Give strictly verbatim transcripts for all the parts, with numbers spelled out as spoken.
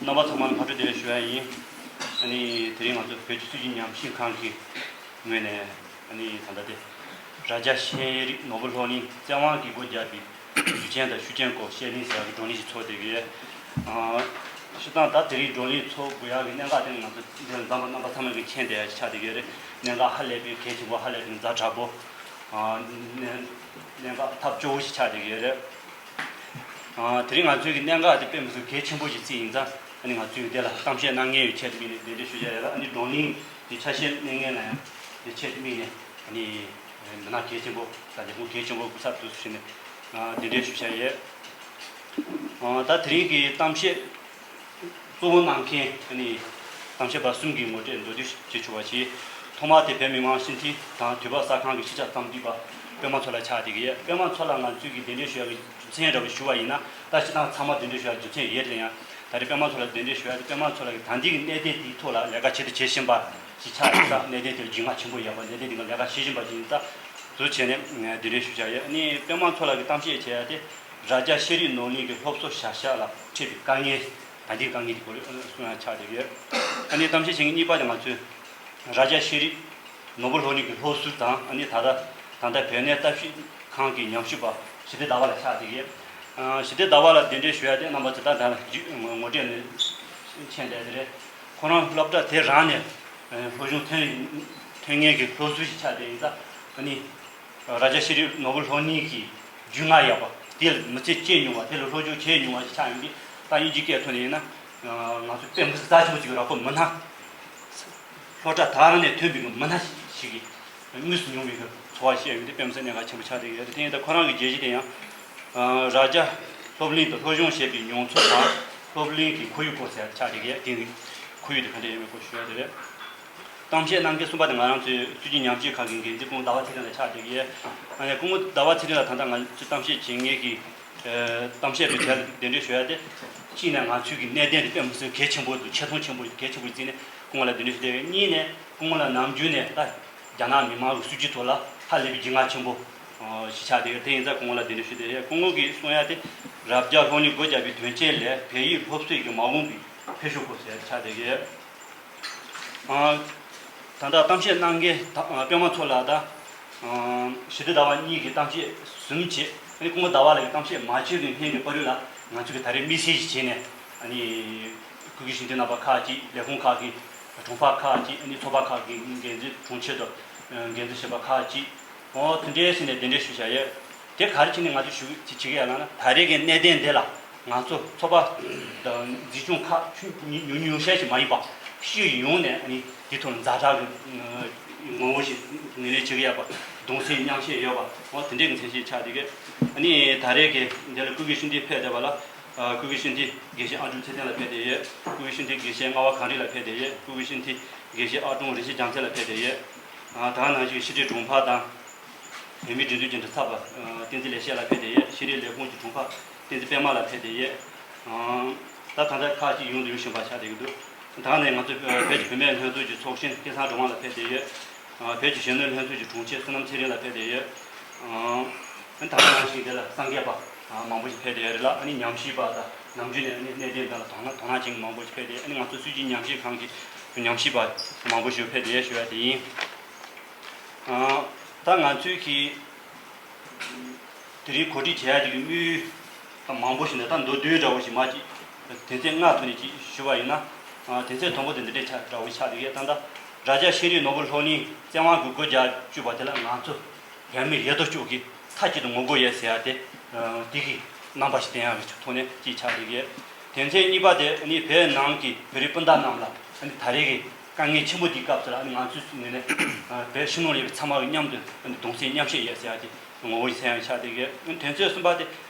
རྣམ་པ་ཚང་མ་ལ་ཕར་འགྲོ་བདེ་ལེགས་ཞུ་ཡ་ཡིན། ཨ་ནི་དེ་རིང་ང་ཚོ་བོད་ཀྱི་སྲིད་བྱུས་ཉམས་ཞིབ་ཁང་གི་ངོས་ནས་ཨ་ནི་ད་ལྟ་དེ་རྭ་རྒྱ་ཤེས་རིག་ནོར་བུ་སློབ་གླིང་བཙན་དབང་གིས་སྒོ་བརྒྱབ་པའི་རྒྱུ་རྐྱེན་དང་ཤུགས་རྐྱེན་སྐོར་བཤད་གླེང་ཟེར་ཡ་གི་བགྲོ་གླེང་ཞིག་ཚོགས་བསྡད་ཀྱི་ཡོད། ཨ་སྤྱིར་བཏང་ད་དེ་རིང་བགྲོ་གླེང་ཚོགས་དགོས་ཡ་གི་གནད་འགག་དེ་ང་ཚོ་འདིར་འཛོམས་པ་རྣམ་པ་ཚང་མ་གིས་མཁྱེན་བསྡད་ཡ་ཞིག་ཆགས་བསྡད་ཀྱི་ཡོད་རེད། གནད་འགག་ཧ་ལས་པའི་གལ་ཆེན་པོ། ཧ་ལས་པའི་ཛ་དྲག་པོ། ཨ་གནད་གནད་འགག་ཐབས་སྐྱོ་བོ་ཞིག་ཆགས་བསྡད་ཀྱི་ཡོད་རེད། ཨ་དེ་རིང་ང་ཚོའི་གི་གནད་འགག་དེ་དཔེ་མི་སྲིད་གལ་ཆེན་པོ་ཞིག་བརྩིས་ཡིན་ཙང་། ཨ་ནི་ང་ཚོས་འདི་ལ་གཏམ་བཤད་གནང་མཁན་ཡོད་ཆེད་དུ་དམིགས་ནས་གདན་འདྲེན་ཞུ་བྱ་ཡོད་ལ། ཨ་ནི་བགྲོ་གླེང་གི་ཆ་ཤས་གནང་མཁན་ལ་ཡང་དེ་ཆེད་དུ་དམིགས་ནས། ཨ་ནི་མི་སྣ་གལ་ཆེན་པོ་དང་ལས་ཁུངས་གལ་ཆེན་པོ་སྐུ་ཚབ་ཏུ་ཞུས་ནས་ཨ་གདན་འདྲེན་ཞུ་བྱ་ཡོད། ཨ་ད་དེ་རིང་གི་གཏམ་བཤད་གཙོ་བོ་གནང་མཁན་ཨ་ནི་གཏམ་བཤད་པ་གསུམ་གྱི་ངོ་སྤྲོད་མདོར་བསྡུས་ཤིག་བྱེད་ཆོག་པ་བྱས། ཐོག་མར་དེ་བོད་མི་མང་སྤྱི་འཐུས་དང་དུས་བབ་གསར་ཁང་གི་སྤྱི་ཁྱབ་གཏམ་བསྡུས་པ་པད་མ་མཚོ་ལགས་ཆགས་བསྡད་ཀྱི་ཡོད། པད་མ་མཚོ་ལགས་ང་ཚོས་ཀྱི་གདན་འདྲེན་ཞུ་ཡག་གི་རྒྱུ་མཚན་འདྲ་བོ་ཞུ་བ་ཡིན་ན། ད་སྤྱིར་བཏང་ཚང་མ་གདན་འདྲེན་ཞུ་ཡག་རྒྱུ་མཚན་ཡོད་རེད། ཡང་ད་རེས་པད་མ་མཚོ་ལགས་གདན་འདྲེན་ཞུ་ཡག་དེ། པད་མ་མཚོ་ལགས་ཀྱིས་ད་ལྟའི་གི་གནད་དོན་དེའི་ཐོག་ལ་ལས་ཀ་ཆེད་དུ་བྱེད་བཞིན་པ་ཞིག་ཆགས་ཡོད་ཙང་། གནད་དོན་དེ་ལ་རྒྱུས་མངའ་ཆེན་པོ་ཡོད་པ། གནད་དོན་དེ་ག་ལས་ཀ་བྱེད་བཞིན་པ་ཞིག་ཡིན་ཙང་། དེ་བྱས་ནས་གདན་འདྲེན་ཞུ་བྱ་ཡོད། ཨ་ནི་པད་མ་མཚོ་ལགས་ཀྱིས་གཏམ་བཤད་བྱེད་ཡག་དེ་རྭ་རྒྱ་ཤེས་རིག་ནོར་གླིང་གི་སློབ་གསོ་བྱ་གཞག་ལ་འཕྲད་པའི་དཀའ་ངལ། ད་ལྟའི་དཀའ་ངལ་དེ་སྐོར་གསུང་ཡག་ཆགས་བསྡད་ཡོད། ཨ་ནི་གཏམ་བཤད་བྱེད་མཁན་གཉིས་པ་དེ་ང་ཚོས་རྭ་རྒྱ་ཤེས་རིག་ནོར་བུ་སློབ་གླིང་གི་སློབ་ཟུར་དང་། ཨ་ནི་ད་ལྟ་ད་ལྟ་བོད་གནས་ལྟ་ཞིབ་ཁང་གི་ཉམས་ཞིབ་པ་ཞི་བདེ་ཟླ་བ་ལགས་ཆགས་བསྡད་ཡོད། ཨ་ཞི་བདེ་ཟླ་བ་ལགས་གདན་འདྲེན་ཞུ་ཡག་དེ་རྣམ་པ་ཚོས་ད་ད་ལ་ངོ་སྤྲོད་ནས་མཁྱེན་བསྡད་དེ་རེད། ཁོ་རང་སློབ་གྲྭ་དེ་རང་ནས་སློབ་སྦྱོང་ཐོན་ཐོན་མཁན་གྱི་སློབ་ཟུར་ཞིག་ཆགས་བསྡད་ཡིན་ཙང་། ཨ་ནི་རྭ་རྒྱ་ཤེས་རིག་ནོར་བུ་སློབ་གླིང་གི་རྒྱུས་མངའ་ཡག་པ། དེ་ལ་མི་ཚེ་སྐྱེལ་མྱོང་བ། དེ་ལ་སློབ་སྦྱོང་བྱས་མྱོང་བ་ཞིག་ཆགས་ཡོང་དུས། ད་དབྱིན་ཇིའི་སྐད་ཐོག་ནས་ཡིན་ན། ང་ཚོ་དཔེ་མི་སྲིད་རྩ་ཆེན་པོ་ཅིག་རག་གི་མི་སྣ། སློབ་གྲྭ་དེ་རང་ནས་ཐོན་པའི་གི་མི་སྣ་ཞིག་གིས་དངོས་སུ་མྱོང་བའི་གི་ཚོར་བ་བཤད་ཡོང་དུས། དཔེ་མི་སྲིད་གནད་འགག་ཆེན་པོ་ཆགས་བསྡད་ཡོད་རེད། དེ་ཡིན་ད་ཁོ་རང་གི་བརྗོད་གཞི་དེ་ཡང་། ཨ་རྭ་རྒྱ་སློབ་གླིང་དུ་སློབ་སྦྱོང་བྱས་པའི་མྱོང་ཚོར་དང་། སློབ་གླིང་གི་ཁོར་ཡུག་སྐོར་ཟེར་ཡག་ཆགས་བསྡད་ཡོད། དེ་ཁོར་ཡུག་དེ་ག་འདྲ་ཡོད་མེད་སྐོར་ཞུ་ཡག་དེ་རེད། གཏམ་བཤད་གནང་མཁན་གསུམ་པ་དེ་ང་རང་ཚོའི་སྲིད་བྱུས་ཉམས་ཞིབ་ཁང་གི་འགན་འཛིན་སྐུ་ངོ་ཟླ་བ་ཚེ་རིང་ལགས་ཆགས་བསྡད་ཀྱི་ཡོད། ཨ་ནི་སྐུ་ངོ་ཟླ་བ་ཚེ་རིང་ལགས་ད་ལྟ་ང་ཚོས་གཏམ་བཤད་བྱེད་མཁན་གྱི་ཨ་གཏམ་བཤད་པའི་གྲས་ལ་གདན་འདྲེན་ཞུ་ཡག་དེ། གཅིག་ནས་ང་ཚོའི་གི་གནད་དོན་དེ་དཔེ་མི་སྲིད་གལ་ཆེན་པོ་འདུག་ཆེ་མཐོང་ཆེན་པོ་གལ་ཆེན་པོ་ཞིག་བརྩིས་ནས་སྐུ་ངོ་ལ་གདན་འདྲེན་ཞུ་བསྡད་ཡོད། གཉིས་ནས་སྐུ་ངོ་ལ་ནམ་རྒྱུན་ནས་ད་རྒྱ་ནག་མི་མང་གི་སྲིད་བྱུས་ཐོག་ལ་ཧ་ལས་པའི་རྒྱུས་མངའ་ཆེན་པོ་ཞིག་ཆགས་བསྡད་ཡོད། དེ་ཡིན་ཙང་སྐུ་ངོ་ལ་གདན་འདྲེན་ཞུ་བསྡད་ཡོད། སྐུ་ངོ་གིས་གསུང་ཡག་དེ། རྭ་རྒྱ་སློབ་གཉེར་སྒོ་བརྒྱབ་པའི་དོན་རྐྱེན་ལས་བལ་ཡུལ་སློབ་གསོའི་གི་མ་འོངས་པའི་འཕེལ་ཕྱོགས་སྐོར་ཟེར་ཆགས་བསྡད་ཡོད། ཨ་ད་ལྟ་གཏམ་བཤད་གནང་མཁན་ད་ཨ་པད་མ་མཚོ་ལགས་དང་། ཨ་ཞི་བདེ་ཟླ་བ་གཉིས་ཀྱིས་གཏམ་བཤད་ཟིན་བྱས། ཨ་ནི་སྐུ་ངོ་ཟླ་བ་ལགས་ཀྱིས་གཏམ་བཤད་མ་བྱས་པའི་སྔོན་གྱི་བར་དུ་ལ་ང་ཚོ་གིས་ད་རེས་དམིགས་བསལ་ཞིག་བྱས་ནས། ཨ་ནི་སྐུ་སྒེར་ཞིང་སྡེ་རྣམ་པ་ཁག་ཅིག་ལས་ཁུངས་ཁག་གི་དྲུང་འཕར་ཁག་ཅིག་ཨ་ནི་ཚོགས་པ་ཁག་གི་འགན་འཛིན་དྲུང་ཆེ་དང་འགན་འཛིན་གཞོན་པ་ཁག་ཅིག་འོ་དེ་འདྲའི་ཟིན་ནས་གདན་འདྲེན་ཞུ་བྱ་ཡོད། དེ་ག་རེ་བྱས་ནས་ང་ཚོས་ཞུ་བྱེད་ཀྱི་ཡོད་ལབ་ན། ད་རེས་ཀྱི་གནད་དོན་འདི་ལ་ང་ཚོ་ཚོགས་པ་དང་འཛིན་སྐྱོང་ཁག་ཆུང་ཉུང་ཉུང་ཤས་ཤིག་མ་ཡིན་པ། སྤྱི་ཡོངས་ནས་ཨ་ནི་དེ་ཐོག་ཛ་དྲག་གི་ངོ་བོ་ཞིག་ངོས་ལེན་བྱེད་ཀྱི་ཡོད་པ། གདུང་སེམས་མཉམ་བསྐྱེད་ཡོད་པ། འོ་དེ་འདྲའི་མཚན་ཤས་ཆགས་བསྡད་ཀྱི། ཨ་ནི་ད་རེས་ཀྱི་འདི་ལ་སྐུ་སྒེར་ཞུ་མཁན་ཕེབས་བསྡད་པ་ལ། ཨ་སྐུ་སྒེར་ཞུ་མཁན་དགེ་བཤེས་ཨ་འབྲུག་ཚེ་བརྟན་ལགས་ཕེབས་བསྡད་ཡོད། སྐུ་སྒེར་ཞུ་མཁན་དགེ་བཤེས་རྔ་བ་གངས་རི་ལགས་ཕེབས་བསྡད་ཡོད། སྐུ་སྒེར་ཞུ་མཁན་དགེ་བཤེས་ཨ་ཀྲུང་རིན་ཆེན་རྒྱལ་མཚན་ལགས་ཕེབས་བསྡད་ཡོད། ཨ་ད་ག་ནང་བཞིན་ཤེས་རིག་དྲུང་འཕར་དང་། བོད་མིའི་སྒྲིག་འཛུགས་ཀྱི་མགྲིན་ཚབ་པ་ཨ་བསྟན་འཛིན་ལེགས་བཤད་ལགས་ཕེབས་བསྡད་ཡོད། ཤེས་རིག་ལས་ཁུངས་ཀྱི་དྲུང་འཕར་བསྟན་འཛིན་པད་མ་ལགས་ཕེབས་བསྡད་ཡོད། ཨ་ད་ད་ལྟ་ཁག་ཅིག་ཡོང་དུ་ཡོང་བཞིན་པ་ཆགས་བསྡད་ཀྱི་འདུག་ད་ནས་ང་ཚོ་བོད་ཀྱི་བུད་མེད་ལྷན་ཚོགས་ཀྱི་ཚོགས་གཞོན་སྐལ་བཟང་སྒྲོལ་མ་ལགས་ཕེབས་བསྡད་ཡོད། བོད་ཀྱི་གཞོན་ནུ་ལྷན་ཚོགས་ཀྱི་དྲུང་ཆེ་བསོད་ནམས་ཚེ་རིང་ལགས་ཕེབས་བསྡད་ཡོད། ད་ག་ནང་བཞིན་དེ་ལ་སངས་རྒྱས་པ་མང་པོ་ཞིག་ཕེབས་བསྡད་ཡོད་རེད་ལ། ཨ་ནི་ཉམས་ཞིབ་པ་དང་ནམ་རྒྱུན་ནས་ཨ་ནི་གནད་དོན་དག་ལ་དོ་སྣང་དོ་སྣང་བྱེད་མཁན་མང་པོ་ཞིག་ཕེབས་བསྡད། ཨ་ནི་ང་ཚོ་སྲིད་བྱུས་ཉམས་ཞིབ་ཁང་གི་ཉམས་ཞིབ་པ་མང་པོ་ཞིག་ཕེབས་བསྡད་ཞུ་ཡ་དེ་ཡིན། ད་ང་ཚོའི་གི་དེ་རིང་གོ་སྒྲིག་བྱེད་ཡ་དེ་གི་དམིགས་ཡུལ་མང་པོ་ཞིག་འདུག་ད་མདོར་བསྡུས་འདྲ་བོ་ཞིག་མ་ཅིག་དོན་ཚན་ལྔ་ཐོག་ནས་ཅིག་ཞུ་བ་ཡིན་ན། དོན་ཚན་དང་པོ་དེ་འདི་འདྲའི་ཆ་འདྲ་བོ་ཆགས་འདུག་གས། ད་ལྟ་རྭ་རྒྱ་ཤེས་རིག་ནོར་བུ་སློབ་གླིང་བཙན་དབང་གིས་སྒོ་རྒྱག་བཅུག་པ་དེ་ལ་ང་ཚོ་བོད་མི་ཡོད་དོ་ཅོག་གིས་མཐའ་གཅིག་ཏུ་ངོ་རྒོལ་ཡོད་ཟེར་ཡ་དེ། དེ་གི་རྣམ་པ་ཞིག་བསྟན་ཡག་གི་ཐོག་ནས་ཅིག་ཆགས་འདུག་གས། དོན་ཚན་གཉིས་པ་དེ་ནི་བོད་ནང་གི་བོད་རིགས་སྤུན་ཟླ་རྣམས་ལ་ད་རེས་ཀྱི་དཀའ་ངལ་ཆེན་པོ་འདིའི་སྐབས་སུ་ལ་ང་ཚོའི་ངོས་ནས་བོད་ཕྱི་ནང་ལ་ཡོད་པའི་ཚང་མ་གི་མཉམ་དུ་གདུང་སེམས་མཉམ་བསྐྱེད་ཡོད་ཟེར་ཡ་དེ་ངོ་རྒོལ་ཡོད་ཟེར་ཡ་ཆགས་འདུག་གས། དོན་ཚན་གསུམ་པ་དེ་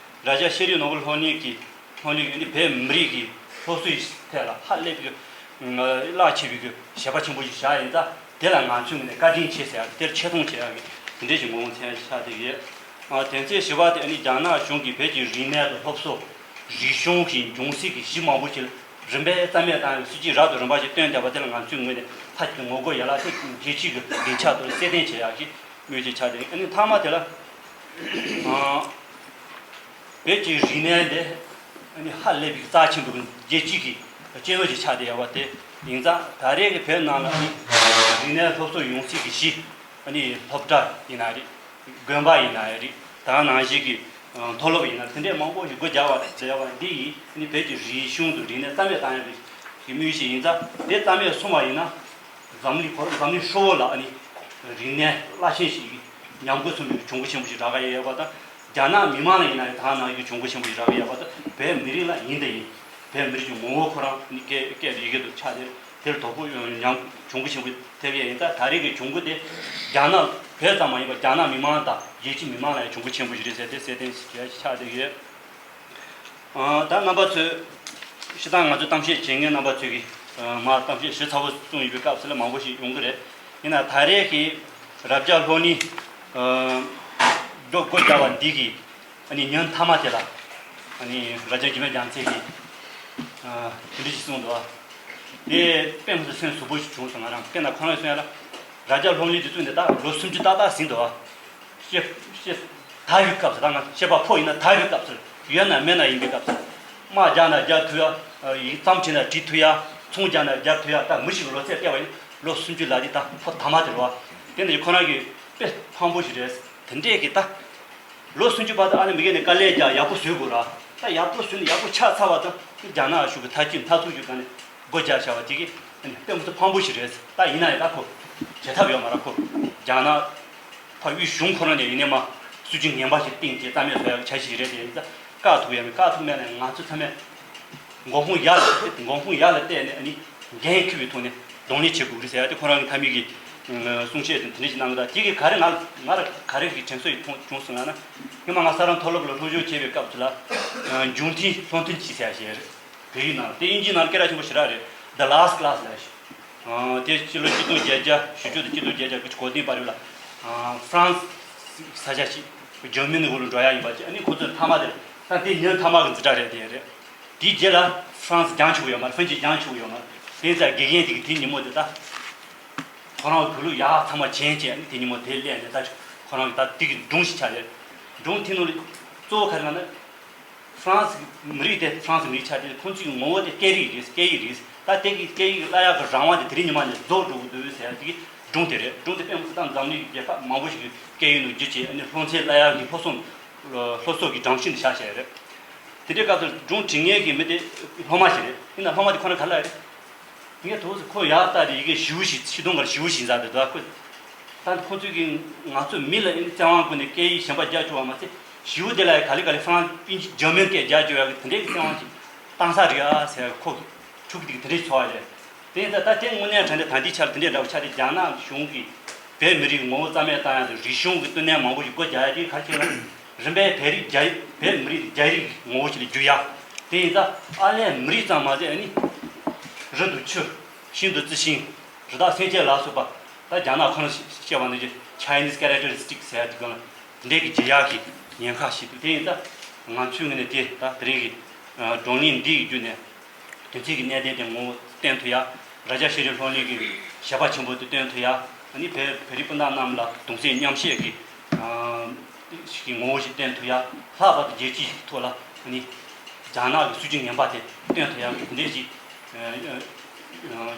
རྭ་རྒྱ་ཤེས་རིག་ནོར་བུ་སློབ་གླིང་གི་སློབ་གླིང་གི་བོད་མི་རིགས་ཀྱི་སློབ་གསོའི་ཐད་ལ་ཧ་ལས་པའི་རླབས་ཆེ་བའི་བྱས་པ་ཆེན་པོ་ཞིག་བཞག་ཡིན་ཙང་། དེ་ལ་ང་ཚོའི་ངོས་ནས་བཀའ་དྲིན་ཆེ་ཟེར་ཡག་གི་དེར་ཆེ་མཐོང་བྱེད་ཡག་གི་དེ་འདྲའི་ཞིག་ངོ་བོ་མཚོན་ཡག་ཆགས་བསྡད་ཡོད། དོན་ཚན་བཞི་པ་དེ་ནི་རྒྱ་ནག་གཞུང་གིས་བོད་ཀྱི་རིག་གནས་དང་སློབ་གསོ། རིག་གཞུང་གི་འབྱུང་སྲིད་ཀྱི་གཞི་མང་པོ་ཞིག་རིམ་པས་རྩ་མེད་བཏང་བའི་སྲིད་ཇུས་རབ་དང་རིམ་པ་ཞིག་བཏོན་བསྡད་པ་དེ་ལ་ང་ཚོའི་ངོས་ནས་མཐའ་གཅིག་ཏུ་ངོ་རྒོལ་ཡོད་ལ། དེ་རྒྱལ་སྤྱི་གི་བདེ་འཇགས་དང་སྲ་བརྟན་བྱེད་ཡག་གི་དམིགས་ཡུལ་ཆགས་ཏེ། ཨ་ནི་མཐའ་མ་དེ་ལ། ཨ་བོད་ཀྱི་རིག་གནས་འདི་ཨ་ནི་ཧ་ལས་པའི་རྩ་ཆེན་པོ་རྒྱལ་སྤྱི་གི་ སྐྱེས་བུ་ཞིག་ཆགས་བསྡད་ཡོད་པ་དེ་ཡིན་ཙང་། ད་རེས་ཀྱི་བོད་ནང་ལ་ནི་རིག་གནས་སློབ་གསོ་ཡོང་སྲིད་ཀྱི་གཞི། ཨ་ནི་སློབ་གྲྭ་ཡིན་ན་རེད། དགོན་པ་ཡིན་ན་རེད། ད་ནང་བཞིན་གྱི་མཐོ་སློབ་ཡིན་ན། དེ་འདྲས་མང་པོ་ཞིག་སྒོ་རྒྱག་པ་བྱས་པ་འདི་ཡིས་ནི་བོད་ཀྱི་རིག་གཞུང་དང་རིག་གནས་རྩ་མེད་བཏང་ཡག་གི་དམིགས་ཡུལ་ཞིག་ཡིན་ཙང་། དེ་རྩ་མེད་སོང་བ་ཡིན་ན། འཛམ་གླིང་ཁོ་རང་འཛམ་གླིང་ཧྲིལ་པོ་ལ་ཨ་ནི་རིག་གནས་རླབས་ཆེན་ཞིག་ཉམས་རྒུད་སོང་བའི་གྱོང་གུད་ཆེན་པོ་ཞིག་རག་གི་ཡོད་པ་དང་། རྒྱ་ནག་མི་མང་ལ་ཡིན་ན་ཡང་ད་ནང་གི་གྱོང་གུད་ཆེན་པོ་ཞིག་རག་གི་ཡོད་པ་དང་། བོད་མི་རིགས་ལ་ཡིན་དང་ཡིན། བོད་མི་རིགས་ཀྱི་ངོ་བོ་ཁོ་རང་ནི་སྐད་སྐད་ཡི་གེ་དུ་ཆགས་ཏེ། དེར་དོ་ཕོག་ཡང་གྱོང་གུད་ཆེན་པོ་ཐེབས་ཡས་ཡིན་ཙང་། ད་རེས་ཀྱི་གྱོང་གུད་དེ་རྒྱ་ནག་བོད་ཙམ་མ་ཡིན་པར་རྒྱ་ནག་མི་མང་དང་རྒྱལ་སྤྱི་མི་མང་ལ་ཡང་གྱོང་གུད་ཆེན་པོ་ཞིག་རེད་ཟེར་ཏེ། གསལ་བསྟན་ཞུ་ཡ་ཆགས་བསྡད་ཡོད། ཨ། ད་རྣམ་པ་ཚོས་སྤྱིར་བཏང་ང་ཚོ་གཏམ་བཤད་བྱེད་མཁན་རྣམ་པ་ཚོས་ཀྱིས་ཨ་མར་གཏམ་བཤད་ཞུ་ཚར་བ་གསུངས་ཡོད་པའི་སྐབས་སུ་ལ་མང་པོ་ཞིག་ཡོང་གི་རེད། ཡིན་ན་ད་རེས་ཀྱི་རབ་བྱུང་ལྷོ་ནི་ཨ་སྒྲོ་སྒོ་བརྒྱབ་པ་འདི་གི་ཨ་ནི་ཉིན་མཐའ་མ་དེ་ལ། ཨ་ནི་རྭ་ཅོ་འཇིགས་མེད་རྒྱལ་མཚན་གྱིས་ཨ་དེ་འདྲ་ཞིག་གསུངས་འདུག་པ། དེ་དཔེ་མི་སྲིད་སེམས་ཟུག་པོ་ཞིག་བྱུང་སོང་ང་རང་། དཔེར་ན་ཁོ་རང་གསུངས་ཡ་ལ། རབ་བྱུང་ལྷོ་ནི་དེ་ཚོ་འདི་ད་ལོ་སུམ་ཅུ་ཏག་ཏག་ཟིན་འདུག་པ། བཤད་བཤད་དར་བའི་སྐབས་སུ། ད་ང་བཤད་པ་ཕོ་ཡིན་ན་དར་བའི་སྐབས་སུ། ཡོད་ན་མེད་ན་ཡིན་པའི་སྐབས་སུ། དམག་རྒྱག་ན་རྒྱག་ཐུབ་ཡ། ཡིག་རྩོམ་བྲིས་ན་བྲིས་ཐུབ་ཡ། ཚོང་རྒྱག་ན་རྒྱག་ཐུབ་ཡ། ད་མི་ཞིག་ལོ་ཚད་བལྟས་པ་ཡིན་ན་ལོ་སུམ་ཅུ་ལ་དེ་ད་ཕོ་དར་མ་དེ་རེད་པ། དེ་ནི་ཁོ་རང་གི་དཔེ་ཕངས་པོ་ཞིག་རེད། དེ་འདྲས་ཀྱི་ད་ལོ་སུམ་ཅུ་བར་དུ་ཨ་ནི་མི་སྒེར་ནས་དཀའ་ལས་རྒྱག་ཡག་པོ་བཟོས་དགོས་ར། ད་ཡག་པོ་བཟོས་ནས་ཡག་པོ་ཆགས་ཚར་བ་དང་། རྒྱ་ནག་གཞུང་གི་ཐབས་ཇུས་མཐའ་གཅིག་ཏུ་ཨ་ནི་སྒོ་རྒྱག་བྱ་བ་དེ་གི་ཨ་ནི་དཔེ་མི་སྲིད་ཕངས་པོ་ཞིག་རེད། ད་ཡིན་ན་ཡང་ད་ཁོ་བྱེད་ཐབས་ཡོད་མ་རེད། ཁོ་རྒྱ་ནག་ཕ་དབུས་གཞུང་ཁོ་རང་ནས་ཡིན་ནའི་མ་སྲིད་ཇུས་ངན་པ་ཞིག་བཏིང་སྟེ་རྩ་མེད་བཟོ་ཡག་གི་འཆར་གཞི་ཞིག་རེད་དེ། ཡིན་ཙང་བཀག་ཐུབ་ཡ་མེད། བཀག་ཐུབ་མེད་ན་ང་ཚོ་ཚང་མས་མགོ་དཔུང་ཡར་ལ་མགོ་དཔུང་ཡར་ལ་གཏད་ནས་ཨ་ནི་འགན་འཁྱེར་བའི་ཐོག་ནས་གདོང་ལེན་བྱེད་དགོས་ཀྱི་རེད་ཟེར་ཡ་དེ་ཁོ་རང་གི་མཐའ་མའི་གི་གསུང་བཤད་དེ་འདི་འདྲ་ཞིག་གནང་གི་འདུག་དེ་གི་ག་རེ་ང་ང་ལ་ག་རེ་གི་དྲན་གསོ་ཡི་མཐོང་བྱུང་སོང་ལབ་ན། སྔོན་མ་ང་ས་རཱ་མཐོ་སློབ་ལ་སློབ་སྦྱོང་བྱེད་པའི་སྐབས་སུ་ལ། འབྱུང་ཐིག་སློབ་ཐུན་གཅིག་ཟེར་ཡ་ཞིག་རེད། བོད་ཡིག་ནང་དེ་དབྱིན་ཇིའི་ནང་སྐད་གྲགས་ཆེན་པོ་ཞེ་དྲག་རེད། The Last Class ལབ་ཞིག་ཨ། དེ་ཕྱི་ལོ་ཆིག་སྟོང་བརྒྱད་བརྒྱ་བཞི་བཅུ་དང་ཆིག་སྟོང་བརྒྱད་བརྒྱ་དགུ་བཅུ་གོ་བདུན་བར་ལ། ཨ། ཧྥ་རན་སི་ས་ཆ་ཞིག་འཇར་མན་ནི་འོག་ལ་འགྲོ་ཡ་ཡིན་པ་ཅིག་ཨ་ནི་ཁོ་ཚོའི་མཐའ་མ་དེ། ད་དེ་ཉིན་མཐའ་མ་གི་འཛིན་གྲྭ་རེད། དེ་རེད། དེའི་རྗེས་ལ་ཧྥ་རན་སི་རྒྱང་ཆུག་ཡོད་མ་རེད། ཧྥིན་ཇི་རྒྱང་ཆུག་ཡོད་མ་རེད། དེ་ཚ་དགེ་རྒན་དེ་གི་དེ་ཉིན་མོ་དེ་ད་ཁོ་རང་བོད་ལུགས་ཡག་ཚང་མ་བྱིན་བྱས་ཨ་ནི་དེ་ཉིན་མོ་དེ་སླེབས་ནས། ད་ཁོ་རང་གི་ད་དེ་གི་སྒྲུང་ཞིག་ཆགས་རེད། སྒྲུང་དེ་ནང་ལ་གཙོ་བོ་ག་རེ་ལབ་ན། ཧྥ་རན་སི་མི་རིགས་དེ། ཧྥ་རན་སི་མི་རིགས་ཆགས་དེ་ཁོང་ཚོའི་ངོ་བོ་དེ་སྐད་རིགས་རེད། སྐད་ཡིག་རེད། ད་དེ་གི་སྐད་ཡིག་བསླབ་ཡག་གི་རང་དབང་དེ་དེ་རིང་ཉི་མ་ནས་རྫོགས་འགྲོ་གི་འདུག་ཟེར་ཡ་དེ་གི་སྒྲུང་དེ་རེད། སྒྲུང་དེ་དཔེ་མི་སྲིད་ད་འཛམ་གླིང་གི་རྒྱལ་ཁབ་མང་པོ་ཞིག་གི་སྐད་ཡིག་ནང་བསྒྱུར་བྱས་ཨ་ནི་སློབ་ཚན་བསླབ་ཡག་གི་སློབ་གསོ། སློབ་གསོ་གི་སྒྲོམ་གཞི་འདི་བཞག་བཞག་རེད། དེ་འདྲའི་སྐབས་སུ་སྒྲུང་འབྲི་མཁན་གྱི་མི་དེ་སློབ་མ་ཞིག་རེད། ཡིན་ན་སློབ་མ་དེ་ཁོ་རང་ག་རེ་ལབ་རེད། ངས་དུས་སུ་ཁོ་ཡག་ལྟ་དེ་ཡི་གེ་ཞེ་པོ་ཞིག་ཆིག་སྟོང་གར་ཞེ་པོ་ཞིག་མཛད་དེ་འདུག་ཁོ། ད་ཁོ་ཚོས་ཀྱིས་ང་ཚོ་མི་ལ་ཨེ་བཙན་དབང་བསྐུར་ནས་སྐད་ཡིག་གཞན་པ་རྒྱག་བཅུག་པ་མ་ཚད། ཞེ་པོ་དེ་ལ་ག་ལེ་ག་ལེ་ཧྥ་རན་སི་དབྱིན་ཇི་འཇར་མན་སྐད་རྒྱག་བཅུག་ཡག་གི་དེ་འདྲའི་གི་བཙན་དབང་ཞིག་བཏང་ས་རེད་ཨ་ཟེར་ཁོ་ཕྱུག་གི་དེ་དེ་འདྲའི་ཚོར་བ་རེད། དེ་ཡིན་ད་ད་དེ་དངོས་གནས་དྲང་གནས་ད་ལྟའི་ཆར་དེ་འདྲའི་འདྲ་བོ་ཆགས་ཏེ། རྒྱ་ནག་གཞུང་གིས་བོད་མི་རིགས་ངོ་བོ་རྩ་མེད་བཏང་ཡག་དང་རིག་གཞུང་གི་བསྟི་གནས་མང་པོ་ཞིག་སྒོ་རྒྱག་ཡག་དེ་ག་རེ་བྱས་ན། རིམ་པས་བོད་རིགས་རྒྱ་བོད་མི་རིགས་རྒྱ་རིགས་ངོ་བོ་ཞིག་ལ་བསྒྱུར་ཡག་དེ་ཡིན་ཙང་། ཨ་ལས་མི་རིགས་ཙམ་མ་ཟད་ཨ་ནི་རི་དང་ཆུ། ཤིང་དང་རྩི་ཤིང་། རི་དྭགས་སེམས་ཅན་ལ་སོགས་པ། ད་རྒྱ་ནག་ཁོ་རང་བཤད་པ་ནང་བཞིན་Chinese characteristics ཟེར་ཡག་དེ་ག་ལ་དེ་འདྲའི་གི་བསྒྱུར་ཡག་གི་ཉེན་ཁ་ཞིག་འདུག་དེ་ཡིན་ཙང་ང་ཚོའི་ངོས་ནས་དེ་ད་དེ་རིང་གི་བགྲོ་གླེང་འདི་ཡི་བརྒྱུད་ནས། དོན་ཚན་གྱི་གནད་དོན་དེ་ངོ་བོ་བསྟན་ཐུབ་ཡ། རྭ་ཅོ་ཤེས་རིག་སློབ་གླིང་གི་བྱེད་པ་ཆེན་པོ་དེ་སྟོན་ཐུབ་ཡ། ཨ་ནི་བོད་བོད་རིགས་སྤུན་ཟླ་རྣམས་ལ་གདུང་སེམས་མཉམ་བསྐྱེད་ཀྱི་ཨ་ཞིག་གི་ངོ་བོ་ཞིག་བསྟན་ཐུབ་ཡ། ལྷག་པར་དུ་རྒྱལ་སྤྱིའི་ཐོག་ལ་ཨ་ནི་རྒྱ་ནག་གི་སྲིད་ཇུས་ངན་པ་དེ་སྟོན་ཐུབ་ཡ་གི་དེ་འདྲས་ཞིག་ཨ་ཨ་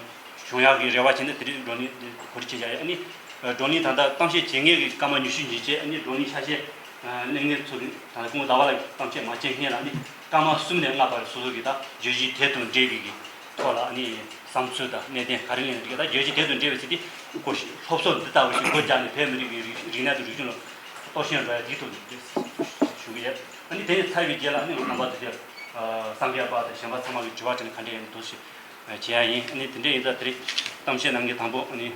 བྱུང་ཡག་གི་རེ་བ་བྱས་ནས་དེ་རིང་བགྲོ་གླེང་འདི་གོ་སྒྲིག་བྱས་བཞག་ཡོད། ཨ་ནི་བགྲོ་གླེང་ད་ལྟ་གཏམ་བཤད་བྱེད་མཁན་གྱི་སྐར་མ་ཉི་ཤུ་ཉིན་བྱས། ཨ་ནི་བགྲོ་གླེང་ཆ་ཤས་གནང་མཁན་ཚོ་གི་ད་སྐུ་ངོ་ཟླ་བ་ལགས་ཀྱིས་གཏམ་བཤད་མ་བྱེད་སྔོན་ལ་ནི་སྐར་མ་གསུམ་ནས་ལྔ་བར་སོ་སོ་གི་ད་བརྗོད་གཞི་དེ་དང་འབྲེལ་བའི་གི་ཐོག་ལ་ནི་བསམ་ཚུལ་དང་གནད་དོན་ག་རེ་གླེང་ཡོད་ཀྱི། ད་བརྗོད་གཞི་དེ་དང་འབྲེལ་བའི་ཚིག་དེ་སྐོར་ཞིག་སློབ་གསོ་འདི་ལྟ་བུ་ཞིག་སྒོ་རྒྱག་ནས་བོད་མི་རིགས་ཀྱི་རིག་རིག་གནས་དང་རིག་གཞུང་ལ་གཏོར་སྐྱོན་འགྲོ་ཡ་དེའི་ཐོག་ནས་ཞུ་གི་ཡོད། ཨ་ནི་དེ་ནས་ཚར་བའི་རྗེས་ལ་ནི་རྣམ་པ་ཚོ་དེར་བསམ་ཡས་པ་དང་གཞན་པ་ཚང་མ་གི་དྲི་བ་དྲིས་ལན་ག་འདྲ་ཡིན་འདུག་ཞིག་བྱེད་ཡ་ཡིན། ཨ་ནི་དེ་འདྲ་ཡིན་ཙང་དེ་རིང་གཏམ་བཤད་གནང་མཁན་དང་པོ་ཨ་ནི་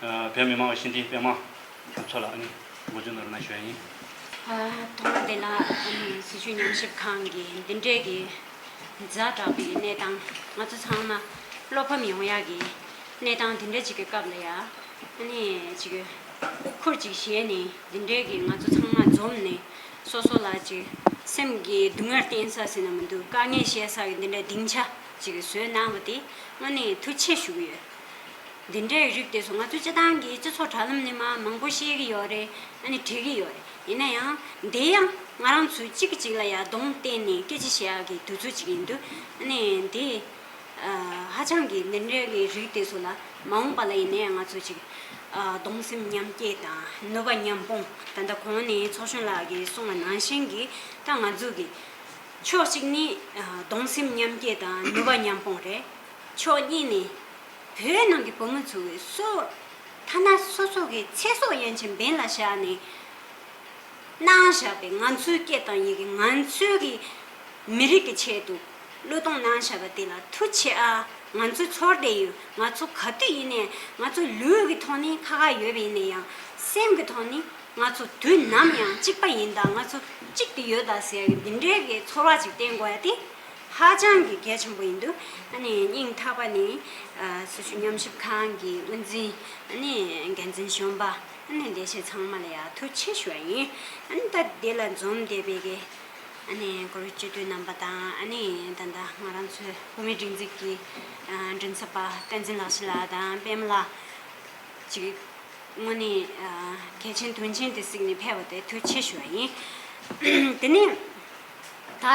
བོད་མི་མང་གི་སྤྱི་འཐུས་པད་མ་ལྷ་མཚོ་ལགས་ཨ་ནི་འགོ་འཛུགས་གནང་རོགས་གནང་ཞུ་ཡ་ཡིན། ཨ། ཐོག་མ་དེ་ལ་ཨ་ནི་སྲིད་བྱུས་ཉམས་ཞིབ་ཁང་གིས་འདི་འདྲའི་གི་ཛ་དྲག་པའི་གནས་སྟངས། ང་ཚོ་ཚང་མ་བློ་ཕམ་ཡོང་ཡག་གི་གནས་སྟངས་འདི་འདྲ་ཅིག་གི་སྐབས་ལ་ཡ། ཨ་ནི་ཅིག་ཁུར་ཅིག་བཞེས་ནས་འདི་འདྲའི་གི་ང་ཚོ་ཚང་མ་འཛོམས་ནས་སོ་སོ་ལ་ཅིག་སེམས་ཀྱི་སྡུག་བསྔལ་བསྟན་ས་ཟེར་ན་མི་འདུག་དཀའ་ངལ་བཤད་ས་གི་འདི་འདྲའི་སྡིངས་ཆ་ཅིག་བཟོས་གནང་བ་དེ་དངོས་གནས་ཐུགས་རྗེ་ཆེ་ཞུ་གི་ཡོད། འདི་འདྲའི་རིགས་དེ་ཚོ་ང་ཚོ་སྤྱི་བཏང་གི་སྤྱི་ཚོགས་དྲ་ལམ་ནས་མ་མང་པོ་བཤད་ཀྱི་ཡོད་རེད། ཨ་ནི་འབྲི་གི་ཡོད་རེད། ཡིན་ན་ཡང་འདི་ཡང་ང་རང་ཚོ་གཅིག་གིས་གཅིག་ལ་ཡ་གདོང་བསྟན་ནས་སྐད་ཆ་བཤད་ཡག་གི་དུས་ཚོད་ཅིག་ཡིན་དུས། ཨ་ནི་འདི་ཨ་ ཧ་ཅང་གི་འདི་འདྲའི་གི་རིགས་དེ་ཚོ་ལ་མ་འོངས་པ་ལ་ཡིན་ནའི་ང་ཚོ་ཅིག་ཨ་གདུང་སེམས་མཉམ་སྐྱེད་དང་ནུས་པ་མཉམ་སྤུངས། ད་ལྟ་གོང་ནས་ཚོགས་གཞོན་ལགས་ཀྱིས་གསུངས་པ་ནང་བཞིན་གྱི་ད་ང་ཚོ་གི་ཕྱོགས་གཅིག་ནི་ཨ་གདུང་སེམས་མཉམ་སྐྱེད་དང་ནུས་པ་མཉམ་སྤུངས་རེད། ཕྱོགས་གཉིས་ནས་བོད་ནང་གི་བུ་མོ་ཚོ་གི་སོ་ཐ་ན་སོ་སོ་གི་ཚེ་སྲོག་ཡན་ཆད་འབེན་ལ་བཞག་ནས་གནང་བཞག་པའི་ང་ཚོའི་སྐད་དང་ཡི་གེ། ང་ཚོའི་གི་མི་རིགས་ཀྱི་ཆེད་དུ་བློས་གཏོང་གནང་བཞག་པ་དེ་ལ་ཐུགས་རྗེ་ཆེ་ཨ། ང་ཚོའི་ཚོར་བསྡད་ཡོད། ང་ཚོ་ག་དུས་ཡིན་ནའི་ང་ཚོ་ལུས་ཀྱི་ཐོག་ནས་ཁ་ཁ་ཡོད་པ་ཡིན་ན་ཡང་སེམས་ཀྱི་ཐོག་ནས་ང་ཚོ་དུས་ནམ་ཡང་གཅིག་པ་ཡིན་ད། ང་ཚོ་གཅིག་ཏུ་ཡོད་ད་ཟེར་ཡ་གི་འདི་འདྲའི་གི་ཚོར་བ་ཅིག་བསྟན་དགོས་ཡ་དེ་ཧ་ཅང་གི་གལ་ཆེན་པོ་ཡིན་འདུག་ཨ་ནི་སྙིང་ཐག་པ་ནས་ཨ་སྲི་ཞུ་ཉམས་ཞིབ་ཁང་གི་དབུ་འཛིན། ཨ་ནི་འགན་འཛིན་གཞོན་པ། ཨ་ནི་ལས་བྱེད་ཚང་མ་ལ་ཡ་ཐུགས་རྗེ་ཆེ་ཞུ་བ་ཡིན། ཨ་ནི་ད་འདི་ལ་འཛོམས་བསྡད་པའི་གི་ཨ་ནི་གུ་རུ་སྤྱི་འཐུས་རྣམ་པ་དང་། ཨ་ནི་ད་ལྟ་ང་རང་ཚོའི་བུད་མེད་སྒྲིག་འཛུགས་ཀྱི་ཨ་མགྲིན་ཚབ་པ་བསྟན་འཛིན་ལགས་ཤི་ལགས་དང་པད་མ་ལགས་ཅིག་དངོས་གནས་ཨ་གལ་ཆེན་དོན་ཆེན་དེ་གཟིགས་ནས་ཕེབས་པ་དེ་ཐུགས་རྗེ་ཆེ་ཞུ་བ་ཡིན། དེ་ནས་ད་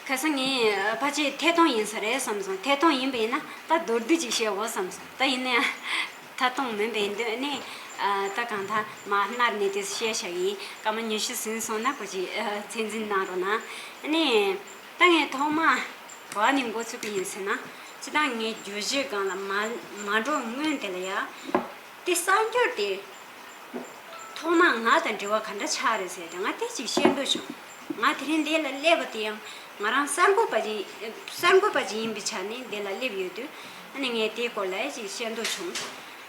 ཁ་སང་ངས་ཕལ་ཆེར་ཐད་གཏོང་ཡིན་ས་རེད་བསམ་སོང་། ཐད་གཏོང་ཡིན་པ་ཡིན་ན་ད་མདོར་བསྡུས་ཅིག་བཤད་འོ་བསམ་སོང་། ད་ཡིན་ན་ཡང་ཐད་གཏོང་མིན་པའི་འདོད་ནས་ཨ་ད་གང་ལྟར་མར་སྣར་ནས་དེ་བཤད་བཞག་ཡིན། སྐར་མ་ཉི་ཤུ་ཟིན་སོང་ན་ཁོ་ཅིག་ཨ་ཚད་འཛིན་གནང་རོགས་གནང་། ཨ་ནི་ད་ངས་ཐོག་མ་ག་བ་ནས་འགོ་ཚུགས་ཀྱི་ཡིན་ཟེར་ན། སྤྱིར་བཏང་ངས་བརྗོད་གཞིའི་སྒང་ལ་མ་མ་འགྲོ་སྔོན་དེ་ལ་ཡ། དེ་གསར་འགྱུར་དེ་ཐོག་མ་ང་དང་འབྲེལ་བ་ག་འདྲ་ཆགས་རེད་ཟེར་ཏེ་ང་དེ་ཅིག་བཤད་འདོད་བྱུང་། ང་དེ་རིང་འདི་ལ་སླེབས་པ་དེ་ཡང་ང་རང་གསར་འགོད་པ་ཅིག་གསར་འགོད་པ་ཅིག་ཡིན་པའི་ཆ་ནས་འདི་ལ་སླེབས་ཡོད་དུས། ཨ་ནི་ངས་དེའི་སྐོར་ལ་ཅིག་བཤད་འདོད་བྱུང་།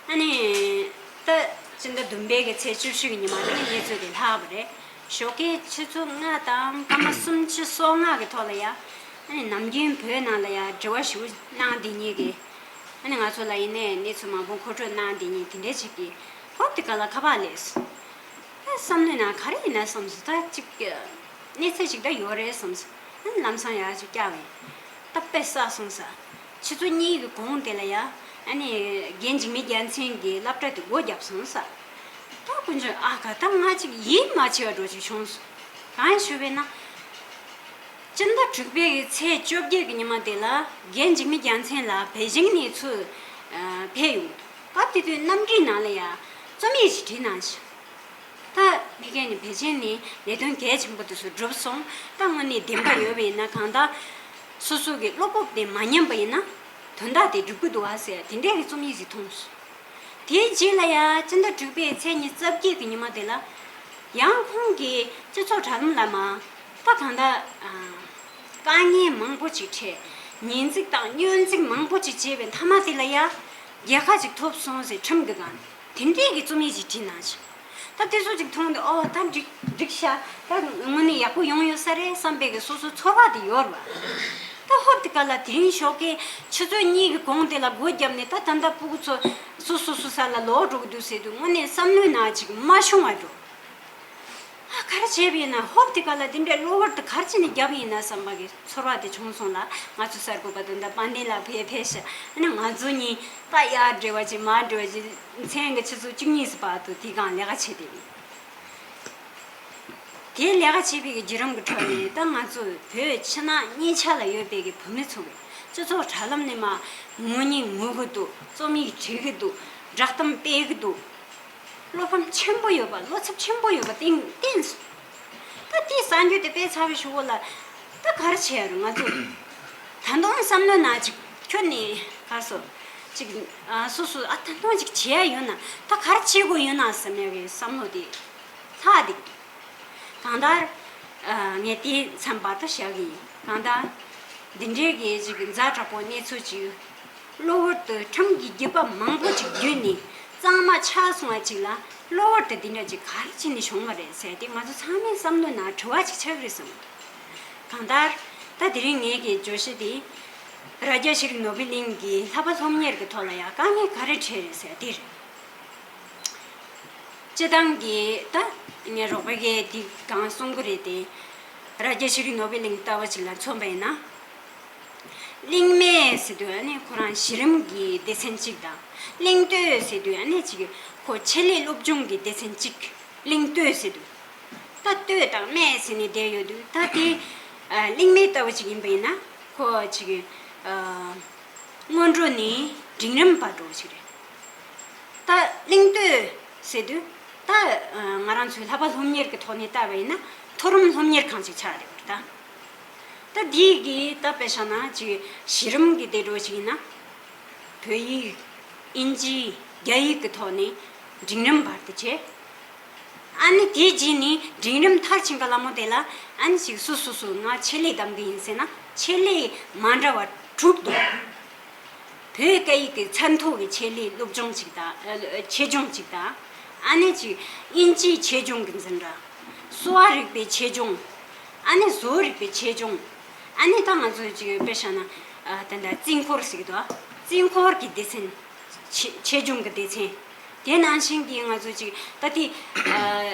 ཨ་ནི་ད་སྤྱི་ཟླ་བདུན་པའི་གི་ཚེས་བཅུ་བཞི་གི་ཉི་མ་དེ་ནས་གནས་ཚུལ་དེ་ལྷག་པ་རེད། ཞོགས་ཀའི་ཆུ་ཚོད་ལྔ་དང་སྐར་མ་སུམ་ཅུ་སོ་ལྔ་གི་ཐོག་ལ་ཡ། ཨ་ནི་ནམ་རྒྱུན་བོད་ནང་ལ་ཡ་འབྲེལ་བ་ཞུ་གནང་དེ་ཉིད་ཀྱི། ཨ་ནི་ང་ཚོ་ལ་ཡིན་ནའི་གནས་ཚུལ་མང་པོ་མཁོ་སྤྲོད་གནང་དེ་ཉིད་དེ་འདྲའི་ཅིག་གི་ཧོབ་དེ་ག་ལ་ཁ་པར་སླེབས་སོང་། ད་བསམ་བློའི་ནང་ག་རེ་ཡིན་ན་བསམ་སོང་། ད་ཅིག་གནས་ཚུལ་ཅིག་ད་ཡོད་རེད་བསམ་སོང་། ཨ་ནི་ལམ་སང་ཡར་ཅིག་བཀྱག་པ་ཡིན། ད་དཔེ་བསགས་སོང་ས། ཆུ་ཚོད་གཉིས་ཀྱི་གོང་དེ་ལ་ཡ། ཨ་ནི་རྒན་འཇིགས་མེད་རྒྱལ་མཚན་གྱིས་སློབ་གྲྭ་དེ་སྒོ་བརྒྱབ་སོང་ས། ད་དཀོན་མཆོག་ཨ་ཁ། ད་ང་ཅིག་ཡིད་མ་ཆེས་པ་འདྲ་ཅིག་བྱུང་སོང་། གང་ཞུ་བས་ན། སྤྱི་ཟླ་དྲུག་པའི་གི་ཚེས་བཅོ་བརྒྱད་ཀྱི་ཉི་མ་དེ་ལ་རྒན་འཇིགས་མེད་རྒྱལ་མཚན་ལགས་པེ་ཅིང་ནས་ཚུར་ཨ་ཕེབས་ཡོང་། སྐབས་དེ་དུས་གནམ་གྲུའི་ནང་ལ་ཡ་རྩོམ་ཡིག་ཅིག་བྲིས་གནང་ཤག་ད་ཕ་གི་ནས་པེ་ཅིང་ནས་ལས་དོན་གལ་ཆེན་པོ་དེ་ཚོ་གྲུབ་སོང་། ད་དངོས་གནས་བདེན་པ་ཡོད་པ་ཡིན་ན། གང་ལྟར་སོ་སོ་གི་བློ་སྤོབས་དེ་མ་ཉམས་པ་ཡིན་ན་དོན་དག་དེ་འགྲུབ་ཀྱི་འདུག་ཨ་ཟེར་དེ་འདྲའི་གི་རྩོམ་ཡིག་ཅིག་མཐོང་སོང་། དེའི་རྗེས་ལ་ཡ་སྤྱི་ཟླ་དྲུག་པའི་ཚེས་ཉི་ཤུ་རྩ་བརྒྱད་ཀྱི་ཉི་མ་དེ་ལ་ཡང་ཁོང་གིས་སྤྱི་ཚོགས་དྲ་ལམ་ལ་མར། ད་གང་ལྟར་ཨ་དཀའ་ངལ་མང་པོ་ཅིག་འཕྲད། ཉེས་འཛུགས་དང་སྙོན་འཛུགས་མང་པོ་ཅིག་བྱས་པའི་མཐའ་མ་དེ་ལ་ཡ་རྒྱལ་ཁ་ཅིག་ཐོབ་སོང་ཟེར་ཁྲིམས་ཀྱི་སྒང་དེ་འདྲའི་གི་རྩོམ་ཡིག་ཅིག་བྲིས་གནང་ཤག་ད་དེ་ཚོ་ཅིག་མཐོང་དུས་ཨོ་ད་འགྲིག་འགྲིག་ཤག་ད་དངོས་གནས་ཡག་པོ་ཡོང་ཡོད་ས་རེད་བསམ་པའི་གི་སོ་སོ་ཚོར་བ་དེ་ཡོད་རེད་པ། ད་ཧོབ་དེ་ག་ལ་དེ་རིང་ཞོགས་ཀའི་ཆུ་ཚོད་གཉིས་ཀྱི་གོང་དེ་ལ་སྒོ་བརྒྱབ་ནས་ད་ད་ལྟ་སྤུ་གུ་ཚོ་སོ་སོ་སོ་ས་ལ་ལོག་འགྲོ་གི་འདུག་ཟེར་དུས་དངོས་གནས་བསམ་བློའི་ནང་ཅིག་མ་ཤོང་བ་འགྲོ། ཨ་ག་རེ་བྱས་པ་ཡིན་ན། ཧོབ་དེ་ག་ལ་དེ་འདྲའི་གློ་བུར་དུ་ག་རེ་བྱས་ནས་བརྒྱབ་པ་ཡིན་ན་བསམ་པ་གི་ཚོར་བ་དེ་བྱུང་སོང་ལ། ང་ཚོ་གསར་འགོད་པ་དོན་དག་དཔལ་ལྡན་ལགས་ཕེབས་ཕེབས་ཤག་ཨ་ནི་ང་ཚོ་གཉིས་ད་ཡར་འབྲེལ་བ་བྱེད་མར་འབྲེལ་བ་བྱེད་མཚན་གྱི་ཆུ་ཚོད་བཅུ་གཉིས་སུ་བར་དུ་དེའི་སྒང་ལས་ཀ་བྱས་བསྡད་ཡིན། དེའི་ལས་ཀ་བྱེད་པའི་གི་བརྒྱུད་རིམ་གྱི་ཁྲོད་ནས་ད་ང་ཚོ་བོད་ཕྱི་ནང་གཉིས་ཆ་ལ་ཡོད་པའི་གི་བུད་མེད་ཚོ་གི་སྤྱི་ཚོགས་དྲ་ལམ་ནས་མར་ངོ་སྙིང་ངུ་གི་འདུག་རྩོམ་ཡིག་བྲིས་གི་འདུག་བསྒྲགས་གཏམ་སྤེལ་གི་འདུག་བློ་ཕམ་ཆེན་པོ་ཡོད་པ། བློ་འཚབ་ཆེན་པོ་ཡོད་པ་བསྟན་བསྟན་སོང་། ད་དེའི་གསར་འགྱུར་དེ་སྤེལ་ཚར་བའི་གཞུག་གུ་ལ་ད་ག་རེ་བྱེད་ཡ་རེད། ང་ཚོ་ད་དུང་བསམ་བློའི་ནང་ཅིག་ཁྱོན་ནས་ག་སོ་ཅིག་ཨ་སོ་སོ་ཨ་ད་དུང་ཅིག་བྱེད་ཡ་ཡོད་ན། ད་ག་རེ་བྱེད་དགོས་ཡོད་ན་བསམ་ཡ་གི་བསམ་བློ་དེ་ལྷག་འདུག་གང་ལྟར་ཨ་ངས་དེ་མཚམས་བར་དུ་བཞག་གི་ཡིན། གང་ལྟར་འདི་འདྲའི་གི་ཅིག་ཛ་དྲག་པོ་གནས་ཚུལ་ཅིག་གློ་བུར་དུ་ཁྲིམས་ཀྱི་བརྒྱུད་པ་མང་པོ་ཅིག་བརྒྱུད་ནས་གཙང་མ་ཆགས་སོང་བ་ཅིག་ལ། གློ་བུར་དུ་འདི་འདྲ་ཅིག་ག་རེ་བྱས་ནས་བྱུང་བ་རེད་ཟེར་ཏེ་ང་ཚོ་ཚང་མའི་བསམ་བློའི་ནང་དྲི་བ་ཅིག་ཆགས་ཀྱི་རེད་བསམ། གང་ལྟར་ད་དེ་རིང་ངེད་ཀྱི་བརྗོད་གཞི་དེ་རྭ་རྒྱ་ཤེས་རིག་ནོར་བུ་གླིང་གི་ལྷག་པ་སློབ་གཉེར་གྱི་ཐོག་ལ་ཡང་དཀའ་ངལ་ག་རེ་འཕྲད་རེད་ཟེར་དེ་རེད། སྤྱིར་བཏང་གི་ད་ངས་རོགས་པ་གིས་འདི་གང་གསུང་གི་རེད་དེ། རྭ་རྒྱ་ཤེས་རིག་ནོར་བུ་གླིང་ལྟ་བུ་ཅིག་ལ་མཚོན་པ་ཡིན་ན། གླིང་སྨད་ཟེར་དུས་ཨ་ནི་ཁོ་རང་གཞི་རིམ་གྱི་སྡེ་ཚན་གཅིག་དང་། གླིང་སྟོད་ཟེར་དུས་ཨ་ནི་ཅིག་ཁོ་ཆེད་ལས་སློབ་སྦྱོང་གི་སྡེ་ཚན་གཅིག་གླིང་སྟོད་ཟེར་དུས། ད་སྟོད་དང་སྨད་ཟེར་ནས་བསྡད་ཡོད་དུས། ད་དེ་ཨ་གླིང་སྨད་ལྟ་བུ་ཅིག་ཡིན་པ་ཡིན་ན་ཁོ་ཅིག་ཨ་ སྔོན་འགྲོ་ནས་འབྲིང་རིམ་བར་འགྲོ་བ་ཞིག་རེད། ད་གླེང་སྟོད་ཟེར་དུས་ད་ང་རང་ཚོའི་བསླབ་པ་སློབ་གཉེར་གྱི་ཐོག་ནས་བལྟ་བ་ཡིན་ན་མཐོ་རིམ་སློབ་གཉེར་ཁང་ཞིག་ཆགས་རེད་བར་ད། ད་འདི་གི་ད་དཔེ་བཞག་ན་ཅིག་གཞི་རིམ་གྱི་དེ་འགྲོ་ཞིག་ཡིན་ན། བོད་ཡིག་ཨིན་ཇི། རྒྱ་ཡིག་གི་ཐོག་ནས་འབྲིང་རིམ་བར་དུ་བྱས། ཨ་ནི་དེའི་རྗེས་ནས་འབྲིང་རིམ་མཐར་ཕྱིན་ག་ལ་མོ་དེ་ལ་ཨ་ནི་ཞིག་སུ་སུ་སུ་ང་ཆེད་ལས་བདམས་གི་ཡིན་ཟེར་ན་ཆེད་ལས་མ་འདྲ་བ་དྲུག་འདུག་བོད་སྐད་ཡིག་གི་ཚད་མཐོ་གི་ཆེད་ལས་སློབ་སྦྱོང་ཅིག་དང་ཨ་ཆེད་སྦྱོང་ཅིག་དང་། ཨ་ནི་ཅིག་ཨིན་ཇིའི་ཆེད་སྦྱོང་གི་འཛིན་གྲྭ། གསོ་བ་རིག་པའི་ཆེད་སྦྱོང་། ཨ་ནི་བཟོ་རིག་པའི་ཆེད་སྦྱོང་། ཨ་ནི་ད་ང་ཚོས་ཅིག་དཔེ་བཞག་ན་ཨ་ད་ད་རྩིས་འཁོར་ཟེར་གི་འདུག་རྩིས་འཁོར་གྱི་སྡེ་ཚན། ཆེ་ཆེད་སྦྱོང་གི་སྡེ་ཚན། དེ་ནང་བཞིན་གྱི་ང་ཚོ་ཅིག་ད་ལྟའི་ཨ་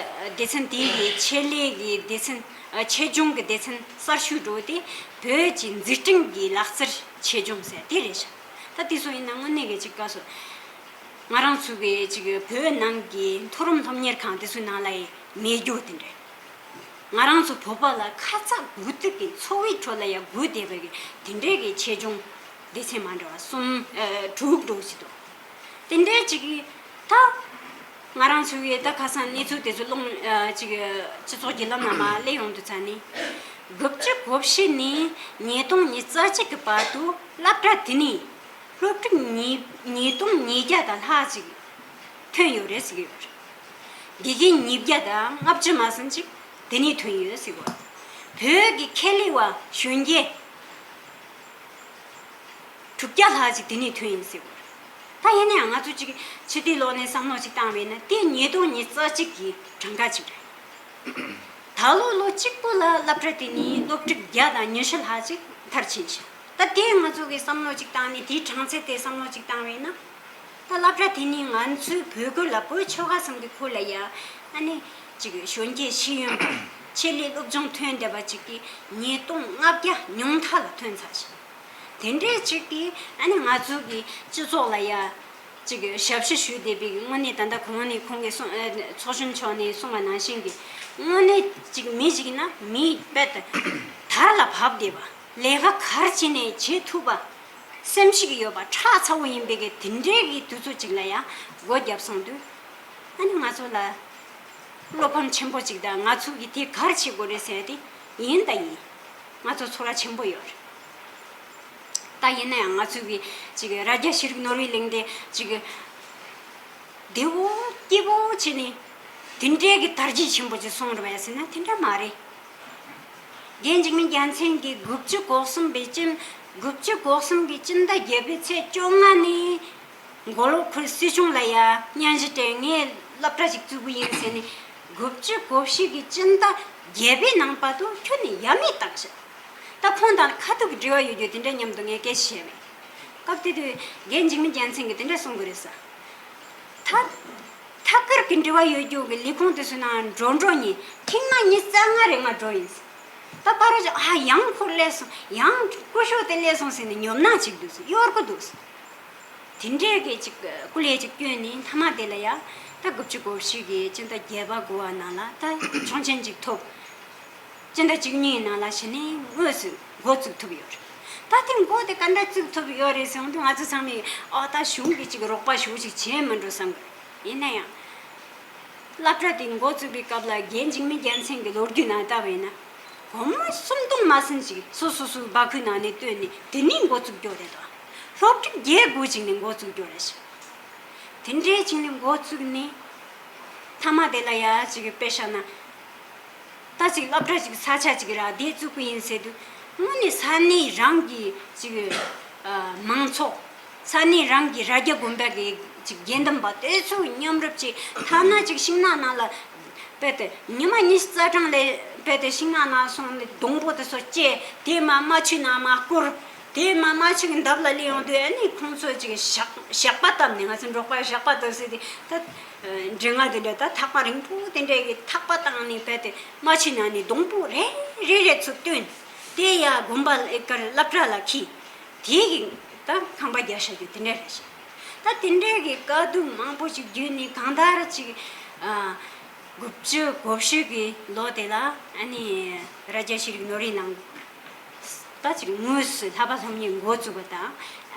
སྡེ་ཚན་དེའི་གི་ཆེད་ལས་ཀྱི་སྡེ་ཚན་ཨ་ཆེད་སྦྱོང་གི་སྡེ་ཚན་གསར་ཞུགས་འགྲོ་དེ་བོད་ཀྱི་འཛུགས་སྐྲུན་གྱི་ལག་རྩལ་ཆེད་སྦྱོང་ཟེར་དེ་རེད་ཤག་ད་དེ་ཚོ་ཡིན་ན་དངོས་གནས་གི་ཅིག་བཀའ་སོ། ང་རང་ཚོ་གི་ཅིག་བོད་ནང་གི་མཐོ་རིམ་སློབ་གཉེར་ཁང་དེ་ཚོའི་ནང་ལ་ཡི་མེད་རྒྱུ་དེ་འདྲ། ང་རང་ཚོ་བོད་པ་ལ་ཁ་ཚ་དགོས་གཏུགས་ཀྱི་འཚོ་བའི་ཁྲོད་ལ་ཡང་དགོས་བསྡད་པའི་གི་དེ་འདྲའི་གི་ཆེད་སྦྱོང་སྡེ་ཚན་མ་འདྲ་བ་གསུམ་ཨ་དྲུག་འགྲོ་བཞིན་འདུག་དེ་འདྲའི་ཅིག་གི་ད་ང་རང་ཚོའི་ད་ཁ་སང་གནས་ཚུལ་དེ་ཚོ་སློང་ཨ་ཅིག་སྤྱི་ཚོགས་བརྒྱུད་ལམ་ནང་མར་སླེབས་ཡོང་དུས་ཙ་ནས་དགུ་བཅུ་གོ་བཞི་ནས་ཉིས་སྟོང་ཉི་ཤུ་རྩ་གཅིག་གི་བར་དུ་སློབ་གྲྭ་དེ་ནས་སློབ་ཕྲུག་ཉིས་ཉིས་སྟོང་ཉིས་བརྒྱ་དང་ལྷག་ཅིག་ཐོན་ཡོད་རེད་ཟེར་གྱི་ཡོད་རེད། དགེ་རྒན་ཉིས་བརྒྱ་དང་ལྔ་བཅུ་མ་ཟིན་ཅིག་དེ་ནས་ཐོན་ཡོད་ཟེར་གྱི་ཡོད་རེད། བོད་ཀྱི་ཁེ་ལས་པ་གཞོན་སྐྱེས་དྲུག་བརྒྱ་ལྷག་ཅིག་དེ་ནས་ཐོན་ཡིན་ཟེར་གྱི་ཡོད་རེད། ད་ཡིན་ན་ཡང་ང་ཚོ་ཅིག་ཕྱི་དུས་ལོག་ནས་བསམ་བློ་ཅིག་བཏང་བས་ན་དེ་ཉིས་སྟོང་ཉི་ཤུ་རྩ་གཅིག་གི་གྲངས་ཀ་ཅིག་རེད། ད་ལོ་ལོ་གཅིག་པོ་ལ་སློབ་གྲྭ་དེ་ནས་སློབ་ཕྲུག་བརྒྱ་དང་ཉི་ཤུ་ལྷག་ཅིག་མཐར་ཕྱིན་ཤག་ད་དེ་ང་ཚོ་གི་བསམ་བློ་ཅིག་བཏང་ནས་དེའི་གྲངས་ཚད་དེ་བསམ་བློ་ཅིག་བཏང་བས་ན། ད་སློབ་གྲྭ་དེ་ནས་ང་ཚོའི་བོད་ཁུལ་ལ་བོད་ཆོལ་ཁ་གསུམ་གྱི་ཁུལ་ལ་ཡ་ཨ་ནི་ཅིག་གཞོན་སྐྱེས་ཤེས་ཡོན་པ་ཆེད་ལས་སློབ་སྦྱོང་ཐོན་བསྡད་པ་ཅིག་གིས་ཉིས་སྟོང་ལྔ་བརྒྱ་ཉུང་མཐའ་ལ་ཐོན་ཚར་ཤག་དེ་འདྲའི་ཅིག་གིས་ཨ་ནི་ང་ཚོ་གི་སྤྱི་ཚོགས་ལ་ཡ། ཅིག་ཞབས་ཕྱི་ཞུས་བསྡད་པའི་དངོས་གནས་ད་ལྟ་གོང་ནས་ཁོང་གིས་གསུང་ཨ་ཚོགས་གཞོན་མཆོག་ནས་གསུངས་པ་ནང་བཞིན་གྱི་དངོས་གནས་ཅིག་མི་ཞིག་ཡིན་ན་མི་དཔེ་དར་ལ་བབས་བསྡད་པ་ལས་ཀ་ག་རེ་བྱས་ནས་བྱེད་ཐུབ་པ་སེམས་ཤུགས་ཡོད་པ་ཁྲག་ཚ་བོ་ཡིན་པའི་གི་དེ་འདྲའི་གི་དུས་ཚོད་ཅིག་ལ་ཡང་སྒོ་བརྒྱབ་སོང་དུས་ཨ་ནི་ང་ཚོ་ལ་བློ་ཕམ་ཆེན་པོ་ཅིག་དང་ང་ཚོ་གི་དེ་ག་རེ་བྱེད་དགོས་རེད་ཟེར་ཏེ་ཡིན་ད་ཡིན། ང་ཚོ་ཚོར་བ་ཆེན་པོ་ཡོད་རེད། ད་ཡིན་ན་ཡང་ང་ཚོ་གི་ཅིག་རྭ་རྒྱ་ཤེས་རིག་ནོར་བུའི་གླིང་དེ་ཅིག་བདེ་བོ་སྐྱིད་པོ་བྱས་ནས་དེ་འདྲའི་གི་དར་རྒྱས་ཆེན་པོ་ཅིག་སོང་རེད་པས་ཟེར་ན་དེ་འདྲ་མ་རེད། རྒན་འཇིགས་མེད་རྒྱལ་མཚན་གྱི་དགུ་བཅུ་གོ་གསུམ་པའི་སྤྱི་དགུ་བཅུ་གོ་གསུམ་གྱི་སྤྱི་ཟླ་བརྒྱད་པའི་ཚེས་བཅོ་ལྔ་ནས། མགོ་ལོག་ཁུལ་སྲིད་གཞུང་ལ་ཡ་སྙན་ཞུ་སྤྲད་ངས་སློབ་གྲྭ་ཞིག་བཙུགས་གི་ཡིན་ཟེར་ནས་དགུ་བཅུ་གོ་བཞི་གི་སྤྱི་ཟླ་བརྒྱད་པའི་ནང་བར་དུ་ཁྱོན་ནས་ཡ་མེད་བཏང་ཤག་ད་ཁོང་དང་ཁ་ཐུག་གི་འབྲེལ་བ་ཡོད་རྒྱུ་དེ་འདྲ་མཉམ་དུ་ངས་སྐད་ཆ་བཤད་མེད། སྐབས་དེ་དུས་རྒན་འཇིགས་མེད་རྒྱལ་མཚན་གྱིས་དེ་འདྲ་གསུང་གི་རེད་ས། ད་ཐད་ཀར་གྱི་འབྲེལ་བ་ཡོད་རྒྱུ་གི་ལས་ཁུངས་དེ་ཚོའི་ནང་འགྲོ་འགྲོ་ཉིན་ཐེངས་མ་ཉི་ཤུ་རྩ་ལྔ་རེ་ང་འགྲོ་ཡིན། ད་པ་རོ་ཅིག་ཨ་ཡང་ཁོ་སླེབས་སོང་ཡང་སྐུ་ཞབས་དེ་སླེབས་སོང་ཟེར་ནས་ཉོབ་སྣང་ཅིག་འདུག་ཟེར་གཡོར་གི་འདུག་ཟེར། དེ་འདྲས་ཀྱི་ཅིག་སྐུ་ལས་ཅིག་བསྐྱོན་ནས་མཐའ་མ་དེ་ལ་ཡ་ད་དགུ་བཅུ་གོ་བཞི་གི་སྤྱི་ཟླ་བརྒྱད་པ་དགུ་པ་ནང་ལ་ད་ཆོག་མཆན་ཅིག་ཐོབ། སྤྱི་ཟླ་བཅུ་གཉིས་ནང་ལ་གཞི་ནས་དངོས་སུ་འགོ་བཙུགས་ཐུབ་ཡོད་རེད། ད་དེ་འགོ་དེ་ག་འདྲ་བཙུགས་ཐུབ་ཡོད་རེད་ཟེར་དུས་ང་ཚོ་ཚང་མས་ཨ་ད་གཞུང་གིས་ཅིག་རོགས་པ་ཞུ་ཅིག་བྱས་མི་འགྲོ་བསམ་གི་རེད། ཡིན་ན་ཡང་། སློབ་གྲྭ་དེ་འགོ་བཙུགས་པའི་སྐབས་ལ་རྒན་འཇིགས་མེད་རྒྱལ་མཚན་གྱི་ལོ་རྒྱུས་ནང་ལྟ་བས་ན། སྒོར་མོ་སུམ་སྟོང་མ་ཟིན་ཅིག་སོ་སོ་སོའི་སྦ་ཁུག་ནང་ནས་བཏོན་ནས་དེ་ནས་འགོ་བཙུགས་རྒྱུ་རེད་དོ། སློབ་ཕྲུག་བརྒྱད་དགུ་ཅིག་ནས་འགོ་བཙུགས་རྒྱུ་རེད་ཤག་དེ་འདྲའི་ཅིག་ནས་འགོ་བཙུགས་ནས། མཐའ་མ་དེ་ལ་ཡ་ཅིག་དཔེ་བཞག་ན། ད་ཅིག་སློབ་གྲྭ་ཅིག་ས་ཆ་ཅིག་ར་དེ་བཙུགས་པ་ཡིན་ཟེར་དུས་དངོས་གནས་ས་གནས་རང་གི་ཅིག་ཨ་མང་ཚོགས་ས་གནས་རང་གི་རྭ་རྒྱ་དགོན་པ་གི་ཅིག་དགེ་འདུན་པ་དེ་ཚོ་མཉམ་རུབ་ཅིག་ཐ་ན་ཅིག་ཤིང་ནགས་ནང་ལ་རྦད་དེ་ཉི་མ་ཉི་ཤུ་རྩ་གྲངས་ལས་རྦད་དེ་ཤིང་ནགས་ནང་སོང་ནས་སྡོང་པོ་དེ་ཚོ་བཅད་དེ་མ་རྨ་ཆུའི་ནང་མར་བསྐུར། དེ་མ་རྨ་ཆུ་གི་འདབས་ལ་སླེབས་ཡོང་དུས་ཨ་ནི་ཁོང་ཚོས་ཅིག་ཞག་ཞགས་པ་བཏབ་ནས་ང་ཚོ་འབྲོག་པ་ཞགས་པ་བཏབ་ཟེར་དེ་ད་འདྲེ་ལྔ་དེ་འདྲ་ད་ཐག་པ་རིང་པོ་དེ་འདྲས་ཀྱི་ཐག་པ་བཏང་ནས་རྦད་དེ་རྨ་ཆུའི་ནང་ནས་སྡོང་པོ་རེ་རེ་རེ་ཚུར་བཏོན། དེ་ཡ་དགོན་པ་ལ་ཨེ་ཀར་སློབ་གྲྭ་ལ་འཁྱེར། དེ་གི་ད་ཁང་པ་རྒྱག་བཞག་རྒྱུ་དེ་འདྲ་རེད་ཤག་ད་དེ་འདྲས་ཀྱི་དཀའ་སྡུག་མང་པོ་ཞིག་བརྒྱུད་ནས་གང་ལྟར་ཅིག་ཨ་དགུ་བཅུ་གོ་བཞི་གི་ལོ་དེ་ལ་ཨ་ནི་རྭ་རྒྱ་ཤེས་རིག་ནོར་བུའི་ནང་ད་ཅིག་དངོས་སུ་བསླབ་པ་སློབ་གཉེར་འགོ་བཙུགས་པ་དང་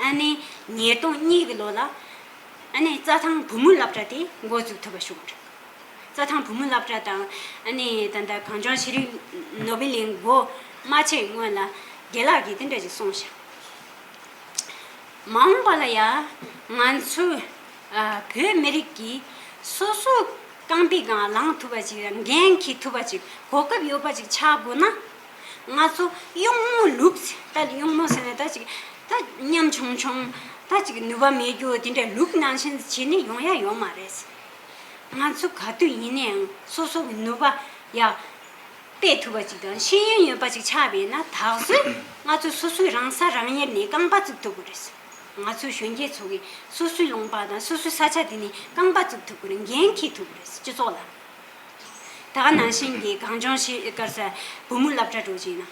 ཨ་ནི་ཉིས་སྟོང་གཉིས་ཀྱི་ལོ་ལ་ཨ་ནི་རྩྭ་ཐང་བུ་མོའི་སློབ་གྲྭ་དེ་འགོ་བཙུགས་ཐུབ་པ་བྱུང་བ་རེད། རྩྭ་ཐང་བུ་མོའི་སློབ་གྲྭ་དང་ཨ་ནི་ད་ལྟ་གངས་ལྗོངས་ཤེས་རིག་ནོར་བུ་གླིང་འགོ་མ་ཆེན་སྔོན་ལ་རྒན་ལགས་ཀྱིས་དེ་འདྲ་ཞིག་གསུངས་ཤག་མ་འོངས་པ་ལ་ཡང་ང་ཚོས་ཨ་བོད་མི་རིགས་ཀྱིས་སོ་སོའི་རྐང་པའི་སྒང་ལངས་ཐུབ་པ་ཅིག་དང་འགན་འཁྱེར་ཐུབ་པ་ཅིག་གོ་སྐབས་ཡོད་པ་ཅིག་ཆགས་དགོས་ན། ང་ཚོ་གཡོག་མོ་ལུགས་ད་གཡོག་མོ་ཟེར་ན་ད་ཅིག་ད་ཉམ་ཆུང་ཆུང་ད་ཅིག་ནུས་པ་མེད་རྒྱུ་དེ་འདྲ་ལུགས་ནང་བཞིན་བྱས་ནས་ཡོང་ཡ་ཡོད་མ་རེད། ང་ཚོ་ག་དུས་ཡིན་ནའང་སོ་སོ་གི་ནུས་པ་ཡ་སྤེལ་ཐུབ་པ་ཅིག་དང་ཤེས་ཡོན་ཡོད་པ་ཅིག་ཆགས་པས་ན་ད་གཟོད་ང་ཚོ་སོ་སོའི་རང་ས་རང་ཡུལ་ནས་རྐང་པ་བཙུགས་ཐུབ་ཀྱི་རེད། ང་ཚོའི་གཞོན་སྐྱེས་ཚོ་གིས་སོ་སོའི་ལུང་པ་དང་སོ་སོའི་ས་ཆ་དེ་ནས་རྐང་པ་བཙུགས་ཐུབ་ཀྱི་རེད། འགན་འཁྱེར་ཐུབ་ཀྱི་རེད། སྤྱི་ཚོགས་ལ། ད་ག་ནང་བཞིན་གྱི་གངས་ལྗོངས་ཤེས་དཀར་ས་བུ་མོའི་སློབ་གྲྭ་འགྲོ་བྱས་ན།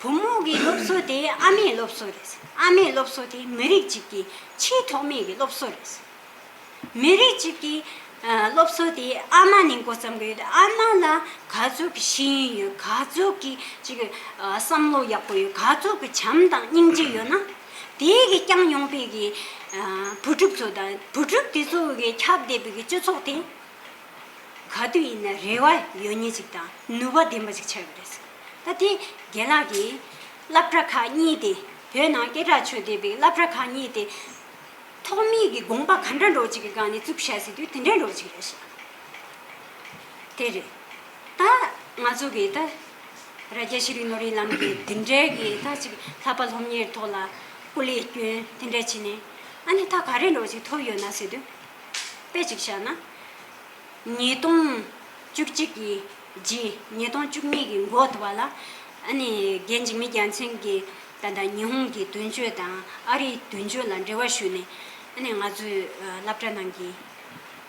བུ་མོ་གི་སློབ་གསོ་དེ་ཨ་མའི་སློབ་གསོ་རེད། ཨ་མའི་སློབ་གསོ་དེ་མི་རིགས་གཅིག་གི་ཆེས་ཐོག་མའི་གི་སློབ་གསོ་རེད། མི་རིགས་གཅིག་གི་ཨ་སློབ་གསོ་དེ་ཨ་མ་ནས་འགོ་བརྩམས་ཀྱི་ཡོད། ཨ་མ་ལ་ག་ཚོད་ཀྱི་ཤེས་ཡོན་ཡོད། ག་ཚོད་ཀྱི་ཅིག་ཨ་བསམ་བློ་ཡག་པོ་ཡོད། ག་ཚོད་ཀྱི་བྱམས་དང་སྙིང་རྗེ་ཡོད་ན། དེ་གི་བསྐྱངས་ཡོང་པའི་གི་ཨ་བུ་ཕྲུག་ཚོ་དང་བུ་ཕྲུག་དེ་ཚོ་གི་ཁྱབ་བསྡད་པའི་གི་སྤྱི་ཚོགས་དེ་ག་དུས་ཡིན་ན་རེ་བ་ཡོད་མཁན་ཅིག་དང་ནུས་པ་ལྡན་པ་ཅིག་ཆགས་ཡོད་རེད། ད་དེ་རྒན་ལགས་ཀྱིས་སློབ་གྲྭ་ཁག་གཉིས་དེ་བོད་ནང་སྐད་གྲགས་ཆོད་བསྡད་པའི་སློབ་གྲྭ་ཁག་གཉིས་དེ་ཐོག་མའི་གི་དགོངས་པ་ག་འདྲ་འདྲ་བོ་ཅིག་གི་སྒང་ནས་བཙུགས་བཞག་ཟེར་དུས་དེ་འདྲ་འདྲ་བོ་ཅིག་རེད་ཤག་དེ་རེད། ད་ང་ཚོ་གི་ད་རྭ་རྒྱ་ཤེས་རིག་ནོར་བུའི་ལམ་གྱི་འདི་འདྲའི་གི་ད་ཅིག་བསླབ་པ་སློབ་གཉེར་ཐོག་ལ་སྐུ་ལས་བསྐྱོན་དེ་འདྲ་བྱས་ནས་ཨ་ནི་ད་ག་རེ་འདྲ་བོ་ཅིག་ཐོབ་ཡོད་ན་ཟེར་དུས་དཔེ་ཅིག་བཞག་ན། ཉིས་སྟོང་བཅུ་གཅིག་གི་རྗེས། ཉིས་སྟོང་བཅུ་གཉིས་ཀྱི་འགོ་དེ་བ་ལ་ཨ་ནི་རྒན་འཇིགས་མེད་རྒྱལ་མཚན་གྱིས་ད་ལྟ་ཉི་ཧོང་གི་དོན་གཅོད་དང་ཨ་རིའི་དོན་གཅོད་ལ་འབྲེལ་བ་ཞུས་ནས་ཨ་ནི་ང་ཚོའི་ཨ་སློབ་གྲྭ་ནང་གི་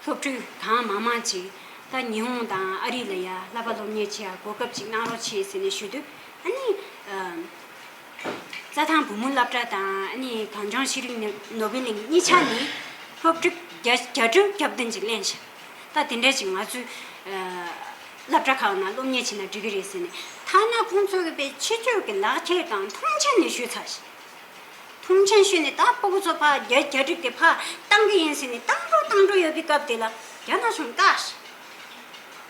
སློབ་ཕྲུག་གང་མང་མང་ཅིག་ད་ཉི་ཧོང་དང་ཨ་རི་ལ་ཡ་བསླབ་པ་སློབ་གཉེར་བྱེད་ཡ་གོ་སྐབས་ཅིག་གནང་རོགས་བྱེད་ཟེར་ནས་ཞུས་དུས་ཨ་ནི་ཨ། རྩྭ་ཐང་བུ་མོ་སློབ་གྲྭ་དང་ཨ་ནི་གངས་ལྗོངས་ཤེས་རིག་ནོར་བུའི་གླིང་གཉིས་ཆ་ནས་སློབ་ཕྲུག་བརྒྱ་བརྒྱ་དྲུག་བརྒྱ་བདུན་ཅིག་ལེན་ཤག་ད་དེ་འདྲ་ཅིག་ང་ཚོའི་ཨ་སློབ་གྲྭ་ཁག་ནང་སློབ་གཉེར་བྱས་ན་འགྲིག་གི་རེད་ཟེར་ནས། ཐ་ན་ཁོང་ཚོ་གི་དཔེ་ཕྱི་སྐྱོད་ཀྱི་ལག་ཁྱེར་དང་མཐོང་མཆན་ནས་ཞུས་ཚར་ཤག་མཐོང་མཆན་ཞུས་ནས་ད་སྤུ་གུ་ཚོ་ཕར་བརྒྱ་བརྒྱ་དྲུག་དེ་ཕར་བཏང་གི་ཡིན་ཟེར་ནས་བཏང་འགྲོ་བཏང་འགྲོ་ཡོད་པའི་སྐབས་དེ་ལ་རྒྱ་ནག་གཞུང་བཀག་ཤག་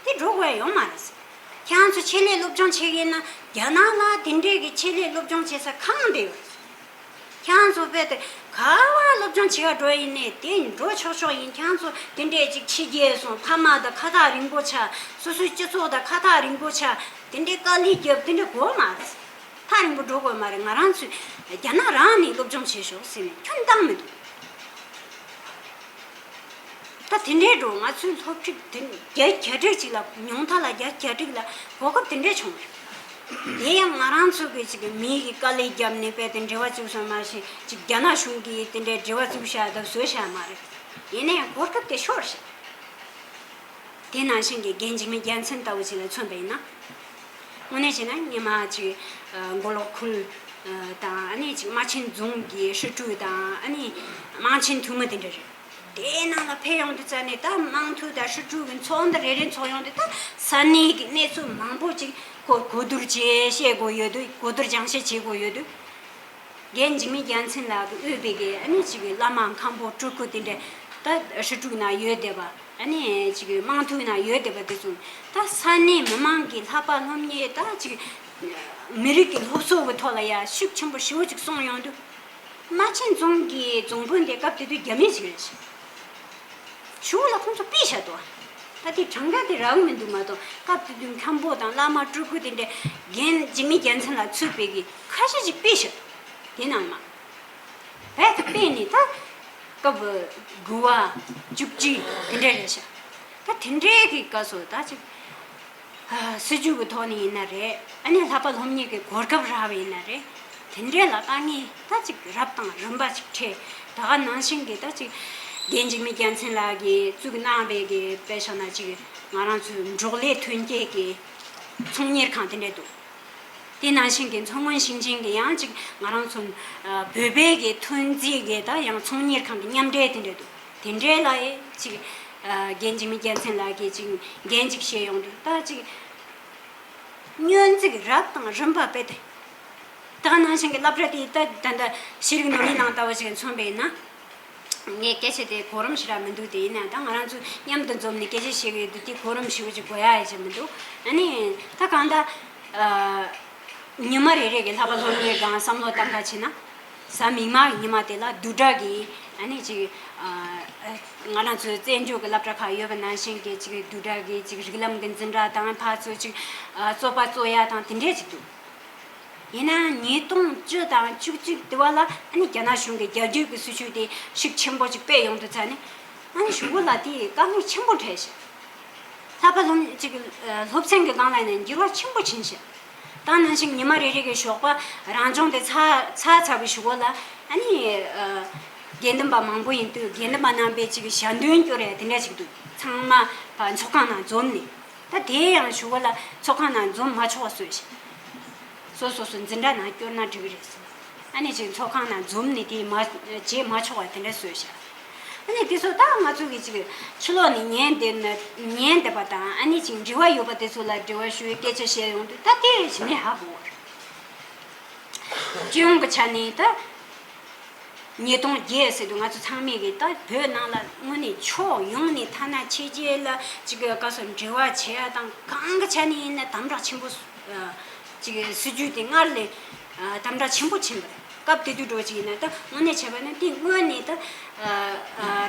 དེ་འགྲོ་དགོས་ཡ་ཡོད་མ་རེད་ཟེར། ཁྱེད་རང་ཚོ་ཆེད་ལས་སློབ་སྦྱོང་བྱེད་ཀྱི་ཡིན་ན་རྒྱ་ནག་ལ་དེ་འདྲས་ཀྱི་ཆེད་ལས་སློབ་སྦྱོང་བྱེད་ས་གང་དེ་ཡོད། ཁྱེད་རང་ཚོ་དཔེ་དེ་ག་བར་སློབ་སྦྱོང་བྱེད་ག་འགྲོ་ཡིན་ནའི་དེ་འགྲོ་ཆོག་ཆོག་ཡིན། ཁྱེད་རང་ཚོ་དེ་འདྲས་ཅིག་ཕྱི་རྒྱལ་སོང་། ཕ་མ་དང་ཁ་ཐག་རིང་པོ་ཆགས། སོ་སོའི་སྤྱི་ཚོགས་དང་ཁ་ཐག་རིང་པོ་ཆགས། དེ་འདྲས་དཀའ་ལས་རྒྱབ་དེ་འདྲས་དགོས་མ་རེད། ཐག་རིང་པོ་འགྲོ་དགོས་མ་རེད། ང་རང་ཚོས་རྒྱ་ནག་རང་ནས་སློབ་སྦྱོང་བྱེད་ཤོག་ཟེར་ནས་ཁྱོན་བཏང་མི་འདུག་ད་དེ་འདྲའི་འགྲོ་ང་ཚོའི་སློབ་ཕྲུག་དེ་བརྒྱ་བརྒྱ་དྲུག་ཅིག་ལ་ཉུང་མཐའ་ལ་བརྒྱ་བརྒྱ་དྲུག་ལ་གོ་སྐབས་དེ་འདྲས་བྱུང་རེད། དེ་ཡང་ང་རང་ཚོ་གི་ཅིག་མི་གི་དཀའ་ལས་བརྒྱབ་ནས་དཔེ་དེ་འབྲེལ་བ་བཙུགས་སོང་མ་གཞི་ཅིག་རྒྱ་ནག་གཞུང་གིས་དེ་འདྲའི་འབྲེལ་བ་བཙུགས་བཞག་དང་བཟོས་བཞག་མ་རེད། ཡིན་ན་ཡང་གོ་སྐབས་དེ་ཤོར་ཤག་དེ་ནང་བཞིན་གྱི་རྒན་འཇིགས་མེད་རྒྱལ་མཚན་ལྟ་བུ་ཅིག་ལ་མཚོན་པ་ཡིན་ན། དངོས་གནས་བྱས་ན་སྔོན་མ་ཅིག་མགོ་ལོག་ཁུལ་དང་ཨ་ནི་ཅིག་རྨ་ཆེན་རྫོང་གི་ཧྲི་ཀྲུའུ་དང་ཨ་ནི་དམངས་ཆེན་འཐུས་མི་དེ་འདྲ་རེད། དེའི་ནང་ལ་ཕེབས་ཡོང་དུས་ཙ་ནས་ད་དམངས་འཐུས་དང་ཧྲི་ཀྲུའུ་གི་ཚོགས་འདུ་རེ་རེ་འཚོགས་ཡོང་དུས་ད་ས་གནས་ཀྱི་གནས་ཚུལ་མང་པོ་ཅིག་གོ་གོ་བསྡུར་བྱེད་བཤད་དགོས་ཡོད་དུས། གོ་བསྡུར་སྦྱང་བཤད་བྱེད་དགོས་ཡོད་དུས། རྒན་འཇིགས་མེད་རྒྱལ་མཚན་ལགས་ཀྱིས་དབུས་པའི་གི་ཨ་ནི་ཅིག་གི་བླ་མ་མཁན་པོ་སྤྲུལ་སྐུ་དེ་འདྲ་ད་ཧྲི་ཀྲུའུ་ནང་ཡོད་བསྡད་པ། ཨ་ནི་ཅིག་གི་དམངས་འཐུས་ནང་ཡོད་བསྡད་པ་དེ་ཚོ་ད་ས་གནས་མི་མང་གི་བསླབ་པ་སློབ་གཉེར་ད་ཅིག་མི་རིགས་ཀྱི་སློབ་གསོ་གི་ཐོག་ལ་ཡ་ཤུགས་ཆེན་པོ་ཞེ་པོ་ཅིག་སོང་ཡོང་དུས། རྨ་ཆེན་རྫོང་གི་རྫོང་དཔོན་དེ་སྐབས་དེ་དུས་རྒྱ་མི་ཞིག་རེད། གཞུང་ལ་ཁོང་ཚོ་ཕུད་བཞག་འདུག་ད་དེ་གྲངས་ཀ་དེ་རག་གི་མི་འདུག་མ་གཏོགས་སྐབས་དེ་དུས་མཁན་པོ་དང་བླ་མ་སྤྲུལ་སྐུ་དེ་འདྲ་རྒན་འཇིགས་མེད་རྒྱལ་མཚན་ལ་ཚུད་པའི་གི་ཁ་ཤས་ཅིག་ཕུད་བཞག་དེ་ནང་མ་རྦད་དེ་ཕུད་ནས་ད་སྐབས་དགུ་པ་བཅུ་གཅིག་དེ་འདྲ་རེད་ཤག་ད་དེ་འདྲའི་གི་སྐབས་སུ་ད་ཅིག་ཨ། སྲིད་ཇུས་ཀྱི་ཐོག་ནས་ཡིན་ན་རེད། ཨ་ནི་བསླབ་པ་སློབ་གཉེར་གྱི་གོ་སྐབས་རག་པ་ཡིན་ན་རེད། དེ་འདྲའི་ལ་དཀའ་ངལ་ད་ཅིག་རབ་དང་རིམ་པ་ཅིག་འཕྲད། ད་ག་ནང་བཞིན་གྱི་ད་ཅིག་རྒན་འཇིགས་མེད་རྒྱལ་མཚན་ལགས་ཀྱིས་བཙུགས་གནང་བའི་གི་དཔེ་བཞག་ན་ཅིག་ང་རང་ཚོའི་འབྲོག་ལས་ཐོན་སྐྱེད་ཀྱི་ཚོང་གཉེར་ཁང་དེ་འདྲ་འདུག་དེ་ནང་བཞིན་གྱི་མཚོ་སྔོན་ཞིང་ཆེན་གྱི་ཡང་ཅིག་ང་རང་ཚོ་ཨ་བོད་པའི་གི་ཐོན་རྫས་ཀྱི་ད་ཡང་ཚོང་གཉེར་ཁང་གི་མཉམ་འབྲེལ་དེ་འདྲ་འདུག་དེ་འདྲའི་ལ་ཡི་ཅིག་ཨ་རྒན་འཇིགས་མེད་རྒྱལ་མཚན་ལགས་ཀྱིས་ཅིག་འགན་ཅིག་བཞེས་ཡོང་དུས་ད་ཅིག་སྔོན་རྩིས་རབ་དང་རིམ་པ་སྤེལ་ཏེ་ ད་ག་ནང་བཞིན་གྱི་སློབ་གྲྭ་དེ་ད་ད་ལྟ་ཤེས་རིག་ནོར་གླིང་ནང་ལྟ་བུ་ཞིག་མཚོན་པ་ཡིན་ན། ངས་སྐད་ཆ་དེ་གོ་རིམ་ཞིག་ར་མི་འདུག་དེ་ཡིན་ན་ད་ང་རང་ཚོ་མཉམ་དུ་འཛོམས་ནས་སྐད་ཆ་བཤད་ཀྱི་ཡོད་དུས་དེ་གོ་རིམ་ཞིག་ཅིག་གོ་ཡ་ཡི་ཅིག་མི་འདུག་ཨ་ནི་ད་གང་ལྟར་ཉི་མ་རེ་རེ་གི་བསླབ་པ་སློབ་གཉེར་སྒང་བསམ་བློ་བཏང་ག་བྱས་ན། གཟའ་མིག་དམར་གྱི་ཉི་མ་དེ་ལ་བསྡུས་གྲྭ་གི་ཨ་ནི་ཅིག་ང་རང་ཚོའི་བཙན་བྱོལ་གྱི་སློབ་གྲྭ་ཁག་ཡོད་པ་ནང་བཞིན་གྱི་ཅིག་བསྡུས་གྲྭ་གི་ཅིག་རིགས་ལམ་གྱི་འཛིན་གྲྭ་དང་ཕར་ཚུར་ཅིག་རྩོད་པ་རྩོད་ཡ་དང་དེ་འདྲས་ཅིག་འདུག་ཡིན་ནའང་ཉིས་སྟོང་བཅུ་དང་བཅུ་གཅིག་དེ་བ་ལ་ཨ་ནི་རྒྱ་ནག་གཞུང་གིས་རྒྱ་བསྒྱུར་གྱི་སྲིད་བྱུས་དེ་ཤུགས་ཆེན་པོ་ཅིག་སྤེལ་ཡོང་དུས་ཙ་ནས་ཨ་ནི་གཞུག་གུ་ལ་དེ་དཀའ་ངལ་ཆེན་པོ་འཕྲད་ཤག་བསླབ་པ་སློབ་ཅིག་སློབ་ཚན་གྱི་སྒང་ལ་ནས་འགྱུར་བ་ཆེན་པོ་ཕྱིན་ཤག་ད་ནང་བཞིན་ཉི་མ་རེ་རེ་གི་ཞོགས་པ་རང་སྦྱོང་དེ་ཚར་ཚར་ཚར་བའི་གཞུག་གུ་ལ་ཨ་ནི་དགེ་འདུན་པ་མང་པོ་ཡིན་དུས་དགེ་འདུན་པ་རྣམ་པས་ཅིག་ཞལ་འདོན་སྐྱོར་ཡ་དེ་འདྲ་ཅིག་འདུག་ཚང་མ་ཕར་ཚོགས་ཁང་ནང་འཛོམས་ནས། ད་དེ་ཡང་གཞུག་གུ་ལ་ཚོགས་ཁང་ནང་འཛོམས་མ་ཆོག་པ་བཟོས་ཤག་སོ་སོ་སོ་འཛིན་གྲྭ་ནང་སྐྱོར་ན་འགྲིག་གི་རེད་ཟེར། ཨ་ནི་ཅིག་ཚོགས་ཁང་ནང་འཛོམས་ནས་དེ་མ་བྱེད་མ་ཆོག་པ་དེ་འདྲ་བཟོས་ཤག་ཨ་ནི་དེ་ཚོ་ད་ང་ཚོ་གི་ཅིག་ཕྱི་ལོགས་ནས་ཉན་བསྡད་ན་ཉན་བསྡད་པ་དང་ཨ་ནི་ཅིག་འབྲེལ་བ་ཡོད་པ་དེ་ཚོ་ལ་འབྲེལ་བ་ཞུ་བའི་སྐད་ཆ་བཤད་ཡོང་དུས་ད་དེ་ཞི་མི་ཧ་གོ་བ་རེད། སྤྱི་ཡོངས་ཀྱི་ཆ་ནས་ད། ཉིས་སྟོང་བརྒྱད་ཟེར་དུས་ང་ཚོ་ཚང་མས་གི་ད་བོད་ནང་ལ་དངོས་གནས་ཕྱོགས་ཡོངས་ནས་ཐ་ན་ཕྱི་རྒྱལ་ལ་ཅིག་གི་བཀའ་ཟུར་འབྲེལ་བ་བྱེད་ཡ་དང་གང་གི་ཆ་ནས་ཡིན་ན་དམ་དྲག་ཆེན་པོ་ཅིག་གི་སྲིད་ཇུས་དེ་སྔར་ལས་དམ་དྲག་ཆེན་པོ་ཕྱིན་པ་རེད། སྐབས་དེ་དུས་འགྲོ་ཅིག་ཡིན་ན་ད་དངོས་གནས་བྱས་པ་ན་དེ་དངོས་གནས་ད་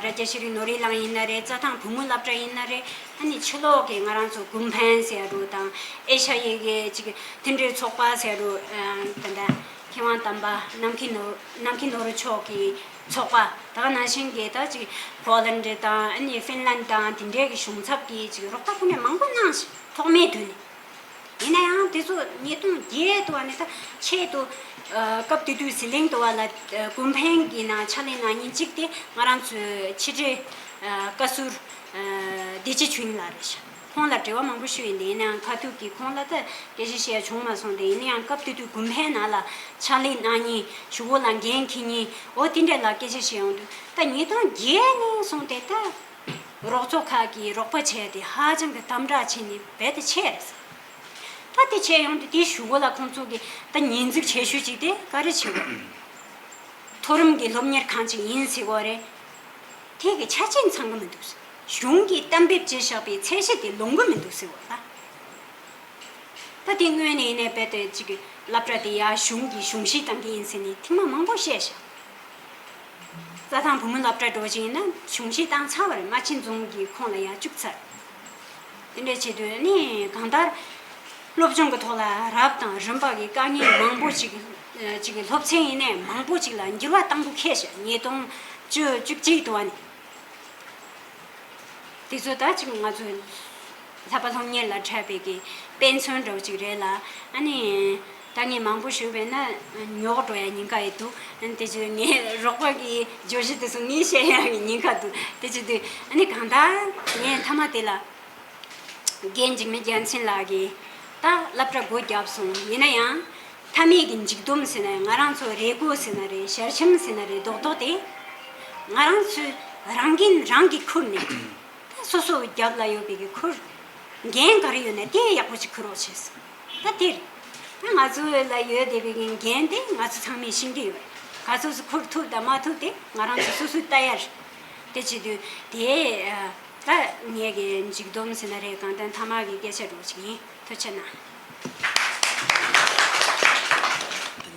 རྭ་རྒྱ་ཤེས་རིག་ནོར་བུའི་གླིང་ཡིན་ན་རེད། རྩྭ་ཐང་བུ་མོ་སློབ་གྲྭ་ཡིན་ན་རེད། ཨ་ནི་ཕྱི་ལོགས་ཀྱི་ང་རང་ཚོ་ཀུན་ཕན་ཟེར་རུ་དང་ཨེ་ཤ་ཡའི་གི་ཅིག་མཐུན་སྒྲིལ་ཚོགས་པ་ཟེར་རུ་ད་ལྟ། མཁས་དབང་དམ་པ་ནམ་མཁའི་ནོར་ནམ་མཁའི་ནོར་བུ་མཆོག་གི་ཚོགས་པ་དག་ནང་བཞིན་གྱི་ད་ཅིག་ཕོ་ལན་ཌི་དང་ཨ་ནི་ཧྥིན་ལན་ཌི་དང་དེ་འདྲའི་གི་གཞུང་ཚབ་ཀྱིས་ཅིག་རོགས་པ་ཁོ་ནས་མང་པོ་གནང་ཞིང་ཐོག་མའི་དུས་ནས། ཡིན་ན་ཡང་དེ་ཚོ་ཉིས་སྟོང་བརྒྱད་དུ་བ་ནས་ད་ཆེད་དུ་སྐབས་དེ་དུས་ཟི་ལིང་དུ་བ་ལ་ཀུན་ཕན་གྱི་ནང་ཕྱག་ལས་གནང་མཁན་གཅིག་དེ་ང་རང་ཚོའི་ཕྱི་དྲིལ་བཀའ་ཟུར་བདེ་སྐྱིད་ཆོས་དབྱིངས་ལགས་རེད་ཤག་ཁོང་ལ་འབྲེལ་བ་མང་པོ་ཞུས་ཡིན། དེ་ཡིན་ནའང་ཁ་ཐུག་གིས་ཁོང་ལ་ད་སྐད་ཆ་བཤད་བྱུང་མ་སོང་། དེ་ཡིན་ན་ཡང་སྐབས་དེ་དུས་ཀུན་ཕན་ནང་ལ་ཕྱག་ལས་གནང་མཁན་གཞུག་གུ་ལ་འགན་འཁྱེར་མཁན་འོ་དེ་འདྲ་ལ་སྐད་ཆ་བཤད་ཡོང་དུས་ད་ཉིས་སྟོང་བརྒྱད་ནས་བཟུང་སྟེ་ད་རོགས་ཚོགས་ཁག་གིས་རོགས་པ་བྱས་ཏེ་ཧ་ཅང་གི་དམ་དྲག་བྱས་ནས་རྦད་དེ་ཆེ་རེད། ད་དེ་བྱས་ཡོང་དུས་དེའི་གཞུག་གུ་ལ་ཁོང་ཚོ་གིས་ད་ཉེས་འཛུགས་བྱེད་ཤུགས་ཅིག་དེ་ག་རེ་བྱེད་དགོས། མཐོ་རིམ་གྱི་སློབ་གཉེར་ཁང་ཅིག་ཡིན་ཟེར་དགོས་རེད། དེ་གི་ཆ་རྐྱེན་ཚང་གི་མི་འདུག་གཞུང་གིས་གཏན་འབེབས་བྱས་བཞག་པའི་ཚད་གཞི་དེ་ལོངས་གི་མི་འདུག་ཟེར་བ་ལ། ད་དེ་སྔོན་ནས་ཡིན་ནའི་རྦད་དེ་ཅིག་སློབ་གྲྭ་དེ་ཡར་གཞུང་གིས་གཞུང་བཞེས་བཏང་གི་ཡིན་ཟེར་ནས་ཐེངས་མ་མང་པོ་བཤད་བཞག་རྩྭ་ཐང་བུ་མོ་སློབ་གྲྭ་འགྲོ་བཞིན་ཡིན་ན་གཞུང་བཞེས་བཏང་ཚར་བ་རེད། རྨ་ཆེན་རྫོང་གིས་ཁོང་ལ་ཡར་བཅུག་ཚར། དེ་འདྲ་བྱེད་དུས་ནི་གང་ལྟར་སློབ་སྦྱོང་གི་ཐོག་ལ་རབ་དང་རིམ་པ་གི་དཀའ་ངལ་མང་པོ་ཅིག་ཅིག་གི་སློབ་ཚན་ཡིན་ནའི་མང་པོ་ཅིག་ལ་འགྱུར་བ་གཏང་དགོས་ཁེལ་ཤག་ཉིས་སྟོང་བཅུ་བཅུ་གཅིག་དུ་བ་ནས། དེ་ཚོ་ད་ཅིག་ང་ཚོའི་བསླབ་པ་སློབ་གཉེར་ལ་འཕྲད་པའི་གི་དཔེ་མཚོན་འདྲ་བོ་ཅིག་རེད་ལ། ཨ་ནི་ད་ངས་མང་པོ་ཞུས་པས་ན་ཉོག་འགྲོ་ཡ་ཉེན་ཁ་ཡོད་འདུག་ཨ་ནི་དེ་ཚོ་ངའི་རོགས་པ་གི་བརྗོད་གཞི་དེ་ཚོ་ངས་བཤད་ཡ་གི་ཉེན་ཁ་འདུག་དེ་བྱེད་དུས་ཨ་ནི་གང་ལྟར་ངས་མཐའ་མ་དེ་ལ། རྒན་འཇིགས་མེད་རྒྱལ་མཚན་ལགས་ཀྱིས་ད་སློབ་གྲྭ་སྒོ་བརྒྱབ་སོང་། ཡིན་ན་ཡང་མཐའ་མའི་གི་མཇུག་སྡོམ་ཟེར་ན་ང་རང་ཚོ་རེ་སྐུལ་ཟེར་ན་རེད། ཞལ་ཆེམས་ཟེར་ན་རེད། རྡོག་རྡོག་དེ་ང་རང་ཚོས་རང་འགན་རང་གིས་ཁུར་ནས་ད་སོ་སོའི་རྒྱབ་ལ་ཡོད་པའི་གི་ཁུར་འགན་ག་རེ་ཡོད་ན་དེ་ཡག་པོ་ཅིག་ཁུར་རོགས་བྱས་སོང་། ད་དེ་རེད། ད་ང་ཚོ་ལ་ཡོད་བསྡད་པའི་གི་འགན་དེ་ང་ཚོ་ཚང་མས་ཤེས་ཀྱི་ཡོད་རེད། ག་ཚོད་ཅིག་ཁུར་ཐུབ་དང་མ་ཐུབ་དེ་ང་རང་ཚོ་སོ་སོའི་ལྟ་ཡ་རེད། དེ་བྱེད་དུས་དེ། ད་ངས་ཀྱི་མཇུག་སྡོམ་ཟེར་ན་རེད། གང་ལྟར་མཐའ་མ་གི་སྐད་ཆ་འདྲ་བོ་ཅིག་ཡིན། ཐུགས་རྗེ་གནང་།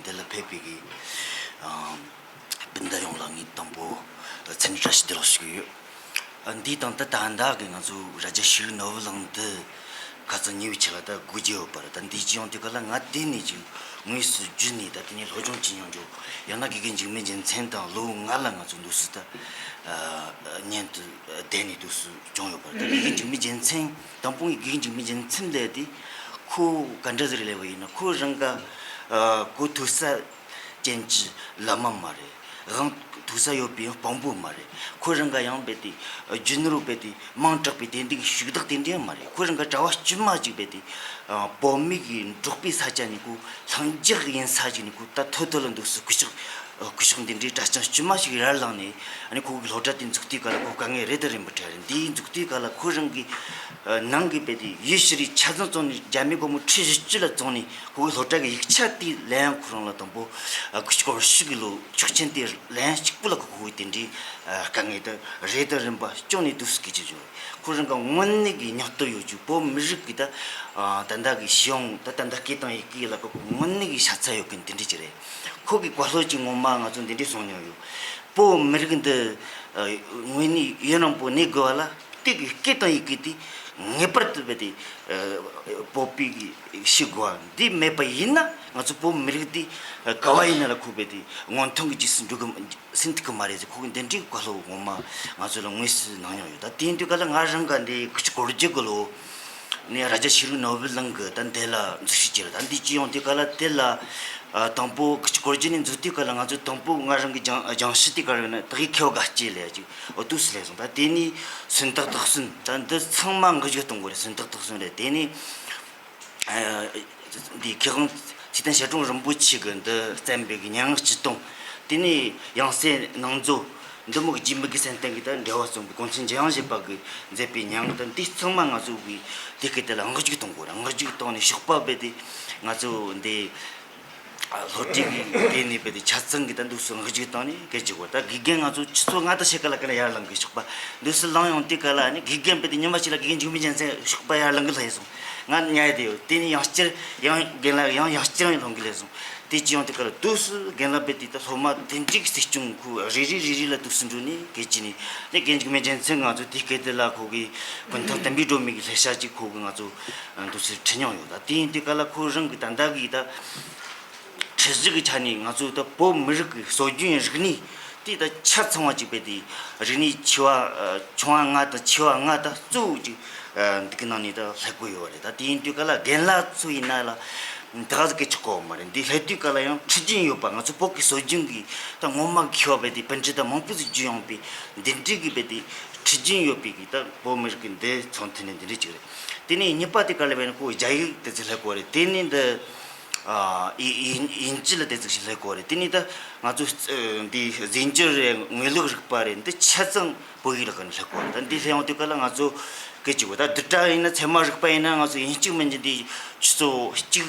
འདི་ལ་ཕེབས་པའི་གི་སྤུན་ཟླ་ཡོངས་ལ་ངས་དང་པོ་འཚམས་འདྲི་བཀྲ་ཤིས་བདེ་ལེགས་ཞུ་གི་ཡོད། འདིའི་སྟེང་དུ་ད་ལྟ་གི་ང་ཚོ་རྭ་རྒྱ་ཤེས་རིག་ནོར་བུ་གླིང་འདི་ཁ་སང་ཉེ་བའི་ཆར་ལ་ད་སྒོ་རྒྱག་ཡོད་པ་རེད། ད་འདིའི་སྤྱི་ཡོངས་དེ་ག་ལ་ང་དེ་ནས་ཅིག་དངོས་སུ་བརྒྱུད་ནས་ད་དེ་ནས་སློབ་སྦྱོང་བྱེད་མྱོང་རྒྱུ་ཡང་ན་དགེ་རྒན་འཇིགས་མེད་རྒྱལ་མཚན་དང་ལོ་ལྔ་ལ་ང་ཚོ་འདུག་སུ་ད་ཉན་དུ་བསྡད་ནས་འདུག་སུ་བྱུང་ཡོད་པ་རེད། ད་དགེ་རྒན་འཇིགས་མེད་རྒྱལ་མཚན་དང་པོ་ངས་དགེ་རྒན་འཇིགས་མེད་རྒྱལ་མཚན་ལས་དེ་ཁོ་ག་འདྲ་ཟིག་རེད་ལབ་པ་ཡིན་ན་ཁོ་རང་ག་གོ་ཐོས་ས་ཅན་གྱི་བླ་མ་མ་རེད། དབང་ཐོས་ས་ཡོད་པའི་དཔང་པོ་མ་རེད། ཁོ་རང་ག་ཡང་རྦད་དེ་རྒྱུ་ནོར་རྦད་དེ་མིང་གྲགས་པའི་དེ་འདྲའི་ཤུགས་དག་དེ་འདྲའི་མ་རེད། ཁོ་རང་ག་གྲྭ་བ་དཀྱུས་མ་ཅིག་རྦད་དེ་བོད་མི་གི་འབྲོག་པའི་ས་ཆ་ནས་ཁོ་ལྷིང་འཇགས་ཡིན་ས་ཅིག་ནས་ཁོ་ད་ཐོད་ཐོད་ལ་འདུག་སུ་སྐུ་ཞབས་ སྐུ་ཞབས་འདི་འདྲའི་གྲྭ་རྐྱང་དཀྱུས་མ་ཞིག་ཡར་ལངས་ནས་ཨ་ནི་ཁོ་གི་སློབ་གྲྭ་དེ་འཛུགས་དུས་སྐབས་ལ་ཁོ་དཀའ་ངལ་རེ་དང་རེ་འབུར་འཕྲད་རེད། འདིའི་འཛུགས་དུས་སྐབས་ལ་ཁོ་རང་གི་ནང་གི་དཔེ་དེ་ཡུལ་ཤུལ་རི་ཆ་ཚང་བཙོང་ནས་རྒྱ་མི་སྒོར་མོ་ཁྲི་བཞི་བཅུ་ལ་བཙོང་ནས་ཁོ་གི་སློབ་གྲྭ་གི་ཡིག་ཆ་དེ་ལེན་ཡང་ཁོ་རང་ལ་དང་པོ་སྐུ་ཞབས་སྐོར་ཞིག་གི་ལོ་ཆོག་མཆན་དེ་ལེན་ཡང་གཅིག་པུ་ལ་ཁོ་གི་དེ་འདྲའི་དཀའ་ངལ་དེ་རེ་དང་རེ་འབུར་བྱུང་ནས་འདུག་སེ་སྐད་ཆ་བྱུང་རེད། ཁོ་རང་གི་དངོས་གནས་ཀྱི་སྙིང་སྟོབས་ཡོད་རྒྱུ་བོད་མི་རིགས་ཀྱི་ད་ད་ལྟ་གི་ཤེས་ཡོན་ད་ད་ལྟ་སྐད་དང་ཡི་གེ་ལ་ཁོ་དངོས་གནས་ཀྱི་ཤ་ཚ་ཡོད་མཁན་དེ་འདྲ་ཅིག་རེད། ཁོ་གི་བཀའ་སློབ་ཅིག་ངོ་མ་ང་ཚོ་འདི་འདྲས་གསུངས་མྱོང་ཡོད། བོད་མི་རིགས་འདི་དངོས་གནས་ཡུན་རིང་པོ་གནས་དགོས་པ་ལ་དེ་གི་སྐད་དང་ཡི་གེ་དེ་ངེས་པར་དུ་བས་ཏེ་བོད་པའི་གི་ཤེས་དགོས་པ་འདི་མེད་པ་ཡིན་ན་ང་ཚོ་བོད་མི་རིགས་འདི་ག་བ་ཡིན་ན་ལ་ཁོ་བས་ཏེ་སྔོན་ཐོན་གྱི་རྗེས་སུ་འགྲོ་གི་ཟིན་ཐུབ་ཀྱི་མ་རེད་ཟེར། ཁོ་གི་འདི་འདྲའི་བཀའ་སློབ་ངོ་མ་ང་ཚོ་ལ་དངོས་སུ་གནང་མྱོང་ཡོད། ད་དེ་ཡིན་དུས་ག་ལ་ང་རང་ག་འདི་ཁུ་ཆུ་གོར་རྒྱུ་གི་ལོ་ནས་རྭ་རྒྱ་ཤེས་རིག་ནོར་བུ་གླིང་གི་ད་འདི་ལ་འཛུལ་ཞུགས་བྱས་རེད། ད་འདི་ཅི་ཡོང་དུས་ག་ལ་དེ་ལ་དང་པོ་ཁུ་ཆུ་གོར་རྒྱུ་ནས་འཛུལ་དུས་ག་ལ་ང་ཚོ་དང་པོ་ང་རང་གི་སྦྱང་སྦྱང་ཞུ་དུས་ག་རེ་ན་ད་གི་ཁེ་བ་དགའ་སྐྱེ་ལས་ཀྱི་འོ་དུས་སུ་ལས་སོང་། ད་དེ་ནས་སུན་ཐག་ཐག་སུན་ད་འདི་ཚང་མ་འགུལ་སྐྱོད་གཏོང་དགོས་རེད། སུན་ཐག་ཐག་སུན་རེད། དེ་ནས། འདི་མཁས་དབང་ཚེ་བརྟན་ཞལ་དྲུང་རིན་པོ་ཆེ་གི་འདི་བསྟན་པའི་གི་སྙན་ངག་སྤྱི་དོན། དེ་ནས་ཡང་སྲིད་ནང་མཛོད་འདི་མོ་གི་རྗེ་མི་དགེ་སེམས་ལྡན་གི་ད་འགྲེལ་བ་རྩོམ་པའི་གོང་ཆེན་འཇམ་དབྱངས་བཞད་པ་གི་མཛད་པའི་སྙན་ངག་ད་འདི་ཚང་མ་ང་ཚོ་གི་དེ་སྐད་དེ་ལ་ངག་རྒྱུག་གཏོང་དགོས་རེད། ངག་རྒྱུག་གཏོང་ནས་ཞོགས་པ་བས་དེ་ང་ཚོ་འདི་སློབ་གྲྭའི་གི་དེ་ནས་བས་དེ་ཆ་ཚང་གི་ད་འདུག་སེ་ངག་རྒྱུག་བཏང་ནས་སྐད་ཅིག་གོ། ད་དགེ་རྒན་ང་ཚོ་ཆུ་ཚོད་ལྔ་དང་ཕྱེད་ཀ་ལ་ག་ལ་ཡར་ལངས་གི་ཞོགས་པ་འདུག་སེ་ལངས་ཡོང་དུས་ག་ལ་ནི་དགེ་རྒན་བས་དེ་ཉི་མ་གཅིག་ལ་དགེ་རྒན་འཇིགས་མེད་རྒྱལ་མཚན་ཞོགས་པ་ཡར་ལངས་གི་ལྷ་ཡི་སོང་། ང་ཉལ་དེ་ཡོད། དེ་ནས་ཡང་བསྐྱར་ཡང་རྒན་ལགས་ཡང་ཡང་བསྐྱར་ཡང་ལྷུང་གི་ལས་སོང་། དེ་ཅི་ཡང་དེ་ག་ལ་དུས་སུ་རྒན་ལགས་རྦད་དེ་ད་སློབ་མ་དེ་འགྲིག་སྲིད་སྐྱོང་ཁུ་རེ་རེ་རེ་རེ་ལ་དུས་སུ་འགྲོ་ནས་སྐད་ཅི་ནས་དེ་རྒན་འཇིགས་མེད་རྒྱལ་མཚན་ང་ཚོ་དེ་སྐད་དེ་ལ་ཁོ་གི་ཀུན་ཐང་བསྟན་པའི་སྒྲོན་མེ་གི་ལྷ་ཤ་ཅིག་ཁོ་གི་ང་ཚོ་དུས་སུ་ཁྲིད་མྱོང་ཡོད། ད་དེ་ཡིན་དེ་ག་ལ་ཁོ་རང་གི་ད་ལྟ་གི་ད་ཁྲིད་གཞི་གི་ཆ་ནས་ང་ཚོ་ད་བོད་མི་རིགས་ཀྱི་སྲོལ་རྒྱུན་རིག་གནས་དེ་ད་ཆ་ཚང་བ་ཅིག་རྦད་དེ་རིག་གནས་ཆེ་བ་ཆུང་བ་ལྔ་དང་ཆེ་བ་ལྔ་དང་གཙོ་བོ་ཅིག་འདི་གི་ནང་ནས་ད་ལྷག་གི་ཡོད་རེད། ད་དེ་ཡིན་དུས་ག་ལ་རྒན་ལགས་ཚོ་ཡིན་ན་ལ་ད་ག་ཟིག་གི་ཆོག་གོ་མ་རེད། འདི་ལྷག་དུས་ག་ལ་ཡང་ཁྲིད་རྒྱུན་ཡོད་པ་ང་ཚོ་བོད་ཀྱི་སྲོལ་རྒྱུན་གི་ད་ངོ་མ་མཁས་པ་རྦད་དེ་པཎ་ཌི་ཏ་མང་པོ་ཟིག་བརྒྱུད་ཡོང་པའི་འདི་འདྲའི་གི་རྦད་དེ་ཁྲིད་རྒྱུན་ཡོད་པའི་གི་ད་བོད་མི་རིགས་ཀྱི་འདི་ཚོང་མཐུན་ནི་འདི་འདྲ་ཅིག་རེད། དེ་ནས་གཉིས་པ་དེ་ག་ལ་བས་ན་ཁོ་རྒྱ་ཡིག་དེ་ཚོ་ལྷག་གོ་རེད། དེ་ནས་འདི་ཨ་ཨི་ཨིན་ཨིན་ཇི་ལ་དེ་ཚོ་ཞིག་ལྷག་གོ་རེད། དེ་ནས་ད་ང་ཚོ་འདི་རྫས་འགྱུར་རེད། དངོས་ལུགས་རིག་པ་རེད། འདི་ཆ་ཚང་བོད་ཡིག་ལ་ག་ནས་ལྷག་གོ་རེད། ད་འདི་ལྷག་ཡོང་དུས་ག་ལ་ང་ཚོ་སྐད་ཅིག་གོ་ད་བསྡུར་གྲྭ་ཡིན་ན་ཚད་མ་རིག་པ་ཡིན་ན་ང་ཚོ་ཡིན་གཅིག་མིན་གཅིག་འདི་ཆུ་ཚོད་གཅིག་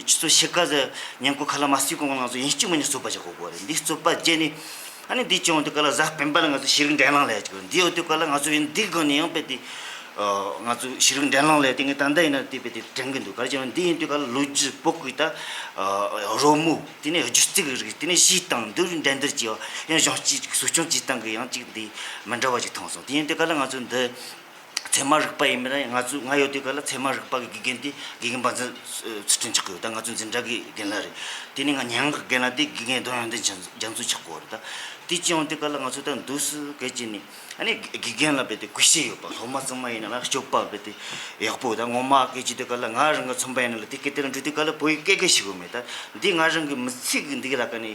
ཆུ་ཚོད་ཕྱེད་ཀ་ཟེར་ཉིན་གུང་ཁ་ལག་མ་ཟས་གོང་ང་ཚོ་ཡིན་གཅིག་མིན་གཅིག་རྩོད་པ་བྱེད་གོ་གོ་རེད། འདི་རྩོད་པ་བརྒྱབ་ནས། ཨ་ནི་འདི་བྱུང་དུས་ག་ལ་གཟའ་སྤེན་པ་ལ་ང་ཚོ་ཤེས་རིག་འགྲན་གླེང་ལས་ཀྱི་འདི་ཡོད་དུས་ག་ལ་ང་ཚོ་ཡིན་འདི་སྒང་ནས་ཡང་རྦད་དེ་ང་ཚོ་ཤེས་རིག་འགྲན་གླེང་ལས་དེ་ངས་ད་ལྟ་ཡིན་ན་དེ་རྦད་དེ་དྲན་གི་འདུག་ག་རེ་བྱས་ན་འདི་ཡིན་དུས་ག་ལ་ལོ་རྒྱུས་བོད་ཀྱི་ད་རོལ་མོ་དེ་ནས་སྒྱུ་རྩལ་གྱི་རིགས་དེ་ནས་གཞས་དང་འདི་རིགས་འགྲན་བསྡུར་བྱས་པ་ཡང་གཞུང་གཅིག་གསོ་སྐྱོང་བྱེད་སྟངས་ཀྱི་ཡང་གཅིག་འདི་མི་འདྲ་བ་ཅིག་མཐོང་སོང་། དེ་ཡིན་དུས་ག་ལ་ང་ཚོ་འདི། ཚད་མ་རིག་པ་ཡིན་མིན་ང་ཚོ་ང་ཡོད་དུས་ག་ལ་ཚད་མ་རིག་པ་གི་དགེ་རྒན་དེ་དགེ་རྒན་འབའ་འཛིན་ཚུལ་ཁྲིམས་ཆགས་ཀྱི་ཡོད། ད་ང་ཚོ་འཛིན་གྲྭ་གི་རྒན་ལགས་རེད། དེ་ནས་ང་ཉན་གི་རྒན་ལགས་དེ་དགེ་རྒན་ལྡོང་ཡོན་ཏན་རྒྱ་མཚོ་ཆགས་གོ་རེད། ད་དེ་ཅི་ཡོང་དུས་ག་ལ་ང་ཚོ་ད་འདུག་སེ་སྐད་ཅིག་ནས་ཨ་ནི་དགེ་རྒན་ལ་རྦད་དེ་གུས་ཞབས་ཡོད་པ། སློབ་མ་ཚང་མ་ཡིན་ན་ལ་སྤྱོད་པ་རྦད་དེ་ཡག་པོ། ད་ངོ་མ་སྐད་ཅིག་དུས་ག་ལ་ང་རང་གི་ཚོང་པ་ཡིན་ན་ལ་དེ་སྐད་དེ་ལ་འགྲོ་དུས་ག་ལ་བོད་ཡིག་སྐད་སྐད་ཤེས་གི་མེད། ད་འདི་ང་རང་གི་མི་ཚེ་གི་འདི་ག་ལ་ག་ནས་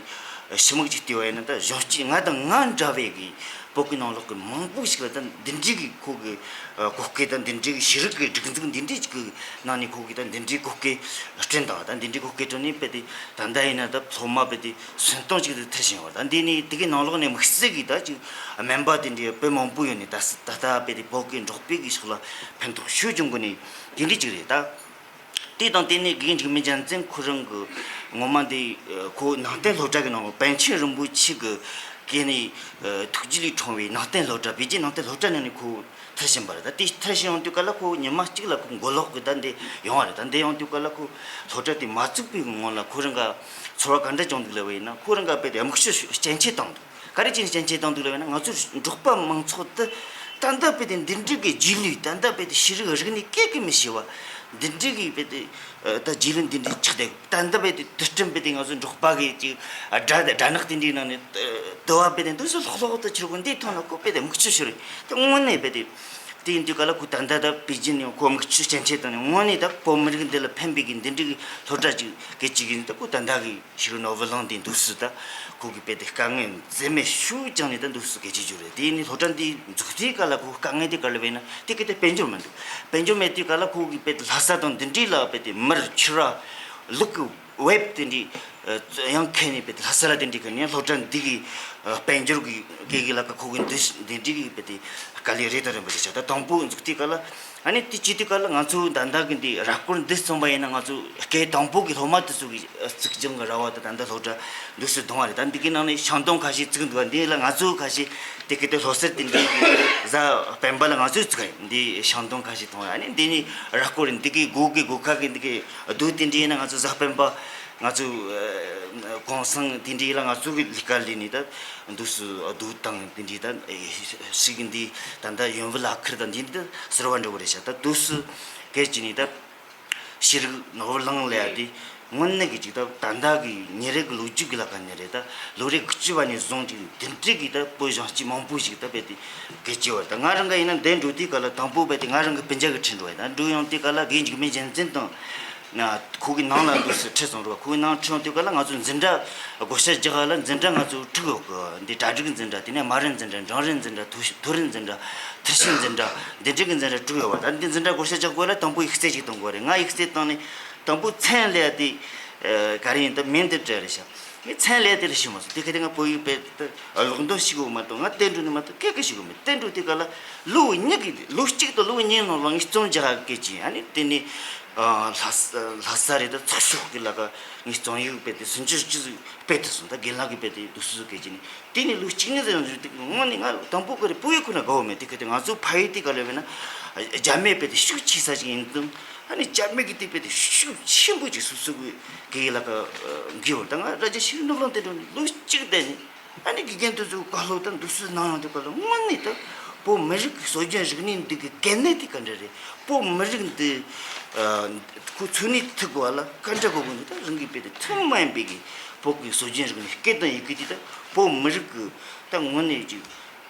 ཞི་མོ་ཅིག་བལྟས་པ་ཡིན་ན་ད་གཞུང་གཅིག་ང་དང་ང་འདྲ་བའི་གི་བོད་ཀྱི་ནང་ལོགས་ཀྱི་མང་པོ་ཞིག་ལ་ད་འདི་འདྲའི་གི་ཁོ་གི་གོ་སྐབས་དང་འདི་འདྲའི་གི་ཤེས་རིག་གི་སྒྲིག་འཛུགས་འདི་འདྲའི་ཅིག་གི་ནང་ནས་ཁོ་གི་ད་འདི་འདྲའི་གོ་སྐབས་བསྐྲུན་དང་ད་འདི་འདྲའི་གོ་སྐབས་བསྐྲུན་ནས་དཔེ་དེ་ད་ལྟ་ཡིན་ན་ད་སློབ་མ་དཔེ་དེ་སུན་སྟོང་ཅིག་ཏུ་ཐར་བཞིན་ཡོད། ད་འདི་ནས་དེ་གི་ནང་ལོགས་ནས་དམིགས་བསལ་གི་ད་ཅིག་སྨན་པ་དེ་འདྲའི་དཔེ་མང་པོ་ཡོད་ནས་ད་ད་ལྟ་དཔེ་དེ་བོད་ཀྱི་འབྲོག་པའི་གི་ཕྱོགས་ལ་ཕན་ཐོགས་ཤུགས་ཆུང་གི་ནས་དེ་འདྲའི་ཅིག་རེད་ད། དེ་དང་དེ་ནས་དགེ་རྒན་འཇིགས་མེད་རྒྱལ་མཚན་ཁོ་རང་གི་ངོ་མ་འདི་ཁོ་ནང་བསྟན་སློབ་གྲྭ་གི་ནང་པཎ་ཆེན་རིན་པོ་ཆེ་གི་སྐད་ནས་ཐུགས་རྗེ་ལས་འཁྲུངས་པའི་ནང་བསྟན་སློབ་གྲྭ་པེ་ཅིན་ནང་བསྟན་སློབ་གྲྭ་ནང་ནས་ཁོ་མཐར་ཕྱིན་པ་རེད། ད་དེ་མཐར་ཕྱིན་ཡོང་དུས་ག་ལ་ཁོ་ཉི་མ་གཅིག་ལ་ཁོ་མགོ་ལོག་གི་ད་འདི་ཡོང་བ་རེད། ད་འདི་ཡོང་དུས་ག་ལ་ཁོ་སློབ་གྲྭ་དེ་མ་བཙུགས་པའི་སྔོན་ལ་ཁོ་རང་ག་ཚོར་བ་ག་འདྲ་བྱུང་འདུག་ལབ་པ་ཡིན་ན་ཁོ་རང་ག་དཔེ་དེ་མིག་ཆུ་སྐྱེ་འཆི་བཏང་འདུག་ག་རེ་བྱས་ནས་སྐྱེ་འཆི་བཏང་འདུག་ལབ་ན་ང་ཚོ་འབྲོག་པ་མང་ཚོགས་འདི་ད་ལྟ་དཔེ་དེ་འདི་འདྲའི་གི་རྗེས་ལུས་ད་ལྟ་དཔེ་དེ་ཤེས་རིག་རིག་གནས་སྐད་ཀྱི་མི་ཤེས་པ་འདི་འདྲའི་གི་དཔེ་དེ་ད་རྗེས་ལུས་འདི་འདྲའི་ཆགས་བསྡད་ད་ལྟ་དཔེ་དེ་དུས་སྟོན་དཔེ་དེ་ང་ཚོ་འབྲོག་པ་གི་ཅིག་སྦྲ་སྦྲ་ནག་དེ་འདྲའི་ནང་ནས་དུ་བ་དཔེ་དེ་འདུག་སེ་ལྷོག་ལྷོག་ཏུ་ཆུ་གོ་འདི་ཐོག་ན་ཁོ་དཔེ་དེ་མིག་ཆུ་ཤོར་རེད། དེ་དངོས་གནས་དཔེ་དེ་དེ་ཡིན་དུས་ག་ལ་ཁོ་ད་ལྟ་ད་པེ་ཅིན་ནས་ཁོ་མིག་ཆུ་སྐྱེ་འཆི་བཏང་ནས་དངོས་གནས་ད་བོད་མི་རིགས་འདི་ལ་ཕན་པའི་གི་འདི་འདྲའི་གི་སློབ་གྲྭ་ཅིག་གི་ཅིག་ཡིན་ད་ཁོ་ད་ལྟ་གི་ཤེས་རིག་ནོར་བུ་གླིང་དེ་འདུག་སེ་ད་ཁོ་གི་དཔེ་དེ་དཀའ་ངལ་འཛེམ་མེད་ཤུགས་བཅངས་ནས་ད་འདུག་སེ་སྐད་ཆ་བརྗོད་རེད། དེ་ནི་སློབ་གྲྭ་འདི་འཛུགས་དུས་ག་ལ་ཁོ་དཀའ་ངལ་དེ་ག་ལ་བས་ན་དེ་གི་དེ་དཔལ་འབྱོར་མི་འདུག་དཔལ་འབྱོར་མེད་དུས་ག་ལ་ཁོ་གི་དཔེ་དེ་ལྷ་ས་དང་འདི་འདྲའི་ལ་དཔེ་དེ་མར་ཕྱུར་ར་ལུག་གི་ཝེབ་དེ་འདྲའི་ ཡང་ཁེ་ནས་པའི་ལྷ་ས་ལ་དེ་འདྲའི་གི་ནས་སློབ་གྲྭ་འདི་གི་དཔལ་འབྱོར་གི་གི་གི་ལ་ཀ་ཁོ་གི་འདི་འདི་འདྲའི་གི་པའི་དཀའ་ལས་རེ་དང་རིམ་པ་ཅིག་བྱ། ད་དང་པོ་འཛུགས་དུས་ག་ལ་ཨ་ནི་དེ་བྱེད་དུས་ག་ལ་ང་ཚོ་ད་ལྟ་གི་འདི་ར་སྐོར་འདི་རྩོམ་པ་ཡིན་ན་ང་ཚོ་སྐབས་དང་པོ་གི་སློབ་མ་དེ་ཚོ་གི་བཙུགས་སྦྱང་གི་ར་བ་དང་ད་ལྟ་སློབ་གྲྭ་འདུག་སེ་གཏོང་བ་རེད། ད་འདི་གི་ནང་ནས་ཤང་སྡོང་ཁ་ཤས་བཙུགས་འདུག་བ། འདི་ལ་ང་ཚོ་ཁ་ཤས་དེ་གི་དེ་སློབ་གསར་དེ་འདི་གི་གཟའ་སྤེན་པ་ལ་ང་ཚོས་བཙུགས་རེད། འདི་ཤང་སྡོང་ཁ་ཤས་གཏོང་བ། ཨ་ནི་འདི་ནི་ར་སྐོར་འདི་གི་སྒོ་གི་སྒོ་ཁ་གི་འདི་གི་རྡོ་དེ་འདྲ་ཡིན་ན་ང་ཚོ་གཟའ་སྤེན་པ་ང་ཚོ་ཨ་གུང་སེང་དེ་འདྲའི་ལ་ང་ཚོ་གི་ལས་ཀ་ལས་ནི་ད་འདུག་སེ་རྡོ་དང་དེ་འདྲའི་ད་ཨེ་ཞིག་འདི་ད་ད་ཡོན་བུ་ལ་ཁིར་དང་འདི་འདི་ཟེར་བ་འདྲ་བོ་རེད་ཤག་ད་འདུག་སེ་སྐད་ཅིག་ནི་ད་ཤེས་རིག་ནོར་བུ་གླིང་ལ་ཡ་དེ་དངོས་གནས་ཀྱི་ཅིག་ད་ད་ལྟ་གི་ཉིན་རེ་གི་ལོ་རྒྱུས་ཀྱི་ལ་ཁ་ནས་རེད། ད་ལོ་རེ་དགུ་བཅུ་བ་ནས་བཟུང་ཅིག་དེ་འདྲའི་གི་ད་བོད་གཞུང་གཅིག་མང་པོ་ཞིག་ད་བས་དེ་གལ་ཆེ་བ་རེད། ད་ང་རང་ག་ཡིན་ན་འདི་འགྲོ་དུས་ག་ལ་དང་པོ་བས་དེ་ང་རང་གི་སྤུན་ཀྱག་གི་ཁྲིད་འགྲོ་བ་ཡིན། ད་འགྲོ་ཡོང་དུས་ག་ལ་དགེ་འཇིགས་མེད་རྒྱལ་མཚན་དང་། ན་ཁོ་གི་ནང་ལ་འདུག་སེ་ཁྲིད་སོང་རོགས། ཁོ་གི་ནང་ཁྲིད་ཡོང་དུས་ག་ལ་ང་ཚོ་འཛིན་གྲྭ་བགོ་བཤའ་རྒྱག་ག་ལ་འཛིན་གྲྭ་ང་ཚོ་དྲུག་ཡོད་གི། འདི་གྲ་སྒྲིག་འཛིན་གྲྭ། དེ་ནས་མ་རིན་འཛིན་གྲྭ། འབྲིང་རིན་འཛིན་གྲྭ། མཐོ་ཤོས་མཐོ་རིན་འཛིན་གྲྭ། མཐར་ཕྱིན་འཛིན་གྲྭ། འདི་འདྲ་གི་འཛིན་གྲྭ་དྲུག་ཡོད་པ། ད་འདི་འཛིན་གྲྭ་བགོ་བཤའ་རྒྱག་དགོས་ལ་དང་པོ་ཡིག་ཚད་ཅིག་གཏོང་དགོས་རེད། ང་ཡིག་ཚད་བཏང་ནས་དང་པོ་མཚན་ལས་དེ་ག་རེ་ཡིན་ད་མིང་དེ་སྤྲད་རེད་ཤག་ངས་མཚན་ལས་དེ་ལ་ཤེས་མ་སོང་། དེ་ག་དེ་ང་བོད་ཡིག་དཔེ་ད་ཀློག་འདོན་ཤེས་གི་མ་གཏོགས་ང་དེ་འགྲོ་ནི་མ་གཏོགས་སྐད་ཀ་ཤེས་གི་མེད། དེ་འགྲོ་དེ་ག་ལ་ལོ་གཉིས་ཀྱི་ལོ་གཅིག་དང་ལོ་གཉིས་ནང་ལ་ངས་རྩོམ་རྒྱག་གི་སྐད་ཅིག་ཨ་ནི་དེ་ནི་ལྷ་ས་ལྷ་ས་རེད། ད་ཚགས་ཤོག་གི་ལ་ཀ་ངས་རྩོམ་ཡིག་དཔེ་དེ་སུམ་ཅུ་ཅི་ཟིག་དཔེ་དེ་སོང་། ད་རྒན་ལགས་ཀྱིས་དཔེ་དེ་འདུག་སུ་སུ་སྐད་ཅིག་ནི་དེ་ནི་ལོ་གཅིག་གཉིས་ཙམ་ཡང་འགྲོ་དེ་དངོས་ནི་ང་དང་པོ་ག་རེ་བོད་ཡིག་ཁོ་ན་དགའ་བོ་མེད། དེ་ག་དེ་ང་ཚོ་ཕ་ཡུལ་དེ་ག་ལ་བས་ན་རྒྱ་མི་དཔེ་དེ་ཤུགས་ཆེ་ས་ཅིག་ཡིན་དུས་ཨ་ནི་རྒྱ་མི་གི་དེ་དཔེ་དེ་ཤུགས་ཆེན་པོ་ཅིག་སུ་སུ་གི་གི་ལ་ཀ་འགྱུར་བ། ད་ང་རྭ་རྒྱ་ཤེས་རིག་སློབ་གླིང་དེ་འགྲོ་ནི་ལོ་གཅིག་བསྡད་ནི་ཨ་ནི་དགེ་རྒན་དེ་ཚོ་བཀའ་སློབ་དང་འདུག་སེ་གནང་ཡོང་དུས་ག་ལ་དངོས་གནས་ད་བོད་མི་རིགས་ཀྱི་སྲོལ་རྒྱུན་རིག་གནས་འདི་གི་གལ་གནད་དེ་ག་འདྲ་རེད། བོད་མི་རིགས་འདི་ཁོ་ཚུགས་ནས་ཐུག་གོ་བ་ལ་ག་འདྲ་གོ་གོ་ནི་ད་རང་གི་དཔེ་དེ་ཐུན་མ་ཡིན་པའི་གི་བོད་ཀྱི་སྲོལ་རྒྱུན་རིག་གནས་སྐད་དང་ཡི་གེ་དེ་ད་བོད་མི་རིགས་ཀྱི་ད་དངོས་གནས་ཀྱི་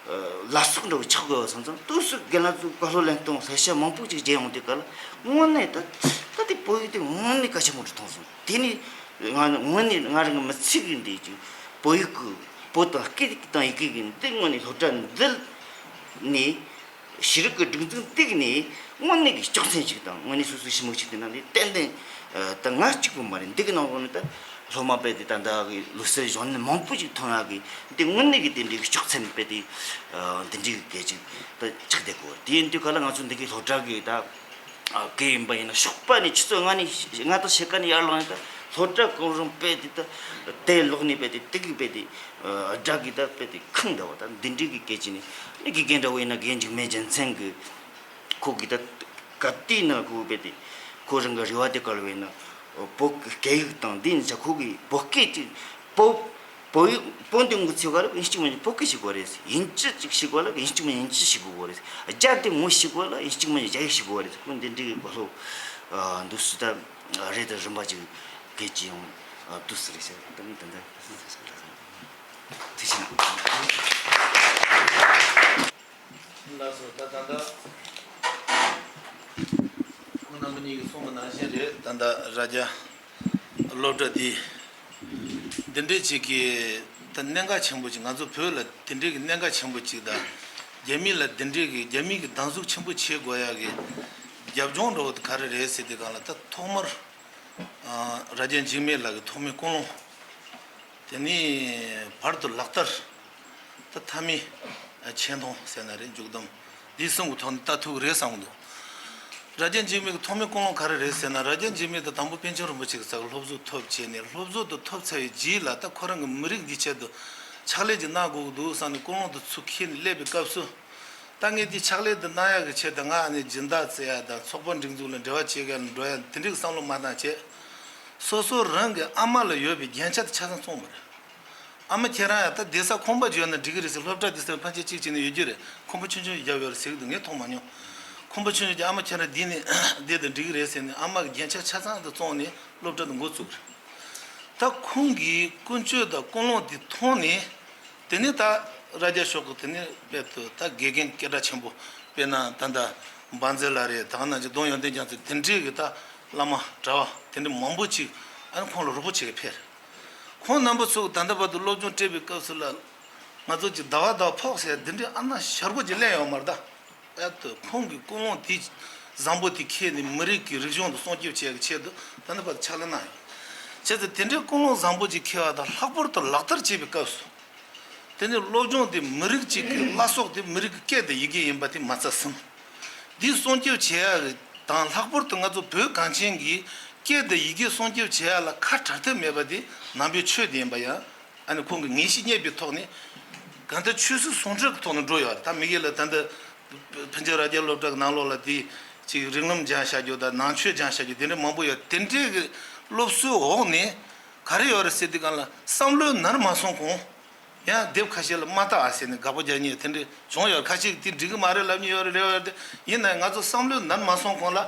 བླ་སྲོག་འདྲ་བོ་ཆགས་དགོས་པ་སོང་ཙང་། འདུག་སེ་རྒན་ལགས་ཚོ་བཀའ་སློབ་ལན་གཏོང་ལྷ་ཤ་མང་པོ་ཅིག་བརྒྱབ་ཡོང་དུས་ག་ལ་དངོས་གནས་ད་ད་དེ་བོད་ཡིག་དེ་དངོས་གནས་གལ་ཆེན་པོ་འདྲ་མཐོང་སོང་། དེ་ནི་ང་དངོས་གནས་ང་རང་གི་མི་ཚེ་གི་འདི་ཅིག་བོད་ཡིག་གི་བོད་དང་སྐད་དང་ཡི་གེ་གི་འདི་དངོས་གནས་སློབ་གྲྭ་འདི་ནས་ཤེས་རིག་གི་སྒྲིག་འཛུགས་འདི་གི་ནས་དངོས་གནས་ཀྱི་ལྕགས་ཚན་ཅིག་དང་དངོས་གནས་སོ་སོའི་ཞི་མོ་ཅིག་དེ་ནང་ནས་ཏན་ཏན་ད་ང་གཅིག་པུ་མ་རེད། འདི་གི་ནང་ལོགས་ནས་ད་སློབ་མ་དཔེ་དེ་ད་ལྟ་གི་ལོ་སར་གཞོན་ནུ་མང་པོ་ཅིག་ཐོན་ཡག་གི་འདི་དངོས་གནས་ཀྱི་དེ་འདྲའི་ལྕགས་ཚན་དཔེ་དེ་འདི་འདྲའི་གི་སྐད་ཅིག་ད་ཆགས་བསྡད་དགོས། དེ་ཡིན་དུས་ག་ལ་ང་ཚོ་འདི་གི་སློབ་གྲྭ་གི་ད་ཨ་གལ་ཡིན་པ་ཡིན་ན་ཞོགས་པ་ནས་ཆུ་ཚོད་ལྔ་ནས་ལྔ་དང་ཕྱེད་ཀ་ནས་ཡར་ལངས་ནས་ད་སློབ་གྲྭ་གང་རུང་དཔེ་དེ་ད་དེ་ལོག་ནས་དཔེ་དེ་དེ་གི་དཔེ་དེ་ཨ་སྒྲ་གི་ད་དཔེ་དེ་ཁེངས་བསྡད་པ། ད་འདི་འདྲའི་གི་སྐད་ཅིག་ནི་ནི་དགེ་རྒན་འདྲ་བོ་ཡིན་ན་དགེ་རྒན་འཇིགས་མེད་རྒྱལ་མཚན་གི་ཁོ་གི་ད་ག་དུས་ན་ཁོ་དཔེ་དེ་ཁོ་རང་གི་རེ་བ་དེ་ག་ལ་བས་ན་བོད་ཀྱི་སྐད་ཡིག་དང་དེ་ནས་ཁོ་གི་བོད་སྐད་ཅིག་བོད་བོད་ཡིག་བོད་འདི་ངོ་ཚ་ག་ལ་ཡིན་གཅིག་མིན་གཅིག་བོད་སྐད་ཤེས་དགོས་རེད། དབྱིན་ཇི་ཅིག་ཤེས་དགོས་ལ་ཡིན་གཅིག་མིན་དབྱིན་ཇི་ཤེས་དགོས་རེད། རྒྱ་དེ་ངོ་ཤེས་དགོས་ལ་ཡིན་གཅིག་མིན་རྒྱ་ཡིག་ཤེས་དགོས་རེད། ཁོ་འདི་འདྲའི་གི་བློ་འདུག་སུ་ད་རེད། ད་རིམ་པ་ཅིག་སྐད་ཅིག་ཡང་འདུག་སུ་རེད་ཤག་ད་ནི་ད་ད་ཐུགས་རྗེ་ཆེ། ལགས་སོ། ད་ད་ལྟ་ཁོང་རྣམ་པ་གཉིས་ཀྱིས་གསུངས་པ་ནང་བཞིན་རེད། ད་ལྟ་རྭ་རྒྱ་སློབ་གྲྭ་འདི་འདི་འདྲའི་ཅིག་གི་ད་གནད་འགག་ཆེན་པོ་ཅིག་ང་ཚོ་བོད་ལ་འདི་འདྲའི་གི་གནད་འགག་ཆེན་པོ་ཅིག་དང་རྒྱ་མི་ལ་འདི་འདྲའི་གི་རྒྱ་མི་གི་སྡང་ཟུག་ཆེན་པོ་བྱེད་དགོས་ཡག་གི་རྒྱབ་ལྗོངས་འདྲ་བོ་དེ་ག་རེ་རེད་ཟེར་དུས་སྒང་ལ། ད་ཐོག་མར་རྭ་རྒྱ་འཇིགས་མེད་ལགས་ཀྱི་ཐོག་མའི་ཀུན་སློང་། དེ་ནས་བར་དུ་ལག་བསྟར། ད་མཐའ་མའི་ཆེ་མཐོང་ཟེར་ན་རེད། མཇུག་བསྡོམས་འདི་གསུམ་གྱི་ཐོག་ནས་ལྟ་ཐུབ་ཀྱི་རེད་བསམ་གྱི་འདུག་རྭ་རྒྱ་འཇིགས་མེད་ཀྱི་ཐོག་མའི་ཀུན་སློང་ག་རེ་རེད་ཟེར་ན། རྭ་རྒྱ་འཇིགས་མེད་དང་དང་པོ་པཎ་ཆེན་རིན་པོ་ཆེ་གི་རྩ་བའི་སློབ་གསོ་ཐོབ་བྱས་ནས། སློབ་གསོ་དེ་ཐོབ་ཚར་བའི་རྗེས་ལ་ད་ཁོ་རང་གི་མི་རིགས་འདིའི་ཆེད་དུ་ཕྱག་ལས་ཅིག་གནང་དགོས་ཀྱི་འདུག་བསམ་ནས་ཀུན་སློང་དེ་ཚུར་འཁྱེར་ནས་སླེབས་པའི་སྐབས་སུ། ད་ངས་འདི་ཕྱག་ལས་འདི་གནང་ཡག་གི་ཆེད་དུ་ང་ནི་སྦྱིན་བདག་བཙལ་ཡག་དང་ཚོགས་པ་སྒྲིག་འཛུགས་ལ་འབྲེལ་བ་བྱེད་མཁན་ལ་འགྲོ་ཡག་འདི་འདྲའི་བསམ་བློ་མ་བཏང་བྱས། སོ་སོ་རང་གི་ཨ་མ་ལ་ཡོད་པའི་རྒྱན་ཆ་དེ་ཆ་ཚང་བཙོངས་པ་རེད། ཨ་མ་ཁྱེད་རང་ཡང་ད་བསྡད་ས་ཁང་པ་བརྗོད་ན་འགྲིག་གི་རེད་ཟེར། སློབ་གྲྭ་བསྡད་ས་ཕན་ཆད་གཅིག་བྱས་ནས་ཡོད་རྒྱུ་རེད། ཁང་པ་ཆུང་ཆུང་བརྒྱབ་ཡོད་རེད་ཟེར་གི་འདུག་ངས་མཐོང་མ་མྱོང་། ཁང་པ་ཆུང་ཆུང་གི་ཨ་མ་ཁྱེད་རང་འདི་ནས་བསྡད་དང་འགྲིག་གི་རེད་ཟེར་ནས་ཨ་མ་གི་རྒྱན་ཆ་ཆ་ཚང་དེ་བཙོངས་ནས་སློབ་གྲྭ་དེ་འགོ་བཙུགས་རེད། ད་ཁོང་གི་ཀུན་སྤྱོད་དང་ཀུན་སློང་འདི་མཐོང་ནས། དེ་ནས་ད་རྭ་རྒྱ་ཕྱོགས་ཀྱི་དེ་ནས་དཔེ་དུ་ད་དགེ་རྒན་སྐད་གྲགས་ཆེན་པོ་དཔེར་ན་ད་ལྟ་འབའ་འཛེ་ལགས་རེད། ད་ག་ནང་བཞིན་ལྡོང་ཡོན་ཏན་རྒྱ་མཚོ་དེ་འདྲའི་གི་ད་བླ་མ་གྲྭ་བ་དེ་འདྲ་མང་པོ་ཅིག་ཨ་ནི་ཁོང་ལ་རོགས་པ་བྱེད་གི་ཕེབས། ཁོང་རྣམ་པ་ཚོ་ད་ལྟ་བར་དུ་སློབ་སྦྱོང་སྤྲད་པའི་སྐབས་སུ་ལ་ང་ཚོ་ཅིག་ཟླ་བ་ཟླ་བ་ཕོགས་ཟེར་འདི་འདྲའི་ཨ་ན་ཞར་པོ་ཅིག་གླེང་ཡོད་མ་རེད་ད། ཨ་ཏུ་ཁོང་གི་ཀུན་སློང་དེ་བཟང་པོ་དེ་འཁྱེར་ནས་མི་རིགས་ཀྱི་རིག་གཞུང་དེ་སྲུང་སྐྱོབ་བྱེད་ཡག་གི་ཆེད་དུ་ད་ནི་བར་དུ་ཕྱག་ལས་གནང་ཡོད། བྱས་ཙང་དེ་འདྲའི་ཀུན་སློང་བཟང་པོ་ཅིག་འཁྱེར་བ་དང་ལྷག་པར་དུ་ལག་བསྟར་བྱེད་པའི་སྐབས་སུ། དེ་ནི་སློབ་སྦྱོང་དེ་མི་རིགས་གཅིག་གི་བླ་སྲོག་དེ་མི་རིགས་ཀྱི་སྐད་དང་ཡི་གེ་ཡིན་པ་དེ་མ་རྩ་གསུམ། འདི་སྲུང་སྐྱོབ་བྱེད་ཡ་དང་ལྷག་པར་དུ་ང་ཚོ་བོད་གངས་ཅན་གྱི་སྐད་དང་ཡི་གེ་སྲུང་སྐྱོབ་བྱེད་ཡ་ལ་ཁ་བྲལ་ཐབས་མེད་པ་དེ་ནང་པའི་ཆོས་དེ་ཡིན་པ་ཡང་། ཨ་ནི་ཁོང་གིས་ངེས་ཤེས་རྙེད་པའི་ཐོག་ནས། གང་ལྟར་ཆོས་སྲིད་ཟུང་འབྲེལ་གྱི་ཐོག་ནས་འགྲོ་ཡོད་རེད། ད་མི་སྒེར་ལ་ད་ལྟ་བོད་ཀྱི་རྭ་རྒྱ་སློབ་གྲྭ་གི་ནང་ལོགས་ལ་དེ་ཅིག་རིགས་ལམ་སྦྱང་བྱ་རྒྱུ་དང་ནང་ཆོས་སྦྱང་བྱ་རྒྱུ་དེ་འདྲ་མང་པོ་ཡོད། དེ་འདྲའི་གི་སློབ་གསོའི་འོག་ནས་ག་རེ་ཡོད་རེད་ཟེར་དུས་སྒང་ལ་བསམ་བློའི་ནར་མ་སོན་གོང་། ཡང་དེབ་ཁ་ཤས་ལ་མ་ལྟ་ཨ་ཟེར་ནས་དགག་པ་རྒྱག་མཁན་དེ་འདྲ་བྱུང་ཡོད། ཁ་ཤས་ཀྱིས་དེ་འགྲིག་གི་མ་རེད་ལབ་མཁན་ཡོད་རེད། རེད་ཡོད་རེད། ཡིན་ནའང་ང་ཚོ་བསམ་བློའི་ནར་མ་སོན་གོང་ལ།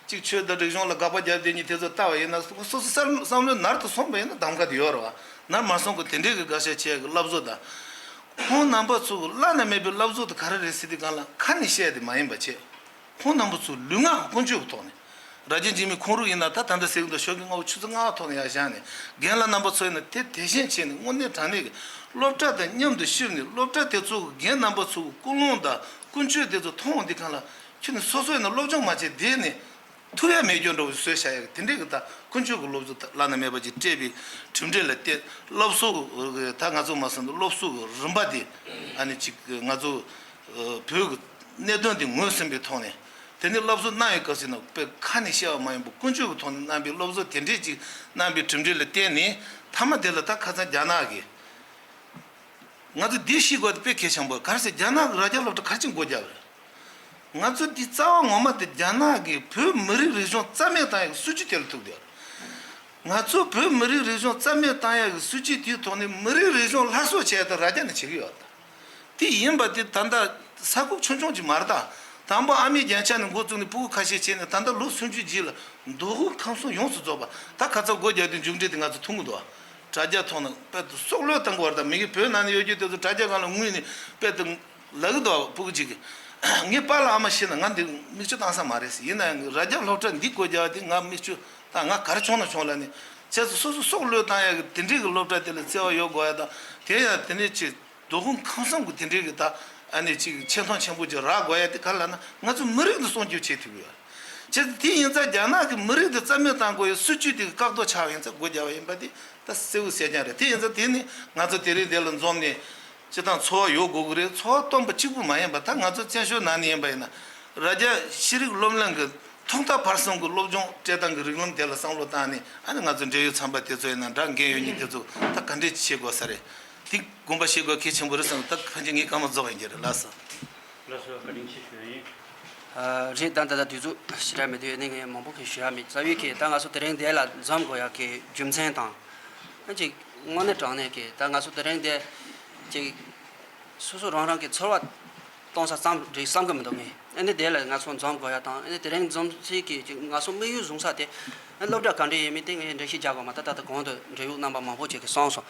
གཅིག་ཆོས་དང་རིག་གཞུང་ལ་དགག་པ་རྒྱབ་བསྡད་མཁན་དེ་ཚོ་ལྟ་བ་ཡིན་ན། སོ་སོ་བསམ་བསམ་བློའི་ནར་དུ་སོང་བ་ཡིན་ན་གདམ་ག་དེ་ཡོད་རེད་བ། ནར་མ་སོན་གོང་དེ་འདྲའི་གི་དགག་བྱ་བྱེད་ཡ་གི་བསླབ་གསོ་དང་། ཁོང་རྣམ་པ་ཚོ་གི་བླ་ན་མེད་པའི་བསླབ་གསོ་དེ་ག་རེ་རེད་ཟེར་དུས་སྒང་ལ་ཁ་ནས་བཤད་དེ་མ་ཡིན་པ་བྱས། ཁོང་རྣམ་པ་ཚོ་ལུས་ངག་ཀུན་སྤྱོད་ཀྱི་ཐོག་ནས། རྭ་རྒྱ་འཇིགས་མེད་ཁོང་རང་ཡིན་ན་ད་ད་ལྟ་ཟེར་གི་འདུག་ཞོགས་ཀྱི་སྔ་པོ་ཆུ་ཚོད་ལྔ་ཐོག་ནས་ཡར་བཞེངས་ནས། རྒན་ལགས་རྣམ་པ་ཚོ་ཡིན་ན་དེ་དེ་བཞིན་བྱས་ནས་དངོས་གནས་དྲང་གནས་ཀྱི་སློབ་གྲྭ་དང་མཉམ་དུ་བཤུབས་ནས། སློབ་གྲྭ་དེ་ཚོ་གི་རྒན་རྣམ་པ་ཚོ་གི་ཀུན་སློང་དང་ཀུན་སྤྱོད་དེ་ཚོ་མཐོང་འོང་དུས་སྒང་ལ། ཁྱོད་ནི་སོ་སོ་ཡིན་ན་སློབ་སྦྱོང་མ་བྱས་བསྡད་ནས་ཐུབ་ཡ་མེད་རྒྱུ་འདྲ་བོ་བཟོས་བཞག་ཡ་གི་དེ་འདྲའི་གི་ད་ཀུན་སྤྱོད་ཀྱི་སློབ་གསོ་ད་བླ་ན་མེད་པ་ཅིག་སྤྲད་པའི་གྲུབ་འབྲས་ལ་བརྟེན། སློབ་གསོ་གི་ད་ང་ཚོ་མ་བསམ་ན་སློབ་གསོ་གི་རིམ་པ་དེ་ཨ་ནི་ཅིག་ང་ཚོ་བོད་ཀྱི་གནད་དོན་དེ་ངོས་ཟིན་པའི་ཐོག་ནས། དེ་ནས་སློབ་གསོ་གནང་བའི་སྐབས་སུ་ཡིན་ན་དཔེ་ཁ་ནས་བཤད་པ་མ་ཡིན་པར་ཀུན་སྤྱོད་ཀྱི་ཐོག་ནས་གནང་པའི་སློབ་གསོ་དེ་འདྲས་ཅིག་གནང་པའི་གྲུབ་འབྲས་ལ་བརྟེན་ནས། མཐའ་མ་དེ་ལ་ད་ཁ་སང་རྒྱ་ནག་གིས། ང་ཚོ་འདི་ཤེས་དགོས་དེ་དཔེ་གལ་ཆེན་པོ། ག་རེ་ཟེར། རྒྱ་ནག་གི་རྭ་རྒྱ་སློབ་གྲྭ་ག་རེ་བྱས་ནས་སྒོ་བརྒྱབ་རེད། ང་ཚོ་འདི་རྩ་བ་ངོ་མ་དེ་རྒྱ་ནག་གིས་བོད་མི་རིགས་རིག་གཞུང་རྩ་མེད་བཏང་ཡག་གི་སྲིད་ཇུས་དེ་ལ་ཐུག་བསྡད་ཡོད་རེད། ང་ཚོ་བོད་མི་རིགས་རིག་གཞུང་རྩ་མེད་བཏང་ཡག་གི་སྲིད་ཇུས་དེའི་ཐོག་ནས་མི་རིགས་རིག་གཞུང་སླར་གསོ་བྱས་ཏེ་རྭ་རྒྱ་ནས་བྱེད་ཀྱི་ཡོད་རེད། དེ་ཡིན་པ་དེ་ད་ལྟ་ས་ཁུག་ཆུང་ཆུང་ཅིག་མ་རེད་ད། དང་པོ་ཨ་མའི་རྒྱན་ཆ་ནས་འགོ་བཙུགས་ནས་ཕྲུ་གུ་ཁ་ཤས་བྱས་ནས་ད་ལྟ་ལོ་སུམ་ཅུ་རྗེས་ལ་མདོ་དབུས་ཁམས་གསུམ་ཡོངས་སུ་རྫོགས་པ། ད་ཁ་ཚ་སྒོ་བརྒྱབ་དུས་མཇུག་འབྲས་དེ་ང་ཚོ་མཐོང་གི་འདུག་དྲ་རྒྱ་ཐོག་ནས་དཔེ་དེ་སྲོག་བློས་བཏང་གི་ཡོད་རེད་ད། མི་གི་བོད་ནང་ནས་ཡོད་རྒྱུ་དེ་ཚོ་དྲ་རྒྱ་སྒང་ལ་ངུས་ནས་དཔེ་དེ་ལབ་ཀྱི་འདུག་ཕྲུ་གུ་གཅིག་གིས། ངའི་པཱ་ལགས་ཨ་མ་ཤི་ན་ང་འདི་མིག་ཆུ་བཏང་ས་མ་རེད་ཟེར། ཡིན་ན་ཡང་རྭ་རྒྱ་སློབ་གྲྭ་འདི་སྒོ་རྒྱག་པ་དེ་ང་མིག་ཆུ་བཏང་། ང་ག་རེ་བྱུང་ན་བྱུང་ལབ་ནས། བྱས་ཙང་སོ་སོ་སྲོག་བློས་བཏང་ཡག་གི་དེ་འདྲའི་གི་སློབ་གྲྭ་དེ་ལ་བརྩེ་བ་ཡོད་དགོས་ཡ་དང་། དེ་ཡང་དེ་ནས་ཅིག་མདོ་དབུས་ཁམས་གསུམ་གྱི་དེ་འདྲའི་གི་ད་ཨ་ནི་ཅིག་ཆེ་མཐོང་ཆེན་པོ་ཅིག་རག་དགོས་ཡ་དེ་ག་རེ་ལབ་ན། ང་ཚོ་མི་རིགས་འདི་སྲུང་སྐྱོབ་བྱེད་ཐུབ་ཡོད། བྱས་ཙང་དེ་ཡིན་ཙང་རྒྱ་ནག་གིས་མི་རིགས་འདི་རྩ་མེད་བཏང་དགོས་ཡ་སྲིད་ཇུས་དེ་གི་བཀག་རྡོ་ཆགས་པ་ཡིན་ཙང་སྒོ་རྒྱག་པ་ཡིན་པ་དེ་ད་གསལ་པོ་གསལ་རྐྱང་རེད། དེ་ཡིན་ཙང་དེ་ནི་ང་ཚོ་དེ་རིང་འདི་ལ་འཛོམས་ནས་སྤྱིར་བཏང་འཚོ་བ་ཡོད་དགོས་ཀྱི་རེད། འཚོ་བ་སྟོང་པ་གཅིག་པུ་མ་ཡིན་པ། ད་ང་ཚོ་བཙན་བྱོལ་ནང་ནས་ཡིན་པ་ཡིན་ན། རྭ་རྒྱ་ཤེས་རིག་སློབ་གླིང་གི་ཐོག་མཐའ་བར་གསུམ་གྱི་སློབ་སྦྱོང་སྤྲད་སྟངས་ཀྱི་རིགས་ལམ་དེ་ལ་བསམ་བློ་བཏང་ནས། ཨ་ནི་ང་ཚོ་འབྲེལ་ཡོད་ཚན་པ་དེ་ཚོ་ཡིན་ན་འདྲ། འགན་ཡོད་མཁན་དེ་ཚོ་ད་ག་འདྲས་བྱེད་དགོས་ས་རེད། དེ་དགོངས་པ་བཞེས་དགོས་གལ་ཆེན་པོ་རེད་བསམ། ད་ཕལ་ཆེར་ངའི་སྐར་མ་རྫོགས་ཡིན་གྱི་རེད། ལགས་སོ། ལགས་སོ། བཀའ་དྲིན་ཆེ་ཞུ་ཡ་ཡིན། ཨ། རེད། ད་ད་ལྟ་དུས་ཚོད་ཞེ་དྲག་མི་འདུག་ཨ་ནི་ངས་མང་པོ་གི་ཞུ་ཡ་མེད། རྩ་བའི་གི་ད་ང་ཚོ་དེ་རིང་འདི་ལ་འཛོམས་དགོས་ཡ་གི་རྒྱུ་མཚན་དང་། ཨ། ཅིག་དངོས་གནས་དྲང་གནས་གི་ད་ང་ཚོ་དེ་རིང་འདི་ཅིག་སོ་སོ་རང་རང་གི་ཚོར་བ་གཏོང་ས་ཙམ་རེད་བསམ་གི་མི་འདུག་ངས། ཨ་ནི་དེ་ལ་ང་ཚོ་འཛོམས་དགོས་ཡ་དང་། ཨ་ནི་དེ་རིང་འཛོམས་ཚིག་གི་ཅིག་ང་ཚོ་དམིགས་ཡུལ་བཟུང་ས་དེ། ཨ། སློབ་གྲྭ་ག་འདྲ་ཡིན་མིན་དེ་ངས་འགྲེལ་བཤད་རྒྱག་དགོས་མ། ད་ད་ལྟ་གོང་དུ་འབྲེལ་ཡོད་རྣམ་པ་མང་པོ་ཅིག་གིས་གསུངས་སོང་།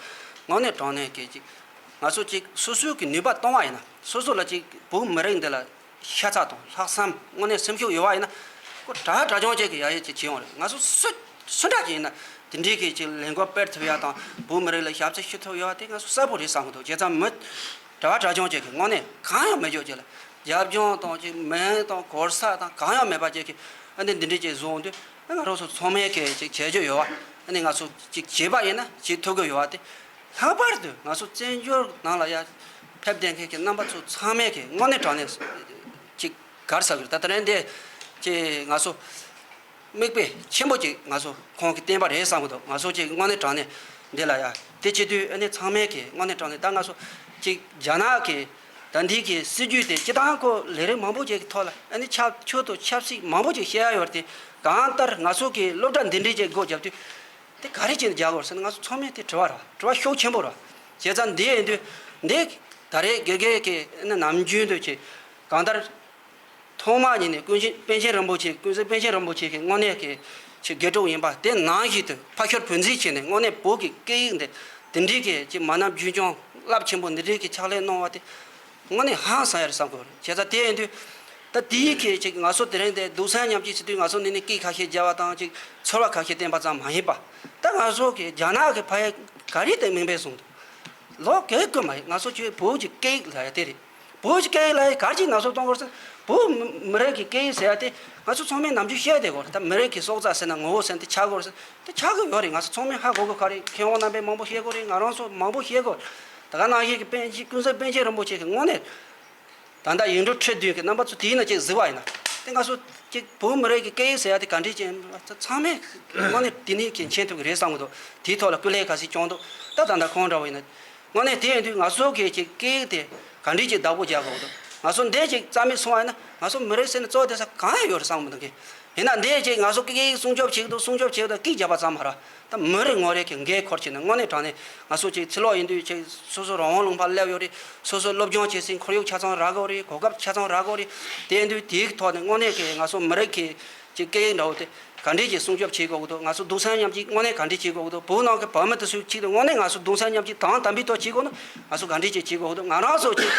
དངོས་གནས་དྲང་གནས་གི་ཅིག་ང་ཚོ་ཅིག་སོ་སོའི་གི་ནུས་པ་གཏོང་བ་ཡིན་ན། སོ་སོ་ལ་ཅིག་བོད་མི་རིགས་འདི་ལ་ཤ་ཚ་དང་ལྷག་བསམ་དངོས་གནས་སེམས་ཤུགས་ཡོད་པ་ཡིན་ན། ཁོ་དྲག་དྲག་ཆུང་ཅིག་གི་ཡ་ཡི་ཅིག་བྱེད་ཡོང་རེད། ང་ཚོ་སུ་སུ་འདྲ་ཅིག་ཡིན་ན་དེ་འདྲའི་གི་ཅིག་ལས་འགུལ་སྤེལ་ཐུབ་ཡ་དང་། བོད་མི་རིགས་ལ་ཞབས་ཕྱི་ཞུ་ཐུབ་ཡོད་པ་དེ་ང་ཚོ་གསལ་པོ་རེད་བསམ་གི་འདུག་བྱས་ཙང་མི་དྲག་དྲག་ཆུང་ཅིག་གི་དངོས་གནས་གང་ཡང་མེད་ཅོག་ཅིག་ལ་རྒྱབ་ལྗོངས་དང་ཅིག་མིང་དང་གོ་ས་དང་གང་ཡང་མེད་པ་ཅིག་གི། ཨ་ནི་འདི་འདྲའི་ཅིག་བཟོ་འོང་དུས། ཨ། ང་རང་ཚོ་ཚང་མས་གི་ཅིག་བྱེད་རྒྱུ་ཡོད་པ། ཨ་ནི་ང་ཚོ་ཅིག་བྱེད་པ་ཡིན་ན་བྱེད་ཐུབ་ཀྱི་ཡོད་པ་དེ། ལྷག་པར་དུ་ང་ཚོ་བཙན་བྱོལ་ནང་ལ་ཡ་ཕེབས་བསྡད་མཁན་གྱི་རྣམ་པ་ཚོ་ཚང་མས་གི་དངོས་གནས་དྲང་གནས་ཅིག་ག་རེ་ཟེར་དགོས་རེད། ད་དེ་རིང་འདི་ཅིག་ང་ཚོ་མིག་དཔེ་ཆེན་པོ་ཅིག་ང་ཚོ་ཁོང་གིས་བསྟན་པ་རེད་བསམ་གི་འདུག་ང་ཚོ་ཅིག་དངོས་གནས་དྲང་གནས་འདི་ལ་ཡ་དེ་བྱེད་དུས། ཨ་ནི་ཚང་མས་གི་དངོས་གནས་དྲང་གནས་ད་ང་ཚོ་ཅིག་རྒྱ་ནག་གི་ད་འདི་གི་སྲིད་ཇུས་དེ་སྤྱིར་བཏང་ཁོ་ལས་རིགས་མང་པོ་ཅིག་གི་ཐོག་ལ། ཨ་ནི་ཆབ་ཆོས་དང་ཆབ་སྲིད་མང་པོ་ཅིག་བཤད་ཡ་ཡོད་རེད་དེ། གང་ལྟར་ང་ཚོ་གི་སློབ་གྲྭ་འདི་འདྲའི་ཅིག་སྒོ་བརྒྱབ་དུས། དེ་ག་རེ་བྱས་ནས་རྒྱག་དགོས་ཟེར་ན། ང་ཚོ་ཚང་མས་དེ་དྲི་བ་རེད། དྲི་བ་ཤུགས་ཆེན་པོ་རེད། བྱས་ཙང་འདི་ཡིན་དུས་འདི་ད་རེས་དགེ་རྒན་གྱི་ནམ་རྒྱུན་དུ་ཅིག་གང་ལྟར་ཐོག་མ་ཉིད་ནས་ཀུན་མཁྱེན་པཎ་ཆེན་རིན་པོ་ཆེ། ཀུན་གཟིགས་པཎ་ཆེན་རིན་པོ་ཆེ་གི་དངོས་གནས་ཀྱི་ཅིག་དགེ་ཕྲུག་ཡིན་པ། དེ་ནང་བཞིན་དུ་ཕ་ཤུལ་བུ་འཛིན་བྱས་ནས་དངོས་གནས་བོད་ཀྱི་སྐད་ཡིག་འདི་དེ་འདྲའི་གི་ཅིག་མ་ཎ་རྒྱུན་སྐྱོང་རླབས་ཆེན་པོ་འདི་འདྲའི་གི་ཕྱག་ལས་གནང་བ་དེ། དངོས་གནས་ཧང་སང་ཡ་རེད་བསམ་གི་རེད། བྱས་ཙང་དེ་ཡིན་དུས་ད་དེའི་གི་ཅིག་ང་ཚོ་དེ་རིང་འདི་སྡུག་སྲན་མཉམ་སྐྱེད་བྱེད་དུས་ང་ཚོ་ནི་ནི་སྐད་ཁ་ཤས་བརྒྱབ་པ་དང་ཅིག་ཚོར་བ་ཁ་ཤས་བསྟན་པ་ཙམ་མ་ཡིན་པ། ད་ང་ཚོ་གི་རྒྱ་ནག་གི་ཕ་ཡུལ་ག་རེ་དེ་མིང་དཔེ་བཟུང་འདུག་ལོ་གས་ཀུན་མ་ཡིན། ང་ཚོ་ཆོས་བོད་ཀྱི་སྐད་ཡིག་ལ་ཡ་དེ་རེད། བོད་ཀྱི་སྐད་ཡིག་ལ་ཡ་ག་རེ་ཅིག་ན་ཚོད་གཏོང་དགོས་ཟེར། བོད་མི་རིགས་ཀྱི་སྐད་ཡིག་ཟེར་ཡ་དེ་ང་ཚོ་ཚང་མས་ནམ་རྒྱུན་བཤད་བསྡད་ཡོད་རེད། ད་མི་རིགས་ཀྱི་སྲོག་རྩ་ཟེར་ན་ངོ་བོ་ཟེར་ན་དེ་ཆགས་དགོས་རེད་ཟེར་དེ་ཆགས་ཀྱི་ཡོད་རེད། ང་ཚོ་ཚང་མས་ཧ་གོ་གི། ག་རེ་མཁས་དབང་རྣམ་པས་མང་པོ་བཤད་གི་རེད། ང་རང་ཚོ་མང་པོ་བཤད་གི་རེད། ད་ག་ནང་བཞིན་གྱི་པཎ་ཆེན་ཀུན་བཟང་པཎ་ཆེན་རིན་པོ་ཆེ་གི་དངོས་གནས་ད་ལྟ་ཡིག་འབྲུ་ཁྲི་བདུན་གྱི་རྣམ་པ་ཚོ་དེའི་ནང་ཅིག་གཟིགས་པ་ཡིན་ན། དེ་ང་ཚོ་ཅིག་བོད་མི་རིགས་ཀྱི་སྐད་ཡིག་ཟེར་ཡ་དེ་ག་འདྲས་ཅིག་ཡིན་པ་ཚང་མས་དངོས་གནས་དེ་ནས་ཀྱི་མཁྱེན་ཐུབ་ཀྱི་རེད་བསམ་གྱི་འདུག། དེའི་ཐོག་ལ་སྐུ་ལས་ག་ཚོད་བསྐྱོན་འདུག། ད་ད་ལྟ་ཁོང་འདྲ་བོ་ཡིན་ན། དངོས་གནས་དེ་ཡིན་དུས་ང་ཚོ་གི་ཅིག་སྐད་ཡིག་དེ་ག་འདྲས་ཅིག་བདག་པོ་རྒྱག་དགོས་འདུག། ང་ཚོ་འདི་ཅིག་རྩ་མེད་སོང་བ་ཡིན་ན་ང་ཚོ་མི་རིགས་ཟེར་ནས་གཙོ་བོ་དེ་ས་གང་ཡང་ཡོད་རེད་བསམ་གྱི་མི་འདུག་གི། ཡིན་ན་འདི་ཅིག་ང་ཚོ་སྐད་ཡིག་སྲུང་སྐྱོབ་བྱེད་ཀྱི་འདུག། སྲུང་སྐྱོབ་བྱེད་ཀྱི་འདུག་སྐད་རྒྱབ་པ་ཙམ་མ་རེད། ད་མི་རེ་ངོ་རེ་གི་འགན་འཁུར་བྱས་ནས་དངོས་གནས་དྲང་གནས་ང་ཚོ་ཅིག་ཕྱི་ལོགས་ཡིན་དུས་ཅིག་སོ་སོ་རང་དབང་ལུང་པར་སླེབས་ཡོད་རེད། སོ་སོ་སློབ་སྦྱོང་བྱེད་སའི་ཁོར་ཡུག་ཆ་ཚང་རག་གི་ཡོད་རེད། གོ་སྐབས་ཆ་ཚང་རག་གི་ཡོད་རེད། དེ་ཡིན་དུས་དེའི་ཐོག་ནས་དངོས་གནས་ཀྱི་ང་ཚོ་མི་རིགས་ཀྱི་ཅིག་སྐད་ཡིག་འདྲ་བོ་དེ་ག་འདྲས་ཀྱི་སྲུང་སྐྱོབ་བྱེད་དགོས་ཀྱི་འདུག། ང་ཚོ་གདུང་སེམས་མཉམ་སྐྱེད་དངོས་གནས་ག་འདྲས་བྱེད་དགོས་ཀྱི་འདུག། བོད་ནང་གི་བོད་མི་དེ་ཚོའི་ཆེད་དུ་དངོས་གནས་ང་ཚོ་གདུང་སེམས་མཉམ་སྐྱེད་དང་དམ་པའི་ཐོག་བྱེད་དགོས་ན་ང་ཚོ་ག་འདྲས་ཀྱི་བྱེད་དགོས་ཀྱི་འདུག། ང་རང་ཚོ་ཅིག་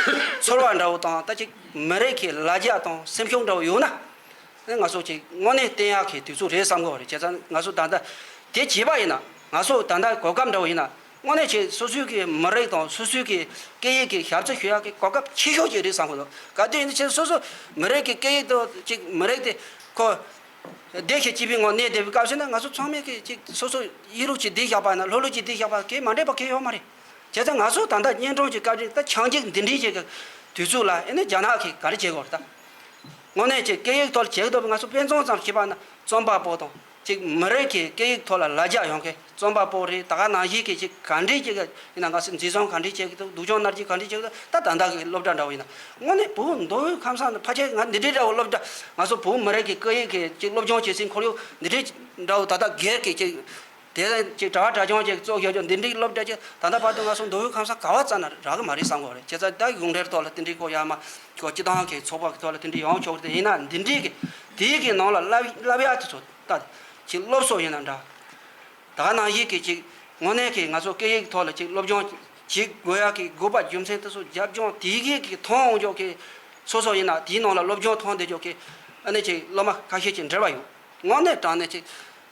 ཚོར་བ་འདྲ་བོ་དང་ད་ཅིག་མི་རིགས་ཀྱི་ལ་རྒྱ་དང་སེམས་ཤུགས་འདྲ་བོ་ཡོད་ན། ང་ཚོ་ཅིག་དངོས་གནས་བསྟན་ཡག་གི་དུས་ཚོད་རེད་བསམ་གྱི་ཡོད་རེད། བྱས་ཙང་ང་ཚོ་ད་ལྟ་དེ་བྱས་པ་ཡིན་ན། ང་ཚོ་ད་ལྟ་གོ་སྐབས་འདྲ་བོ་ཡིན་ན། དངོས་གནས་ཆེ་སོ་སོའི་གི་མི་རིགས་དང་སོ་སོའི་གི་སྐད་ཡིག་གི་ཞབས་ཕྱི་ཞུ་ཡག་གི་གོ་སྐབས་ཆེ་ཤོས་ཅིག་རེད་བསམ་གྱི་འདུག། ག་དུས་ཡིན་ན་ཆེ་སོ་སོ་མི་རིགས་གི་སྐད་ཡིག་དང་ཅིག་མི་རིགས་དེ་ཁོ་བདེ་ཞིང་སྐྱིད་པའི་ངང་གནས་བསྡད་པའི་སྐབས་སུ་ན་ང་ཚོ་ཚང་མས་གི་ཅིག་སོ་སོ་ཡིག་ལུགས་ཅིག་བསྡད་བཞག་པ་ན་ལྷོ་ལུགས་ཅིག་བསྡད་བཞག་པ་གི་མ་འདྲེས་པ་གི་ཡོད་མ་རེད། བྱས་ཙང་ང་ཚོ་ད་ལྟ་གཉེན་དྲུང་གི་སྐབས་ཅིག་ད་ཆང་འགྱིག་འདི་འདྲའི་ཅིག་གི་དུས་ཚོད་ལ་ཨེ་ནི་རྒྱ་ནག་གིས་ག་རེ་བྱེད་དགོས་རེད་ད། དངོས་གནས་ཀྱི་སྐད་ཡིག་ཐོག་ལ་བྱེད་དགོས་པའི་ང་ཚོ་དཔེ་མཚོན་ཙམ་བྱས་པ་ན་རྩོམ་པ་པོ་དང་ཅིག་མི་རིགས་ཀྱི་སྐད་ཡིག་ཐོག་ལ་ལ་རྒྱ་ཡོང་མཁན་རྩོམ་པ་པོ་རེད། ད་ག་ནང་བཞིན་གྱི་ཅིག་ག་འདྲའི་ཅིག་ཡིན་ན་ང་ཚོ་འཛིན་བཟུང་ག་འདྲའི་བྱེད་ཀྱི་འདུག། སྡུག་སྦྱོང་གནང་རྒྱུ་ག་འདྲའི་བྱེད་ཀྱི་འདུག། ད་ད་ལྟ་གི་སློབ་གྲྭ་འདྲ་བོ་ཡིན་ན་དངོས་གནས་བོད་མདོ་དབུས་ཁམས་གསུམ་ནས་ཕལ་ཆེར་ང་འདི་འདྲའི་འདྲ་བོ་སློབ་གྲྭ་ང་ཚོ་བོད་མི་རིགས་ཀྱི་སྐད་ཡིག་གི་ཅིག་སློབ་སྦྱོང་བྱེད་སའི་ཁོར་ཡུག་འདི་འདྲའི་འདྲ་བོ་ད་ལྟ་སྒེར་གྱི་ཅིག་དེ་ལ་ཅིག་གྲྭ་བ་གྲྭ་རྐྱང་ཅིག་གཙོ་བཞག་ཅིག་འདི་འདྲའི་སློབ་གྲྭ་ཅིག་ད་ལྟ་བར་དུ་ང་ཚོ་མདོ་དབུས་ཁམས་གསུམ་ག་བ་ཙམ་ན་རག་གི་མ་རེད་བསམ་གི་རེད། བྱས་ཙང་ད་ཡོངས་འབྲེལ་ཐོག་ལ་དེ་འདྲའི་ཁོ་ཡར་མར་ཁོ་སྤྱི་བཏང་གི་ཚོགས་པ་གི་ཐོག་ལ་དེ་འདྲའི་ཡོང་ཆོག་གི་རེད། ཡིན་ན་འདི་འདྲའི་གི་དེའི་གི་ནང་ལ་བསླབ་བསླབ་ཡག་དེ་ཚོ་ད་ཅིག་སློབ་གསོ་ཡིན་ན་འདྲ། ད་ག་ནང་བཞིན་གི་ཅིག་དངོས་གནས་ཀྱི་ང་ཚོ་སྐད་ཡིག་ཐོག་ལ་ཅིག་སློབ་སྦྱོང་བྱེད་དགོས་ཡག་གི་དགོས་པ་རྒྱུ་མཚན་དེ་ཚོ་རྒྱབ་ལྗོངས་དེའི་གི་གི་མཐོང་འོང་ཆོག་གི་སོ་སོ་ཡིན་ན་དེའི་ནང་ལ་སློབ་སྦྱོང་ཐོན་བསྡད་ཆོག་གི་ཨ་ནི་ཅིག་སློབ་མ་ཁ་ཤས་ཅིག་འབྲེལ་བ་ཡོད། དངོས་གནས་དྲང་གནས་ཅིག་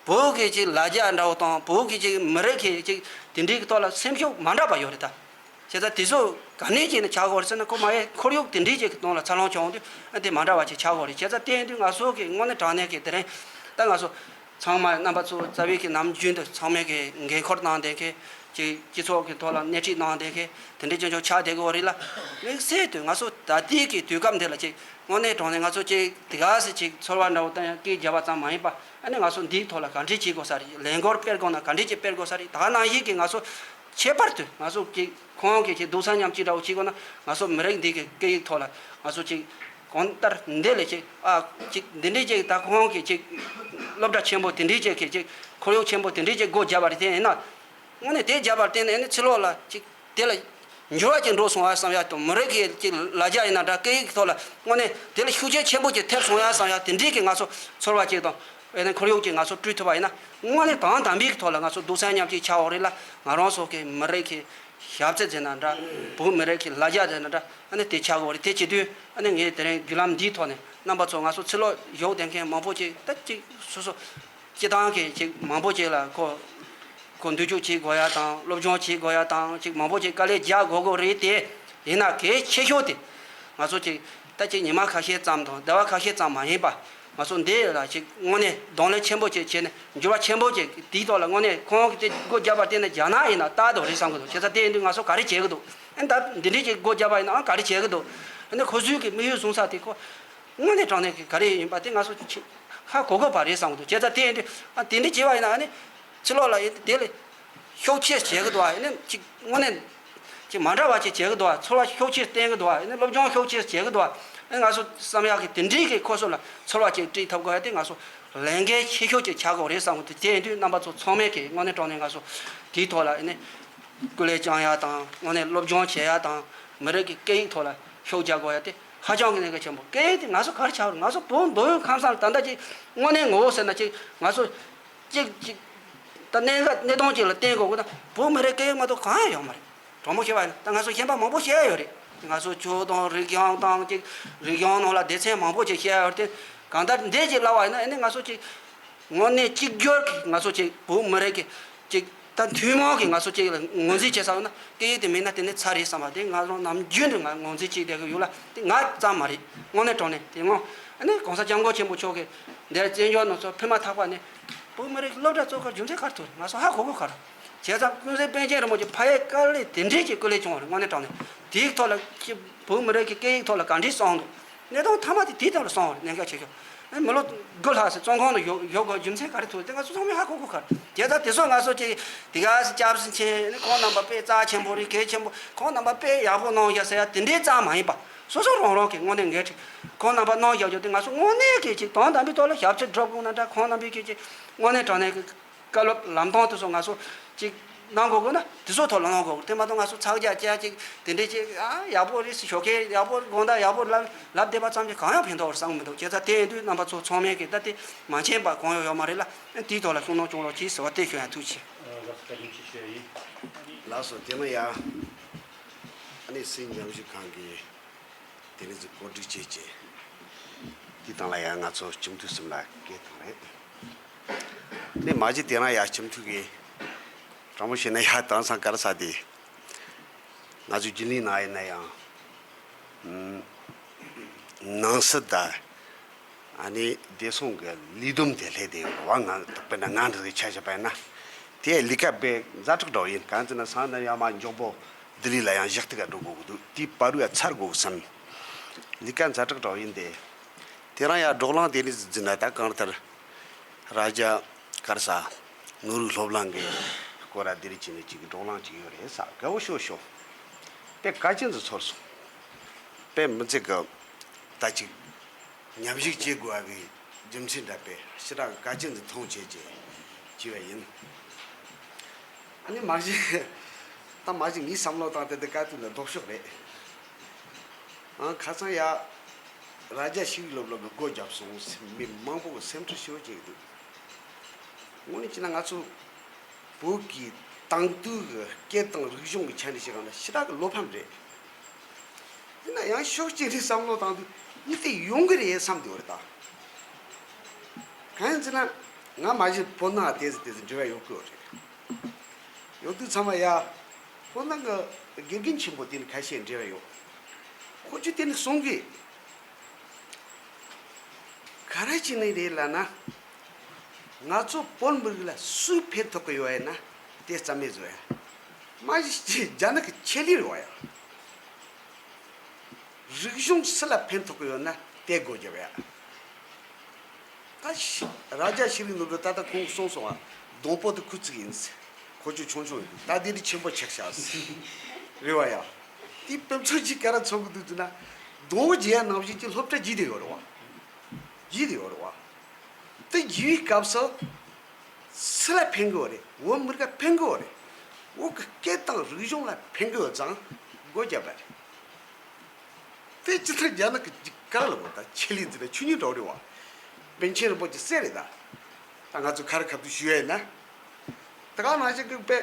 བོད་ཀྱི་ཅིག་ལ་རྒྱ་འདྲ་བོ་དང་བོད་ཀྱི་ཅིག་མི་རིགས་ཀྱི་ཅིག་དེ་འདྲའི་གི་ཐོག་ལ་སེམས་ཤུགས་མ་འདྲ་བ་ཡོད་རེད་ད། བྱས་ཙང་དེ་ཚོ་ག་ནས་ཅིག་ནས་ཆགས་ཀྱི་ཡོད་རེད་ཟེར་ན་ཁོ་མ་ཡའི་ཁོར་ཡུག་དེ་འདྲའི་ཅིག་གི་ནང་ལ་འཚར་ལོངས་བྱུང་དུས་ཨ་དེ་མ་འདྲ་བ་ཅིག་ཆགས་ཀྱི་ཡོད་རེད། བྱས་ཙང་དེ་ཡིན་དུས་ང་ཚོ་གི་དངོས་གནས་དྲང་གནས་ཀྱི་དེ་རིང་ད་ང་ཚོ་ཚང་མ་རྣམ་པ་ཚོ་རྩ་བའི་གི་ནམ་རྒྱུན་དུ་ཚང་མས་གི་འགན་འཁུར་གནང་བསྡད་མཁན་ཅིག་སྤྱི་ཚོགས་ཀྱི་ཐོག་ལ་སྣེ་ཁྲིད་གནང་བསྡད་མཁན་དེ་འདྲའི་ཅིག་ཅིག་ཆགས་བསྡད་ཀྱི་ཡོད་རེད་ལ། དམིགས་བསལ་དུ་ང་ཚོ་ད་ལྟའི་གི་དུས་སྐབས་འདི་ལ་ཅིག་དངོས་གནས་དྲང་གནས་ང་ཚོ་ཅིག་དེ་ག་ཟེ་ཅིག་ཚོར་བ་འདྲ་བོ་བཏང་ཡང་སྐད་རྒྱབ་པ་ཙམ་མ་ཡིན་པ་ཨ་ནི་ང་ཚོ་འདིའི་ཐོག་ལ་ག་འདྲས་བྱེད་དགོས་ས་རེད། ལས་འགུལ་སྤེལ་དགོས་ན་ག་འདྲས་ཅིག་སྤེལ་དགོས་ས་རེད། ད་ག་ནང་བཞིན་གི་ང་ཚོ་ཁྱད་པར་དུ་ང་ཚོ་གི་ཁོང་གི་ཅིག་སྡུག་ས་མཉམ་སྐྱིད་འདྲ་བོ་བྱེད་དགོས་ན་ང་ཚོ་མི་རིགས་འདི་གི་སྐད་ཡིག་ཐོག་ལ་ང་ཚོ་ཅིག་གང་ལྟར་འདི་ལས་ཅིག་ཨ་ཅིག་འདི་འདྲས་ཅིག་ད་ཁོང་གི་ཅིག་སློབ་གྲྭ་ཆེན་པོ་དེ་འདྲས་ཅིག་གི་ཅིག་ཁོར་ཡུག་ཆེན་པོ་དེ་འདྲས་ཅིག་སྒོ་བརྒྱབ་པ་རེད། དེ་ཡིན་ན་དངོས་གནས་དེ་བརྒྱབ་པར་བརྟེན་ནས་ཨ་ནི་ཕྱི་ལོགས་ལ་ཅིག་དེ་ལ་འགྱུར་བ་ཅིག་འགྲོ་སོང་ཡ་བསམ་ཡ་དང་མི་རིགས་ཀྱི་ཅིག་ལ་རྒྱ་ཡིན་ན་འདྲ་སྐད་ཡིག་ཐོག་ལ་དངོས་གནས་དེ་ལ་ཤུགས་རྐྱེན་ཆེན་པོ་ཅིག་ཐེབས་སོང་ཡ་བསམ་ཡ་དེ་འདྲས་ཀྱི་ང་ཚོ་ཚོར་བ་ཅིག་དང་ཨ་ནི་ཁོར་ཡུག་ཅིག་ང་ཚོ་བསྐྲུན་ཐུབ་པ་ཡིན་ན་དངོས་གནས་དང་དམ་པའི་ཐོག་ལ་ང་ཚོ་སྡུག་ས་མཉམ་སྐྱིད་ཆགས་ཡོད་རེད་ལ། ང་རང་ཚོ་གི་མི་རིགས་ཀྱི་ཞབས་ཕྱི་ཟེར་ན་འདྲ། བོད་མི་རིགས་ཀྱི་ལ་རྒྱ་ཟེར་ན་འདྲ། ཨ་ནི་དེ་ཆགས་ཀྱི་ཡོད་རེད། དེ་བྱེད་དུས་ཨ་ནི་ངས་དེ་རིང་བརྒྱུད་ལམ་འདིའི་ཐོག་ནས་རྣམ་པ་ཚོ་ང་ཚོ་ཕྱི་ལོགས་བཞུགས་བསྡད་མཁན་མང་པོ་ཅིག་ད་ཅིག་སོ་སོ་སྤྱི་བཏང་གི་ཅིག་མང་པོ་ཅིག་ལ་ཁོ་ཁོ་འདུལ་སྐྱོང་བྱེད་དགོས་ཡ་དང་སློབ་སྦྱོང་བྱེད་དགོས་ཡ་དང་ཅིག་མང་པོ་ཅིག་དཀའ་ལས་རྒྱག་དགོས་ཀྱི་རེད་དེ། ཡིན་ན་གལ་ཆེ་ཤོས་དེ་ང་ཚོ་ཅིག་ད་ཅིག་ཉི་མ་ཁ་ཤས་ཙམ་དང་ཟླ་བ་ཁ་ཤས་ཙམ་མ་ཡིན་པ། ང་ཚོ་འདི་ལ་ཅིག་དངོས་གནས་གདོང་ལེན་ཆེན་པོ་ཅིག་བྱས་ནས་འགྱུར་བ་ཆེན་པོ་ཅིག་དེའི་ཐོག་ལ་དངོས་གནས་ཁོང་གིས་དེ་སྒོ་བརྒྱབ་པར་བརྟེན་ནས་རྒྱ་ནག་ཡིན་ན་ལྟ་འདོད་རེད་བསམ་གི་འདུག། བྱས་ཙང་དེ་ཡིན་དུས་ང་ཚོ་ག་རེ་བྱེད་གི་འདུག། ཨ་ནི་ད་འདི་འདྲས་ཅིག་སྒོ་བརྒྱབ་པ་ཡིན་ནའང་ག་རེ་བྱེད་གི་འདུག། ཨ་ནི་ཁོ་ཚོའི་གི་དམིགས་ཡུལ་བཟུང་ས་དེ་ཁོ་དངོས་གནས་དྲང་གནས་ཀྱི་ག་རེ་ཡིན་པ་དེ་ང་ཚོ་ཧ་གོ་དགོས་པ་རེད་བསམ་གི་འདུག། བྱས་ཙང་དེ་ཡིན་དུས་ཨ་དེ་འདྲས་བྱས་པ་ཡིན་ན་ཨ་ནི་ཕྱི་ལོགས་ལ་ཡིན་དེ་ལས་ཤུགས་ཆེ་བྱེད་གི་འདུག་ཨ། ཨ་ནི་ཅིག་དངོས་གནས། ཅིག་མ་འདྲ་བ་ཅིག་བྱེད་ཀྱི་འདུག་བ། ཚོར་བ་ཤུགས་ཆེ་བསྟན་གྱི་འདུག་བ། ཨ་ནི་སློབ་སྦྱོང་ཤུགས་ཆེ་བྱེད་ཀྱི་འདུག་བ། ཨ་ནི་ང་ཚོ་བསམ་ཡག་གི་དེ་འདྲའི་གི་ཁོ་ཚོ་ལ་ཚོར་བ་ཅིག་སྤྲད་ཐུབ་དགོས་ཡ་དེ་ང་ཚོ་ལས་འགན་ཆེ་ཤོས་ཅིག་ཆགས་དགོས་རེད་བསམ་གི་འདུག། དེ་ཡིན་དུས་རྣམ་པ་ཚོ་ཚང་མས་གི་དངོས་གནས་དྲང་གནས་ང་ཚོ་དེའི་ཐོག་ལ་ཨ་ནི་སྐུ་ལས་བསྐྱོན་ཡ་དང་དངོས་གནས་སློབ་སྦྱོང་བྱེད་ཡ་དང་མི་རིགས་ཀྱི་སྐད་ཡིག་ཐོག་ལ་ཤུགས་རྒྱག་དགོས་ཡ་དེ་ཧ་ཅང་གི་གནད་འགག་ཆེན་པོ། སྐད་ཡིག་དེ་ང་ཚོ་ག་རེ་ཆགས་རེད། ང་ཚོ་བོད་མདོ་དབུས་ཁམས་གསུམ་ལ་ད་ལྟ་ཅིག་དངོས་གནས་ངོ་བོ་ཟེར་ན་ཅིག་ང་ཚོ་ཅིག་ཅིག་ད་གནད་འགག་གནད་དོན་ཅིག་ལ་བརྟེན་དགོས་དགོས་ན་བོད་མི་རིགས་སྐད་ཡིག་མ་གཏོགས་གང་ཡང་ཡོད་མ་རེད། དྲང་མོ་བཤད་པ་ཡིན་ན་ད་ང་ཚོ་ཤན་པ་མང་པོ་བཤད་ཡ་ཡོད་རེད། ང་ཚོ་ཆོས་དང་རིག་གཞུང་དང་ཅིག་རིག་གཞུང་ནང་ལ་སྡེ་ཚན་མང་པོ་ཅིག་བཤད་ཡ་ཡོད་རེད་དེ། གང་ལྟར་འདི་ཅིག་ལབ་པ་ཡིན་ན་ཨ་ནི་ང་ཚོ་ཅིག་དངོས་གནས་གཅིག་གྱུར་གྱི་ང་ཚོ་ཅིག་བོད་མི་རིགས་ཀྱི་ཅིག་ ད་ཐུན་མོང་གི་ང་ཚོ་གཅིག་ལ་ངོས་འཛིན་བྱེད་ས་ཡོད་ན་སྐད་ཡིག་དེ་མེད་ན་དེ་ནི་ཚར་རེད་བསམ་པ་དེ་ང་རང་ནམ་རྒྱུན་དུ་ང་ངོས་འཛིན་བྱེད་བསྡད་ཀྱི་ཡོད་ལ། དེ་ང་ཙམ་མ་རེད། དངོས་གནས་དྲང་གནས་དེ་སྔོན་ཨ་ནི་གོང་ས་སྐྱབས་མགོན་ཆེན་པོ་མཆོག་གིས་འདིར་བཙན་བྱོལ་ནང་ཚོ་ཕུལ་མ་ཐག་པ་ནས་བོད་མི་རིགས་སློབ་གྲྭ་གཙོས་ཁར་རྒྱུ་མཚན་ག་རེ་ཐུག་རེད། ང་ཚོ་ཧ་གོ་གི་ག་རེ། བྱས་ཙང་ཀུན་གཟིགས་པཎ་ཆེན་རིན་པོ་ཆེ་ཕ་ཡུལ་དཀའ་ལས་དེ་འདྲས་ཀྱི་སྐུ་ལས་བྱུང་བ་རེད། དངོས་གནས་དྲང་གནས་དེའི་ཐོག་ལ་ཅི་བོད་མི་རིགས་ཀྱི་སྐད་ཡིག་ཐོག་ལ་ག་འདྲས་གསུངས་འདུག་གནས་སྟངས་མཐའ་མ་དེ་དེའི་སྟེང་ལ་སོང་བ་རེད། གནད་འགག་ཆེ་ཤོས། ཨ་མི་ལོ་དགུ་ལྷག་ཙམ་བཙོན་ཁང་དུ་བཞུགས་བཞུགས་དགོས་རྒྱུ་མཚན་ག་རེ་ཐུག་དེ་ང་ཚོ་ཚང་མས་ཧ་གོ་གོ་ག་རེ། དེ་ལྟར་དེ་ཚོ་ང་ཚོ་ཅིག་དེ་ག་སེ་སྐྱབས་སུ་མཆི་ནི་ཁོང་རྣམ་པ་དཔེ་རྩ་ཆེན་པོ་རེད། གལ་ཆེན་པོ། ཁོང་རྣམ་པ་དཔེ་ཡག་པོ་གནང་བཞག་ཟེར་ཡ་དེ་འདྲའི་རྩ་མ་ཡིན་པ། སོ་སོ་རང་རང་གི་དངོས་གནས་འགན་འཁྲི་ཁོང་རྣམ་པ་གནང་བཞག་རྒྱུ་དེ་ང་ཚོ་དངོས་གནས་ཀྱི་ཅིག་དོན་དམ་པའི་ཐོག་ལ་ཞབས་ཕྱི་སྒྲུབ་དགོས་ན་འདྲ། ཁོང་རྣམ་པའི་གི་ཅིག་དངོས་གནས་དྲང་གནས་ཀྱི་བཀའ་སློབ་ལམ་སྟོན་དེ་ཚོ་ང་ཚོ་ཅིག་གནང་དགོས་དགོས་ན་དེ་ཚོ་ཐོག་ལ་གནང་དགོས་དགོས། དེ་མ་གཏོགས་ང་ཚོ་ཚགས་རྒྱག་རྒྱག་ཅིག་དེ་འདྲའི་ཅིག་ཨ་ཡག་པོ་རེད་ཟེར་ཞོགས་ཀས་ཡག་པོ་དགོངས་དག་ཡག་པོ་ལབ་ལབ་བསྡད་པ་ཙམ་གྱིས་གང་ཡང་ཕན་ཐོགས་བསམ་གྱི་མི་འདུག་བྱས་ཙང་དེ་ཡིན་དུས་རྣམ་པ་ཚོ་ཚང་མས་ཀྱི་ད་དེ་མ་མཁྱེན་པ་གང་ཡང་ཡོད་མ་རེད་ལ། དེའི་ཐོག་ལ་ཤུགས་སྣོན་སྐྱོན་རོགས་གྱིས་ཟེར་བ་དེ་ཞུ་ཡང་ཐུགས་ཆེ། ལགས་སོ། དེ་ནས་ཡང་ཨ་ནི་སྲིད་ཉམས་ཞིབ་ཁང་གི་དེ་རིང་གི་གོ་སྒྲིག་བྱས་རྗེས་དེའི་སྟེང་ལ་ཡང་ང་ཚོ་སྤྱི་འཐུས་གསུམ་ལ་སྐད་བཏང་རེད། ནས་མ་གཞི་དེ་རང་ཡ་སྤྱི་འཐུས་ཀྱི་དྲང་པོ་བཤད་ན་ཡ་དེང་སང་ག་རེ་ཟེར་དེ། ང་ཚོའི་རྒྱུན་ལས་ནང་ཡིན་ན་ཡང་། ཨམ། ནང་སྲིད་དང་། ཨ་ནི་བདེ་སྲུང་གི་ལས་བསྡོམས་དེ་སླེབས་བསྡད་ཡོད་རེད་བ། ང་དཔེར་ན་ང་འདྲ་ཞིག་ཆ་བཞག་པ་ཡིན་ན། དེ་ལས་ཀ་དཔེ་ཛ་དྲག་འདྲ་བོ་ཡིན། གང་ཟེར་ན་སང་ཉིན་ཡང་མ་མགྱོགས་པོ་ལྡི་ལི་ལ་ཡང་ཞུ་གཏུག་ག་འགྲོ་དགོས་ཀྱི་འདུག་དེའི་བར་དུ་ཡ་ཚར་དགོས་བསམ། ལས་ཀ་ཛ་དྲག་འདྲ་བོ་ཡིན་ཏེ། དེ་རང་ཡ་བགྲོ་གླེང་དེ་ནས་འཛིན་ན་ད་གང་ལྟར། རྭ་རྒྱ་གར་ས་ནོར་བུ་སློབ་གླིང་གི་སྐོར་ར་དེ་རིགས་ཅིག་ནས་ཅིག་གི་བགྲོ་གླེང་ཅིག་ཡོད་རེད་ས། དགའ་བོ་ཤོག་ཤོག་དཔེ་དཀའ་ཅན་ཟིག་ཚོར་སོང་། དཔེ་མི་ཚེ་གི་ད་ཅིག་ཉམས་ཞིབ་བྱེད་དགོས་པ་གི་རྒྱུ་མཚན་འདྲ་དཔེ་ཞེ་དྲག་དཀའ་ཅན་ཟིག་མཐོང་བྱས་རྗེས་བྱས་པ་ཡིན། ཨ་ནི་མ་གཞི་ད་མ་གཞི་ངའི་བསམ་བློ་བཏང་སྟེ་འདི་དཀའ་སྡུག་ལ་ལྡོག་ཕྱོགས་རེད། ཨང་ཁ་སང་ཡ། རྭ་རྒྱ་ཤེས་རིག་སློབ་གླིང་གི་སྒོ་བརྒྱབ་སོང་ཟེར་མི་མང་པོ་གི་སེམས་ཁྲལ་ཞེ་པོ་བྱེད་ཀྱི་འདུག་དངོས་གནས་བྱས་ན་ང་ཚོ་བོད་ཀྱི་དེང་དུས་ཀྱི་སྐད་དང་རིག་གཞུང་གི་ཆ་ནས་བཤད་ག་ན་ཞེ་དྲག་གི་བློ་ཕམ་རེད། ཡིན་ན་ཡང་ཕྱོགས་གཅིག་ནས་བསམ་བློ་བཏང་དུས་ཡིན་ཏེ་ཡོང་གི་རེད་བསམ་གྱི་ཡོད་རེད་ད། གང་ཡིན་ཟེར་ན་ང་མ་གཞི་བོད་ནང་ལ་དེ་ཟེར་དེ་ཟེར་འབྲེལ་བ་ཡོད་ཀྱི་ཡོད་རེད། ཡོད་དུས་ཚང་མ་ཡ། ཁོ་ན་གི་དགེ་རྒན་ཆེན་པོ་དེ་ནི་ཁ་ཤས་འབྲེལ་བ་ཡོད། ཁོ་ཚོས་དེ་ནི་གསུང་གི། ག་རེ་བྱས་ནི་རེད་ལབ་ན། ང་ཚོ་བོད་མི་རིགས་ལ་སུས་ཕན་ཐོགས་གི་ཡོད་ཡ་ན་དེ་རྩ་མེད་བཟོ་ཡ། མ་གཞི་རྒྱ་ནག་གི་ཆེད་ལས་རེད་བ་ཡ། རིག་གཞུང་སུ་ལ་ཕན་ཐོགས་གི་ཡོད་ན་དེ་སྒོ་བརྒྱབ་ཡ། ད་ཤི་རྭ་རྒྱ་ཤེས་རིག་ནོར་བུ་ད་ལྟ་ཁོང་གིས་གསུངས་སོང་བ། སྡོང་པོ་དེ་ཁོ་ཚིག་ཡིན་ཟེར། ཁོ་ཚོ་ཆུང་ཆུང་ཡིན་ད་དེ་འདྲ་ཆེན་པོ་ཆགས་ཤག་ཟེར། རེད་བ་ཡ། དེའི་དཔེ་མཚོན་གྱིས་ག་རེ་མཚོན་གི་འདུག་ཟེར་ན། སྡོང་བོ་རྒྱས་ཡ་ནང་བཞིན་གྱི་སློབ་གྲྭ་རྒྱས་བསྡད་ཡོད་རེད་བ། རྒྱས་བསྡད་ཡོད་རེད་བ། དེ་རྒྱས་པའི་སྐབས་སུ། སུ་ལ་ཕན་གི་ཡོད་རེད། བོད་མི་རིགས་ལ་ཕན་གི་ཡོད་རེད། བོད་ཀྱི་སྐད་དང་རིག་གཞུང་ལ་ཕན་གི་ཡོད་ཙང་སྒོ་བརྒྱབ་པ་རེད། དེ་ཅི་ལྟར་རྒྱ་ནག་གི་ག་རེ་ལབ་དགོས་ད་ཆེད་ལས་འཛིན་ན་ཆོས་ཉིད་འདྲ་བོ་རེད་བ། པཎ་ཆེན་རིན་པོ་ཆེ་སྲས་རེད་ད། ད་ང་ཚོ་ཁ་རི་ཁ་ཐུག་ཞུ་ཡ་ཡིན་ན། ད་ག་ནང་བཞིན་གི་དཔེ།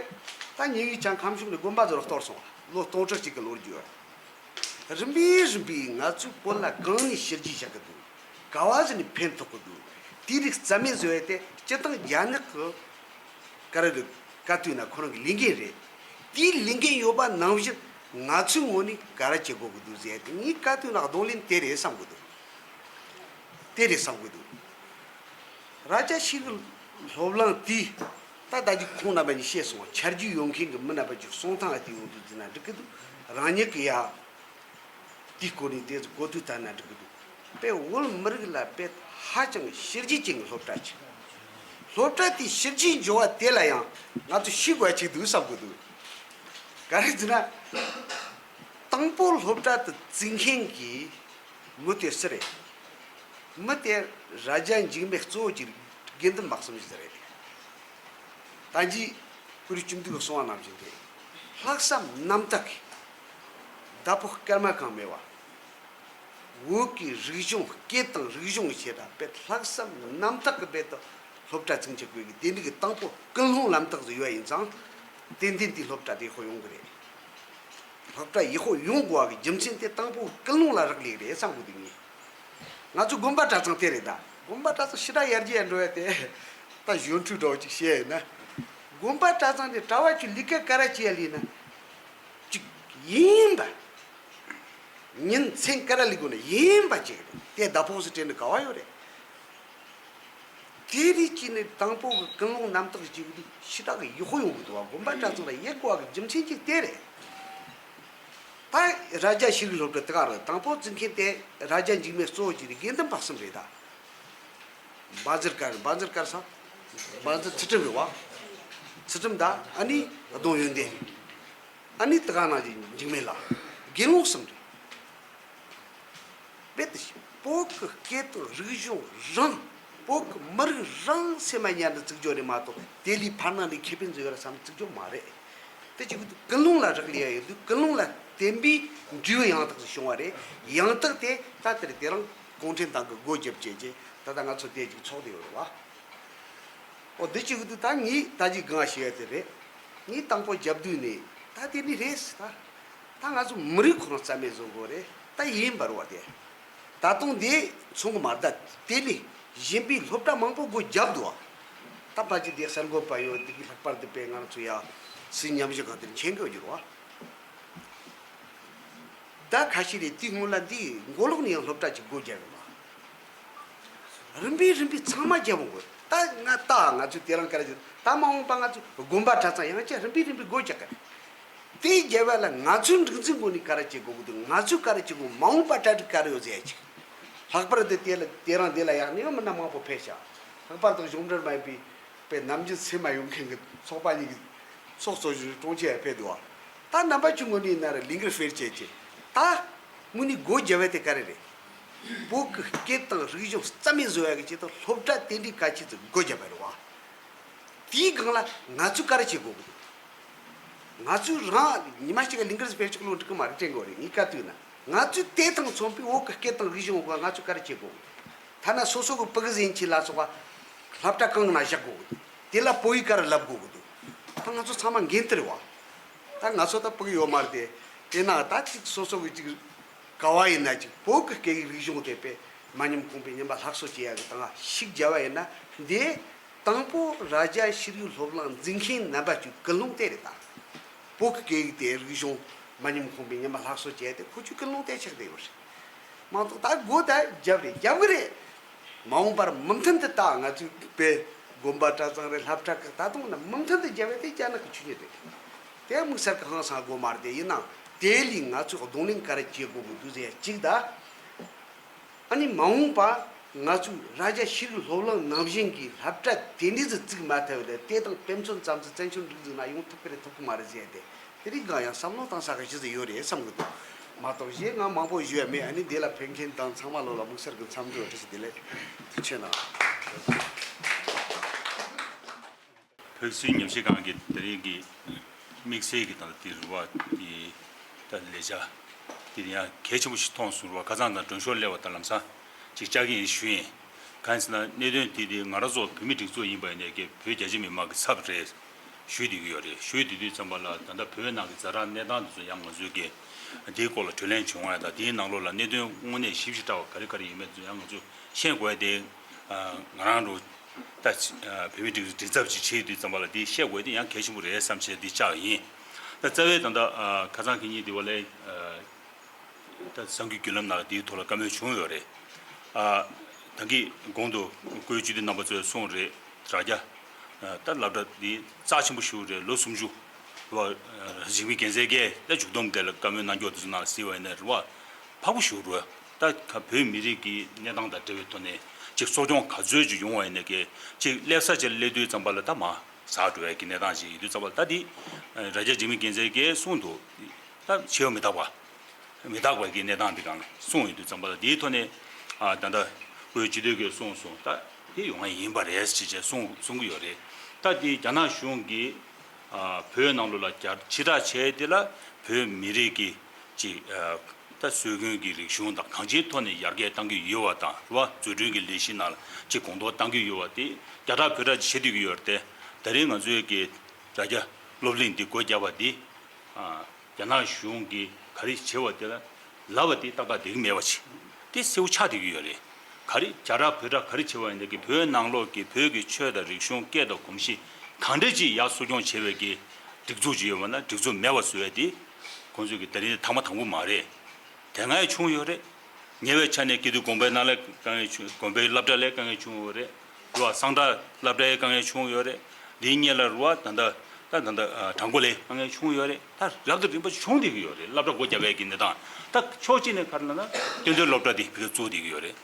ད་ཉེ་བའི་ཆར་ཁམས་གཞུང་ནས་དགོན་པ་ཚོ་རུ་གཏོར་སོང་བ་ལོ་སྟོང་ཕྲག་གཅིག་གི་ལོ་རྒྱུས། རིམ་པས་རིམ་པས་ང་ཚོའི་བོད་ལ་གང་ནས་ཞི་རྒྱས་བཞག་གི་འདུག་ག་བ་ཟིག་ནས་ཕན་ཐོགས་གི་འདུག་དེའི་རིགས་རྩ་མེད་བཟོ་ཡ་དེ་སྤྱིར་བཏང་རྒྱ་ནག་གི་ག་རེ་རེད། བཀའ་བསྟན་ན་ཁོ་རང་གི་ལས་འགན་རེད། དེའི་ལས་འགན་ཡོད་པ་ནང་བཞིན་ང་ཚོའི་ངོས་ནས་ག་རེ་བྱེད་དགོས་ཀྱི་འདུག་ཟེར་ཡ་དེ་ངའི་བཀའ་བསྟན་ན་གདོང་ལེན་དེ་རེད་བསམ་གྱི་འདུག་དེ་རེད་བསམ་གྱི་འདུག་རྭ་རྒྱ་ཤེས་རིག་སློབ་གླིང་དེ་ད་ལྟ་ཅིག་ཁོང་རྣམ་པ་གཉིས་བཤད་སོང་བ། ཆ་རྒྱུས་ཡོད་མཁན་གྱི་མི་རྣམ་པ་ཅིག་གསུང་ཐང་ཨ་དེ་ཡོང་དུས་འཛིན་ན་འགྲིག་གི་འདུག་རང་ཉིད་ཀྱི་ཡ། དེའི་སྐོར་ནས་དེ་ཚོ་གོ་ཐོས་བཏང་ན་འགྲིག་གི་འདུག་དཔེ་བོད་མི་རིགས་ལ་དཔེ་ཧ་ཅང་ཞི་རྒྱས་ཅན་གྱི་སློབ་གྲྭ་ཅིག་སློབ་གྲྭ་དེ་ཞི་རྒྱས་འགྱུར་བ་དེ་ལ་ཡང་ང་ཚོ་ཤེས་དགོས་ཅིག་འདུག་བསམ་གི་འདུག་ག་རེ་ཟེར་ན། དང་པོ་སློབ་གྲྭ་དེ་བཙུགས་མཁན་གྱི་མི་དེ་སུ་རེད། མི་དེ་རྭ་རྒྱ་འཇིགས་མེད་གཙོ་བོ་གྱི་དགེ་འདུན་པ་གསུམ་ཞིག་རེད། ད་གིན་ཁོ་རའི་སྤྱི་འཐུས་ཀྱིས་གསུངས་པ་ནང་བཞིན་རེད། ལྷག་བསམ་རྣམ་དག་གིས་བདག་པོ་སྐར་མ་གང་མེད་པ། བོད་ཀྱི་རིག་གཞུང་སྐད་དང་རིག་གཞུང་གི་ཆེད་དུ་དཔེ་ལྷག་བསམ་རྣམ་དག་གིས་དཔེ་དུ་སློབ་གྲྭ་བཙུགས་འཆར་དགོས་ཀྱི་དེ་འདྲ་གི་དང་པོ་ཀུན་སློང་རྣམ་དག་ཟིག་ཡོད་ཡིན་ཙང་། ཏན་ཏན་དེའི་སློབ་གྲྭ་དེ་ཡག་པོ་ཡོང་གི་རེད། སློབ་གྲྭ་ཡག་པོ་ཡོང་དགོས་པ་གི་རྒྱུ་མཚན་དེ་དང་པོ་ཀུན་སློང་ལ་རག་ལས་རེད་བསམ་གི་འདུག་ངས། ང་ཚོ་དགོན་པ་གྲྭ་ཚང་དེ་རེད་ད། དགོན་པ་གྲྭ་ཚང་ཞེ་དྲག་ཡར་རྒྱས་འགྲོ་ཡ་དེ། ད་གཞོན་ཕྲུག་འདྲ་བོ་ཅིག་བཤད་ཡིན་ན། དགོན་པ་གྲྭ་ཚང་དེ་གྲྭ་བ་ཁྱོད་ལས་ཀ་ག་རེ་བྱེད་ཡ་ལས་ན། ཅིག་ཡིན་པ། ཉིན་མཚན་ག་རེ་ལས་དགོས་ན་ཡིན་པ་ཅིག་རེད། དེ་ཟླ་ཕོགས་སུ་སྤྲད་ནས་ག་བ་ཡོད་རེད། དེ་རིགས་ཀྱི་ནི་དང་པོ་གི་ཀུན་སློང་རྣམ་དག་ཅིག་དེ་ཞེ་དྲག་གི་ཡག་པོ་ཡོང་གི་འདུག་བ། དགོན་པ་གྲྭ་ཚང་ལ་ཡག་པོ་བ་གི་རྒྱུ་མཚན་གཅིག་དེ་རེད། ད་རྭ་རྒྱ་ཤེས་རིག་སློབ་གྲྭ་དེ་ག་རེད། དང་པོ་བཙུགས་མཁན་དེ་རྭ་རྒྱ་འཇིགས་མེད་གཙོ་བོ་གཅིག་རེད། དགེ་འདུན་པ་གསུམ་རེད་ད། བཛྲ་གུ་རུ། བཛྲ་གུ་རུ་ས། བཛྲ་ཚུལ་ཁྲིམས་རེད་བ། ཚུལ་ཁྲིམས་དང་ཨ་ནི་གདོང་ཡོན་ཏན། ཨ་ནི་དེ་ག་ནང་བཞིན་འཇིགས་མེད་ལགས། དགེ་སློང་གསུམ་རེད། རྦད་དེ་བོད་ཀྱི་སྐད་དང་རིག་གཞུང་རང་། བོད་ཀྱི་མི་རིགས་རང་སེམས་མ་ཉར་ནས་བཙུགས་རྒྱུ་རེད་མ་གཏོགས། དེ་ལས་ཕར་ནང་ལས་ཁེ་ཕན་བཟོ་ཡོད་ར་བསམ་བཙུགས་རྒྱུ་མ་རེད། དེ་གཅིག་གི་ཀུན་སློང་ལ་རག་ལས་ཡ་ཡོད་དུས། ཀུན་སློང་ལ་བརྟེན་པའི་འབྲས་བུ་ཡང་དག་ཅིག་བྱུང་བ་རེད། ཡང་དག་དེ་ད་དེར་དེ་རིང་གུང་ཁྲན་ཏང་གི་སྒོ་བརྒྱབ་བྱས་རྗེས་ད་ལྟ་ང་ཚོ་དེ་ཅིག་ཚོགས་བསྡད་ཡོད་རེད་བ། འོ་དེ་གཅིག་གི་དུས་ད་ངས་ད་ཅིག་གང་ཞུ་ཡ་དེ་རེད། ངས་དང་པོ་རྒྱབ་དུས་ནས་ད་དེ་ནི་རེད་ཟེར། ད་ད་ང་ཚོ་མི་རིགས་ཁོ་རང་རྩ་མེད་བཟོ་དགོས་རེད། ད་ཡིན་པར་བ་དེ། ད་དུང་དེ་མཚུངས་གི་མ་རེད། ད་དེ་ལས་གཞན་པའི་སློབ་གྲྭ་མང་པོ་སྒོ་བརྒྱབ་འདུག་བ། ད་ཕལ་ཆེར་དེ་གསར་འགོད་པ་ཡོད་དེ་གི་ལྷག་པར་དུ་དཔེ་ང་རང་ཚོ་ཡ་སུའི་ཉམས་ཞིབ་ཁང་དེར་མཁྱེན་གི་ཡོད་རེད་བ། ད་ཁ་ཤས་རེད། དེའི་སྔོན་ལ་འདི་མགོ་ལོག་ནས་ཡང་སློབ་གྲྭ་གཅིག་སྒོ་བརྒྱབ་ཡོད་མ། རིམ་པས་རིམ་པས་ཚང་མ་བརྒྱབ་འོང་གི། ད་ང་ད་ང་ཚོས་དེ་རིང་ག་རེ་བྱེད། ད་མ་འོངས་པ་ང་ཚོས་དགོན་པ་གྲྭ་ཚང་ཡང་བསྐྱར་རིམ་པས་རིམ་པས་སྒོ་རྒྱག་གི། དེ་བརྒྱབ་པ་ལ་ང་ཚོའི་སྒྲིག་འཛུགས་ངོས་ནས་ག་རེ་བྱེད་དགོས་ཀྱི་འདུག་ང་ཚོས་ག་རེ་བྱེད་དགོས། མ་འོངས་པ་གྲ་སྒྲིག་ག་རེ་ཡོད་ཟེར་ཡ་ཅིག་ལྷག་པར་དུ་དེ་ལ་དེ་རིང་འདི་ལ་ཡང་ནས་མི་སྣ་མང་པོ་ཕེབས་ཤག་ལྷག་པར་དུ་གཞུང་འབྲེལ་མ་ཡིན་པའི་དཔེ་ནམ་རྒྱུན་མཚན་མ་ཡོང་མཁན་གྱི་ཚོགས་པ་གཉིས་ཀྱི་ཚོགས་གཙོ་ཞུ་ཀྲོང་ཆེ་ཡང་ཕེབས་འདུག་བ། ད་རྣམ་པ་ཚོའི་ངོས་ནས་ཡིན་ན་རེ་ལས་འགུལ་སྤེལ་བྱས་ཀྱི། ད་དངོས་གནས་སྒོ་བརྒྱབ་པ་དེ་ག་རེ་རེད། བོད་ཀྱི་སྐད་དང་རིག་གཞུང་རྩ་མེད་བཟོ་ཡ་གི་ཆེད་དུ་སློབ་གྲྭ་དེ་འདྲའི་གལ་ཆེ་ཚོ་སྒོ་བརྒྱབ་པ་རེད་བ། དེའི་སྒང་ལ་ང་ཚོས་ག་རེ་བྱེད་དགོས་ཀྱི་འདུག་ང་ཚོས་རང་ཉི་མ་གཅིག་ག་ལས་འགུལ་སྤེལ་ཆོག་ལོ་འགྲིག་གི་མ་རེད་དྲན་དགོས་རེད། ངས་བཀའ་བཏུས་ན། ང་ཚོས་དེ་དང་མཚུངས་པའི་བོད་ཀྱི་སྐད་དང་རིག་གཞུང་སྒང་ང་ཚོས་ག་རེ་བྱེད་དགོས། ཐ་ན་སོ་སོ་གི་ཕྲུ་གུ་གཟན་ཆས་ལ་སོགས་པ་སློབ་གྲྭ་གང་ན་བཞག་དགོས་ཀྱི་འདུག་དེ་ལ་བོད་ཡིག་ག་རེ་བསླབ་དགོས་ཀྱི་འདུག་ད་ང་ཚོ་ཚང་མ་འགན་འདི་རེད་བ། ད་ང་ཚོ་ད་ཕྲུ་གུ་ཡོད་མ་རེད་དེ། དེ་ན་ད་ཅིག་སོ་སོ་གི་ཅིག་ག་བ་ཡིན་ན་ཅིག་བོད་ཀྱི་སྐད་ཡིག་རིག་གཞུང་དེ་དཔེ་མ་ཉམས་གོང་འཕེལ་ཉམས་པ་སླར་གསོ་བྱེད་ཡ་གི་ད་ང་ཞིག་བྱ་བ་ཡིན་ན། འདི་དང་པོ་རྭ་རྒྱ་ཤེས་རིག་སློབ་གླིང་འཛིན་མཁན་རྣམ་པ་ཚོའི་ཀུན་སློང་དེ་རེད་ད། བོད་ཀྱི་སྐད་ཡིག་དེ་རིག་གཞུང་མ་ཉམས་གོང་འཕེལ་ཉམས་པ་སླར་གསོ་བྱས་ཏེ་ཁོ་ཚོའི་ཀུན་སློང་དེ་ཆགས་བསྡད་ཡོད་རེད། མ་གཏོགས་ད་སྒོ་ད་རྒྱབ་རེད། རྒྱབ་གི་རེད། མ་འོངས་པར་མུ་མཐུད་དུ་ད་ང་ཚོའི་དཔེ་དགོན་པ་གྲྭ་ཚང་རེད། སློབ་གྲྭ་ཁག་ད་དུང་ན་མུ་མཐུད་དུ་རྒྱབ་པ་དེ་རྒྱ་ནག་གི་ཆོས་ཉིད་རེད། དེ་དམིགས་བསལ་གྱི་ཧང་སང་དགོས་མ་རེད་དེ། ཡིན་ནའང་དེ་ལས་ང་ཚོས་གདོང་ལེན་ག་རེ་བྱེད་དགོས་ཀྱི་འདུག་ཟེར་ཡ་གཅིག་དང་། ཨ་ནི་མ་འོངས་པ་ང་ཚོས་རྭ་རྒྱ་ཤེས་རིག་སློབ་གླིང་ནང་བཞིན་གྱི་སློབ་གྲྭ་དེ་འདྲ་ཟིག་བཙུགས་མ་ཐུབ་པ་ལ་དེ་དང་དཔེ་མཚོན་ཙམ་ཟིག་བཙན་བྱོལ་སྒྲིག་འཛུགས་ནང་ཡོང་ཐུབ་ཀྱི་རེད་ཐུབ་ཀྱི་མ་རེད་ཟེར་ཏེ། དེ་རིགས་གང་ཡང་བསམ་བློ་བཏང་ས་གི་གཞི་ཟིག་ཡོད་རེད་བསམ་གི་འདུག་མ་གཏོགས་གཞན་ང་མང་པོ་ཞུ་ཡ་མེད། ཨ་ནི་འདི་ལ་ཕེབས་མཁན་དང་ཚང་མ་ལོ་ལ་དམིགས་བསལ་གྱི་འཚམས་འདྲི་བཀྲ་ཤིས་བདེ་ལེགས། ཐུགས་རྗེ་གནང་། བོད་སིལ་ཉམས་ཞིབ་ཁང་གི་དེ་རིང་གི་དམིགས་བསལ་གྱི་དང་དེ་རུ་བ་དེ་ད་ལས་བྱ་དེ་ཡང་གལ་ཆེན་པོ་ཞིག་མཐོང་སོང་བ། ཁ་སང་དང་མགྲོན་ཤོག་སླེབས་པ་དང་ལམ་སང་ཅིག་བཅར་གྱི་ཡིན་ཞུ་ཡིན། གང་ཡིན་ཟེར་ན་གནད་དོན་དེ་དེ་ང་རང་ཚོ་བོད་མི་སྒྲིག་འཛུགས་ཡིན་པ་ཡིན་ནའི་གི་བོད་རྒྱ་ཆེ་མི་མང་གི་ཚབ་རེད་ཞུས་བསྡད་ཀྱི་ཡོད་རེད། ཞུས་བསྡད་དུས་ཙམ་པ་ལ་ད་ལྟ་བོད་ནང་གི་ཛ་དྲག་གནས་སྟངས་དེ་ཚོ་ཡང་ང་ཚོས་གི་དེའི་སྐོར་ལ་གྲོས་གླེང་བྱུང་བ་དང་། དེའི་ནང་ལོགས་ལ་གནད་དོན་དངོས་གནས་ཞིབ་ཞིབ་ཕྲ་བ་ག་རེ་ག་རེ་ཡིན་མིན་དེ་ཚོ་ཡང་ང་ཚོས་ཤེས་དགོས་ཏེ། ང་རང་རུ་ད་བོད་མི་སྒྲིག་སྒྲིག་ཚབ་ཅིག་བྱེད་དུས་ཙམ་པ་ལ་དེ་བཤད་དགོས་དེ་ཡང་གལ་ཆེན་པོ་རེད་བསམ་བྱས་འདི་བཅར་བ་ཡིན། ད་རྩ་བའི་ད་ལྟ་ཁ་སང་གི་ཉིན་དེ་བ་ལས་ད་གསར་འགྱུར་བརྒྱུད་ལམ་ནང་ལ་དེའི་ཐོག་ལ་བཀའ་མོལ་བྱུང་ཡོད་རེད། ད་གིན་གོང་དུ་བཀུར་འོས་སྤྱི་འཐུས་རྣམ་པ་ཚོས་གསུངས་རེད། དྲ་རྒྱ་ད་སློབ་གྲྭ་འདི་རྩ་ཆེན་པོ་ཞིག་རེད། ལོ་སུམ་ཅུ་རེད་བ། འཇིགས་མེད་རྒྱལ་མཚན་གྱིས་ད་མཇུག་བསྡོམས་དེ་ལ་བཀའ་མོལ་གནང་རྒྱུ་དེ་ཚོ་ནང་ལ་གཟིགས་པ་ཡིན་ན་རེད་བ། ཕག་པོ་ཞིག་རེད། ད་ཁ་བོད་མི་རིགས་ཀྱི་གནས་སྟངས་དང་འབྲེལ་བའི་ཐོག་ནས་ཅིག་གསོ་སྐྱོང་ག་ཚོད་ཅིག་ཡོང་བ་ཡིན་ན་གི་ཅིག་སླེབས་ས་ཅིག་སླེབས་དུས་ཙམ་པ་ལ་ད་མར་ཟག་འགྲོ་ཡ་གི་གནས་སྟངས་ཅིག་ཡིན་དུས་ཙམ་པ་ལ། ད་འདི་རྭ་རྒྱ་འཇིགས་མེད་རྒྱལ་མཚན་གྱིས་གསུངས་འདུག་ད་འཆི་བ་མི་རྟག་པ། མི་རྟག་པ་གི་གནས་སྟངས་འདི་གང་གསུངས་ཡོད་དུས་ཙམ་པ་ལ། དེའི་ཐོག་ནས་ཨ་ད་ལྟ་བཀུར་འོས་སྤྱི་འཐུས་ཀྱིས་གསུངས་སོང་། ད་དེ་ཡོང་ཡ་ཡིན་པ་རེད་ཅེས་བྱས་གསུངས་གསུང་གི་ཡོད་རེད། ད་དེ་རྒྱ་ནག་གཞུང་གིས་ཨ་བོད་ནང་ལོགས་ལ་རྒྱ་ཕྱིར་བསྒྲགས་བྱས་དེ་ལ་བོད་མི་རིགས་ཀྱི་ཅིག་ཨ་ད་སྲོལ་རྒྱུན་གྱི་རིག་གཞུང་དང་གང་ཅིའི་ཐོག་ནས་ཡར་རྒྱས་གཏང་གི་ཡོད་པ་དང་རེད་བ། འཛུགས་སྐྲུན་གྱི་ལས་གཞི་ནང་ལ་ཅིག་གོང་མཐོར་གཏང་གི་ཡོད་པ་དེ་རྒྱ་གྲགས་བོད་གྲགས་ཅིག་བྱེད་སྡོད་ཀྱི་ཡོད་རེད་དེ། ད་རེས་ང་ཚོའི་གི་རྭ་རྒྱ་སློབ་གླིང་འདི་སྒོ་བརྒྱབ་པ་འདི་ཨ། རྒྱ་ནག་གཞུང་གིས་ག་རེ་བྱས་པ་དེ་ལ་ལབ་པ་དེ་ཏག་ཏག་བསྡད་ཀྱི་མེད་པ་ཅིག་དེ་གསལ་པོ་ཆགས་བསྡད་ཀྱི་ཡོད་རེད། ག་རེ་རྒྱ་གྲགས་བོད་གྲགས་ག་རེ་བྱས་པ་ཡིན་ན་གི་བོད་ནང་ལོགས་ཀྱི་བོད་ཀྱི་ཆོས་དང་རིག་གཞུང་སྐད་དང་གོམས་གཤིས་ གང་འདྲ་ཅིག་ཡར་གསོ་སྐྱོང་བྱེད་པའི་གི་སྒྲིག་འཛུགས་ཅིག་ཡོད་པ་ན་སྒྲིག་འཛུགས་མེད་པ་བཟོ་ཡ་དེ་ཁོང་ཚོས་ཀྱི་ད་རིང་ཐེངས་མ་དང་པོ་མ་རེད། དེ་སྔ་ཡང་བྱུང་ཡོད་རེད། ཉེ་བའི་ཆ་ནས་སྐྱིད་སྡུག་དགོན་པའི་ནང་ལ་དཀའ་ངལ་བྱུང་། དགོན་པའི་སློབ་གྲྭ་ལ་དཀའ་ངལ་བྱུང་ཡོད་རེད། རུ་བ་གསང་བདག་སློབ་གྲྭའི་དཀའ་ངལ་བྱུང་ཡོད་རེད། འདིའི་སྔོན་ལ་རུ་བ་ད་ལྟ་ད་ད་ལྟ་ཨ་བྲག་འགོ་ལའི་དཀའ་ངལ་བྱུང་ཡོད་རེད། ད་རབ་དང་རིམ་པ་བྱུང་བསྡད་ཀྱི་ཡོད་རེད། སློབ་གྲྭ་སྒོ་བརྒྱབ་པའི་གི་གནས་སྟངས། ད་ཕྱོགས་གཅིག་ནས་ག་རེ་ལབ་ན་བསྟན་དོན་སློབ་གྲྭ་འདི་བོད་སྐད་བཙུགས་བསྡད་ཀྱི་ཡོད་རེད།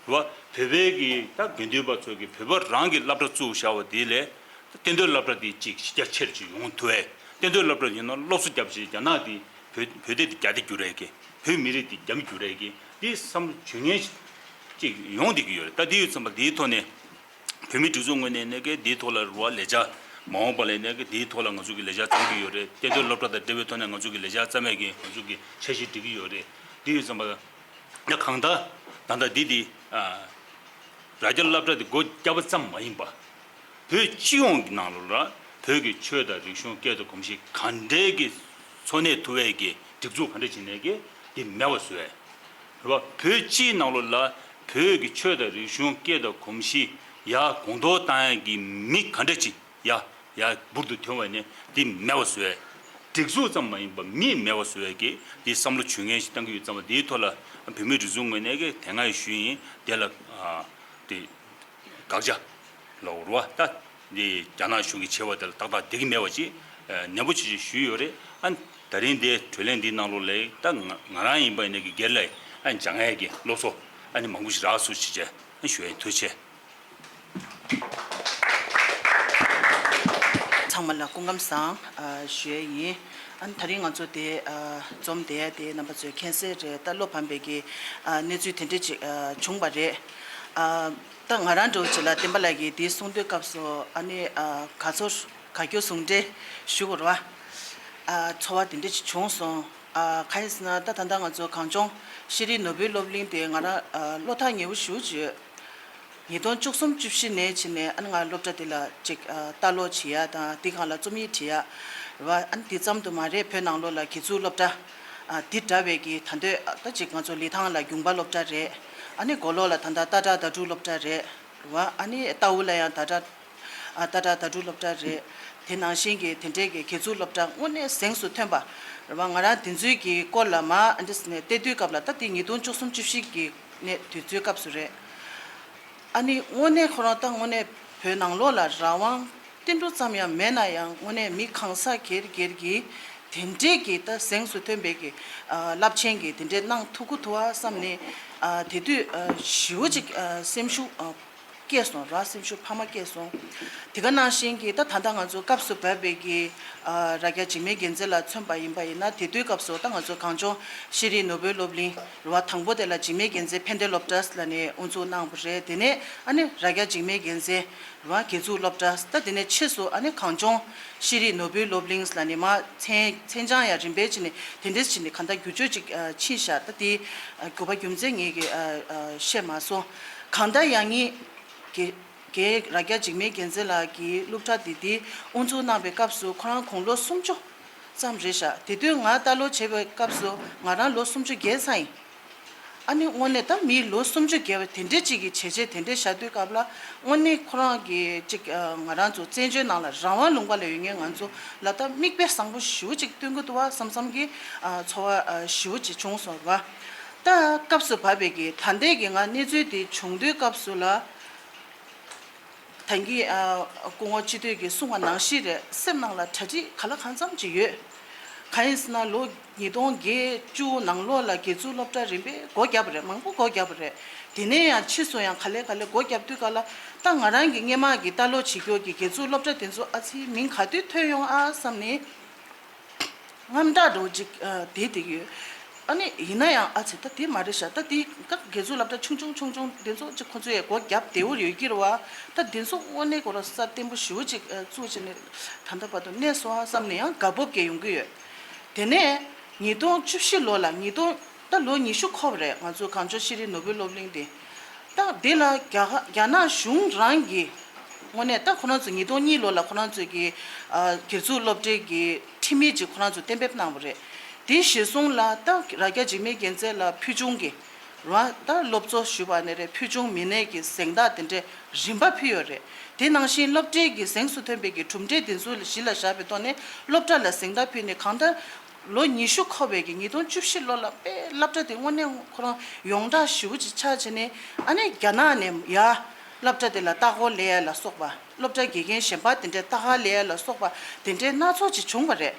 རུ་བ་བོད་པའི་གི་ད་དགེ་འདུན་པ་ཚོ་གི་བོད་པ་རང་གི་སློབ་གྲྭ་བཙུགས་བཞག་པ་འདི་ལས་ད་བསྟན་དོན་སློབ་གྲྭ་འདི་གཅིག་གཞི་རྒྱ་ཆེར་ཅིག་ཡོང་ཐུབ་པས། བསྟན་དོན་སློབ་གྲྭ་ཡིན་ན་སློབ་གསོ་བརྒྱབ་བྱས་རྒྱ་ནག་འདི་བོད་བོད་སྡེ་འདི་རྒྱ་སྡེ་འགྱུར་ཡས་ཀྱི། བོད་མི་རིགས་འདི་རྒྱ་མི་འགྱུར་ཡས་ཀྱི་འདི་བསམ་བློ་བཅོས་མཁན་ཅིག་ཡོང་བསྡད་ཀྱི་ཡོད་རེད། ད་འདི་ཡོད་ཙམ་པ་འདིའི་ཐོག་ནས་བོད་མིའི་སྒྲིག་འཛུགས་ངོས་ནས་ནས་ཀྱི་འདིའི་ཐོག་ལ་རུ་བ་ལས་འཆར་མ་འོངས་པ་ལ་ནས་ཀྱི་འདིའི་ཐོག་ལ་ང་ཚོ་གི་ལས་འཆར་བརྩམ་གྱི་ཡོད་རེད། བསྟན་དོན་སློབ་གྲྭ་དང་འབྲེལ་བའི་ཐོག་ནས་ང་ཚོ་གི་ལས་འཆར་བརྩམ་ཡས་ཀྱི་ང་ཚོ་གི་འཆར་གཞི་སྒྲིག་གི་ཡོད་རེད། འདི་ཡོད་ཙམ་པ་ཡང་གང་ལྟར་ད་ལྟ་འདི་འདི་ཨ་རྭ་རྒྱ་སློབ་གྲྭ་འདི་སྒོ་བརྒྱབ་པ་ཙམ་མ་ཡིན་པ། བོད་སྤྱི་ཡོངས་ཀྱི་ནང་ལོགས་ལ་བོད་ཀྱི་ཆོས་དང་རིག་གཞུང་སྐད་དང་གོམས་གཤིས་ག་འདྲའི་གི་འཚོ་གནས་ཐུབ་པའི་གི་སྒྲིག་འཛུགས་ག་འདྲ་བྱས་ནས་གི་འདི་མེད་པ་བཟོ་ཡས། རེད་བ། བོད་སྤྱིའི་ནང་ལོགས་ལ་བོད་ཀྱི་ཆོས་དང་རིག་གཞུང་སྐད་དང་གོམས་གཤིས་ཡར་གོང་མཐོར་བཏང་ཡས་ཀྱི་མི་ག་འདྲ་ཅིག་ཡར་ཡར་འབུར་དུ་ཐོན་པ་ནས་འདི་མེད་པ་བཟོ་ཡས། སྒྲིག་འཛུགས་ཙམ་མ་ཡིན་པར་མི་མེད་པ་བཟོ་ཡས་ཀྱི་འདི་བསམ་བློ་བཅོས་མཁན་ཞིག་བཏང་གི་ཡོད་ཙང་། འདིའི་ཐོག་ལ་བོད་མིའི་སྒྲིག་འཛུགས་ངོས་ནས་ཀྱི་དེ་སྔ་ཡང་ཞུས་ཡིན། དེ་ལ་ཨ་དེ་དགག་བྱ་ལབ་དགོས་རེད་བ། ད་འདི་རྒྱ་ནག་གཞུང་གིས་བྱས་པ་དེ་ལ་ཏག་ཏག་བསྡད་ཀྱི་མེད་པ་ཅིག་ཨ་ནན་པོ་ཅིག་ཅིག་ཞུས་ཡོད་རེད། ཨ་ད་རིང་འདི་གྲོས་གླེང་འདིའི་ནང་ལོགས་ལ་ད་ང་ང་རང་ཡིན་པ་ཡིན་ན་གི་སྒེར་ལ་ཨ་སྦྱང་ཡས་ཀྱི་སློབ་གསོ་ཨ་ནི་མང་པོ་ཞིག་རག་སོང་ཞེས་བྱས་ཨ་ཞུ་ཡས། ཐུགས་རྗེ་ཆེ། ཚང་མ་ལ་སྐུ་ཁམས་བཟང་ཞུ་ཡས་ཡིན། ཨ་ནི་ད་རིང་ང་ཚོ་དེ་འཛོམས་བསྡད་ཡས་དེ་རྣམ་པ་ཚོས་མཁྱེན་གསལ་རེད། ད་བློ་ཕམ་པའི་གི་གནས་ཚུལ་དེ་འདྲ་ཅིག་བྱུང་བ་རེད། ད་ང་རང་འདྲ་བོ་ཅིག་ལ་བསྟན་པ་ལགས་ཀྱིས་དེ་གསུང་དུས་སྐབས་སུ་ཨ་ནི་ག་ཚོད་དགའ་སྐྱོ་ཟུང་འབྲེལ་ཞུ་དགོས་རེད་བ། ཚོར་བ་དེ་འདྲ་ཅིག་བྱུང་སོང་། གང་ཡིན་ཟེར་ན་ད་ད་ལྟ་ང་ཚོ་གངས་ལྗོངས་ཤེས་རིག་ནོར་བུའི་སློབ་གླིང་དེ་ང་རང་བློ་ཐག་ཉེ་བོ་ཞེ་པོ་ཅིག་ཡོད། ཉིས་སྟོང་བཅུ་གསུམ་བཅུ་བཞི་ནས་བྱས་ནས་ཨ་ནི་ང་སློབ་གྲྭ་དེ་ལ་ཅིག་ལྟ་ཀློག་བྱེད་ཡ་དང་དེ་སྒང་ལ་རྩོམ་ཡིག་བྲིས་ཡ་རེད་བ། ཨ་ནི་དེ་ཙམ་དུ་མ་རེད། བོད་ནང་ལོགས་ལ་དགེ་ཚུལ་སློབ་གྲྭ་དེ་འདྲ་བའི་གི་ད་འདོད་ད་ཅིག་ང་ཚོ་ལི་ཐང་ལ་དགོན་པ་སློབ་གྲྭ་རེད། ཨ་ནི་མགོ་ལོག་ལ་ད་ལྟ་སྟག་བྲག་ཟླ་དྲུག་སློབ་གྲྭ་རེད་བ། ཨ་ནི་རྟའུ་ལ་ཡང་ཟླ་གྲགས་ཨ་སྟག་བྲག་ཟླ་དྲུག་སློབ་གྲྭ་རེད། དེ་ནང་བཞིན་གྱི་དེ་འདྲའི་གི་དགེ་ཚུལ་སློབ་གྲྭ་དངོས་གནས་གཟེངས་སུ་ཐོན་པ་རེད་བ། ང་རང་དེ་ཚོའི་གི་སྐོར་ལ་མ་ཨ་འདྲས་ནས་བལྟས་དུས་སྐབས་ལ་ད་དེ་ཉིས་སྟོང་བཅུ་གསུམ་བཅུ་བཞི་གི་ནས་དུས་ཚོད་སྐབས་སུ་རེད། ཨ་ནི་དངོས་གནས་ཁོ་རང་ད་དངོས་གནས་བོད་ནང་ལོགས་ལ་རང་དབང་ཏིལ་འབྲུ་ཙམ་ཡང་མེད་ན་ཡང་དངོས་གནས་མི་གང་ཟག་སྒེར་སྒེར་གྱི་དེ་འདྲས་ཀྱི་ད་གཟེངས་སུ་ཐོན་པའི་གི་རླབས་ཆེན་གྱི་དེ་འདྲས་གནང་ཐུབ་ཀྱི་འདུག་བ་བསམ་ནས་དེ་དུས་ཞེ་པོ་ཅིག་སེམས་ཤུགས་སྐྱེས་སོང་ར། སེམས་ཤུགས་འཕར་མ་སྐྱེས་སོང་། དེ་ག་ནང་བཞིན་གྱི་ད་ད་ལྟ་ང་ཚོ་སྐབས་སུ་བབས་པའི་གི་རྭ་རྒྱ་འཇིགས་མེད་རྒྱལ་མཚན་ལ་མཚོན་པ་ཡིན་པ་ཡིན་ན་དེ་དུས་སྐབས་སུ་ད་ང་ཚོ་གངས་ལྗོངས་ཤེས་རིག་ནོར་བུའི་སློབ་གླིང་རེད་བ། དང་པོ་དེ་ལ་འཇིགས་མེད་རྒྱལ་མཚན་ཕན་བདེ་སློབ་གྲྭ་ལབ་ནས་དབུ་འཛུགས་གནང་བ་རེད། དེ་ནས་ཨ་ནི་རྭ་རྒྱ་འཇིགས་མེད་རྒྱལ་མཚན་རེད་བ། དགེ་ཚུལ་སློབ་གྲྭ། ད་དེ་ནས་ཕྱིས་སུ་ཨ་ནི་གངས་ལྗོངས་ཤེས་རིག་ནོར་བུའི་སློབ་གླིང་ལབ་ནས་མ་མཚན་མཚན་བྱང་ཡང་རིམ་པས་བྱས་ནས་དེ་འདྲས་བྱས་ནས་གང་ལྟར་བསྒྱུར་བཅོས་ཅིག་ཕྱིན་ཤག་ད་དེ་དགོས་པ་རྒྱུ་མཚན་ངེད་ཀྱིས་ཤེས་མ་སོང་། གང་ལྟར་ཡང་ངེད་ཀྱི་རྒན་རྭ་རྒྱ་འཇིགས་མེད་རྒྱལ་མཚན་ལགས་ཀྱི་སློབ་གྲྭ་དེ་དེ་དབུ་འཛུགས་གནང་པའི་སྐབས་སུ་ཁོ་རང་དགུང་ལོ་སུམ་ཅུ་ཙམ་རེད་ཤག་དེ་དུས་ང་ལྟ་ཀློག་བྱེད་པའི་སྐབས་སུ་ང་རང་ལོ་སུམ་ཅུ་བརྒལ་ཚར་ཡིན། ཨ་ནི་དངོས་གནས་ད་མིའི་ལོ་སུམ་ཅུ་བརྒལ་བའི་དེ་འདྲས་ཅིག་གི་བྱས་རྗེས་དེ་འདྲས་བཞག་དུས་སྐབས་ལ་དངོས་གནས་ཁོ་རང་གི་ཅིག་ང་རང་ཚོ་བཙན་བྱོལ་ནང་ལ་རང་དབང་ལུང་པ་ལ་ཡོད་མཁན་ང་ཚོ་ལ་ད་མིག་དཔེ་བཟང་པོ་ཞེ་པོ་ཅིག་སྟོན་གྱི་འདུག་བ་བསམ་བསམ་གྱི་ཚོར་བ་ཞེ་པོ་ཅིག་བྱུང་སོང་བ། ད་སྐབས་སུ་བབས་པའི་གི་ད་ལྟའི་གི་ང་གནས་ཚུལ་དེ་བྱུང་དུས་སྐབས་སུ་ལ། ད་གིན་ཨ་སྐུ་ངོ་སྤྱི་འཐུས་ཀྱིས་གསུངས་པ་ནང་བཞིན་རེད། སེམས་ནང་ལ་གྲ་སྒྲིག་ག་ལ་གང་འཚམ་ཅིག་ཡོད། གང་ཡིན་ཟེར་ན་ལོ་ཉིས་སྟོང་བརྒྱད་ཅུ་ནང་ལོགས་ལ་དགེ་ཚུལ་སློབ་གྲྭ་རིམ་པས་སྒོ་བརྒྱབ་པ་རེད། མང་པོ་སྒོ་བརྒྱབ་པ་རེད། དེ་ནས་ཡང་ཕྱིས་སུ་ཡང་ག་ལེ་ག་ལེ་སྒོ་བརྒྱབ་དུས་ག་ལ་ད་ང་རང་གི་སྔས་མ་གི་ལྟ་ཀློག་བྱེད་རྒྱུ་གི་དགེ་ཚུལ་སློབ་གྲྭ་དེ་ཚོ་ཨ་ཙི་མིང་ག་དུས་ཐོས་ཡོང་ཨ་བསམ་ནས། དངངས་སྐྲག་འདྲ་བོ་ཅིག་ཨ་དེ་དེ་ཡོད། ཨ་ནི་ཡིན་ན་ཡང་ཨ་ཙི་ད་དེ་མ་རེད་ཤག་ད་དེ་ཀ་དགེ་ཚུལ་སློབ་གྲྭ་ཆུང་ཆུང་ཆུང་ཆུང་དེ་ཚོ་ཅིག་ཁོ་ཚོ་ཡས་སྒོ་བརྒྱབ་བདེ་བོ་ཡོད་ཀྱི་རེད་བ། ད་དེ་ཚོ་དངོས་གནས་ཁོ་རང་ས་བརྟན་པོ་ཞེ་པོ་ཅིག་ཨ་བཙུགས་བྱས་ནས་ད་ལྟ་བར་དུ་གནས་སོང་ཨ་བསམ་ནས་ཡང་དགའ་སྤོབས་སྐྱེ་ཡོང་གི་ཡོད། དེ་ནས་ཉིས་སྟོང་བཅུ་བཞི་ལོ་ལ་ཉིས་སྟོང་ད་ལོ་ཉི་ཤུ་འཁོར་བ་རེད། ང་ཚོ་གངས་ལྗོངས་ཤེས་རིག་ནོར་བུའི་སློབ་གླིང་དེ། ད་དེ་ལ་རྒྱ་གར་རྒྱ་ནག་གཞུང་རང་གིས་དངོས་གནས་ད་ཁོ་རང་ཚོ་ཉིས་སྟོང་གཉིས་ལོ་ལ་ཁོ་རང་ཚོའི་གི་ཨ་དགེ་ཚུལ་སློབ་གྲྭའི་གི་ཁྲིམས་ཡིག་ཅིག་ཁོ་རང་ཚོ་གཏན་འབེབས་གནང་བ་རེད། དེ་གཞིར་བཟུང་ལ་ད་རྭ་རྒྱ་འཇིགས་མེད་རྒྱལ་མཚན་ལ་ཕུལ་བྱུང་གི་ རེད་བ། ད་སློབ་གཙོ་ཞུས་པ་ནས་རེད། ཕུལ་བྱུང་མི་སྣའི་གི་གཟེངས་རྟགས་དེ་འདྲས་རིམ་པ་ཕུལ་ཡོད་རེད། དེ་ནང་བཞིན་སློབ་གྲྭའི་གི་གཟེངས་སུ་ཐོན་པའི་གི་གྲུབ་འབྲས་དེ་ཚོ་གཞི་ལ་བཞག་པའི་ཐོག་ནས་སློབ་གྲྭ་ལ་གཟེངས་རྟགས་ཕུལ་ནས་གང་ལྟར་ལོ་ཉི་ཤུ་འཁོར་བའི་གི་ཉིས་སྟོང་བཅུ་བཞི་ལོ་ལ་དཔེ་སློབ་གྲྭ་དེ་དངོས་གནས་ཁོ་རང་ཡོངས་གྲགས་ཞེ་པོ་ཅིག་ཆགས་བྱས་ནས། ཨ་ནི་རྒྱ་ནག་ནས་ཡར་སློབ་གྲྭ་དེ་ལ་ལྟ་སྐོར་སླེབས་ཡ་ལ་སོགས་པ། སློབ་གྲྭ་དགེ་རྒན་གཞན་པ་དེ་འདྲས་ལྟ་ག་སླེབས་ཡ་ལ་སོགས་པ་དེ་འདྲས་སྣ་ཚོགས་ཅིག་བྱུང་བ་རེད།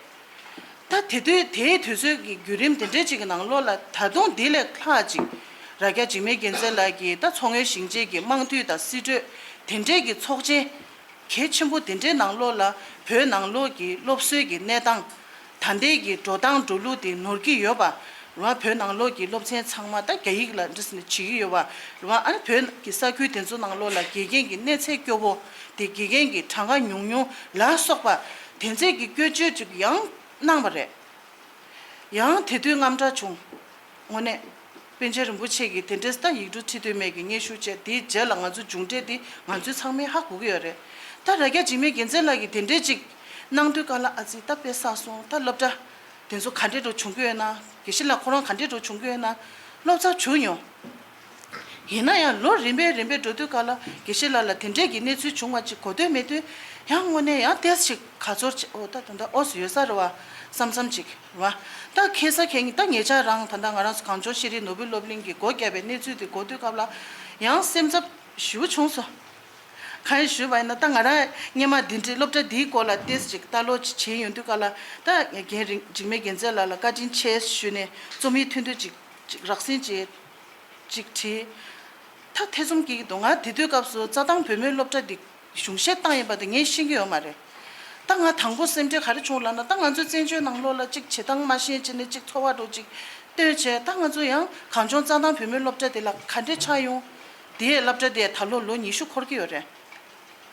ད་དེ་དུས་དེའི་དུས་ཚོད་ཀྱི་བརྒྱུད་རིམ་དེ་འདྲས་ཅིག་གི་ནང་ལོགས་ལ། ད་དུང་དེ་ལས་ལྷག་ཅིག་རྭ་རྒྱ་འཇིགས་མེད་རྒྱལ་མཚན་ལགས་ཀྱིས་ད་མཚོ་སྔོན་ཞིང་ཆེན་གྱི་དམངས་འཐུས་དང་སྲིད་གྲོས་དེ་འདྲས་ཀྱི་ཚོགས་ཆེན་གལ་ཆེན་པོ་དེ་འདྲའི་ནང་ལོགས་ལ། བོད་ནང་ལོགས་ཀྱི་སློབ་གསོའི་གི་གནས་སྟངས། ད་ལྟའི་གི་འགྲོ་སྟངས་འགྲོ་ལུགས་དེ་ནོར་གྱི་ཡོད་པ། རེད་བ། བོད་ནང་ལོགས་ཀྱི་སློབ་ཚན་ཚང་མ་ད་རྒྱ་ཡིག་ལ་འདྲ་ཟེར་ནས་བྱེད་ཀྱི་ཡོད་པ། རེད་བ། ཨ་ནི་བོད་ཀྱི་ས་ཁུལ་དེ་ཚོ་ནང་ལོགས་ལ་དགེ་རྒན་གྱི་གནས་ཚད་སྐྱོ་བོ་དེ། དགེ་རྒན་གྱི་གྲངས་ཀ་ཉུང་ཉུང་ལ་སོགས་པ་དེ་ཚོའི་གི་སྐྱོན་བརྗོད་ཅིག་ཡང་གནང་བ་རེད། ཡང་དེ་དུས་དངངས་སྐྲག་བྱུང་། དངོས་གནས། པཎ་ཆེན་རིན་པོ་ཆེ་གིས་དེ་འདྲས་ད་ཡིག་འབྲུ་ཁྲི་སྟོད་སྨད་ཀྱི་སྙན་ཞུ་བྱས། དེའི་རྗེས་ལ་ང་ཚོ་མཇུག་འབྲས་དེ་ང་ཚོས་ཚང་མས་ཧ་གོ་གི་ཡོད་རེད། ད་རྭ་རྒྱ་འཇིགས་མེད་རྒྱལ་མཚན་ལགས་ཀྱིས་དེ་འདྲས་ཅིག་གནང་དུས་སྐབས་ལ། ཨ་ཙི། ད་དཔེ་བསགས་སོང་། ད་སློབ་གྲྭ་དེ་ཚོ་ག་འདྲས་འགྲོ་བྱུང་གི་ཡོད་ན། དགེ་བཤེས་ལགས་ཁོ་རང་ག་འདྲས་འགྲོ་བྱུང་གི་ཡོད་ན། སློབ་ཚར་བྱུང་མྱོང་། ཡིན་ན་ཡང་ལོ་རིམ་པས་རིམ་པས་འགྲོ་དུས་སྐབས་ལ་དགེ་བཤེས་ལགས་ལ་དེ་འདྲས་ཀྱི་གནས་ཚུལ་བྱུང་བ་ཅིག་གོ་ཐོས་མེད་དུས། ཡང་དངོས་གནས་ཡང་ཏོག་ཙམ་ཅིག་དགའ་ཚོར་ཅིག། ཨོ། ད་ད་ལྟ་ཨོ་ཙི་ཡོད་ས་རེད་བ་བསམ་བསམ་ཅིག་རེད་བ། ད་ཁ་སང་ཁ་ཉིན་ད་ཉེ་ཆར་རང་ད་ལྟ་ང་རང་ཚོ་གངས་ལྗོངས་ཤེས་རིག་ནོར་བུ་སློབ་གླིང་གིས་སྒོ་བརྒྱབ་པའི་གནས་ཚུལ་དེ་གོ་དུས་སྐབས་ལ་ཡང་སེམས་འཚབ་ཞེ་པོ་བྱུང་སོང་། གང་ཡིན་ཞུས་པ་ཡིན་ན། ད་ང་རང་སྔོན་མ་འདི་འདྲའི་སློབ་གྲྭ་འདིའི་སྐོར་ལ་ཏོག་ཙམ་ཅིག་ལྟ་ཀློག་ཅིག་བྱས་ཡོང་དུས་སྐབས་ལ། ད་རྒན་རིག་འཇིགས་མེད་རྒྱལ་མཚན་ལགས་ལ་བཀའ་དྲིན་ཆེ་ཞུས་ནས་རྩོམ་ཡིག་ཐུང་ཐུང་ཅིག་ཅིག་རགས་ཟིན་ཅིག་ཅིག་བྲིས། ད་ཐེ་ཚོམ་སྐྱེ་གི་འདུག། ང་དེ་དུས་སྐབས་སུ་རྩྭ་ཐང་བུད་མེད་སློབ་གྲྭ་འདི་གཞུང་བཞེས་བཏང་ཡིན་པ་དེ་ངས་ཤེས་ཀྱི་ཡོད་མ་རེད། ད་ང་དང་པོ་སེམས་ཁྲལ་ག་རེ་བྱུང་ལབ་ན། ད་ང་ཚོ་བཙན་བྱོལ་ནང་ལོགས་ལ་ཅིག་བྱེད་སྟངས་མ་ཤེས་བྱས་ནས་ཅིག་ཚོར་བ་འདྲ་ཅིག་བཏོན་བྱས། ད་ང་ཚོ་ཡང་གངས་ལྗོངས་རྩྭ་ཐང་བུད་མེད་སློབ་གྲྭ་དེ་ལ་ག་འདྲས་ཆགས་ཡོང་། དེའི་སློབ་གྲྭ་དེ་ད་ལོ་ལོ་ཉི་ཤུ་འཁོར་གྱི་ཡོད་རེད།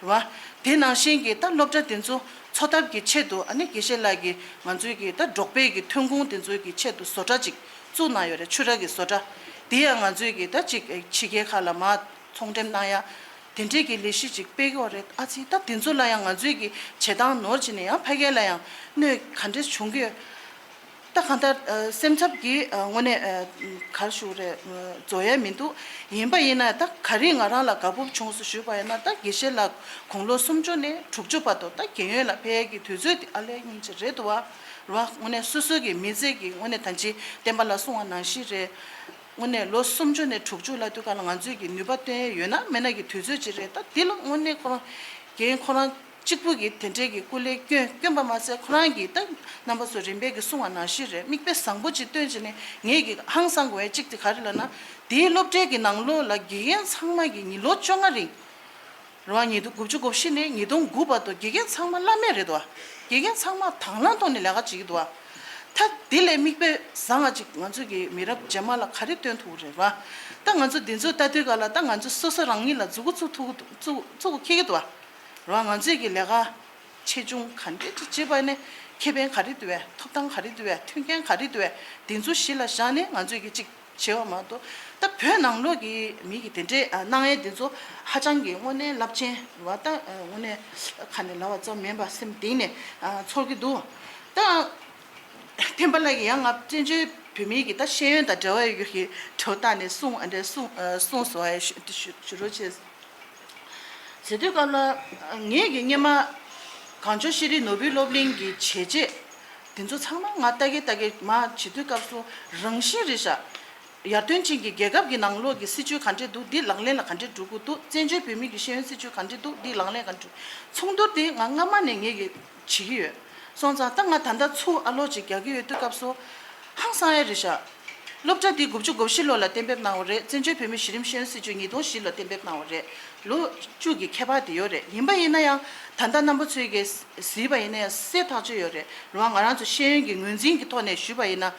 རེད་བ། དེ་ནང་བཞིན་གྱི་ད་སློབ་གྲྭ་དེ་ཚོ་འཚོ་ཐབས་ཀྱི་ཆེད་དུ། ཨ་ནི་དགེ་བཤེས་ལགས་ཀྱིས་ང་ཚོའི་གི་ད་འབྲོག་པའི་གི་ཐོན་ཁུངས་དེ་ཚོའི་གི་ཆེད་དུ་བཟོ་གྲྭ་ཅིག་བཙུགས་གནང་ཡོད་རེད། ཕྱུ་ར་གི་བཟོ་གྲྭ། དེ་ཡང་ང་ཚོའི་གི་ད་ཅིག་ཕྱི་རྒྱལ་ཁག་ལ་མར་ཚོང་འགྲེམས་གནང་ཡ་དེ་འདྲའི་གི་ལས་གཞི་ཅིག་སྤེལ་གི་ཡོད་རེད། ཨ་ཙི། ད་དེ་ཚོ་ལ་ཡང་ང་ཚོའི་གི་བྱེད་སྟངས་ནོར་བྱས་ནས་ཡང་ཕ་གི་ལ་ཡང་གནོད་ག་འདྲས་བྱུང་གི་ཡོད། ད་གང་ལྟར་ཨ་སེམས་འཚབ་ཀྱི་ཨ་དངོས་གནས་ཨ་ག་རེ་ཞུ་དགོས་རེད། ཨ་རྫོགས་ཡ་མི་འདུག། ཡིན་པ་ཡིན་ན་ད་ག་རེ་ང་རང་ལ་དགའ་སྤོབས་བྱུང་སོང་ཞུས་པ་ཡིན་ན། ད་དགེ་བཤེས་ལགས་དགུང་ལོ་སུམ་ཅུ་ནས་དྲུག་ཅུ་བར་དུ་ད་རྒན་ཡོལ་ལ་ཕེབས་ཡ་གི་དུས་ཚོད་དེ་ཨ་ལས་སྙིང་རྗེ་རེད་འདུག་བ། རེད་བ། དངོས་གནས་སོ་སོ་གི་མི་ཚེ་གི་དངོས་གནས་ད་ཅི་བསྟན་པ་ལ་གསུངས་པ་ནང་བཞིན་རེད། དངོས་གནས་ལོ་སུམ་ཅུ་ནས་དྲུག་ཅུ་ལབ་དུས་སྐབས་ལ་ང་ཚོས་ཀྱི་ནུས་པ་བཏོན་ཡ་ཡོད་ན་མེད་ན་གི་དུས་ཚོད་ཅིག་རེད། ད་འདི་ལ་དངོས་གནས་ཁོ་རང་རྒན་ཁོ་རང་གཅིག་པུ་གིས་དེ་འདྲའི་གི་སྐུ་ལས་བསྐྱོན་བསྐྱོན་པ་མ་ཟད། ཁོ་རང་གིས་ད་རྣམ་པ་ཚོ་རིམ་པས་ཀྱི་གསུང་བ་ནང་བཞིན་རེད། མིག་དཔེ་བཟང་པོ་ཅིག་སྟོན་བྱས་ནས། ངས་ཀྱི་ཧང་སང་དགོས་ཡ་གཅིག་དེ་ག་རེ་ལབ་ན། དེའི་སློབ་གྲྭའི་གི་ནང་ལོགས་ལ་དགེ་རྒན་ཚང་མ་གི་ཉིན་ལོ་བཅོ་ལྔ་རིང་། རེད་བ། ཉིས་སྟོང་དགུ་བཅུ་གོ་བཞི་ནས་ཉིས་སྟོང་དགུ་བར་དུ་དགེ་རྒན་ཚང་མ་བླ་མེད་རེད་འདུག་བ། དགེ་རྒན་ཚང་མ་དང་བླངས་ཐོག་ནས་ལས་ཀ་བྱེད་ཀྱི་འདུག་བ། ད་དེ་ལས་མིག་དཔེ་བཟང་བ་ཅིག་ང་ཚོ་གི་མི་རབས་རྗེས་མ་ལ་ག་རེ་སྟོན་ཐུབ་ཀྱི་རེད་བ། ད་ང་ཚོ་འདི་ཚོ་ལྟ་དུས་སྐབས་ལ་ད་ང་ཚོ་སོ་སོ་རང་ཉིད་ལ་མཛུ་གུ་བཙུགས་ཐུབ་ཀྱི་འདུག། བཙུགས་བཙུགས་ཁེལ་གྱི་འདུག་བ། རེད་བ། ང་ཚོས་ཀྱི་ལས་ཀ་ཆེ་ཆུང་ག་འདྲས་ཅིག་བྱེད་པ་ནས་ཁེ་ཕན་ག་རེ་འདུག་བས། ཐོབ་ཐང་ག་རེ་འདུག་བས། མཐུན་རྐྱེན་ག་རེ་འདུག་བས། དེ་ཚོ་གཞི་ལ་བཞག་ནས་ང་ཚོས་ཀྱི་ཅིག་བྱེད་པ་མ་གཏོགས། ད་བོད་ནང་ལོགས་ཀྱི་མི་གིས་དེ་འདྲས་ཨ་གནང་ཡས་དེ་ཚོ་ཧ་ཅང་གི་དངོས་གནས་རླབས་ཆེན་རེད་བ། ད་ཨ་དངོས་གནས་ཁ་ནས་ལབ་པ་ཙམ་མིན་པ་སེམས་གཏིང་ནས་ཨ་ཚོར་གྱི་འདུག། ད་ཐེམ་པ་ལགས་ཀྱིས་ཡང་ང་བཙན་བྱོལ་བོད་མིའི་གི་ད་ཤེས་ཡོན་དང་འབྲེལ་བ་ཡོད་རྒྱུ་གི་དྲི་བ་བཏང་ནས་གསུངས། ཨ་འདྲས་གསུངས་ཨ་གསུངས་སོང་། ཨ་ཞུ་ཞུ་ཞུ་རོགས་བྱེད། ཟེར་དུས་སྐབས་ལ་ངས་ཀྱི་སྔོན་མ་གངས་ལྗོངས་ཤེས་རིག་ནོར་བུའི་སློབ་གླིང་གི་བྱས་རྗེས་དེ་ཚོ་ཚང་མ་ང་ལྟ་གི་ལྟ་གི་མར་བྱེད་དུས་སྐབས་སུ་རང་བཞིན་རེད་ཤག། ཡར་ཐོན་ཅན་གྱི་རྒྱལ་ཁབ་ཀྱི་ནང་ལོགས་ཀྱི་སྲིད་བྱུས་ག་འདྲས་འདུག། འདི་ལག་ལེན་ལ་ག་འདྲས་འགྲོ་གི་འདུག། བཙན་བྱོལ་བོད་མི་གི་ཤེས་ཡོན་སྲིད་བྱུས་ག་འདྲས་འདུག། འདི་ལག་ལེན་ག་འདྲས། མཚུངས་བསྡུར་དེ་ང་སྔ་མ་ནས་ངས་ཀྱི་བྱེད་ཀྱི་ཡོད། སོང་ཙང་ད་ང་ད་ལྟ་ཚུར་ཨ་ལོ་ཅིག་རྒྱག་གི་ཡོད་དུས་སྐབས་སུ་ཧང་སང་ཡ་རེད་ཤག། སློབ་གྲྭ་འདི་དགུ་བཅུ་གོ་བཞི་ལོ་ལ་གཏན་འབེབས་གནང་བ་རེད། བཙན་བྱོལ་བོད་མིའི་གཞི་རིམ་ཤེས་ཡོན་སྲིད་བྱུས་ཉིས་སྟོང་བཞི་ལོ་གཏན་འབེབས་གནང་བ་རེད། ལོ་བཅུ་གི་ཁྱད་པར་དེ་ཡོད་རེད། ཡིན་པ་ཡིན་ན་ཡང་ད་ལྟ་རྣམ་པ་ཚོས་ཀྱིས་གཟིགས་པ་ཡིན་ན་ཡང་གསལ་ཐག་ཆོད་ཡོད་རེད། རེད་བ། ང་རང་ཚོ་ཤེས་ཡོན་གྱི་ངོས་འཛིན་གྱི་ཐོག་ནས་ཞུས་པ་ཡིན་ན།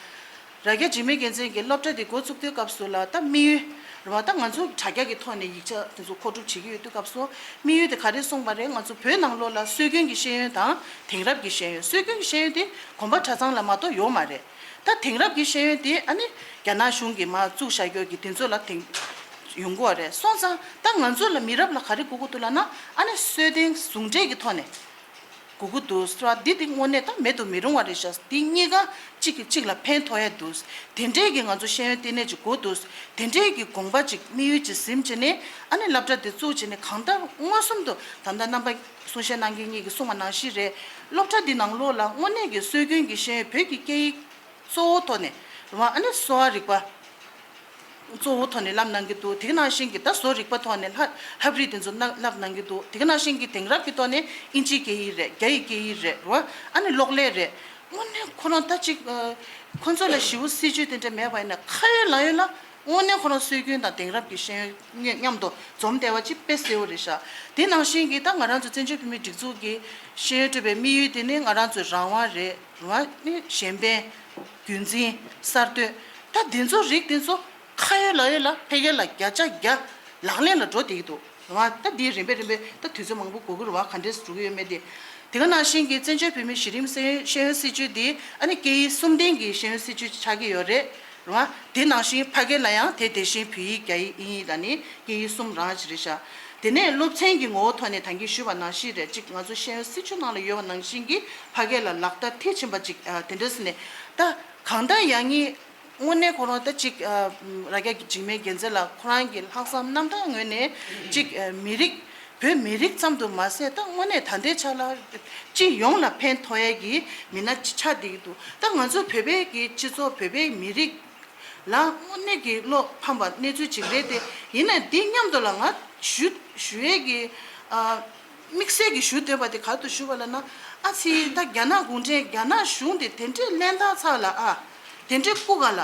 རྭ་རྒྱ་འཇིགས་མེད་རྒྱལ་མཚན་གྱིས་སློབ་གྲྭ་འདི་འགོ་བཙུགས་དུས་སྐབས་སུ་ལ་ད་དམིགས་ཡུལ་རེད་བ། ད་ང་ཚོ་དྲ་རྒྱ་གི་ཐོག་ནས་ཡིག་ཆ་དེ་ཚོ་མཁོ་སྒྲུབ་བྱེད་ཀྱི་ཡོད་དུས་སྐབས་སུ་དམིགས་ཡུལ་དེ་ག་རེ་གསུངས་པ་རེད། ང་ཚོ་བོད་ནང་ལོགས་ལ་སྲོལ་རྒྱུན་གྱི་ཤེས་ཡོན་དང་དེང་རབས་ཀྱི་ཤེས་ཡོན། སྲོལ་རྒྱུན་གྱི་ཤེས་ཡོན་དེ་གོམ་པ་གྲྭ་ཚང་ལ་མ་གཏོགས་ཡོད་མ་རེད། ད་དེང་རབས་ཀྱི་ཤེས་ཡོན་དེ་ཨ་ནི་རྒྱ་ནག་གཞུང་གིས་མར་བཙུགས་བཞག་རྒྱུ་གི་དེ་ཚོ་ལ་དེང་ཡོང་གི་ཡོད་རེད། སོང་ཙང་ད་ང་ཚོ་ལ་མི་རབས་ལ་ག་རེ་དགོས་ཀྱི་འདུག་ལབ་ན། ཨ་ནི་སྲོལ་རྒྱུན་ཟུང་འབྲེལ་གྱི་ཐོག་ནས། དགོས་ཀྱི་འདུག་ཟེར་བ་འདི་དེ་དངོས་གནས་ད་མེད་དུ་མི་རུང་བ་རེད་ཤག་འདི་གཉིས་ཀ་གཅིག་གིས་གཅིག་ལ་ཕན་ཐོགས་ཡ་འདུག་དེ་འདྲས་ཀྱི་ང་ཚོ་ཤེས་ཡོན་ལྟེ་གནས་ཅིག་དགོས་འདུག་དེ་འདྲས་ཀྱི་དགོངས་པ་ཅིག་དམིགས་ཡུལ་ཅིག་ཟིན་བྱས་ནས་ཨ་ནི་སློབ་གྲྭ་དེ་བཙུགས་བྱས་ནས་གང་ལྟར་མངོན་སུམ་དུ་ད་ལྟ་རྣམ་པ་གསུང་བཤད་གནང་མཁན་གཉིས་ཀྱིས་གསུངས་པ་ནང་བཞིན་རེད། སློབ་གྲྭ་འདི་ནང་ལོགས་ལ་དངོས་གནས་ཀྱི་སྲོལ་རྒྱུན་གྱི་ཤེས་ཡོན་བོད་ཀྱི་སྐད་ཡིག་གཙོ་བོ་ཐོག་ནས་རེད་བ། ཨ་ནི་གསོ་བ་རིག་པ་གཙོ་བོ་ཐོག་ནས་བསླབ་གནང་གི་འདུག་དེ་ག་ནང་བཞིན་གྱི་ད་བཟོ་རིག་པ་ཐོག་ནས་ལྷ་ལྷ་བྲིས་དེ་ཚོ་གནང་བསླབ་གནང་གི་འདུག་དེ་ག་ནང་བཞིན་གྱི་དེང་རབས་ཀྱི་ཐོག་ནས་ཨིན་ཇིའི་སྐད་ཡིག་རེད། རྒྱ་ཡི་སྐད་ཡིག་རེད་རོ། ཨ་ནི་གློག་ཀླད་རེད། དངོས་གནས་ཁོ་རང་ད་ཅིག་ཨ། ཁོ་ཚོ་ལ་ཞེ་པོ་སྲིད་ཇུས་དེ་འདྲ་མེད་པ་ཡིན་ན་ཁ་ཡོད་ལག་ཡོད་ལ་དངོས་གནས་ཁོ་རང་སྲོལ་རྒྱུན་དང་དེང་རབས་ཀྱི་ཤེས་ཡོན་མཉམ་དུ་འཛོམས་བསྡད་པ་ཅིག་དཔེ་གསལ་བོ་རེད་ཤག་དེ་ནང་བཞིན་གྱི་ད་ང་རང་ཚོ་བཙན་བྱོལ་བོད་མིའི་སྒྲིག་འཛུགས་ཀྱི་ཤེས་ཡོན་སྤྲོད་པའི་དམིགས་ཡུལ་དེ་ནི་ང་རང་ཚོའི་རང་དབང་རེད། རང་དབང་ནི་གཞན་ཕན། རྒྱུན་འཛིན། གསར་གཏོད། ད་འདི་ཚོ་རིགས་འདི་ཚོ་ཁ་ཡོད་ལག་ཡོད་ལ་འཕེལ་རྒྱས་ལ་བརྒྱ་ཆ་བརྒྱ་ལག་ལེན་ལ་འགྲོ་བསྡད་ཀྱི་འདུག་རེད་བ། ད་འདིའི་རིམ་པས་རིམ་པས་ད་དུས་ཚོད་མང་པོ་འགོར་གི་རེད་བ། ག་འདྲས་འགྲོ་གི་ཡོད་མེད་དེ། དེ་ག་ནང་བཞིན་གྱི་བཙན་བྱོལ་བོད་མིའི་གཞི་རིམ་ཤེས་ཡོན་ཤེས་ཡོན་སྲིད་བྱུས་འདི་ཨ་ནི་སྐད་ཡིག་གསུམ་ལྡན་གྱི་ཤེས་ཡོན་སྲིད་བྱུས་ཆགས་ཀྱི་ཡོད་རེད། རེད་བ། དེ་ནང་བཞིན་ཕ་སྐད་ལ་ཡང་དེ་དེ་བཞིན་བོད་ཡིག་རྒྱ་ཡིག་དབྱིན་ཡིག་དང་ནི་སྐད་ཡིག་གསུམ་རང་ཞིག་རེད་ཤག་དེ་ནས་སློབ་ཚན་གྱི་ངོ་བོ་ཐོག་ནས་ད་གིན་ཞུས་པ་ནང་བཞིན་རེད། གཅིག་ང་ཚོ་ཤེས་ཡོན་སྲིད་བྱུས་ནང་ལ་ཡོད་པ་ནང་བཞིན་གྱི་ཕ་སྐད་ལ་ལག་བསྟར་མཐིལ་ཕྱིན་པ་ཅིག་ཨ། དེ་འདྲ་ཟེར་ནས་ད་གང་ལྟར་ཡང་ངེས་དངོས་གནས་ཁོ་རང་ད་ཅིག་ཨ། རྭ་རྒྱ་འཇིགས་མེད་རྒྱལ་མཚན་ལགས་ཁོ་རང་གི་ལྷག་བསམ་རྣམ་དག་ངོས་ནས་ཅིག་ཨ། མི་རིགས་བོད་མི་རིགས་ཙམ་དུ་མ་ཟད་ད་དངོས་གནས་ད་ལྟའི་ཆ་ལ་སྤྱི་ཡོངས་ལ་ཕན་ཐོགས་ཡས་ཀྱི་མི་སྣ་ཅིག་ཆགས་བསྡད་ཀྱི་འདུག་ད་ང་ཚོ་བོད་པའི་གི་སྤྱི་ཚོགས་བོད་པའི་མི་རིགས་ལ་དངོས་གནས་ཀྱི་བློ་ཕམ་པ་གནས་ཚུལ་ཅིག་རེད་དེ། ཡིན་ནའི་འདི་མཉམ་དུ་ལ་ང་ཞུ་ཞུ་ཡས་ཀྱི་ཨ། དམིགས་བསལ་གྱི་ཞུ་འདོད་པ་དེ་ག་རེ་འདུག་ཞུ་བ་ལབ་ན། ཨ་ཙི་ད་རྒྱ་ནག་གུང་ཁྲན་རྒྱ་ནག་གཞུང་དེ་དེ་འདྲའི་གླེན་རྟགས་ཚ་ལ་ཨ། དེ་འདྲའི་ལྐུགས་ག་ལ།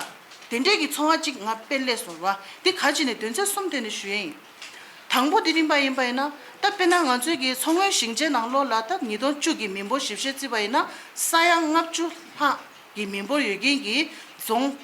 དེ་འདྲའི་གི་ཚོར་བ་ཅིག་ང་དཔེ་སླེབས་སོང་བ། འདི་ག་ཅི་ནས་དོན་ཚན་གསུམ་སྟེང་ནས་ཞུ་ཡས་ཡིན། དང་པོ་དེ་རིམ་པ་ཡིན་པ་ཡིན་ན་ད་དཔེར་ན་ང་ཚོའི་གི་མཚོ་སྔོན་ཞིང་ཆེན་ནང་ལོགས་ལ་ད་ཉིས་སྟོང་བཅུ་གི་མི་འབོར་ཞིབ་བཤེར་བརྩིས་པ་ཡིན་ན་ས་ཡ་ལྔ་བཅུ་ལྷག་གི་མི་འབོར་ཡོད་མཁན་གྱི་རྫོང་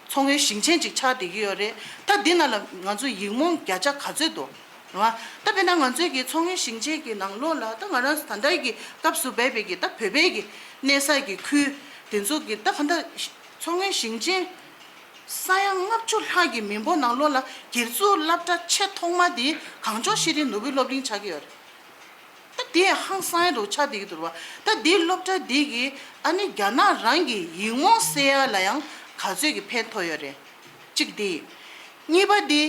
མཚོ་སྔོན་ཞིང་ཆེན་ཅིག་ཆགས་བསྡད་ཀྱི་ཡོད་རེད། ད་འདི་ནང་ལ་ང་ཚོ་ཡིག་རྨོངས་བརྒྱ་ཆ་ག་ཚོད་འདུག་རེད་བ། ད་དཔེར་ན་ང་ཚོའི་གི་མཚོ་སྔོན་ཞིང་ཆེན་གྱི་ནང་ལོགས་ལ་ད་ང་རང་ཚོ་ད་ལྟའི་གི་སྐབས་སུ་བབས་པའི་གི་ད་བོད་པའི་གི་གནས་ས་གི་ཁུལ་དེ་ཚོ་གི་ད་ག་འདྲ་མཚོ་སྔོན་ཞིང་ཆེན་ས་ཡ་ལྔ་བཅུ་ལྷག་གི་མི་འབོར་ནང་ལོགས་ལ་སྒེར་བཙུགས་སློབ་གྲྭ་ཆེས་ཐོག་མ་དེ་གངས་ལྗོངས་ཤེས་རིག་ནོར་བུའི་སློབ་གླིང་ཆགས་ཀྱི་ཡོད་རེད། ད་དེ་ཧང་སང་ཡ་འདྲ་ཆགས་བསྡད་ཀྱི་འདུག་བ། ད་དེའི་སློབ་གྲྭ་འདི་གིས་ཨ་ནི་རྒྱ་ནག་རང་གི་ཡིག་རྨོངས་སེལ་ཡ་ལ་ཡང་ག་ཚོད་ཀྱི་ཕན་ཐོགས་ཡོད་རེད། གཅིག་དེ། གཉིས་པ་དེ།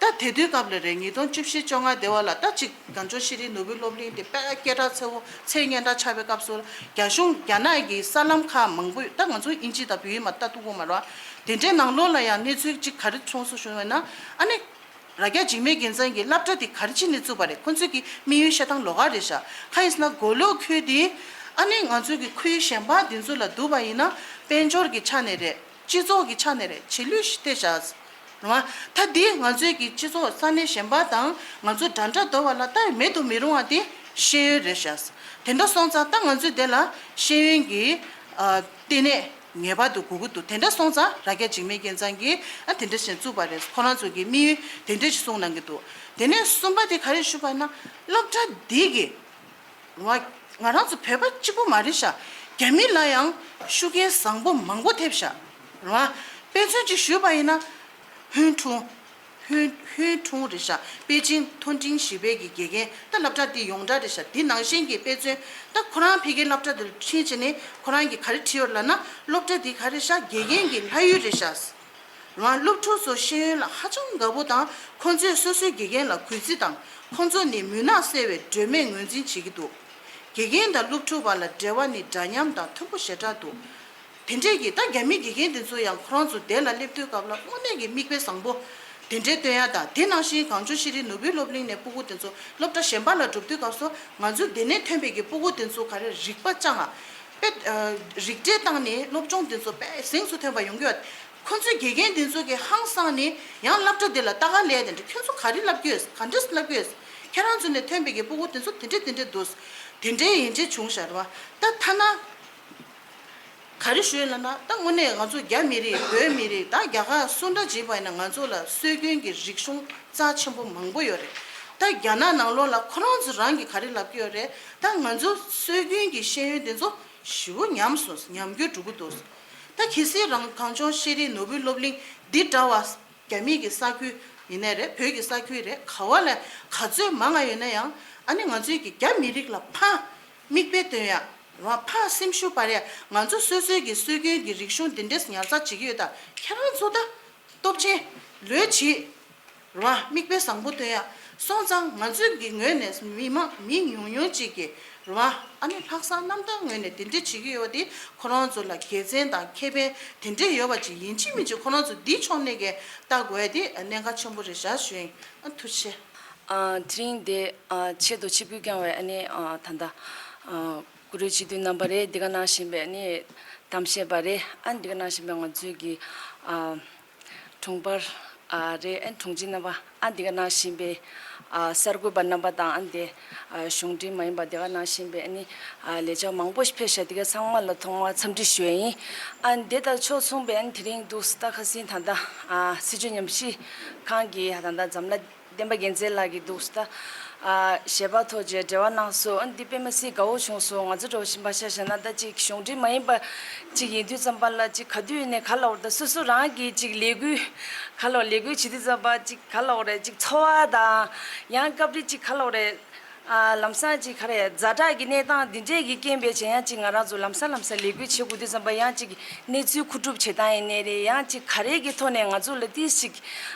ད་དེ་དུས་སྐབས་ལ་རེད། ཉིས་སྟོང་བཅུ་བཞི་བཅོ་ལྔ་དེ་བ་ལ་ད་གཅིག་གངས་ལྗོངས་ཤེས་རིག་ནོར་བུའི་སློབ་གླིང་དེ་དཔེ་སྐད་གྲགས་ཆེ་བོ་ཚད་སྙན་གྲགས་ཆགས་པའི་སྐབས་སུ་རྒྱ་གཞུང་རྒྱ་ནག་གི་གསར་ལམ་ཁག་མང་པོ་ད་ང་ཚོ་ཨིན་ཇི་དང་བོད་ཡིག་མ་ལྟ་ཐུབ་ཀྱི་མ་རེད་བ། དེ་འདྲའི་ནང་ལོགས་ལ་ཡང་གནས་ཚུལ་གཅིག་ག་རེ་བྱུང་སོང་ཞུ་བ་ན་ཨ་ནི། རྭ་རྒྱ་འཇིགས་མེད་རྒྱལ་མཚན་གྱིས་སློབ་གྲྭ་དེ་ག་རེ་བྱས་ནས་བཙུགས་པ་རེད། ཁོ་ཚོས་ཀྱི་དམིགས་ཡུལ་བཤད་སྟངས་ལོགས་ཀ་རེད་ཤག་གང་ཡིན་ཟེར་ན་མགོ་ལོག་ཁུལ་དེ་ཨ་ནི་ང་ཚོའི་གི་ཁུལ་གཞན་པ་དེ་ཚོ་ལ་བསྡུར་བ་ཡིན་ན་དཔལ་འབྱོར་གྱི་ཆ་ནས་རེད། སྤྱི་ཚོགས་ཀྱི་ཆ་ནས་རེད། ཆེ་ལུས་ཤིག་སྟེ་བཞག་རེད་བ། ད་དེ་ང་ཚོའི་གི་སྤྱི་ཚོགས་ས་གནས་གཞན་པ་དང་ང་ཚོ་འདྲ་འདྲ་འདུག་བ་ལ་ད་མེད་དུ་མི་རུང་བ་དེ་ཤེས་ཡོན་རེད་ཤག་དེ་འདྲ་སོང་ཙང་ད་ང་ཚོས་དེ་ལ་ཤེས་ཡོན་གྱི་ཨ་ལྟེ་གནས། ངེས་པར་དུ་དགོས་ཀྱི་འདུག་དེ་འདྲ་སོང་ཙང་རྭ་རྒྱ་འཇིགས་མེད་རྒྱལ་མཚན་གྱིས་ཨ་དེ་འདྲ་བྱས་བཙུགས་པ་རེད། ཁོ་རང་ཚོ་གི་དམིགས་ཡུལ་དེ་འདྲ་ཞིག་གསུངས་གནང་གི་འདུག་དེ་ནས་གསུམ་པ་དེ་ག་རེ་ཞུས་པ་ན་སློབ་གྲྭ་འདི་གི་ང་ང་རང་ཚོ་བོད་པ་གཅིག་པུ་མ་རེད་ཤག་རྒྱ་མི་ལ་ཡང་ཤུགས་རྐྱེན་བཟང་པོ་མང་པོ་ཐེབས་ཤག་རེད་བ། དཔེ་མཚོན་ཅིག་ཞུས་པ་ཡིན་ན་ཧུན་ཁྲུང་། ཧུན་ཧུན་ཁྲུང་རེད་ཤག་པེ་ཅིང་མཐོ་འབྲིང་བཞི་པའི་གི་དགེ་རྒན་ད་སློབ་གྲྭ་འདི་ཡོངས་གྲགས་རེད་ཤག་འདི་ནང་བཞིན་གྱི་དཔེ་མཚོན་ད་ཁོ་རང་ཕ་གིའི་སློབ་གྲྭ་འདིར་ཕྱིན་བྱས་ནས་ཁོ་རང་གིས་ག་རེ་བྲིས་ཡོད་ལབ་ན་སློབ་གྲྭ་འདི་ག་རེ་ཤག་དགེ་རྒན་གྱི་ལྷ་ཡུལ་རེད་ཤག་རང་སློབ་ཕྲུག་ཚོ་ཤེས་ཡོན་ལ་ཧ་ཅང་དགའ་པོ་དང་ཁོང་ཚོས་སོ་སོའི་དགེ་རྒན་ལ་གུས་བརྩི་དང་ཁོང་ཚོ་ནི་མུན་ནག་སེལ་བའི་སྒྲོན་མེ་ངོས་འཛིན་བྱེད་ཀྱི་འདུག་དགེ་རྒན་དང་སློབ་ཕྲུག་བར་ལ་འབྲེལ་བ་ནི་འདྲ་མཉམ་དང་མཐུན་པོ་ཞེ་དྲག་འདུག་དེ་འདྲས་ཀྱི་ད་རྒྱ་མི་དགེ་རྒན་དེ་ཚོ་ཡང་ཁོ་རང་ཚོ་དེ་ལ་སླེབས་དུས་སྐབས་ལ་དངོས་གནས་ཀྱི་མིག་དཔེ་བཟང་པོ་དེ་འདྲས་སྟོན་ཡ་དང་དེ་ནང་བཞིན་གངས་ལྗོངས་ཤེས་རིག་ནོར་བུའི་སློབ་གླིང་ནས་སྤུ་གུ་དེ་ཚོ་སློབ་གྲྭ་གཞན་པ་ལ་འགྲོ་དུས་སྐབས་སུ་ང་ཚོ་དེ་ནས་ཐོན་པའི་གི་སྤུ་གུ་དེ་ཚོ་ག་རེ་རིག་པ་སྦྱང་ང་དཔེ་རིག་གྲས་བཏང་ནས་སློབ་སྦྱོང་དེ་ཚོ་དཔེ་གཟེངས་སུ་ཐོན་པ་ཡོང་གི་ཡོད། ཁོ་ཚོའི་དགེ་རྒན་དེ་ཚོ་གི་ཧང་སངས་ནས་ཡང་སློབ་གྲྭ་དེ་ལ་ལྟ་ག་སླེབས་དེ་འདྲ་ཁྱོད་ཚོ་ག་རེ་བསླབ་ཀྱི་ཡོད་ག་འདྲས་བསླབ་ཀྱི་ཡོད། ཁྱེད་རང་ཚོ་ནས་ཐོན་པའི་གི་སྤུ་གུ་དེ་ཚོ་དེ་འདྲས་དེ་འདྲས་འདུག་དེ་འདྲའི་ཡིན་གཅིག་བྱུང་ཤག་རེད་བ། ད་ཐ་ན། ག་རེ་ཞུ་ཡིན་ལབ་ན་ད་དངོས་གནས་ང་ཚོ་རྒྱ་མི་རིགས་བོད་མི་རིགས་ད་རྒྱ་གར་སུ་འདྲ་བྱས་པ་ཡིན་ན་ང་ཚོ་ལ་སྲོལ་རྒྱུན་གྱི་རིག་གཞུང་རྩ་ཆེན་པོ་མང་པོ་ཡོད་རེད། ད་རྒྱ་ནག་ནང་ལོགས་ལ་ཁོ་རང་ཚོ་རང་གིས་ག་རེ་ལབ་ཀྱི་ཡོད་རེད། ད་ང་ཚོ་སྲོལ་རྒྱུན་གྱི་ཤེས་ཡོན་དེ་ཚོ་ཞེ་པོ་ཉམས་སོང་ཉམས་རྒུད་འགྲོ་གི་འདུག་ད་གལ་སྲིད་རང་གངས་ལྗོངས་ཤེས་རིག་ནོར་བུའི་སློབ་གླིང་འདི་འདྲ་བ། རྒྱ་མིའི་གི་ས་ཁུལ་ ཡིན་ནའི་རེད། བོད་ཀྱི་ས་ཁུལ་རེད། ག་བ་ལ་ག་ཚོད་མང་ང་ཡོད་ན་ཡང་། ཨ་ནི་ང་ཚོའི་གི་རྒྱ་མི་རིགས་ལ་ཕར་མིག་དཔེ་སྟོན་ཡ། རང་ཕར་སེམས་ཤུགས་སྤར་ཡ། ང་ཚོ་སོ་སོའི་གི་སྲོལ་རྒྱུན་གྱི་རིག་གཞུང་འདི་འདྲས་ཉར་ཚགས་བྱེད་ཀྱི་ཡོད་ད། ཁྱེད་རང་ཚོ་ད་སྟོབས་ཆེན་ལོས་བྱེད། རང་མིག་དཔེ་བཟང་པོ་སྟོན་ཡ། སོང་ཙང་ང་ཚོའི་གི་ངོས་ནས་མི་མང་མི་ཉུང་ཉུང་ཅིག་གི་རང་ཨ་ནི་ལྷག་བསམ་རྣམ་དག་ངོས་ནས་དེ་འདྲས་བྱེད་ཀྱི་ཡོད་པ་དེ། ཁོ་རང་ཚོ་ལ་དགེ་མཚན་དང་ཁེ་ཕན་དེ་འདྲས་ཡོད་པ་ཅིག་ཡིན་གཅིག་མིན་གཅིག་ཁོ་རང་ཚོ་འདི་ཕྱོགས་ནས་གི་ལྟ་དགོས་ཡ་དེ་གནད་འགག་ཆེན་པོ་རེད་བཞག་ཞུ་ཡིན། ཨ་ཐུགས་རྗེ་ཆེ། ཨ་དེ་རིང་འདི་ཨ་ཆེད་དུ་ཆིབས་བསྒྱུར་བསྐྱངས་པའི་ཨ་ནི་ཨ་ད་ལྟ་ཨ་བཀུར་འོས་སྤྱི་འཐུས་རྣམ་པ་རེད། འདི་ག་ནང་བཞིན་པའི་ཨ་ནི་གཏམ་བཤད་པ་རེད། ཨ་འདི་ག་ནང་བཞིན་པའི་ང་ཚོའི་གི་ཨ་དྲུང་འཕར་ཨ་རེད། ཨ་དྲུང་ཆེ་རྣམ་པ། ཨ་འདི་ག་ནང་བཞིན་པའི་ཨ་གསར་འགོད་པ་རྣམ་པ་དང་། ཨ་འདི་ཨ་གཞུང་འབྲེལ་མ་ཡིན་པ་འདི་ག་ནང་བཞིན་པའི་ཨ་ནི་ཨ་ལས་བྱེད་མང་པོ་ཞིག་ཕེབས་ཤག་འདི་ག་ཚང་མ་ལ་ཐོག་མར་འཚམས་འདྲི་ཞུ་ཡ་ཡིན། ཨ་འདི་དང་ཕྱོགས་མཚུངས་པའི་ཨ་ནི་དེ་རིང་འདུག་སེ་ད་ཁ་སང་ད་ལྟ་ཨ་སྲིད་བྱུས་ཉམས་ཞིབ་ཁང་གི་ད་ལྟ་འཛམ་ལྷ་བསྟན་པ་རྒྱལ་མཚན་ལགས་ཀྱིས་འདུག་སེ་ད་ཨ་ཞལ་པར་ཐོག་བཅས་འབྲེལ་བ་གནང་སོང་། ཨ་འདི་དཔེ་མ་སྲིད་དགའ་བོ་བྱུང་སོང་། ང་ཚོ་འདྲ་བོ་ཞིག་ཕར་ཆ་བཞག་ན་ད་ཅིག་གཞུང་འབྲེལ་མ་ཡིན་པ་ཅིག་ཡིན་དུས་ཙམ་པ་ལ་ཅིག་ག་དུས་ནས་ག་ལབ་དགོས་རེད། ད་སོ་སོ་རང་གི་ཅིག་ལས་འགུལ་ག་ལབ། ལས་འགུལ་བྱེད་དུས་ཙམ་པ་ཅིག་ག་ལབ་དགོས་རེད། ཅིག་ཚོར་བ་དང་ཡང་སྐབས་རེ་ཅིག་ག་ལབ་དགོས་རེད། ཨ་ལམ་སང་ཅིག་ག་རེ་ཛ་དྲག་གི་གནས་སྟངས་འདི་འདྲས་ཀྱི་རྐྱེན་པས་བྱས་ཡང་ཅིག་ང་རང་ཚོ་ལམ་སང་ལམ་སང་ལས་འགུལ་བྱེད་དགོས་དུས་ཙམ་པ་ཡང་ཅིག་གནས་ཚུལ་མཁོ་སྒྲུབ་བྱེད་སྟངས་ཡིན་ནའི་རེད། ཡང་ཅིག་ག་རེ་གི་ཐོག་ནས་ང་ཚོ་ལ་ཏིས་ཅིག་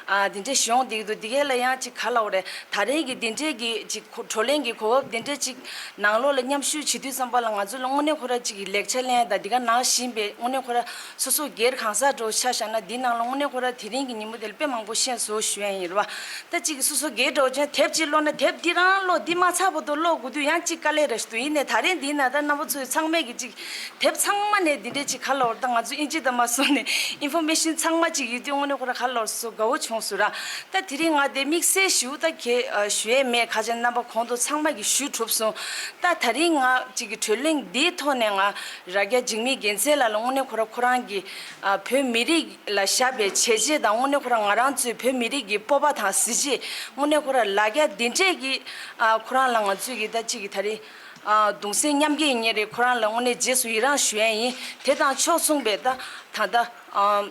ཨ་འདི་འདྲས་ཞུ་ཡོང་བསྡད་ཀྱི་འདུག་འདི་གས་ལ་ཡང་ཅིག་ག་ལབ་དགོས་རེད། ད་རེས་ཀྱི་འདི་འདྲས་ཀྱི་ཅིག་གོ་བགྲོ་གླེང་གི་གོ་སྐབས་འདི་འདྲས་ཅིག་ནང་ལོགས་ལ་མཉམ་ཞུགས་བྱེད་དུས་ཙམ་པ་ལ་ང་ཚོ་ལ་དངོས་གནས་ཁོ་ར་ཅིག་གི་ལེགས་ཆ་ལེན་དང་འདི་ག་ནང་བཞིན་པའི་དངོས་གནས་ཁོ་ར་སོ་སོ་སྒེར་གང་ཟག་འདྲ་བོ་ཆ་བཞག་ན་འདི་ནང་ལ་དངོས་གནས་ཁོ་ར་དེ་རིང་གི་ཉིན་མོ་དེ་ལ་དཔེ་མང་པོ་ཤེས་སོང་ཞུ་ཡ་ཡིན་རེད་བ། ད་ཅིག་སོ་སོ་སྒེར་འདྲ་བོ་ཅན་དེབ་ཅིག་ཀློག་ན་དེབ་འདི་རང་ཀློག་འདི་མ་ཚར་བར་དུ་ཀློག་དགོས་དུས་ཡང་ཅིག་དཀའ་ལས་རེ་ཞིག་འདུག་ཡིན་ནའི་ད་རེས་འདི་ན་ད་རྣམ་པ་ཚོས་ཚང་མས་ཀྱི་ཅིག་དེབ་ཚང་མ་ནས་འདི་འདྲས་ཅིག་ག་ལབ་དགོས་རེད། ད་ང་ཚོ་ཨིན་ཇི་དང་མ་སོང་ནས་ཨིན་ཕོར་མེ་ཤན་ཚང་མ་ཅིག་ཡོད་དུས་དངོས་གནས་ཁོ་ར་ག་ལབ་དགོས་རེད། སོ་དགའ་བོ་བྱུང་སོང་ར། ད་དེ་རིང་ང་དེ་དམིགས་བསལ་ཞུ་ད་གེ་ཨ་ཞུ་ཡས་མེད། ཁ་ཅན་རྣམ་པ་གོང་དུ་ཚང་མ་གིས་ཞུ་གྲུབ་སོང་། ད་ད་རིང་ང་ཅིག་གི་བགྲོ་གླེང་འདིའི་ཐོག་ནས་ང་རྭ་རྒྱ་འཇིགས་མེད་རྒྱལ་མཚན་ལགས་ལ་དངོས་གནས་ཁོ་ར་ཁོ་རང་གི་ཨ་བོད་མི་རིགས་ལ་བཞག་པའི་བྱས་རྗེས་དང་། དངོས་གནས་ཁོ་ར་ང་རང་ཚོའི་བོད་མི་རིགས་ཀྱི་སྤོབས་པ་དང་གཟི་བརྗིད། དངོས་གནས་ཁོ་ར་ལ་རྒྱ་འདི་འདྲས་ཀྱི་ཨ་ཁོ་རང་ལ་ང་ཚོས་ཀྱི་ད་ཅིག་གི་ད་རེས་ཨ་གདུང་སེམས་མཉམ་སྐྱེད་ཡིན་ངེས་རེད། ཁོ་རང་ལ་དངོས་གནས་རྗེས་སུ་ཡི་རང་ཞུ་ཡ་ཡིན། དེ་དང་ཕྱོགས་མཚུངས་པའི་ད་ད་ལྟ་ཨ་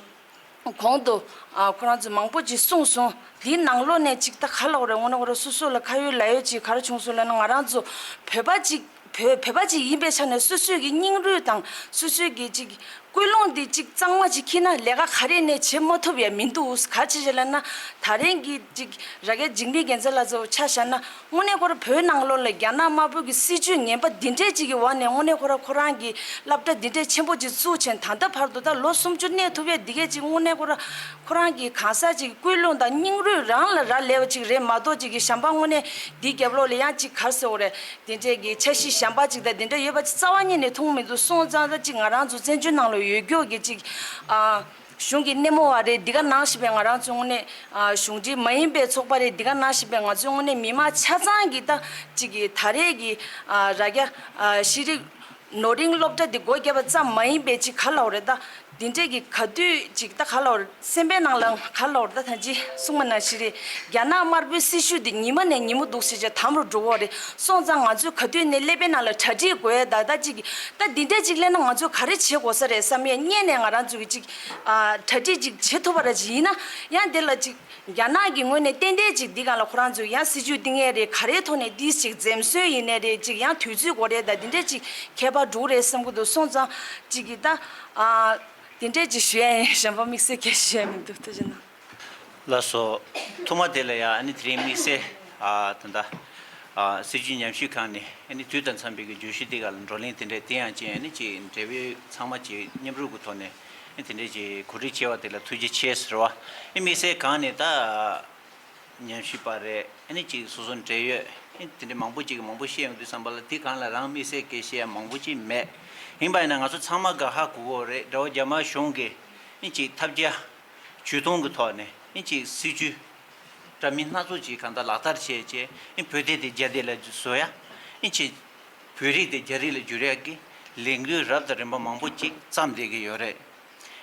གོང་དུ་ཨ་ཁོ་རང་ཚོས་མང་པོ་ཅིག་གསུངས་སོང་། དེའི་ནང་ལོགས་ནས་ཅིག་ད་ག་ལབ་དགོས་རེད། དངོས་གནས་ཁོ་ར་སོ་སོ་ལ་ཁ་ཡོད་ལག་ཡོད་ཅིག་ག་རེ་བྱུང་སོང་ལབ་ན། ང་རང་ཚོ་བོད་པ་ཅིག་བོད་བོད་པ་ཅིག་ཡིན་པའི་ཆ་ནས་སོ་སོའི་གི་སྙིང་རུས་དང་སོ་སོའི་གི་ཅིག་ཀུན་སློང་འདི་ཅིག་གཙང་མ་ཅིག་འཁྱེར་ན་ལས་ཀ་ག་རེ་ནས་བྱེད་མ་ཐུབ་ཡ་མི་འདུག་ག་ཅི་ཞིག་ལབ་ན། ད་རིང་གི་ཅིག་རྭ་རྒྱ་འཇིགས་མེད་རྒྱལ་མཚན་ལགས་ཚོ་ཆ་བཞག་ན་དངོས་གནས་ཁོ་ར་བོད་ནང་ལོགས་ལ་རྒྱ་ནག་དམར་པོ་གི་སྲིད་བྱུས་ངན་པ་འདི་འདྲས་ཅིག་གི་འོག་ནས་དངོས་གནས་ཁོ་ར་ཁོ་རང་གི་སློབ་གྲྭ་འདི་འདྲས་ཆེན་པོ་ཅིག་བཙུགས་བྱས་ད་ལྟ་བར་དུ་ད་ལོ་སུམ་ཅུ་གནས་ཐུབ་ཡ་འདི་གས་ཅིག་དངོས་གནས་ཁོ་ར་ཁོ་རང་གི་གང་ཟག་ཅིག་ཀུན་སློང་དང་སྙིང་རུས་རང་ལ་རག་ལས་པ་ཅིག་རེད་མ་གཏོགས། ཅིག་གི་གཞན་པ་དངོས་གནས་འདིའི་རྒྱབ་ལོགས་ལ་ཡང་ཅིག་ག་རེ་ཟེར་དགོས་རེད། དེ་འདྲས་ཀྱི་འཆར་གཞི་གཞན་པ་ཅིག་དང་དེ་འདྲ་ཡོད་པ་ཅིག་རྩ་བ་ཉིད་ནས་མཐོང་མི་འདུག་སོང་ཙང་ད་ཅིག་ང་རང་ཚོ་བཙན་བྱོལ་ནང་ལ་ཡོད་རྒྱུ་གི་ཅིག་ཨ་གཞུང་གི་སྣེ་མོ་བ་རེད། འདི་ག་ནང་བཞིན་པའི་ང་རང་ཚོ་དངོས་གནས་ཨ་གཞུང་འབྲེལ་མ་ཡིན་པའི་ཚོགས་པ་རེད། འདི་ག་ནང་བཞིན་པའི་ང་ཚོ་དངོས་གནས་མི་མང་ཆ་ཚང་གི་ད་ཅིག་གི་ད་རེས་ཀྱི་ཨ་རྭ་རྒྱ་ཨ་ཤེས་རིག་ནོར་གླིང་སློབ་གྲྭ་འདི་སྒོ་བརྒྱབ་པ་ཙམ་མ་ཡིན་པའི་ཅིག་ག་ལབ་དགོས་རེད། ད་འདི་འདྲས་ཀྱི་ག་དུས་ཅིག་ད་ག་ལབ་དགོས་རེད། སེམས་པའི་ནང་ལ་ག་ལབ་དགོས་རེད། ད་ད་ཅི་གསུངས་པ་ནང་བཞིན་རེད། རྒྱ་ནག་དམར་པོའི་སྲིད་བྱུས་འདི་ཉི་མ་ནས་ཉིན་མོ་འདུག་ཟེར་བྱས་དམ་རུ་འགྲོ་གི་རེད། སོང་ཙང་ང་ཚོས་ག་དུས་ནས་ཀླད་པའི་ནང་ལ་གྲ་སྒྲིག་དགོས་ཡ། ད་ད་ཅིག་ད་འདི་འདྲས་ཅིག་སླེབས་ན་ང་ཚོས་ག་རེ་བྱེད་དགོས་ས་རེད་བསམ་ཡས་སྔོན་ནས་ང་རང་ཚོས་ཀྱི་ཅིག་ཨ་གྲ་སྒྲིག་ཅིག་བྱེད་ཐུབ་པ་ར་ཅིག་ཡིན་ན། ཡང་དེ་ལ་ཅིག་རྒྱ་ནག་གི་ངོས་ནས་ཏན་ཏན་ཅིག་འདི་སྒང་ལ་ཁོ་རང་ཚོས་ཡང་སྲིད་བྱུས་འདི་ངས་རེད། ག་རེའི་ཐོག་ནས་འདི་ཞིག་འཛེམ་ཟོན་ཡིན་ནའི་རེད། ཅིག་ཡང་དུས་ཚོད་དགོས་རེད། ད་འདི་འདྲས་ཅིག་ཁྱད་པར་འགྲོ་གི་རེད་བསམ་གྱི་འདུག་སོང་ཙང་ཅིག་གི་ད་ཨ་འདི་འདྲས་ཅིག་ཞུ་ཡ་ཡིན། གཞན་པ་དམིགས་བསལ་གྱི་ཞུ་ཡ་མི་འདུག་ཐུགས་རྗེ་གནང་། ལགས་སོ། ཐོག་མ་དེ་ལ་ཡང་ཨ་ནི་དེ་རིང་དམིགས་བསལ་ཨ་ད་ལྟ་ཨ་སྲིད་བྱུས་ཉམས་ཞིབ་ཁང་ནས་ཨ་ནི་དུས་དང་འཚམས་པའི་གི་བརྗོད་གཞི་འདི་ག་ལ་བགྲོ་གླེང་དེ་འདྲས་དེ་ཡང་ཅིག་ཨ་ནི་ཅིག་འབྲེལ་ཡོད་ཚང་མ་ཅིག་མཉམ་རུབ་ཀྱི་ཐོག་ནས། ཨེ་དེ་འདྲས་ཀྱི་གོ་སྒྲིག་བྱས་པ་དེ་ལ་ཐུགས་རྗེ་ཆེ་ཟེར་བ། ཨེ་དམིགས་བསལ་གང་ནས་ད་ཉམས་ཞིབ་པ་རེད། ཨེ་ནི་ཅིག་སོ་སོ་འབྲེལ་ཡོད་ཨེ་དེ་འདྲས་མང་པོ་ཅིག་གིས་མང་པོ་བཤད་ཡོང་དུས་ཙམ་པ་ལ་དེ་གང་ལ་རང་དམིགས་བསལ་གྱི་བཤད་ཡ་མང་པོ་ཅིག་མེད། ཡིན་པ་ཡིན་ན་ང་ཚོ་ཚང་མ་ག་ཧ་གོ་གི་རེད། འགྲོ་བ་རྒྱ་དམར་གཞུང་གིས་ཨེ་ཅིག་ཐབས་བརྒྱ་ཇུས་སྟོང་གི་ཐོག་ནས་ཨེ་ཅིག་སྲིད་བྱུས་འདྲ་མིན་སྣ་ཚོགས་ཅིག་གང་ལྟར་ལག་བསྟར་བྱས་བྱས་ཨེ་བོད་སྡེ་དེ་རྒྱ་སྡེ་ལ་བཟོ་ཡ་ཨེ་ཅིག་བོད་རིགས་དེ་རྒྱ་རིགས་ལ་བསྒྱུར་ཡག་གི་ལས་འགུལ་རབ་དང་རིམ་པ་མང་པོ་ཅིག་བརྩམས་བསྡད་ཀྱི་ཡོད་རེད།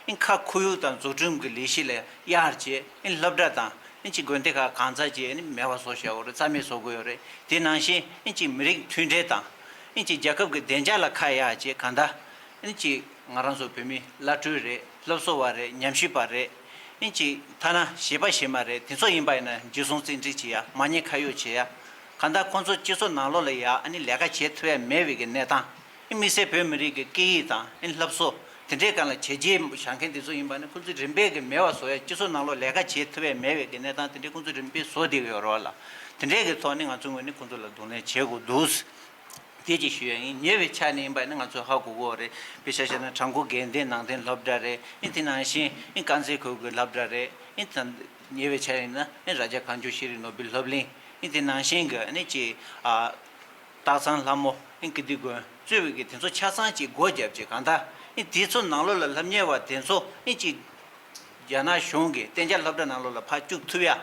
ཨིན་ཁ་ཁོར་ཡུག་དང་འཛུགས་སྐྲུན་གྱི་ལས་གཞི་ལ་གཡར་བྱས། ཨིན་སློབ་གྲྭ་དང་ཨིན་ཅིག་དགོན་སྡེ་ཁག་གང་ཚ་ཅིག་ཨིན་མེད་པ་བཟོ་བཞག་ཡོད་རེད། རྩ་མེད་བཟོ་དགོས་ཡོད་རེད། དེ་ནང་བཞིན་ཨིན་ཅིག་མི་རིགས་མཐུན་སྒྲིལ་དང་ཨིན་ཅིག་རྒྱལ་ཁབ་ཀྱི་བདེ་འཇགས་ལ་ཁ་གཡར་བྱས། གང་ལྟར་ཨིན་ཅིག་ང་རང་ཚོ་བོད་མི་བླ་སྤྲུལ་རེད། སློབ་གསོ་བ་རེད། ཉམས་ཞིབ་པ་རེད། ཨིན་ཅིག་ཐ་ན་གཞས་པ་གཞས་མ་རེད། དེ་ཚོ་ཡིན་པ་ཡིན་ན་འཇུ་བཟུང་བཙན་ཁྲིད་བྱེད་ཡ། མ་ཉེས་ཁ་གཡོགས་བྱེད་ཡ། གང་ལྟར་ཁོང་ཚོ་སྤྱི་ཚོགས་ནང་ལོགས་ལ་ཡ་ཨ་ནི་ལས་ཀ་བྱེད་ཐུབ་ཡ་མེད་པའི་གི་གནས་སྟངས། ཨིན་དམིགས་བསལ་བོད་མི་རིགས་ཀྱི་སྐད་ཡིག་དང་ཨིན་སློབ་གསོ་དེ་འདྲའི་སྒང་ལ་བྱས་རྗེས་བཞག་མཁན་དེ་ཚོ་ཡིན་པ་ནི་ཁོང་ཚོ་རིམ་པས་གི་མེད་པ་བཟོ་ཡ། སྤྱི་ཚོགས་ནང་ལོགས་ལས་ཀ་བྱེད་ཐུབ་ཡ་མེད་པའི་གི་གནས་སྟངས་དེ་འདྲའི་ཁོང་ཚོ་རིམ་པས་བཟོ་བསྡད་ཀྱི་ཡོད་རེད་བ་ལ། དེ་འདྲའི་གི་ཐོག་ནས་ང་ཚོའི་ངོས་ནས་ཁོང་ཚོ་ལ་གདོང་ལེན་བྱེད་དགོས་འདུག་དེ་ཅིག་ཞུ་ཡ་ཡིན། ཉེ་བའི་ཆ་ནས་ཡིན་པ་ནི་ང་ཚོས་ཧ་གོ་གི་ཡོད་རེད། དཔེ་ཆ་བཞག་ན་བྲག་འགོ་དགེ་ལྡན་ནང་བསྟན་སློབ་གྲྭ་རེད། ཨིན་དེ་ནང་བཞིན་ཨིན་དཀར་མཛེས་ཁུལ་གྱི་སློབ་གྲྭ་རེད། ཨིན་ད་ཉེ་བའི་ཆ་ཡིན་ན་ཨིན་རྭ་རྒྱ་གངས་ལྗོངས་ཤེས་རིག་ནོར་བུའི་སློབ་གླིང་། ཨིན་དེ་ནང་བཞིན་གྱི་ཨ་ནི་ཅིག་ཨ་སྟག་ཚང་ལྷ་མོ། ཨིན་ཀིརྟི་དགོན་གཙོས་པའི་གི་དེ་ཚོ་ཆ་ཚང་ཅིག་སྒོ་བརྒྱབ་ཅིག་གང་ལྟར་ཨིན་དེ་ཚོ་ནང་ལོགས་ལ་སློབ་གཉེར་བ་དེ་ཚོ་ཨིན་ཅིག་རྒྱ་ནག་གཞུང་གིས་གཏན་འཇགས་སློབ་གྲྭ་ནང་ལོགས་ལ་ཕར་བཅུག་ཐུབ་ཡ།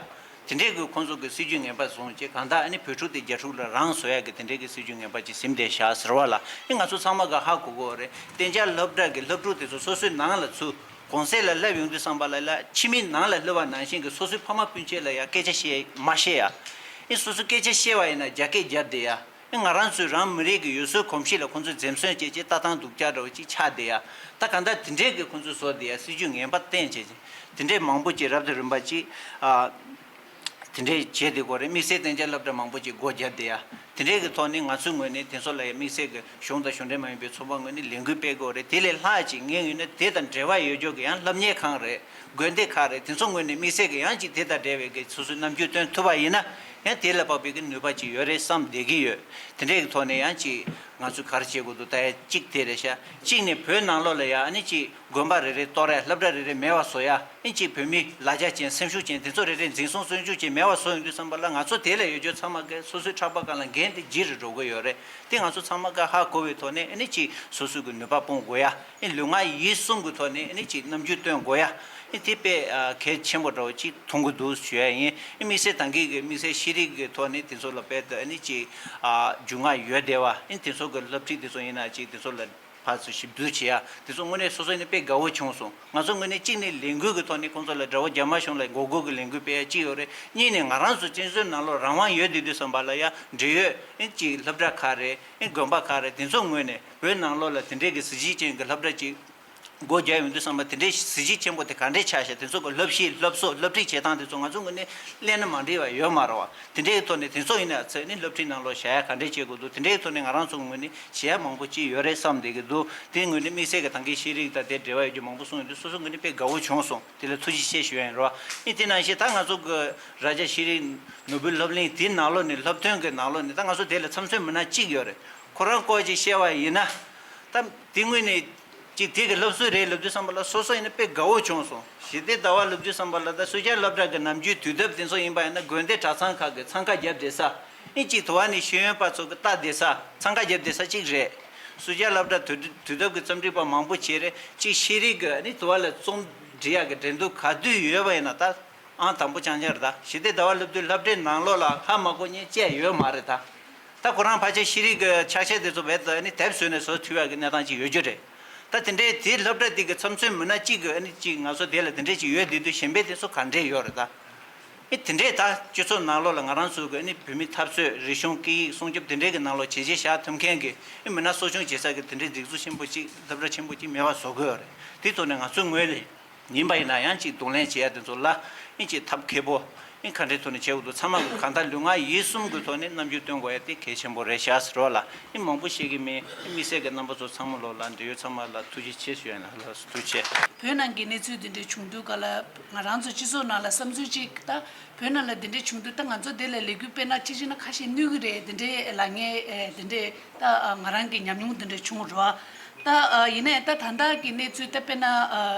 དེ་འདྲའི་གི་ཁོང་ཚོ་གི་སྲིད་ཇུས་ངན་པ་བཟུང་བྱས་གང་ལྟར་ཨ་ནི་བོད་ཕྲུག་དེ་རྒྱ་ཕྲུག་ལ་རང་བཟོ་ཡ་གི་དེ་འདྲའི་གི་སྲིད་ཇུས་ངན་པ་ཅིག་ཟིན་བསྡད་བཞག་ཟེར་བ་ལ། ཨེ་ང་ཚོ་ཚང་མ་ག་ཧ་གོ་གི་ཡོད་རེད། གཏན་འཇགས་སློབ་གྲྭ་གི་སློབ་ཕྲུག་དེ་ཚོ་སོ་སོའི་ནང་ལ་ཚུར་གོང་གསལ་ལ་སླེབས་ཡོང་དུས་ཙམ་པ་ལ་ལ་ཕྱི་མི་ནང་ལ་སླེབས་པ་ནང་བཞིན་གི་སོ་སོའི་ཕ་མ་སྤུན་མཆེད་ལ་ཡ་སྐད་ཆ་བཤད་མ་ཤེས་ཡ། ཨེ་སོ་སོ་སྐད་ཆ་བཤད་པ་ཡིན་ན་རྒྱ་སྐད་རྒྱབ་བསྡད་ཡ། ང་རང་ཚོའི་རང་མི་རིགས་ཀྱི་ཡུལ་སྲོལ་གོམས་གཤིས་ལ་ཁོང་ཚོས་འཛེམ་ཟོན་བྱས་རྗེས་ལྟ་སྟངས་སྡུག་ཅག་འདྲ་བོ་ཅིག་ཆགས་བསྡད་ཡ། ད་གང་ལྟར་དེ་འདྲའི་གི་ཁོང་ཚོས་བཟོ་བསྡད་ཡ་སྲིད་ཇུས་ངན་པ་བསྟན་བྱས་རྗེས་དེ་འདྲའི་མང་པོ་ཅིག་རབ་དང་རིམ་པ་ཅིག་ཨ། དེ་འདྲའི་བྱས་བསྡད་ཀྱི་ཡོད་རེད། དམིགས་བསལ་གཏན་འཇགས་སློབ་གྲྭ་མང་པོ་ཅིག་སྒོ་བརྒྱབ་བསྡད་ཡ། དེ་འདྲའི་གི་ཐོག་ནས་ང་ཚོའི་ངོས་ནས་དེ་ཚོ་ལ་ཡ་དམིགས་བསལ་གི་གཞུང་དང་གཞུང་འབྲེལ་མ་ཡིན་པའི་ཚོགས་པ་ངོས་ནས་ལས་འགུལ་སྤེལ་གྱི་ཡོད་རེད། དེ་ལས་ལྷག་ཅིག་ངའི་ངོས་ནས་དེ་དང་འབྲེལ་བ་ཡོད་ཆོག་གི་ཡང་སློབ་གཉེར་ཁང་རེད། དགོན་སྡེ་ཁག་རེད། དེ་ཚོ་ངོས་ནས་དམིགས་བསལ་གྱི་ཡང་ཅིག་དེ་དང་འབྲེལ་བའི་གི་སོ་སོའི་རྣམ་འགྱུར་སྟོན་ཐུབ་པ་ཡིན་ན་ཡང་དེ་ལ་དཔག་པའི་གི་ནུས་པ་ཅིག་ཡོད་རེད་བསམ་བསྡད་ཀྱི་ཡོད། དེ་འདྲའི་གི་ཐོག་ནས་ཡང་ཅིག་ང་ཚོས་ག་རེ་བྱེད་དགོས་འདུག་ལྟ་ཡ་གཅིག་དེ་རེད་ཤག་གཅིག་ནས་བོད་ནང་ལོགས་ལ་ཡ་ཨ་ནི་ཅིག་དགོན་པ་རེ་རེ་གཏོར་ཡ། སློབ་གྲྭ་རེ་རེ་མེད་པ་བཟོ་ཡ། ཨ་ནི་ཅིག་བོད་མི་ལ་རྒྱ་ཅན་སེམས་ཤུགས་ཅན་དེ་ཚོ་རེ་རེ་འཛིན་བཟུང་བཙོན་འཇུག་བྱས་མེད་པ་བཟོ་ཡོང་དུས་ཙམ་པ་ལ་ང་ཚོ་དེ་ལ་ཡོད་རྒྱུ་ཚང་མ་གི་སོ་སོའི་ཕྲག་པ་སྒང་ལ་འགན་དེ་ལྗིད་རུ་འགྲོ་གི་ཡོད་རེད། དེ་ང་ཚོ་ཚང་མ་གི་ཧ་གོ་བའི་ཐོག་ནས་ཨ་ནི་ཅིག་སོ་སོ་གི་ནུས་པ་སྤུངས་དགོས་ཡ། ཨེ་ལུས་ངག་ཡིད་གསུམ་གྱི་ཐོག་ནས་ཨ་ནི་ཅིག་རྣམ་འགྱུར་སྟོན་དགོས་ཡ། ཨེ་དེ་དཔེ་ཨ་གལ་ཆེན་པོ་འདྲ་བོ་ཅིག་མཐོང་གི་འདུག་ཞུ་ཡ་ཡིན། ཨེ་དམིགས་བསལ་ད་གིན་གྱི་དམིགས་བསལ་ཤེས་རིག་གི་ཐོག་ནས་དེ་ཚོ་ལ་དཔེ་ད་ཨ་ནི་ཅིག་ཨ་རྒྱུས་མངའ་ཡོད་བསྡད་པ། ཨེ་དེ་ཚོ་གི་སློབ་ཁྲིད་དེ་ཚོ་ཡིན་ན་ཅིག་དེ་ཚོ་ལ་ཕར་ཚུར་ཞིབ་བསྡུར་བྱེད་ཡ་དེ་ཚོ་དངོས་གནས་སོ་སོ་ནས་དཔེ་དགའ་བོ་བྱུང་སོང་། ང་ཚོ་ངོས་ནས་གཅིག་ནས་ལས་འགུལ་གྱི་ཐོག་ནས་ཁོང་ཚོ་ལ་དགྲ་བོ་རྒྱ་དམར་གཞུང་ལ་མགོ་སྒུར་གྱི་ལས་འགུལ་སྤེལ་ཡ་གཅིག་ཡོད་རེད། གཉིས་ནས་ང་རང་ཚོ་སྤྱི་ཚོགས་ནང་ལོགས་རང་དབང་ཡོད་བསྡད་དུས་ཙམ་པ་ལ་ཡ་འབྲེལ་ཡོད་ཨེ་ཅིག་སློབ་གྲྭ་ཁག་རེད། ཨེ་དགོན་པ་ཁག་རེད། དེ་ཚོ་ངོས་ནས་བོད་ནང་ལོགས་ལ་དེ་འདྲའི་གི་གཟི་བརྗིད་ཅན་གྱི་སློབ་གྲྭ་ཅིག་སྒོ་རྒྱག་ཡོང་དུས་ཙམ་པ་དེ་འདྲའི་གཟི་བརྗིད་ཆེན་པོ་དེ་ག་འདྲས་ཆགས་ཤག་དེ་ཚོ་གི་སློབ་གཞི་སློབ་གསོ་སློབ་ཁྲིད་བྱེད་སྟངས་དེ་ཚོ་ང་ཚོ་ངོས་ནས་གླེང་ན་མ་འགྲིག་པ་ཡོད་མ་རེད་བ། དེ་འདྲའི་ཐོག་ནས་དེ་ཚོ་ཡིན་ན་ཚེ་ནི་སློབ་ཁྲིད་ནང་ལོགས་བཞག་ཡ་ག་འདྲས་བྱེད་དགོས་འདུག་དེ་འདྲའི་ཐོག་ནས་ང་རང་ཚོ་ངོས་ནས་བྱེད་ཡ་མང་པོ་ཅིག་ཡོད་རེད་བསམ་བསྡད་ཀྱི་འདུག་དེ་ངོས་ནས་དམིགས་བསལ་གྱི་ད་གིན་ཤེས་རིག་དང་དེ་འབྲེལ་བ་ཡོད་རྒྱུ་མང་པོ་གསུངས་ཡོང་དུས་སོ་སོ་ངོས་ནས་དཔེ་དགའ་བོ་བྱུང་སོང་། དེ་ལ་ཐུགས་རྗེ་ཆེ་ཞུ་ཡ་ཡིན་རོ། ཨེ་དེ་ནང་བཞིན་ད་ང་ཚོ་གི་རྭ་རྒྱ་ཤེས་རིག་ནོར་བུའི་སློབ་གླིང་དེའི་ནང་ལོགས་ནས་སློབ་ཐོན་གྱི་ནང་ལོགས་ནས་ད་ང་ཚོ་དེ་ལ་ཚབ་མཚོན་མི་སྣ་གཅིག་ཡོད་རེད། ཁོ་རང་སྐོར་ཅིག་བཤད་པ་ཡིན་ན། ད་དེ་སྔོན་ནས་ཅིག་དེ་གི་སློབ་གསོ་རེད་ལབ་དུས་ཙམ་པ་ལ་སོ་སོ་ཡིན་ན་དཔེ་དགའ་བོ་བྱུང་སོང་། ཞི་བདེ་ཟླ་བ་ལབ་དུས་ཙམ་པ་ལ་ད་སུ་ཇཱ་སློབ་གྲྭ་གི་ནམ་རྒྱུན་དུས་དེབ་དེ་ཚོ་ཡིན་པ་ཡིན་ན་དགོན་སྡེ་གྲྭ་ཚང་ཁག་གི་འཚང་ཁ་བརྒྱབ་བསྡད་ས། ཨིན་ཅིག་དུ་བ་ནས་ཤེས་ཡོན་པ་ཚོ་གི་ལྟ་བསྡད་ས་འཚང་ཁ་བརྒྱབ་བསྡད་ས་གཅིག་རེད། སུ་ཇཱ་སློབ་གྲྭ་དུས་དུས་དེབ་ཀྱི་རྩོམ་སྒྲིག་པ་མང་པོ་བྱས་རེད། གཅིག་ཤེས་རིག་གི་ཨ་ནི་དུ་བ་ལ་རྩོམ་འབྲི་ཡག་གི་འགྲན་བསྡུར་ག་དུས་ཡོད་པ་ཡིན་ན་ད་ཨང་དང་པོ་རྐྱང་རྐྱང་རེད། ད་ཞི་བདེ་ཟླ་བ་སློབ་དུས་སློབ་གྲྭའི་ནང་ལོགས་ལ་ཧ་མ་གོ་མཁན་བཅས་ཡོད་མ་རེད་ད། ད་ཁོ་རང་ཕལ་ཆེར་ཤེས་རིག་གི་ཕྱག་ཆས་དེ་ཚོ་བས་ཨ་ནི་དེབ་བཟོས་ནས་བཟོ་ཐུབ་ཡག་གི་གནས་སྟངས་ཅིག་ཡོད་རྒྱུ་རེད། ད་དེ་འདྲའི་དེའི་སློབ་གྲྭ་དེ་གི་ཚབ་མཚོན་མི་སྣ་གཅིག་གི་ཨ་ནི་གཅིག་ང་ཚོ་དེ་ལ་དེ་འདྲས་ཅིག་ཡོད་བསྡད་དུས་གཞན་པའི་དེ་ཚོ་ག་འདྲས་ཡོད་རེད་ད། ཨེ་དེ་འདྲས་ད་སྤྱི་ཚོགས་ནང་ལོགས་ལ་ང་རང་ཚོ་གི་ཨ་ནི་བོད་མི་འཐབ་རྩོད་རིག་གཞུང་སྐད་ཡིག་སྲུང་སྐྱོབ་དེ་འདྲས་ཀྱི་ནང་ལོགས་བྱས་རྗེས་བཞག་ཐུབ་མཁན་གྱི་ཨེ་མི་སྣ་གསོ་སྐྱོང་བྱེད་ས་གི་དེ་འདྲས་སྒྲིག་འཛུགས་ཆེན་པོ་གཅིག་སློབ་གྲྭ་ཆེན་པོ་གཅིག་མེད་པ་བཟོ་དགོས་ཡོད་རེད། དེ་ཐོག་ནས་ང་ཚོའི་ངོས་ལས་ཡིན་པ་ཡིན་ན་ཡང་གཅིག་གདོང་ལེན་བྱེད་ཡ་དེ་ཚོ་ལ་ཨེ་གཅིག་ཐབས་མཁས་པོ་ཨེ་ག་འདྲའི་ཐོག་ནས་བྱེད་དགོས་འདུག་ཚང་མ་གི་གང་ལྟར་ལུས་ངག་ཡིད་གསུམ་གྱི་ཐོག་ནས་རྣམ་འགྱུར་སྟོན་དགོས་ཡ་དེ་གལ་ཆེན་པོ་རེད་ཤག་ཟེར་བ་ལ་ཨེ་མང་པོ་བཤད་ཀྱི་མེད། ཨེ་དམིགས་བསལ་གྱི་རྣམ་པ་ཚོ་ཚང་མ་ལོག་ལ་འབྲེལ་ཡོད་ཚང་མ་ལ་ཐུགས་རྗེ་ཆེ་ཞུ་ཡ་ཡིན། ལགས་སོ་ཐུགས་རྗེ་ཆེ། བོད་ནང་གི་གནས་ཚུལ་འདི་འདྲའི་བྱུང་དུས་ག་ལ་ང་རང་ཚོ་སྤྱི་ཚོགས་ནང་ལ་བསམ་ཚུལ་གཅིག་ད་བོད་ནང་ལ་འདི་འདྲའི་བྱུང་དུས་ད་ང་ཚོ་དེ་ལ་ལས་འགུལ་སྤེལ་ན་ཅི་ཅི་ན་ཁ་ཤས་གནོད་གི་རེད། འདི་འདྲའི་ལ་ངས་འདི་འདྲའི་ད་ང་རང་གི་ཉམས་མྱོང་འདི་འདྲའི་བྱུང་རོགས། ད་ཡིན་ནའི་ད་ད་ལྟ་གི་གནས་ཚུལ་ད་དཔེར་ན་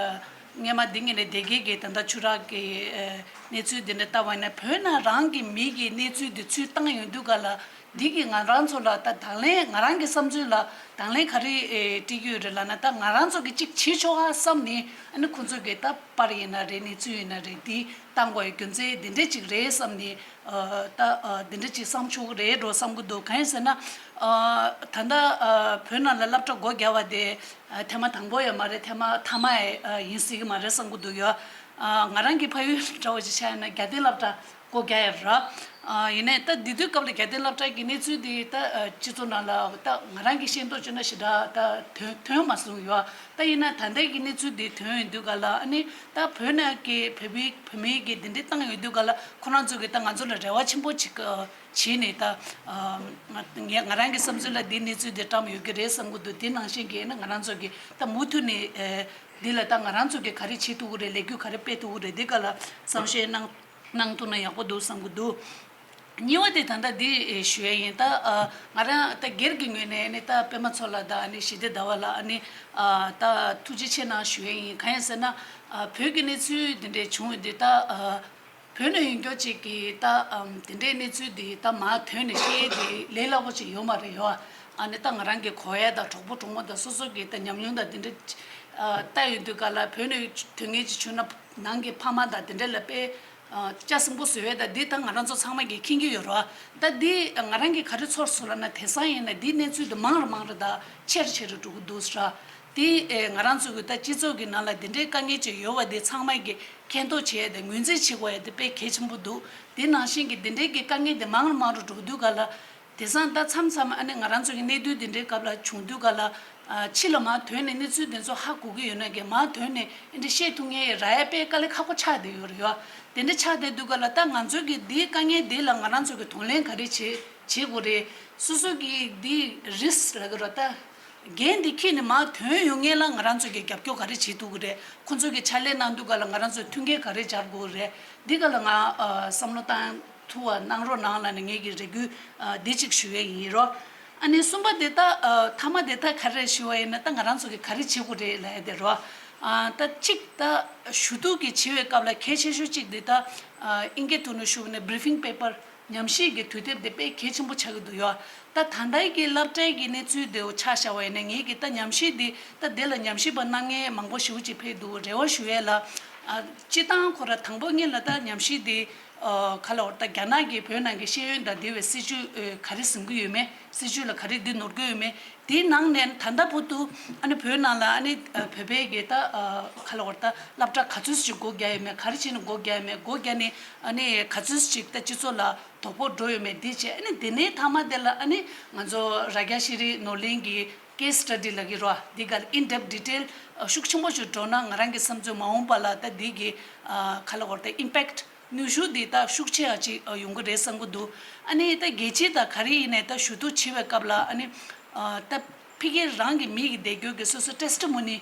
སྔས་མ་འདི་ངས་ནས་སྡེ་དགེ་གི་ད་ལྟ་ཆུ་རགས་ཀྱི་གནས་ཚུལ་འདི་འདྲ་ལྟ་བ་ཡིན་ན་བོད་ནང་རང་གི་མི་གི་གནས་ཚུལ་འདི་ཚུར་བཏང་ཡོང་དུས་ག་ལ། འདི་གིས་ང་རང་ཚོ་ལ་ད་དང་ལེན་ང་རང་གི་བསམ་ཚུལ་ལ་དང་ལེན་ག་རེ་ཨེ་སྤྲད་ཀྱི་ཡོད་རེད་ལབ་ན། ད་ང་རང་ཚོ་གི་གཅིག་བྱེད་ཆོག་ཨ་བསམ་ནས་ཨ་ནི་ཁོང་ཚོ་གི་ད་པར་ཡིན་ན་རེད། གནས་ཚུལ་ཡིན་ན་རེད། འདི་བཏང་དགོས་ཡ་རྒྱུ་མཚན་འདི་འདྲ་ཅིག་རེད་བསམ་ནས་ཨ་ད་ཨ་འདི་འདྲ་ཅིག་བསམ་ཆོག་གི་རེད་འགྲོ་བསམ་གི་འདུག་གང་ཡིན་ཟེར་ན་ཨ་ད་ལྟ་ཨ་བོད་ནང་ལ་སློབ་གྲྭ་སྒོ་རྒྱག་པ་དེ་ཨ་ཐེངས་མ་དང་པོ་ཡང་མ་རེད། ཐེངས་མ་མཐའ་མ་ཡང་ཨ་ཡིན་སྲིད་གི་མ་རེད་བསམ་གི་འདུག་ཡོད། ཨ་ང་རང་གི་ཕ་ཡུལ་འདྲ་བོ་ཅིག་ཆ་ཡིན་ན་རྒྱ་སྡེ་སློབ་གྲྭ། སྒོ་རྒྱག་ཡ་ར། ཨ་ཡིན་ནའི་ད་དེ་དུས་སྐབས་ལ་རྒྱལ་བསྟན་སློབ་གྲྭ་གི་གནས་ཚུལ་དེ་ད་ཨ་སྤྱི་ཚོགས་ནང་ལ་ད་ང་རང་གིས་ཤེས་རྟོགས་བྱུང་ན་ཞེ་དྲག་ད་ཐོན་ཐོན་མ་སོང་ཡོད། ད་ཡིན་ན་ད་ལྟའི་གི་གནས་ཚུལ་དེ་ཐོན་ཡོང་དུས་ག་ལ་ཨ་ནི་ད་བོད་ནང་གི་བོད་པའི་བུད་མེད་ཀྱི་དེ་འདྲའི་བཏང་ཡོང་དུས་ག་ལ་ཁོ་རང་ཚོ་གིས་ད་ང་ཚོ་ལ་རེ་བ་ཆེན་པོ་ཅིག་ཨ་བྱས་ནས་ད་ཨ་ང་ང་རང་གི་བསམ་ཚུལ་ལ་དེའི་གནས་ཚུལ་དེ་བཀྲམ་ཡོད་ཀྱི་རེད་བསམ་གྱི་འདུག་དེ་ནང་བཞིན་གྱི་ཨ་ནི་ང་རང་ཚོ་གིས་ད་མུ་མཐུད་ནས་ཨ་འདི་ལ་ད་ང་རང་ཚོ་གིས་ག་རེ་བྱེད་ཐུབ་ཀྱི་རེད། ལས་འགུལ་ག་རེ་སྤེལ་ཐུབ་ཀྱི་རེད། འདི་ག་ལ་བསམ་ཤེས་གནང་། གནང་ཐུབ་ན་ཡག་པོ་འདུག་བསམ་གྱི་འདུག་གཉིས་པ་དེ་ད་ལྟ་འདི་ཞུ་ཡ་ཡིན། ད་ཨ་ང་རང་ད་སྒེར་གྱི་ངོས་ནས་ནི་ད་པད་མ་མཚོ་ལགས་དང་ཨ་ནི་ཞི་བདེ་ཟླ་བ་ལགས་ཨ་ནི་ཨ་ད་ཐུགས་རྗེ་ཆེ་གནང་ཞུ་ཡ་ཡིན། གང་ཡིན་ཟེར་ན་ཨ་བོད་ཀྱི་གནས་ཚུལ་འདི་འདྲའི་བྱུང་ཡོད་དུས་ད་ཨ་བོད་ནས་ཡོང་རྒྱུ་ཅིག་གིས་ད་ཨམ་དེ་འདྲའི་གནས་ཚུལ་འདི་ད་མར་ཐོན་ནས་བཤད་ཡ་དེ་ལས་སླ་པོ་ཅིག་ཡོད་མ་རེད་ཡོད། ཨ་ནི་ད་ང་རང་གི་གོ་ཡ་དང་གྲོགས་པོ་གྲོགས་མོ་དང་སོ་སོ་གི་ད་ཉམས་མྱོང་དང་དེ་འདྲ་ཨ་ལྟ་ཡོང་དུས་ག་ལ་བོད་ནས་དོན་ངེས་ཅིག་བྱུང་ན་ནང་གི་ཕ་མ་དང་དེ་འདྲ་ལ་དཔེ་ཨ་ལྕགས་སྲིན་པོ་བཟོ་ཡས་དང་འདི་ད་ང་རང་ཚོ་ཚང་མ་གིས་མཁྱེན་གྱི་ཡོད་རེད་བ། ད་འདི་ང་རང་གིས་ག་རེ་ཚོར་སོང་ལབ་ན་དེང་སང་ཡིན་ན་འདིའི་གནས་ཚུལ་འདི་མང་རུ་མང་རུ་དང་ཆེ་རུ་ཆེ་རུ་འགྲོ་གི་འདུག་ཟེར། འདི་ཨེ་ང་རང་ཚོ་གི་ད་སྤྱི་ཚོགས་ཀྱི་ནང་ལ་འདི་འདྲའི་དཀའ་ངལ་ཅིག་ཡོད་པ་འདི་ཚང་མ་གིས་མཁྱེན་རྟོགས་བྱེད་ཡས་དང་ངོས་འཛིན་བྱེད་དགོས་ཡས་དེ་དཔེ་གལ་ཆེན་པོ་འདུག་དེ་ནང་བཞིན་གྱི་འདི་འདྲའི་གི་དཀའ་ངལ་དེ་མང་རུ་མང་རུ་འགྲོ་གི་འདུག་ག་ལ། དེང་སང་ད་མཚམས་མཚམས་ཨ་ནི་ང་རང་ཚོ་གི་གནད་དོན་དེ་འདྲའི་སྐབས་ལ་བྱུང་དུས་ག་ལ་ཨ་ཕྱི་ལ་མར་ཐོན་ནས་གནས་ཚུལ་དེ་ཚོ་ཧ་གོ་གི་ཡོད་ན་གི་མར་ཐོན་ནས་ཨེ་འདྲ་བཤད་ཐུབ་མཁན་རག་ཡ་དཔེ་དཀའ་ལས་ཁག་པོ་ཆགས་བསྡད་ཡོད་རེད་ཡ། དེ་འདྲ་ཆགས་བསྡད་དུས་ག་ལ་ད་ང་ཚོ་གི་འདིའི་དཀའ་ངལ་འདི་ལ་ང་རང་ཚོ་གི་གདོང་ལེན་ག་རེ་བྱེད་བྱེད་དགོས་རེད། སོ་སོ་གི་འདི་རིས་ལ་གི་རོ་ད་འགན་འདི་འཁྱེར་ནས་མར་ཐོན་ཡོང་མཁན་ལ་ང་རང་ཚོ་གི་རྒྱབ་སྐྱོར་ག་རེ་བྱེད་ཐུབ་ཀྱི་རེད། ཁོ་ཚོ་གི་ཕྱག་ལས་གནང་དུས་ག་ལ་ང་རང་ཚོ་མཐུན་རྐྱེན་ག་རེ་སྦྱར་དགོས་རེད། འདི་ག་ལ་ང་ཨ་བསམ་བློ་བཏང་ཐུབ་པ་གནང་རོགས་གནང་ལབ་ནས་ངེད་ཀྱི་རེ་སྐུལ་ཨ་འདི་གཅིག་ཞུ་ཡས་ཡིན་རོ། ཨ་ནི་གསུམ་པ་དེ་ད་ཨ་མཐའ་མ་དེ་ད་ག་རེ་ཞུ་བ་ཡིན་ན་ད་ང་རང་ཚོ་གི་ག་རེ་བྱེད་དགོས་རེད་ལབ་ཡས་དེ་རོ། ཨ་ད་གཅིག་ད་ཞུ་གཏུག་གི་བྱེད་པའི་སྐབས་ལ་གལ་ཆེ་ཤོས་གཅིག་དེ་ད་ཨ་ཨིན་སྐད་ཐོག་ནས་ཞུ་བ་ན་briefing paper ཉམས་ཞིབ་ཀྱི་དུས་དེབ་དེ་དཔེ་གལ་ཆེན་པོ་ཆགས་ཀྱི་འདུག་ཡོད། ད་ད་ལྟའི་གི་སློབ་གྲྭའི་གི་གནས་ཚུལ་དེ་ཆ་བཞག་པ་ཡིན་ན་ངེད་ཀྱི་ད་ཉམས་ཞིབ་འདི་ད་དེ་ལ་ཉམས་ཞིབ་པ་གནང་མཁན་མང་པོ་ཞེ་པོ་ཅིག་ཕེབས་འདུག་རེ་བ་ཞུ་ཡས་ལ། ཨ་སྤྱིར་བཏང་ཁོ་ར་དང་པོ་ཉིད་ལ་ད་ཉམས་ཞིབ་འདི་ཨ་ག་ལ་བར་ད་རྒྱ་ནག་གི་བོད་ནང་གི་ཤེས་ཡོན་དང་འབྲེལ་བའི་སྲིད་བྱུས་ཨ་ག་རེ་འཛིན་གྱི་ཡོད་མེད། སྲིད་བྱུས་ལ་ག་རེ་འདི་ནོར་གྱི་ཡོད་མེད། དེའི་ནང་ནས་ད་ལྟ་བར་དུ་ཨ་ནི་བོད་ནང་ལ་ཨ་ནི་ཨ་བོད་པའི་གི་ད་ཨ་ག་ལ་བར་ད་སློབ་གྲྭ་ག་ཚོད་ཅིག་སྒོ་རྒྱག་ཡོད་མེད། ག་རེ་བྱས་ནས་སྒོ་རྒྱག་ཡོད་མེད། སྒོ་རྒྱག་ནས་ཨ་ནི་ག་ཚོད་ཅིག་ད་སྤྱི་ཚོགས་ལ་དོ་ཕོག་འགྲོ་ཡོད་མེད་འདི་བྱས། ཨ་ནི་དེ་ནས་མཐའ་མ་དེ་ལ་ཨ་ནི་ང་ཚོ་རྭ་རྒྱ་ཤེས་རིག་ནོར་གླིང་གི་case study ལབ་ཀྱི་རེད་བ། འདི་ག་ལ་in depth detail ཤུགས་ཆེན་པོ་ཞིག་འགྲོ་ན་ང་རང་གི་བསམ་ཚུལ་མ་འོངས་པ་ལ་ད་འདི་གི་ཨ་ག་ལ་བར་ད་impact ནུས་ཤུགས་འདི་ད་ཤུགས་ཆེ་བ་ཅིག་ཡོང་གི་རེད་བསམ་གྱི་འདུག་ཨ་ནི་ད་རྒྱལ་སྤྱི་དང་ག་རེ་ཡིན་ནའི་ད་ཞུ་གཏུག་བྱེད་པའི་སྐབས་ལ་ཨ་ནི་ཨ་ད་ཕ་གི་རང་གི་མི་གི་བསྡད་རྒྱུ་གི་སོ་སོ་testimony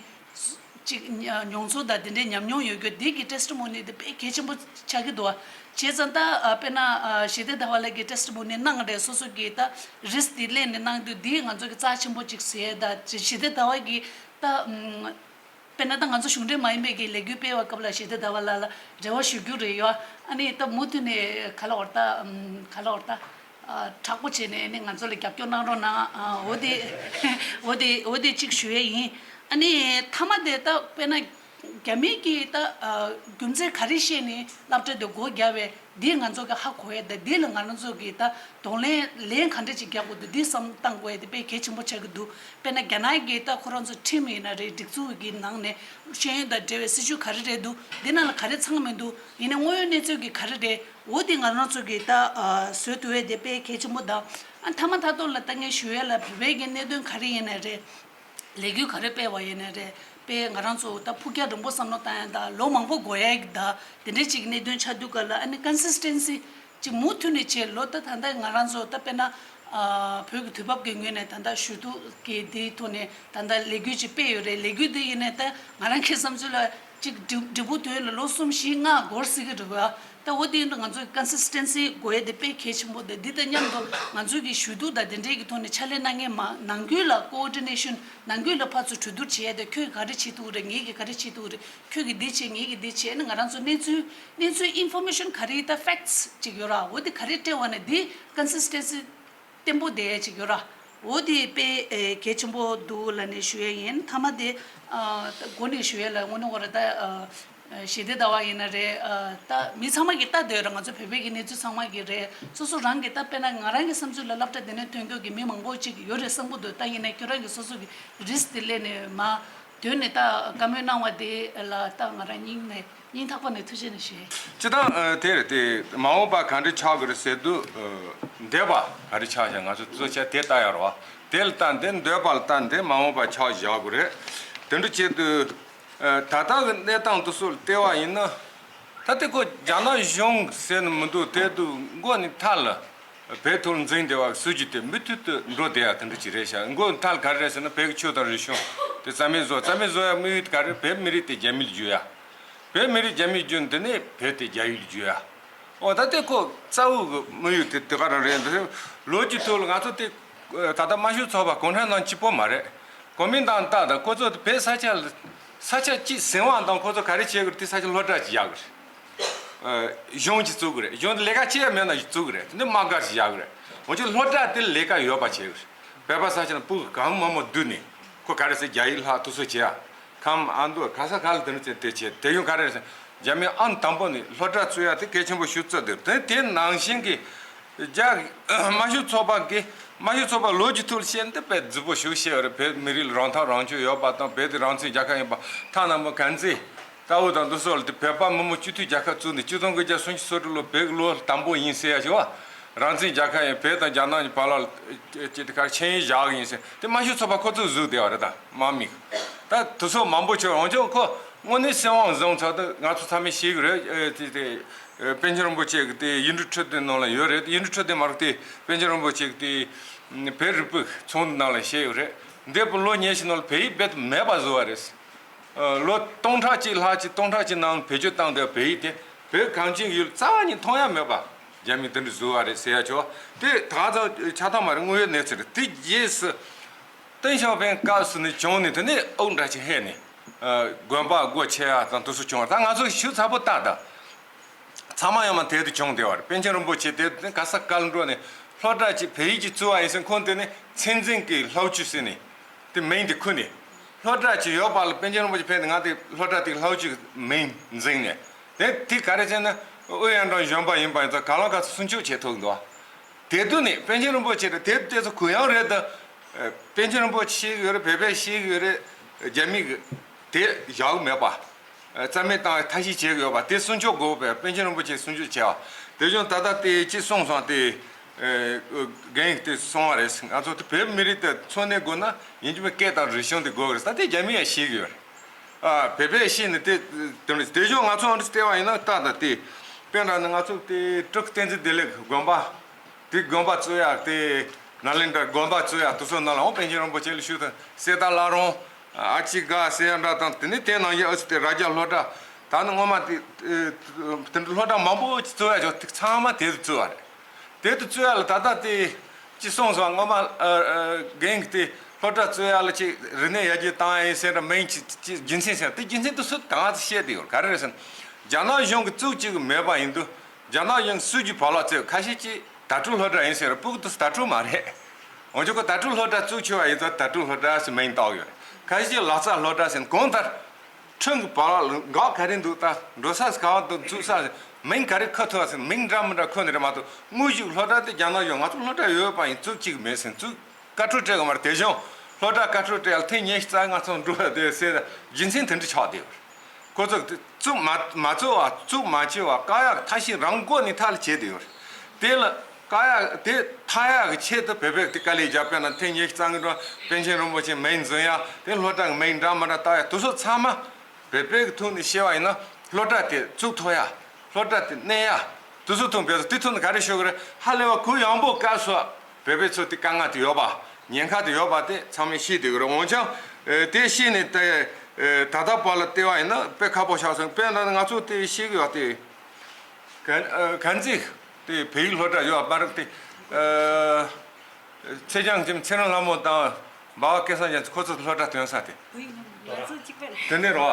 ཅིག་མྱོང་ཚོར་དང་དེ་འདྲའི་ཉམས་མྱོང་ཡོད་རྒྱུ་འདི་གི་testimony དེ་དཔེ་གལ་ཆེན་པོ་ཆགས་ཀྱི་འདུག་བ། བྱས་ཙང་ད་ཨ་དཔེར་ན་ཨ་ཞི་བདེ་ཟླ་བ་ལགས་ཀྱིས་testimony གནང་རེད། སོ་སོ་གི་ད་risk དེ་ལེན་ནས་གནང་དུས་འདིས་ང་ཚོ་གི་རྩ་ཆེན་པོ་ཅིག་བཟོས་ད་ཞི་བདེ་ཟླ་བ་གི་ད་ཨམ་དཔེར་ན་ད་ང་ཚོ་གཞུང་འབྲེལ་མ་ཡིན་པའི་གི་ལས་འགུལ་སྤེལ་བའི་སྐབས་ལ་ཞི་བདེ་ཟླ་བ་ལགས་ལ་རེ་བ་ཞུ་རྒྱུ་རེད་ཡོད། ཨ་ནི་ད་མུ་མཐུད་ནས་ག་ལ་བར་ད་ཨམ་ག་ལ་བར་ད་ཨ་དྲག་པོ་བྱས་ནས་ཨ་ནི་ང་ཚོ་ལ་རྒྱབ་སྐྱོར་གནང་རོགས་གནང་། ཨ་འོ་དེ་འོ་དེ་འོ་དེ་གཅིག་ཞུ་ཡས་ཡིན། ཨ་ནི་མཐའ་མ་དེ་ད་དཔེར་ན་རྒྱ་མི་གིས་ད་ཨ་རྒྱུ་མཚན་ག་རེ་བཤད་ནས་སློབ་གྲྭ་དེ་སྒོ་བརྒྱབ་པས། འདི་ང་ཚོ་གི་ཧ་གོ་ཡས་དང་འདི་ལ་ང་རང་ཚོ་གི་ད་གདོང་ལེན་ལན་ག་འདྲ་ཅིག་རྒྱག་དགོས་འདུག་འདི་བསམ་བཏང་དགོས་ཡས་དེ་དཔེ་གལ་ཆེན་པོ་ཆགས་ཀྱི་འདུག་དཔེར་ན་རྒྱ་ནག་གི་ད་ཁོ་རང་ཚོ་ཁྲིམས་ཡིན་ན་རེད། སྒྲིག་འཛུགས་ཀྱི་ནང་ནས་ཤེས་ཡོན་དང་འབྲེལ་བའི་སྲིད་བྱུས་ག་རེ་རེད་འདུག་འདི་ནང་ལ་ག་རེ་ཚང་མི་འདུག་ཡིན་ནའི་དངོས་ཡོད་གནས་ཚུལ་གྱི་ག་རེ་རེད། འོ་དེ་ང་རང་ཚོ་གི་ད་ཨ་བཟོ་ཐུབ་ཡས་དེ་དཔེ་གལ་ཆེན་པོ་དང་། ཨ་མཐའ་མ་མཐའ་ཐོག་ལ་ད་ངས་ཞུ་ཡས་ལ་བོད་པའི་གི་གནད་དོན་ག་རེ་ཡིན་ནའི་རེད། ལས་འགུལ་ག་རེ་སྤེལ་བ་ཡིན་ནའི་རེད། དཔེ་ང་རང་ཚོ་ད་ཕུགས་རྒྱང་རིང་པོ་བསམ་བློ་བཏང་ཡ་ད་ལོ་མང་པོ་འགོར་ཡ་ད་དེ་འདྲའི་ཅིག་གནད་དོན་ཆགས་དུས་ག་ལ་ཨ་ནི་consistency ཅིག་མུ་མཐུད་ནས་བྱས། ལོ་ད་ད་ལྟ་ང་རང་ཚོ་ད་དཔེར་ན་ཨ་བོད་ཀྱི་དུས་བབ་ཀྱི་ངོས་ནས་ད་ལྟ་ཞུ་གཏུག་གི་དེའི་ཐོག་ནས་ད་ལྟ་ལས་འགུལ་ཅིག་སྤེལ་ཡོད་རེད། ལས་འགུལ་དེ་ཡིན་ནའི་ད་ང་རང་གི་བསམ་ཚུལ་ལ་ཅིག་འབྲས་འབྲས་བུ་ཐོན་ལ་ལོ་གསུམ་བཞི་ལྔ་འགོར་སྲིད་ཀྱི་རེད་བ། ད་འོ་དེ་ཡིན་དུས་ང་ཚོ་གི་consistency དགོས་ཡས་དེ་དཔེ་གལ་ཆེན་པོ་དེ་འདི་དང་མཉམ་དུ་ང་ཚོ་གི་ཞུ་གཏུག་དང་དེ་འདྲའི་གི་ཐོག་ནས་ཕྱག་ལས་གནང་མཁན་མང་ནང་ཁུལ་ལ་coordination ནང་ཁུལ་ལ་ཕར་ཚུར་གྲོས་བསྡུར་བྱེད་ཡས་དེ་ཁྱོད་ག་རེ་བྱེད་ཐུབ་རེད། ངེད་ཀྱི་ག་རེ་བྱེད་ཐུབ་རེད། ཁྱོད་ཀྱི་འདི་བྱེད། ངེད་ཀྱི་འདི་བྱེད། ཨ་ནི་ང་རང་ཚོ་གནས་ཚུལ་གནས་ཚུལ་information ག་རེ་ད་facts ཅིག་ཡོད་ར། འོ་དེ་ག་རེ་སྤྲད་པ་ནས་འདི་consistency བརྟན་པོ་བསྡད་ཡས་ཅིག་ཡོད་ར། འོ་དེ་དཔེ་ཨེ་གལ་ཆེན་པོ་འདུག་ལབ་ནས་ཞུ་ཡས་ཡིན། མཐའ་མ་དེ་ཨ་ད་འགོ་ནས་ཞུ་ཡས་ལ་དངོས་གནས་ཁོ་ར་ད་ཨ་ཞི་བདེ་ཟླ་བ་ཡིན་ན་རེད། ཨ་ད་མི་ཚང་མ་གིས་ལྟ་བསྡད་ཡོད་ར། ང་ཚོ་བོད་པའི་གི་གནས་ཚུལ་ཚང་མ་གི་རེད། སོ་སོ་རང་གིས་ད་དཔེར་ན་ང་རང་གི་བསམ་ཚུལ་ལ་སློབ་གྲྭ་དེ་ནས་ཐོན་རྒྱུ་གི་མི་མང་པོ་ཅིག་ཡོད་རེད་བསམ་གི་འདུག་ད་ཡིན་ན་ཁྱོད་རང་གི་སོ་སོ་གི་risk དེ་ལེན་ནས་མ་ དོན་ནི་ད་བཀའ་མོལ་གནང་བ་དེ་ལ་ད་ང་རང་སྙིང་ནས་སྙིང་ཐག་པ་ནས་ཐུགས་རྗེ་ནས་ཞུ། སྤྱིར་བཏང་ཨ་དེ་རེད་དེ། མ་འོངས་པ་ག་འདྲ་ཆགས་ཀྱི་རེད་ཟེར་དུས་ཨ་འདས་པ་ག་འདྲ་ཆགས་བཞག་ང་ཚོ་གཙོ་ཆེ་དེ་ལྟ་ཡ་རེད་བ། དེ་ལ་ལྟ་འདི་འདས་པ་ལ་ལྟ་འདི་མ་འོངས་པ་ཆགས་བཞག་དགོས་རེད། དེ་འདྲ་བྱེད་དུས་ཨ་ད་ལྟ་གི་གནས་སྟངས་འདི་ཚོ་ལ་བལྟས་པ་ཡིན་ན། ད་ལྟ་ཁོ་རྒྱ་ནག་གཞུང་ཟེར་ནི་མི་འདུག་དེ་དུས་མགོ་ནས་མཐའ་ལ། བོད་ཐོག་འཛིང་བདེ་བ་སྲིད་ཇུས་དེ་མུ་མཐུད་དུ་འགྲོ་བསྡད་ཡ་དེ་འདྲ་ཅིག་རེད་ཤག་མགོ་མཐའ་ལ་ག་རེ་རེད་ཟེར་ན་བོད་ཀྱི་ཆོས་དང་རིག་གཞུང་དེ་རྩ་མེད་བཟོ་རྩ་མེད་བཟོ་ཡ་དམིགས་ཡུལ་དེ་ག་རེ་རེད། བོད་མི་རིགས་དེ་རྒྱ་མིར་བསྒྱུར་ཡ། བོད་མི་རིགས་རྒྱ་མིར་བསྒྱུར་འདི་ནས་བོད་དེ་རྒྱ་ཡུལ་བསྒྱུར་ཡ། འོ་ད་ལྟ་ཁོ་རྩ་བོ་གི་དམིགས་ཡུལ་དེ་དེ་ག་རང་རེད་འདི་ལོ་རྒྱུས་ཐོག་ལ་ང་ཚོ་དེ་ད་ལྟ་དམར་ཤོག་ཚོགས་པ་གུང་ཁྲན་ཏང་གཅིག་པོ་མ་རེད། གོ་མིན་ཏང་ཏང་དང་ཁོ་ཚོ་དེ་བོད་ས་ཆ་ལ་ས་ཆ་གཅིག་ཟིན་བ་དང་ཁོ་ཚོ་ག་རེ་བྱེད་དགོས་རེད། དེ་ས་ཆ་སློབ་གྲྭ་གཅིག་བཞག་དགོས་རེད། གཞུང་གཅིག་བཙུགས་དགོས་རེད། གཞུང་དེ་ལས་ཀ་བྱེད་ཡ་མེད་ན་བཙུགས་དགོས་རེད། དེ་ནི་དམག་སྒར་ཞིག་བཞག་དགོས་རེད། འོན་ཀྱང་སློབ་གྲྭ་དེ་ལས་ཀ་ཡོད་པ་བྱེད་དགོས་རེད། བོད་པ་ས་ཆ་ན་སྤུ་གུ་གང་མང་མང་བསྡུས་ནས་ཁོ་ག་རེ་ཟེར་རྒྱ་ཡིག་ལྷག་ཐུགས་གསོ་བྱེད་ཡ། ཁམས་ཨ་མདོ་ག་ས་ག་ལ་དེ་འདྲ་བྱས་དེ་བྱས་དེ་ཡང་ག་རེ་ཟེར་རྒྱ་མི་ཨང་དང་པོ་ནས་སློབ་གྲྭ་བཙུགས་ཡ་དེ་གལ་ཆེན་པོ་ཞིག་བརྩི་འདུག་དེ་དེ་ནང་བཞིན་གྱི་རྒྱ་དམར་ཤོག་ཚོགས་པ་གི་དམར་ཤོག་ཚོགས་པ་ལོ་རྒྱུས་ཐོག་ལ་བཤད་ན་དེ་དཔེ་རྫིག་པོ་ཞིག་བཤད་ཡོད་རེད། བོད་མི་རིགས་ལ་རང་ཐག་རང་གཅོད་ཡོད་པ་དང་བོད་དེ་རང་བཙན་རྒྱལ་ཁབ་ཡིན་པ་ཐ་ན་མོ་གན་ཛི། ཏཱ་ཝུ་དང་འདི་ཚོ་ལ་དེ་བོད་པ་མི་མང་སྤྱི་འཐུས་རྒྱལ་ཁབ་བཙུགས་ནས་ཆིག་སྟོང་དགུ་བརྒྱ་སུམ་ཅུ་སོ་དྲུག་ལོ་བོད་ཀྱི་ལོ་དང་པོ་ཡིན་ཟེར་ཡ་ཞིག་བ། རང་བཙན་རྒྱལ་ཁབ་ཡིན་བོད་དང་རྒྱ་ནག་གཉིས་བར་ལ་ཅི་ཏི་ཁར་ཆིངས་ཡིག་བཞག་གི་ཡིན་ཟེར་དེ་དམར་ཤོག་ཚོགས་པ་ཁོ་ཚོས་བཟོས་བསྡད་པ་རེད། ད་དམག་མི་ད་དེ་ཚོ་མང་པོ་བྱུང་། འོན་ཀྱང་ཁོ་དངོས་གནས་སྲིད་དབང་བཟུང་ཚར་དུས་ང་ཚོ་ཚང་མས་ཤེས་གི་རེད། ཨེ་དེ་དེ་ཨེ་པཎ་ཆེན་རིན་པོ་ཆེ་གི་དེ་ཡིག་འབྲུ་འཕྲོད་བསྟེན་ནང་ལ་ཡོད་རེད། ཡིག་འབྲུ་འཕྲོད་བསྟེན་མ་རེད་དེ་པཎ་ཆེན་རིན་པོ་ཆེ་གི་དེ་བོད་རིག་པའི་ཚོགས་འདུ་ནང་ལ་བཤད་ཡོད་རེད། འདས་པའི་ལོ་ཉི་ཤུ་ནང་ལ་བོད་ཡིག་རྦད་དེ་མེད་པ་བཟོས་པ་རེད། ལོ་སྟོང་ཕྲག་གཅིག་ལྷག་ཅིག་སྟོང་ཕྲག་གཅིག་ནང་བེད་སྤྱོད་བཏང་བསྡད་བོད་ཡིག་དེ་བོད་གངས་ཅན་ཡུལ་རྩ་བ་ཉིད་མཐོང་ཡ་མེད་པ་རྒྱ་མིས་དེ་འདྲ་བཟོས་པ་རེད་ཟེར་ཡ་ཆོག་དེ་ད་ཚོ་ཆ་ཚང་མ་རེད། དངོས་ཡོད་གནས་ཚུལ་རེད། དེ་རྗེས་སུ་ཏེང་ཞའོ་ཕིང་སྐབས་སུ་ནི་བྱུང་ནས་དེ་ནས་དབུགས་འདྲ་ཅིག་ཧད་ནས་དགོན་པ་སྒོ་ཕྱེ་ཡ་དང་དེ་ཚོ་བྱུང་བ་ད་ང་ཚོ་ཞིབ་ཚགས་པོ་ལྟ་ད། ཚང་མ་ཡང་མ་དེ་དུ་བྱུང་བསྡད་པ་རེད། པཎ་ཆེན་རིན་པོ་ཆེ་དེ་དུ་ག་ས་ག་ལ་འགྲོ་ནས་སློབ་གྲྭ་གཅིག་བོད་ཡིག་གཅིག་བཙུགས་པ་ཡིན་ཟེར་ཁོང་དེ་ནས་ཚན་རྩལ་གྱི་སློབ་ཆུས་ཟེར་ནས་དེ་མིང་དེ་ཁུར་ནས་སློབ་གྲྭ་གཅིག་ཡོད་པ་ལ་པཎ་ཆེན་རིན་པོ་ཆེ་ཕེབས་ནས་ང་དེ་སློབ་གྲྭ་དེ་སློབ་ཆུས་མིང་འཛིན་ནས་དེ་དེ་ག་རེ་བྱས་ན་ཨུ་ཡོན་ཀྲང་གཞོན་པ་ཡིན་པ་ཡིན་ཙང་ག་ལ་ག་ཚོད་སྲུང་སྐྱོབ་བྱེད་ཐུབ་འདུག་དེ་དུས་ནས་པཎ་ཆེན་རིན་པོ་ཆེ་དང་དེ་དུས་ཚོ་གུ་ཡངས་རེད་དོ། པཎ་ཆེན་རིན་པོ་ཆེ་ཤེས་ཀྱི་ཡོད་རེད། བོད་པས་ཤེས་ཀྱི་ཡོད་རེད། རྒྱ་མི་གི་དེ་བཞག་གི་མེད་པ། རྩ་མེད་བཏང་བའི་ཐབས་ཤེས་བྱེད་ཀྱི་ཡོད་པ་དེ་སྲུང་སྐྱོབ་དགོས་པས་པཎ་ཆེན་རིན་པོ་ཆེ་སྲུང་སྐྱོབ་བྱས་པ་དེ་བཞིན་ད་ལྟ་དེ་ཅི་གསུངས་སོང་དེ། རྒན་ཡིག་དེ་གསུང་བ་རེད། ང་ཚོ་དེ་བོད་མི་རིགས་དེ་འཚོ་གནས་དགོས་ན་ཡིན་གཅིག་མིན་སྐད་དང་རིག་གཞུང་དེ་དགོས་ཀྱི་རེད། ད་དེ་རྒྱ་མི་ཡང་ཤེས་ཀྱི་ཡོད་རེད། ཨ་བོད་པས་ཤེས་ནས་དེ་དེ་འདྲ་དེ་བཞིན་ང་ཚོ་འདི་བལྟས་པ་ཡིན་ན་ད་ལྟ་དེ་དཔེར་ན་ང་ཚོ་དེ་སྤྲུལ་སྐུ་བསྟན་འཛིན་བདེ་ལེགས་དགོན་པ། དེ་དགོན་པ་བཙུགས་ཡག་དེ་ནཱ་ལེནྡྲ་དགོན་པ་བཙུགས་ཡག་དེ་ཚོ་ནང་ལ་འོང་པཎ་ཆེན་རིན་པོ་ཆེ་ལ་ཞུས་དང་གསེར་རྟ་བླ་རུང་ཨ་ཅི་དགའ་སེ་ཡ་འདྲ་དང་དེ་ནས་དེ་ནང་བཞིན་ཨ་ཙི་དེ་རྭ་རྒྱ་སློབ་གྲྭ་ད་ནི་སྔོན་མ་དེ་དེ་འདྲ་སློབ་གྲྭ་མང་པོ་ཅིག་བཙུགས་ཡག་ཅོག་དེ་ཚང་མ་དེ་དུ་བཙུགས་པ་རེད། དེ་དུ་བཙུགས་ཡག་ལ་ད་ལྟ་དེ་ཅི་གསུངས་སོང་སྔོན་མ་རྒན་གྱི་དེ་སློབ་གྲྭ་བཙུགས་ཡག་ལ་ཅིག་རིག་གནས་ཡར་རྒྱས་བཏང་ཡག་ཡིན་ཟེར་འདྲ་མིང་ཅིག་ཅིག་རྒྱུ་མཚན་ཟེར་དེ་རྒྱུ་མཚན་དུ་སུ་ད་ང་ཚོ་བཤད་དེ་ཡོད་ག་རེ་རེད་ཟེར་ན་རྒྱ་ནག་གཞུང་གི་བཙུགས་བཅུག་གི་མེད་པ་ཡིན་དུས། རྒྱ་ནག་གཞུང་སྲིད་ཇུས་བར་ལ་བཙལ་ཁ་ཤས་ཀྱིས་དྭ་ཕྲུག་སློབ་གྲྭ་ཡིན་ཟེར་རེད། སྤུ་གུ་དེ་དྭ་ཕྲུག་མ་རེད། འོན་ཀྱང་ཁོ་དྭ་ཕྲུག་སློབ་གྲྭ་བཙུགས་ཆོག་པ་ཡིན་ཙང་དྭ་ཕྲུག་སློབ་གྲྭ་ཟེར་མིང་བཏགས་ཡོད་རེད། ཁ་ཤས་ཀྱིས་ལག་རྩལ་སློབ་གྲྭ་ཟེར་གང་ལྟར་ཁྲིམས་ཀྱི་བར་ལ་འགག་ག་རེ་འདུག་ད་འགྲོ་ས་ག་བ་འདུག་བཙུགས་ས་ཟེར་མིང་ག་རེ་ཁུར་ཐུབ་པ་ཟེར་མིང་འདྲ་མི་འདྲ་ཁུར་ནི་རེད་མ་གཏོགས་དངོས་གཞི་སློབ་གྲྭ་དེ་རྒྱ་ནག་གཞུང་ང་ཚོ་སློབ་གྲྭ་ཡོད་པ་ཡིན་བཙུགས་བཅུག་གི་མེད་ཟེར་བཙུགས། བཀའ་འཁྲོལ་སྤྲད་དགོས་མ་རེད། དེ་བཞིན་སློབ་གྲྭ་བཀའ་འཁྲོལ་སྤྲད་ཡག་ལ་ཐེངས་ཉི་ཤུ་རྩ་ལྔ་ཙམ་འགྲོ་བསྡད་ཟེར་རྒྱུ་མཚན་དེ་འདྲ་ཆགས་བསྡད་ཡོད་རེད། ཁོ་ཚོ་བཙུགས་མ་མ་བཙུགས་པ་བཙུགས་མ་བྱས་པ་བཀག་ཡག་ཐབས་ཤེས་རང་མགོ་ནས་ཐབས་ལ་བྱས་བསྡད་ཡོད་རེད། དེ་ལ་བཀག་ཡག་དེ་ཐར་ཡག་གི་ཆེད་དུ་བོད་པས་དེ་དཀའ་ལས་རྒྱབ་པས་ན་ཐེངས་ཉི་ཤུ་རྩ་ལྔ་འགྲོ་པཎ་ཆེན་རིན་པོ་ཆེ་མིང་འཛིན་ཡག་དེ་སློབ་གྲྭ་གི་མིང་འདྲ་མི་འདྲ་བཏགས་ཡག་དེ་ཚོ་ཚང་མ་བོད་པའི་གི་ཐོག་ནས་བཤད་པ་ཡིན་ན་སློབ་གྲྭ་དེ་བཙུགས་ཐུབ་ཡག་སློབ་གྲྭ་དེ་གནས་ཡག་དེ་ཚོ་ཐོག་བོད་ཚོ་དེ་ཐོག་ནས་ག་རེ་ཤོད་གི་རེད། ཧ་ལས་པ་གུ་ཡངས་པོ་བཀའ་སོགས། བོད་པའི་ཚོ་དེ་དཀའ་ངལ་དེ་ཡོད་པ། ཉེན་ཁ་དེ་ཡོད་པ་དེ་ཚང་མས་ཤེས་བསྡད་ཀྱི་རེད། འོན་ཀྱང་དེ་ཤེས་ནས་དེ་ད་ལྟ་བར་ལ་བལྟས་པ་ཡིན་ན་དཔེ་ཁག་པོ་ཆགས་སོང་། དཔེར་ན་ང་ཚོ་དེ་ཤེས་ཀྱི་ཡོད་དེ། གན་གན་ཛི་དེ་བོད་ཡིག་སློབ་གྲྭ་ཡོད་པ་རེད་དེ། ཚེ་རྒྱལ་ཁྱིམ་ཚེ་རིང་ལྷ་མོ་དང་འབའ་བ་སྐལ་བཟང་རྒྱ་མཚོ་ཁོ་ཚོ་སློབ་གྲྭ་ཐོན་ས་དེ། དེ་ནས་རོ།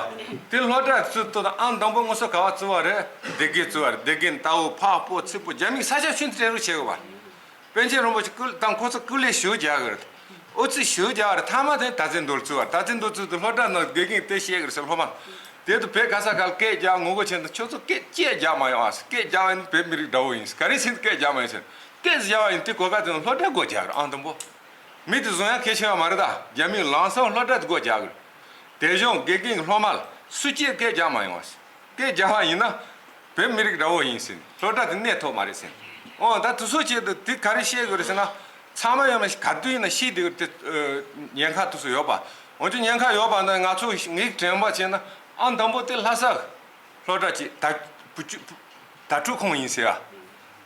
དེ་སློབ་གྲྭ་བཙུགས་དུས་ཨང་དང་པོ་དངོས་སུ་ག་བ་བཙུགས་པ་རེད། སྡེ་དགེ་བཙུགས་པ་རེད། སྡེ་དགེ་ནས་རྟ་བོ་འཕགས་པོ་ཚིག་པོ་རྒྱ་མིས་ས་ཆ་ཤིན་ཏུ་བྲལ་རུ་བྱེད་དགོས་པ། པཎ་ཆེན་རིན་པོ་ཆེ་སྐུ་དང་ཁོ་ཚོ་སྐུ་ལས་ཞུ་རྒྱག་གི་རེད། ཨོ་ཙི་ཞུ་རྒྱག་རེད། ཐ་མ་དེ་ད་ཚེ་མདོར་བཙུགས་པ་ད་ཚེ་མདོར་བཙུགས་དུས་སློབ་གྲྭ་ནང་དགེ་རྒན་དེ་བཤད་གི་རེད་ཟེར་སློབ་མ། དེ་དུ་བོད་ག་ས་ག་ལ་སྐད་རྒྱག་ངོ་རྒོལ་བྱེད་འདུག་ཁྱོད་ཚོ་སྐད་ཅིག་རྒྱག་མ་ཡོང་ཨ་ཟེར། སྐད་རྒྱག་པ་ཡིན་ན་བོད་མི་རིགས་དགྲ་བོ་ཡིན་ཟེར། ག་རེ་བྱས་ནས་སྐད་རྒྱག་མ་ཡོང་ཟེར། སྐད་རྒྱག་པ་ཡིན་དེ་གོ་སྐབས་དེ་ནང་སློབ་གྲྭ་སྒོ་རྒྱག་རེད། ཨང་དང་པོ། མི་དེ་བཟོ་ཡ་གལ་ཆེ་བ་མ་རེད། ད་རྒྱ་མིས་ལམ་སང་སློབ་གྲྭ་དེ་སྒོ་རྒྱག་གི་རེད། དེ་བཞིན་དགེ་རྒན་གྱི་སློབ་མ་ལ་སུ་གཅིག་སྐད་རྒྱག་མ་ཡོང་བ་ཟེར། སྐད་རྒྱག་པ་ཡིན་ན་བོད་མི་རིགས་དགྲ་བོ་ཡིན་ཟེར། སློབ་གྲྭ་དེ་གནས་ཐུབ་མ་རེད་ཟེར། འོ་ད་དེ་ཚོ་ཆེད་དུ་དེ་ག་རེ་བཤད་དགོས་རེད་ཟེར་ན། ཚང་མ་ཡོད་མ་ཞིག་ག་དུས་ཡིན་ན་ཤི་བསྡད་ཀྱི་རེད་དེ། ཉེན་ཁ་དེ་ཚོ་ཡོད་པ། འོན་ཀྱང་ཉེན་ཁ་ཡོད་པ་ན་ང་ཚོ་ངས་དྲན་པ་བྱས་ན་ཨང་དང་པོ་དེ་ལྷ་ས་སློབ་གྲྭ་གཅིག་ད་བུ་བཅུ་ད་ཕྲུ་ཁོང་ཡིན་ཟེར་ཡ།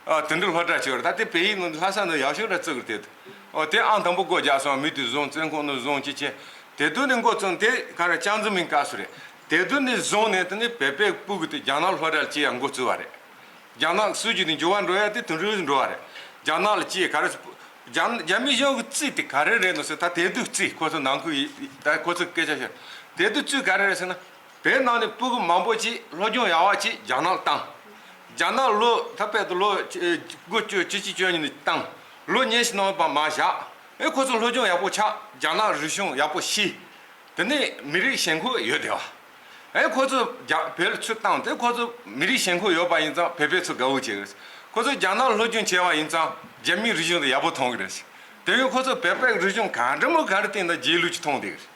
ཨ་དེ་འདྲ་སློབ་གྲྭ་ཅིག་ཡོད་རེད། ད་དེ་བལ་ཡུལ་ནང་ལྷ་ས་ནང་ཡག་ཤོས་ར་བཙུགས་རེད་དེ། ཨོ་དེ་ཨང་དང་པོ་སྒོ་རྒྱག་སོང་། མི་དེ་བཟུང་བཙོན་ཁང་ནང་བཟུང་ཅི་བྱས། དེ་དུས་ནས་འགོ་བཙུགས་དེ་ག་རེ་ལྕགས་འཛིན་མའི་སྐབས་སུ་རེད། དེ་དུས་ནས་བཟུང་ནས་དེ་ནས་བོད་པའི་སྤུ་གུ་དེ་རྒྱ་ནག་སློབ་གྲྭར་སྐྱེལ་ཡ་འགོ་བཙུགས་པ་རེད། རྒྱ་ནག་སྲིད་ཇུས་དེ་འགྱུར་བ་འགྲོ་ཡ་དེ་དེ་འདྲ་འགྲོ་བ་རེད། རྒྱ་ནག་ལ་སྐྱེལ་ག་རེ། རྒྱ་རྒྱ་མི་གཞུང་གི་རྩིས་དེ་ག་རེ་རེད་ནོ་ཟེར། ད་དེ་དུས་རྩིས་ཁོ་ཚོ་ནང་ཁུལ་ཡི་ད་ཁོ་ཚོ་སྐད་ཆ་བཤད། དེ་དུས་རྩིས་ག་རེ་རེད་ཟེར་ན། བོད་ནང་ནས་སྤུ་གུ་མང་པོ་ཅིག་སློབ་སྦྱོང་ཡག་པ་ཅིག་རྒྱ་ནག་བཏང་། རྒྱ་ནག་ལོ་ད་དཔེར་དུ་ལོ་དགུ་བཅུ་བཅུ་གཅིག་བཅུ་གཉིས་ནས་བཏང་། ལོ་ཉི་ཤུ་ནང་པ་མ་བཞག་ཨེ་ཁོ་ཚོ་སློབ་སྦྱོང་ཡག་པོ་ཆགས། རྒྱ་ནག་རིག་གཞུང་ཡག་པོ་ཤེས། དེ་ནས་མི་རིགས་ཞེན་ཁོག་ཡོད་བསྡད་པ། ཨེ་ཁོ་ཚོ་རྒྱ་བོད་ལ་ཚུར་བཏང་དེ་ཁོ་ཚོ་མི་རིགས་ཞེན་ཁོག་ཡོད་པ་ཡིན་ཙང་བོད་པའི་ཚོ་དགའ་བོ་བྱེད་གི་རེད། ཁོ་ཚོ་རྒྱ་ནག་སློབ་སྦྱོང་བྱས་པ་ཡིན་ཙང་རྒྱ་མིའི་རིག་གཞུང་དེ་ཡག་པོ་མཐོང་གི་རེད། དེ་ཡང་ཁོ་ཚོ་བོད་པའི་རིག་གཞུང་ག་འདྲ་མོ་ག་རེ་བསྟན་ན་རྗེས་ལུས་ཀྱི་མཐོང་བསྡད་གི་རེད།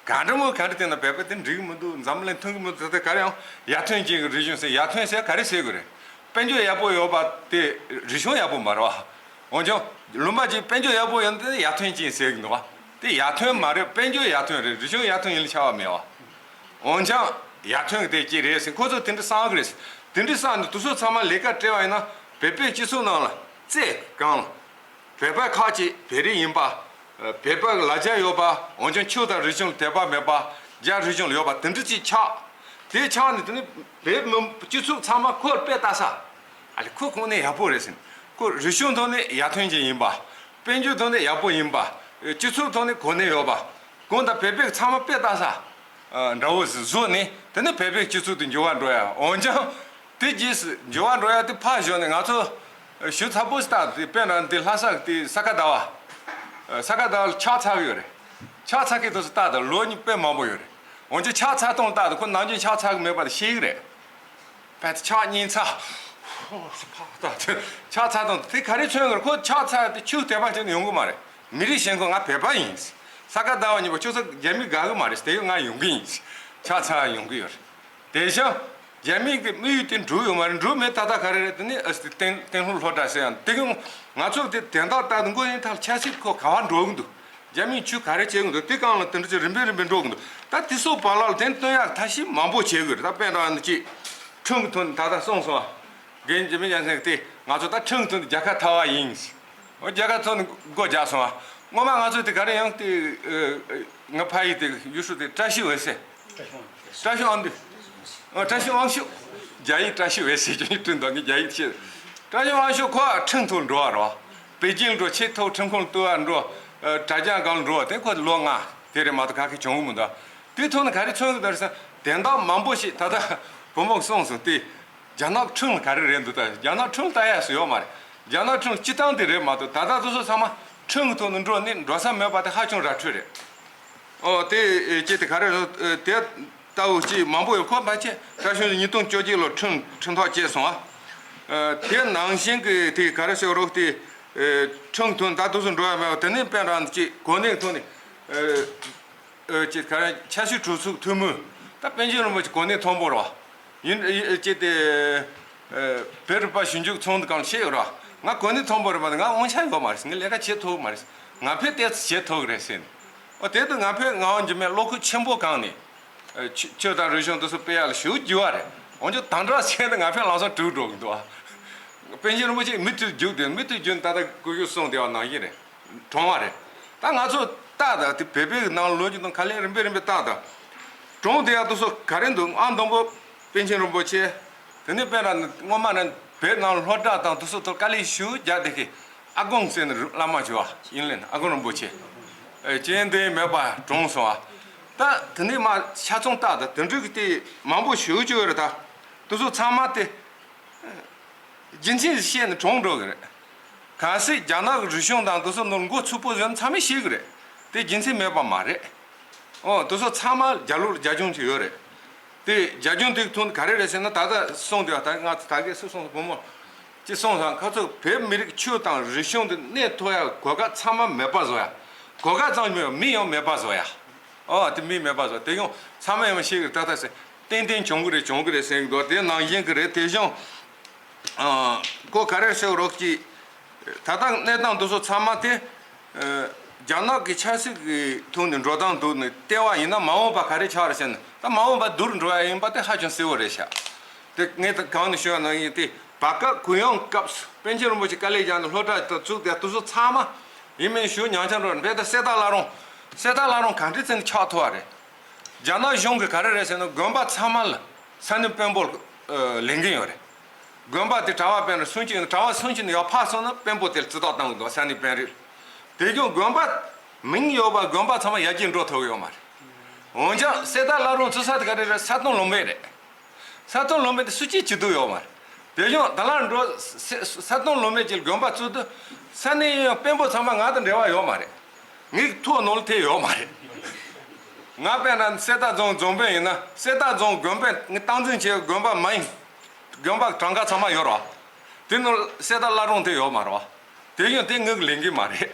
ག་འདྲ་མོ་ག་འདྲ་བསྟན་ན་བོད་པ་དེ་འགྲིག་གི་མི་འདུག་འཛམ་གླིང་མཐུན་གི་མི་འདུག་ད་ལྟ་ག་རེ་ཡང་ཡར་ཐོན་ཅན་གྱི་རིག་གཞུང་ཟེར། ཡར་ཐོན་ཟེར་ག་རེ་ཟེར་དགོས་རེད། དཔལ་འབྱོར་ཡག་པོ་ཡོད་པ་དེ་རིག་གཞུང་ཡག་པོ་མ་རེད་བ། འོན་ཀྱང་ལུང་པ་གཅིག་དཔལ་འབྱོར་ཡག་པོ་ཡོད་ན་དེ་ཡར་ཐོན་ཅན་ཟེར་གི་འདུག་བ། དེ་ཡར་ཐོན་མ་རེད། དཔལ་འབྱོར་ཡར་ཐོན་རེད། རིག་གཞུང་ཡར་ཐོན་ཡིན་ལ་ཆགས་པ་མེད་བ། འོན་ཀྱང་ཡར་ཐོན་གི་དེ་ཅི་རེད་ཟེར། ཁོ་ཚོ་དེ་འདྲ་བསམ་གི་རེད། དེ་འདྲ་བསམ་ནས་དེ་ཚོ་ཚང་མ་ལས་ཀ་སྤྲད་པ་ཡིན་ན་བོད་པའི་སྤྱི་ཚོགས་ནང་ལ་རྩེ་གང་ལ། བོད་པ་ཁག་ཅིག་བོད་རིགས་ཡིན་པ། བོད་པ་གི་ལ་རྒྱ་ཡོད་པ། འོན་ཀྱང་ཆོས་དང་རིག་གཞུང་ལ་དད་པ་མེད་པ། རྒྱ་རིག་གཞུང་ལ་ཡོད་པ་དེ་འདྲ་ཅིག་ཆགས། དེ་ཆགས་ནས་དེ་ནི་བོད་མི་སྤྱི་ཚོགས་ཚང་མ་ཁོ་ལ་དཔེ་ལྟ་ས། ཨ་ལེ་ཁོ་གོ་གནས་ཡག་པོ་རེད་ཟེར། ཁོ་རིག་གཞུང་ཐོག་ནས་ཡར་ཐོན་ཅན་ཡིན་པ། དཔལ་འབྱོར་ཐོག་ནས་ཡག་པོ་ཡིན་པ། སྤྱི་ཚོགས་ཐོག་ནས་གོ་གནས་ཡོད་པ། གང་ལྟར་བོད་པས་ཚང་མ་དཔེ་ལྟ་ས་འདྲ་བོ་ཞིག་བཟོས་ནས་དེ་ནི་བོད་པའི་སྤྱི་ཚོགས་དེ་འགྱུར་བ་འགྲོ་ཡ། འོན་ཀྱང་དེ་རྗེས་སུ་འགྱུར་བ་འགྲོ་ཡ་དེ་ཕར་ཞོག་ནས་ང་ཚོ་ཞུ་ཚ་པོ་ཞིག་བཏང་དེ་དཔེར་ན་དེ་ལྷ་ས་དེ་ས་ག་ཟླ་བ། ས་ག་ཟླ་བ་ལ་ཕྱག་འཚལ་གི་ཡོད་རེད། ཕྱག་འཚལ་མཁན་དེ་ཚོ་ལྟ་དང་ལོ་གཉིས་དཔེ་མང་པོ་ཡོད་རེད། འོན་ཀྱང་ཕྱག་འཚལ་སྟངས་ལྟ་དང་ཁོ་ནམ་རྒྱུན་ཕྱག་འཚལ་གི་མེད་པ་དེ་ཤེས་གི་རེད། ཕར་ཕྱག་གཉིས་འཚལ། ཕྱག་འཚལ་སྟངས་དེ་ག་རེ་མཚོན་གི་རེད། ཁོ་ཕྱག་འཚལ་དེ་ཆོས་དད་པ་བྱས་ནས་ཡོང་གི་མ་རེད། མི་རིགས་ཞེན་ཁོག་ང་བོད་པ་ཡིན། ས་ག་ཟླ་བ་གཉིས་པ་ཁྱོད་ཚོ་རྒྱ་མི་དགའ་གི་མ་རེད། དེ་ཡང་ང་ཡོང་གི་ཡིན། ཕྱག་འཚལ་ཡོང་གི་ཡོད་རེད། དེ་བཞིན་རྒྱ་མིའི་གི་དམིགས་ཡུལ་དེ་འགྲུབ་ཡོད་མ་རེད། འགྲུབ་མེད་ད་ལྟ་ག་རེ་རེད། དེ་ནི་ཨ་སི་ཏན་ཏན་ཧུ་སློབ་གྲྭ་ཟེར་ཡང་དེ་གི་ང་ཚོ་དེ་དན་རྟགས་ལྟ་དུས་མགོ་ཡིན་ཐལ་ཆབ་སྲིད་ཁོ་ག་བ་འགྲོ་གི་འདུག་རྒྱ་མིས་ཆོས་ག་རེ་བྱེད་གི་འདུག་དེ་གང་ལ་དེ་འདྲ་ཅིག་རིམ་པས་རིམ་པས་འགྲོ་གི་འདུག་ད་དེ་ཚོ་བར་ལ་དེ་སྟོན་ཡག་ཐབས་ཤེས་མང་པོ་བྱེད་དགོས་རེད། ད་དཔེར་ན་ཅིག་ཁྲིམས་ཀྱི་ཐོག་ནས་ད་ལྟ་གསུངས་སོང་ཨ། རྒན་འཇིགས་མེད་རྒྱལ་མཚན་གྱིས་དེ་ང་ཚོ་ད་ཁྲིམས་ཀྱི་ཐོག་ནས་རྒྱལ་ཁ་ཐོབ་པ་ཡིན། འོ་རྒྱལ་ཁ་ཐོབ་ནས་སྒོ་རྒྱག་སོང་ཨ། སྔོན་མ་ང་ཚོ་དེ་ག་རེ་ཡང་དེ་ཨ་ཨ་ང་ཕ་ཡུལ་དེ་ཡུལ་ཤུལ་དེ་བཀྲ་ཤིས་འོད་ཟེར། བཀྲ་ཤིས་དབང་འདུས། ཨ་བཀྲ་ཤིས་དབང་ཕྱུག་རྒྱ་ཡིག་བཀྲ་ཤིས་འོད་ཟེར་ཁྱོད་ཀྱིས་བྲིས་འདུག་ངས་རྒྱ་ཡིག་ཤེས། བཀྲ་ཤིས་དབང་ཕྱུག་ཁོ་ཁྲིམས་ཐོག་འགྲོ་བ་རེད་བ། པེ་ཅིང་འགྲོ་ཆེས་མཐོ་ཁྲིམས་ཁང་ལ་གཏུག་པ་འགྲོ། ཨ་དྲ་རྒྱ་སྒང་ལ་འགྲོ་བ་དེ་ཁོ་ལོ་ལྔ་དེ་རེད་མ་གཏོགས་ག་གེ་བྱུང་གི་མི་འདུག་དེའི་ཐོག་ནས་ག་རེ་མཚོན་གི་འདུག་ཟེར་ན་དན་རྟགས་མང་པོ་ཞིག་ད་ལྟ་བུ་མོ་གསུངས་སོང་དེ། རྒྱ་ནག་ཁྲིམས་ལ་ག་རེ་རེད་འདུག་ད་རྒྱ་ནག་ཁྲིམས་ལ་ལྟ་ཡག་སུ་ཡོད་མ་རེད། རྒྱ་ནག་ཁྲིམས་སྤྱི་བཏང་དེ་རེད་མ་གཏོགས་ད་ལྟ་དེ་ཚོ་ཚང་མ་ཁྲིམས་ཀྱི་ཐོག་ནས་འགྲོ་ནས་འགྲོ་ས་མེད་པ་དེ་ཧ་ཅང་ར་འཕྲོད་རེད། ཨོ་དེ་ཅི་དེ་ག་རེ་རེད། དེ་ལྟ་བུ་ཅིག་མང་པོ་ཡོད། ཁོ་ཕལ་ཆེར་བཀྲ་ཤིས་ཉིས་སྟོང་བཅོ་བརྒྱད་ལོ་ཁྲིམས་ཁྲིམས་ཐག་བཅད་སོང་ཨ། དེ་ནང་བཞིན་གྱི་དེ་ག་རེ་ཟེར་རོགས་དེ་ཁྲིམས་ཐོག་ད་དེ་ཚོ་འགྲོ་ཡག་མེད་པ་དེ་ནས་དཔེར་ན་ཅིག་གོ་གནས་ཐོག་ནས། ཨ་ཅེ་ག་རེ་ཆབ་སྲིད་གྲོས་ཚོགས་འཐུས་མི་ད་པཎ་ཆེན་རིན་པོ་ཆེ་གོ་གནས་མཐོན་པོ་རེད་བ། ཡིན་ཨ་ཅེ་དེ་ཨ་བོད་རིག་པ་ཞིབ་འཇུག་ཚོགས་འདུ་སྒང་བཤད་ཡོད་རེད་བ། ང་གོ་གནས་མཐོན་པོ་རེད་མ་གཏོགས་ང་དབང་ཆ་ཡོད་མ་རེད། ངས་ལས་ཀ་བྱེད་ཐུབ་མ་རེད། ང་ཕོད་ཏོག་ཙམ་བྱེད་ཐུབ་ཀྱི་རེད་ཟེར་ནས། ཨོ་དེ་དུས་ང་ཕོད་ངག་དབང་འཇིགས་མེད་བློ་ཁོག་ཆེན་པོ་བསྐངས་ནས་ཨ་ཆོས་ཆོས་དང་རིག་གཞུང་དེ་ཚོ་སྤེལ་ཡག་ལ་ཞེ་པོ་རྒྱུགས་པ་རེད། འོན་ཀྱང་དམ་དྲག་བྱས་ནས་ང་ཕོད་ལམ་སང་གྲུབ་འགྲོ་གི་འདུག་བ། པཎ་ཆེན་རིན་པོ་ཆེ་མུ་མཐུད་རྒྱུགས་དེ་མུ་མཐུད་རྒྱུགས་ནས་ད་ལྟ་སྐུ་ཞབས་གསུངས་བསྡད་པ་ནང་བཞིན་རེད། གྲོངས་པ་རེད། ད་ང་ཚོ་ལྟ་ད་དེ་བོད་པའི་ནང་ལོ་རྒྱུས་དང་ག་ལེར་རིམ་པས་རིམ་པས་ལྟ་ད། གྲོངས་བསྡད་ཡག་དེ་ཚོ་ག་རེ་འདུག་ཨང་དང་པོ་པཎ་ཆེན་རིན་པོ་ཆེ། དེ་ནས་དཔེར་ན་སྔོན་མ་ནས་བོད་ནང་སློབ་གྲྭ་དང་དེ་ཚོ་ཐོག་དཀའ་ལས་ཞེ་པོ་རྒྱག་བསྡད་མཁན་ཨ་དཀོན་ཟེར་ནས་བླ་མ་བྱས་པ་ཡིན་ལེ་ན། ཨ་དཀོན་རིན་པོ་ཆེ། ཨེ་སྤྱན་ལྡན་མེད་པར་གྲོངས་སོང་བ། ད་དེ་ནས་མར་ཆ་ཚང་ལྟ་ད་དེ་འདྲ་གི་དེ་མང་པོ་ཞེ་པོ་ཅིག་ཡོད་རེད་ད། དེ་ཚོ་ཚང་མ་དེ། རྒྱུ་མཚན་བཤད་ནས་གྲོངས་འགྲོ་གི་རེད། གལ་སྲིད་རྒྱ་ནག་གི་རིག་གཞུང་དང་དེ་ཚོ་ནོར་མགོ་ཚུགས་པོ་ཟེར་ན་ཚང་མས་ཤེས་གི་རེད། དེ་རྒྱུ་མཚན་མེད་པ་མ་རེད། ཨོ་དེ་ཚོ་ཚང་མ་རྒྱ་ལོར་རྒྱ་ཁྱོན་ཅིག་ཡོད་རེད། དེ་རྒྱ་ཁྱོན་དེ་གི་ཐོག་ནས་ག་རེ་རེད་ཟེར་ན་ད་ལྟ་གསུངས་དེ་བ་ད་ང་ཚོ་ད་གས་སུ་སོང་བུ་མོ་ཅི་སོང་ཙང་ཁ་ཚོ་བོད་མི་རིགས་ཆོས་དང་རིག་གཞུང་དེ་གནས་ཐུབ་ཡ་གོ་སྐབས་ཚང་མ་མེད་པ་བཟོ་ཡ། གོ་སྐབས་ཙམ་མེད་པ་མི་ཡང་མེད་པ་བཟོ་ཡ། ཨ་དེ་མི་མེད་པ་བཟོ་དེ་ཡང་ཚང་མས་ཡང་ཤེས་ཀྱི་ད་ལྟ་ཟེར་ཏན་ཏན་བྱུང་གི་རེད་བྱུང་གི་རེད་ཟེར་གི་འདུག་དེ་ནང་བཞིན་གི་རེད། དེ་བཞིན་ཨ་ཁོ་ག་རེ་ཟེར་རོགས་ཀྱི་ད་ལྟ་གནས་སྟངས་འདི་ཚོ་ཚང་མ་དེ་ཨ་རྒྱ་ནག་གི་ཆབ་སྲིད་ཀྱི་ཐོག་ནས་འགྲོ་སྟངས་འདུག་ནས་བལྟས་པ་ཡིན་ན་མ་འོངས་པ་ག་རེ་ཆགས་རེད་ཟེར་ན་ད་མ་འོངས་པ་སྡུག་རུ་འགྲོ་ཡ་ཡིན་པ་དེ་ཧ་ཅང་གསལ་བོ་རེད་ཤག་དེ་ངས་ད་གང་ནས་ཞུ་བ་ན་ཡིན་དེ་བར་སྐབས་གུ་ཡངས་སྐབས་པཎ་ཆེན་རིན་པོ་ཆེ་དཀའ་ལས་བརྒྱབ་ནས་སློབ་གྲྭ་དང་བཙུགས་ཏེ་དེ་ཚོ་ཚང་མ་ཡིན་མིན་ཞུ་ཉམས་ཆག་འགྲོ་རེད། དཔེ་ད་གསེར་རྟ་བླ་རུང་གསེར་རྟ་བླ་རུང་ག་འདྲ་བྱས་ནས་ཆགས་ཐུབ་པ་རེད། རྒྱ་ནག་གཞུང་གིས་ག་རེ་རེད་ཟེར་ན་དགོན་པ་ཚང་མ་ལ་ས་གནས་དཔོན་པོ་ལེན་གྱི་ཡོད་རེད། དགོན་པ་དེ་གྲྭ་པ་དཔོན་རེ་སུན་གཅིག་ཡིན་གྲྭ་པ་སུན་གཅིག་ནས་ཡར་ཕར་སོང་ན་དཔོན་པོ་དེ་ལ་རྩིས་རྟགས་བཏང་གི་འདུག་ས་གནས་དཔོན་རེད། དེ་བཞིན་དགོན་པ་མིང་ཡོད་པ་དགོན་པ་ཚང་མ་ཡར་རྒྱས་འགྲོ་ཐུབ་ཡོད་མ་རེད། འོན་ཀྱང་གསེར་རྟ་བླ་རུང་བཙུགས་ས་དེ་ག་རེ་རེད། ས་སྟོང་ལུང་པ་རེད། ས་སྟོང་ལུང་པ་དེ་སུ་གཅིག་བྱེད་འདོད་ཡོད་མ་རེད། དེ་བཞིན་ད་ལར་འགྲོ་ས་ས་སྟོང་ལུང་པ་གཅིག་ལ་དགོན་པ་བཙུགས་དུས་ས་གནས་ཡོད་དཔོན་པོ་ཚང་མ་ང་དང་འབྲེལ་བ་ཡོད་མ་རེད། ངའི་ཐུགས་ནང་ལ་དེ་ཡོད་མ་རེད། ང་དཔེར་ན་གསེར་རྟ་རྫོང་རྫོང་དཔོན་ཡིན་ན་གསེར་རྟ་རྫོང་དགོན་པའི་ངས་སྟངས་འཛིན་བྱས་དགོན་པ་མ་ཡིན། དགོན་པ་གྲངས་ཀ་ཚང་མ་ཡོད་རེད་བ། དེ་ནང་གསེར་རྟ་བླ་རུང་དེ་ཡོད་མ་རེད་བ། དེ་བཞིན་དེ་ངའི་ལས་འགན་མ་རེད།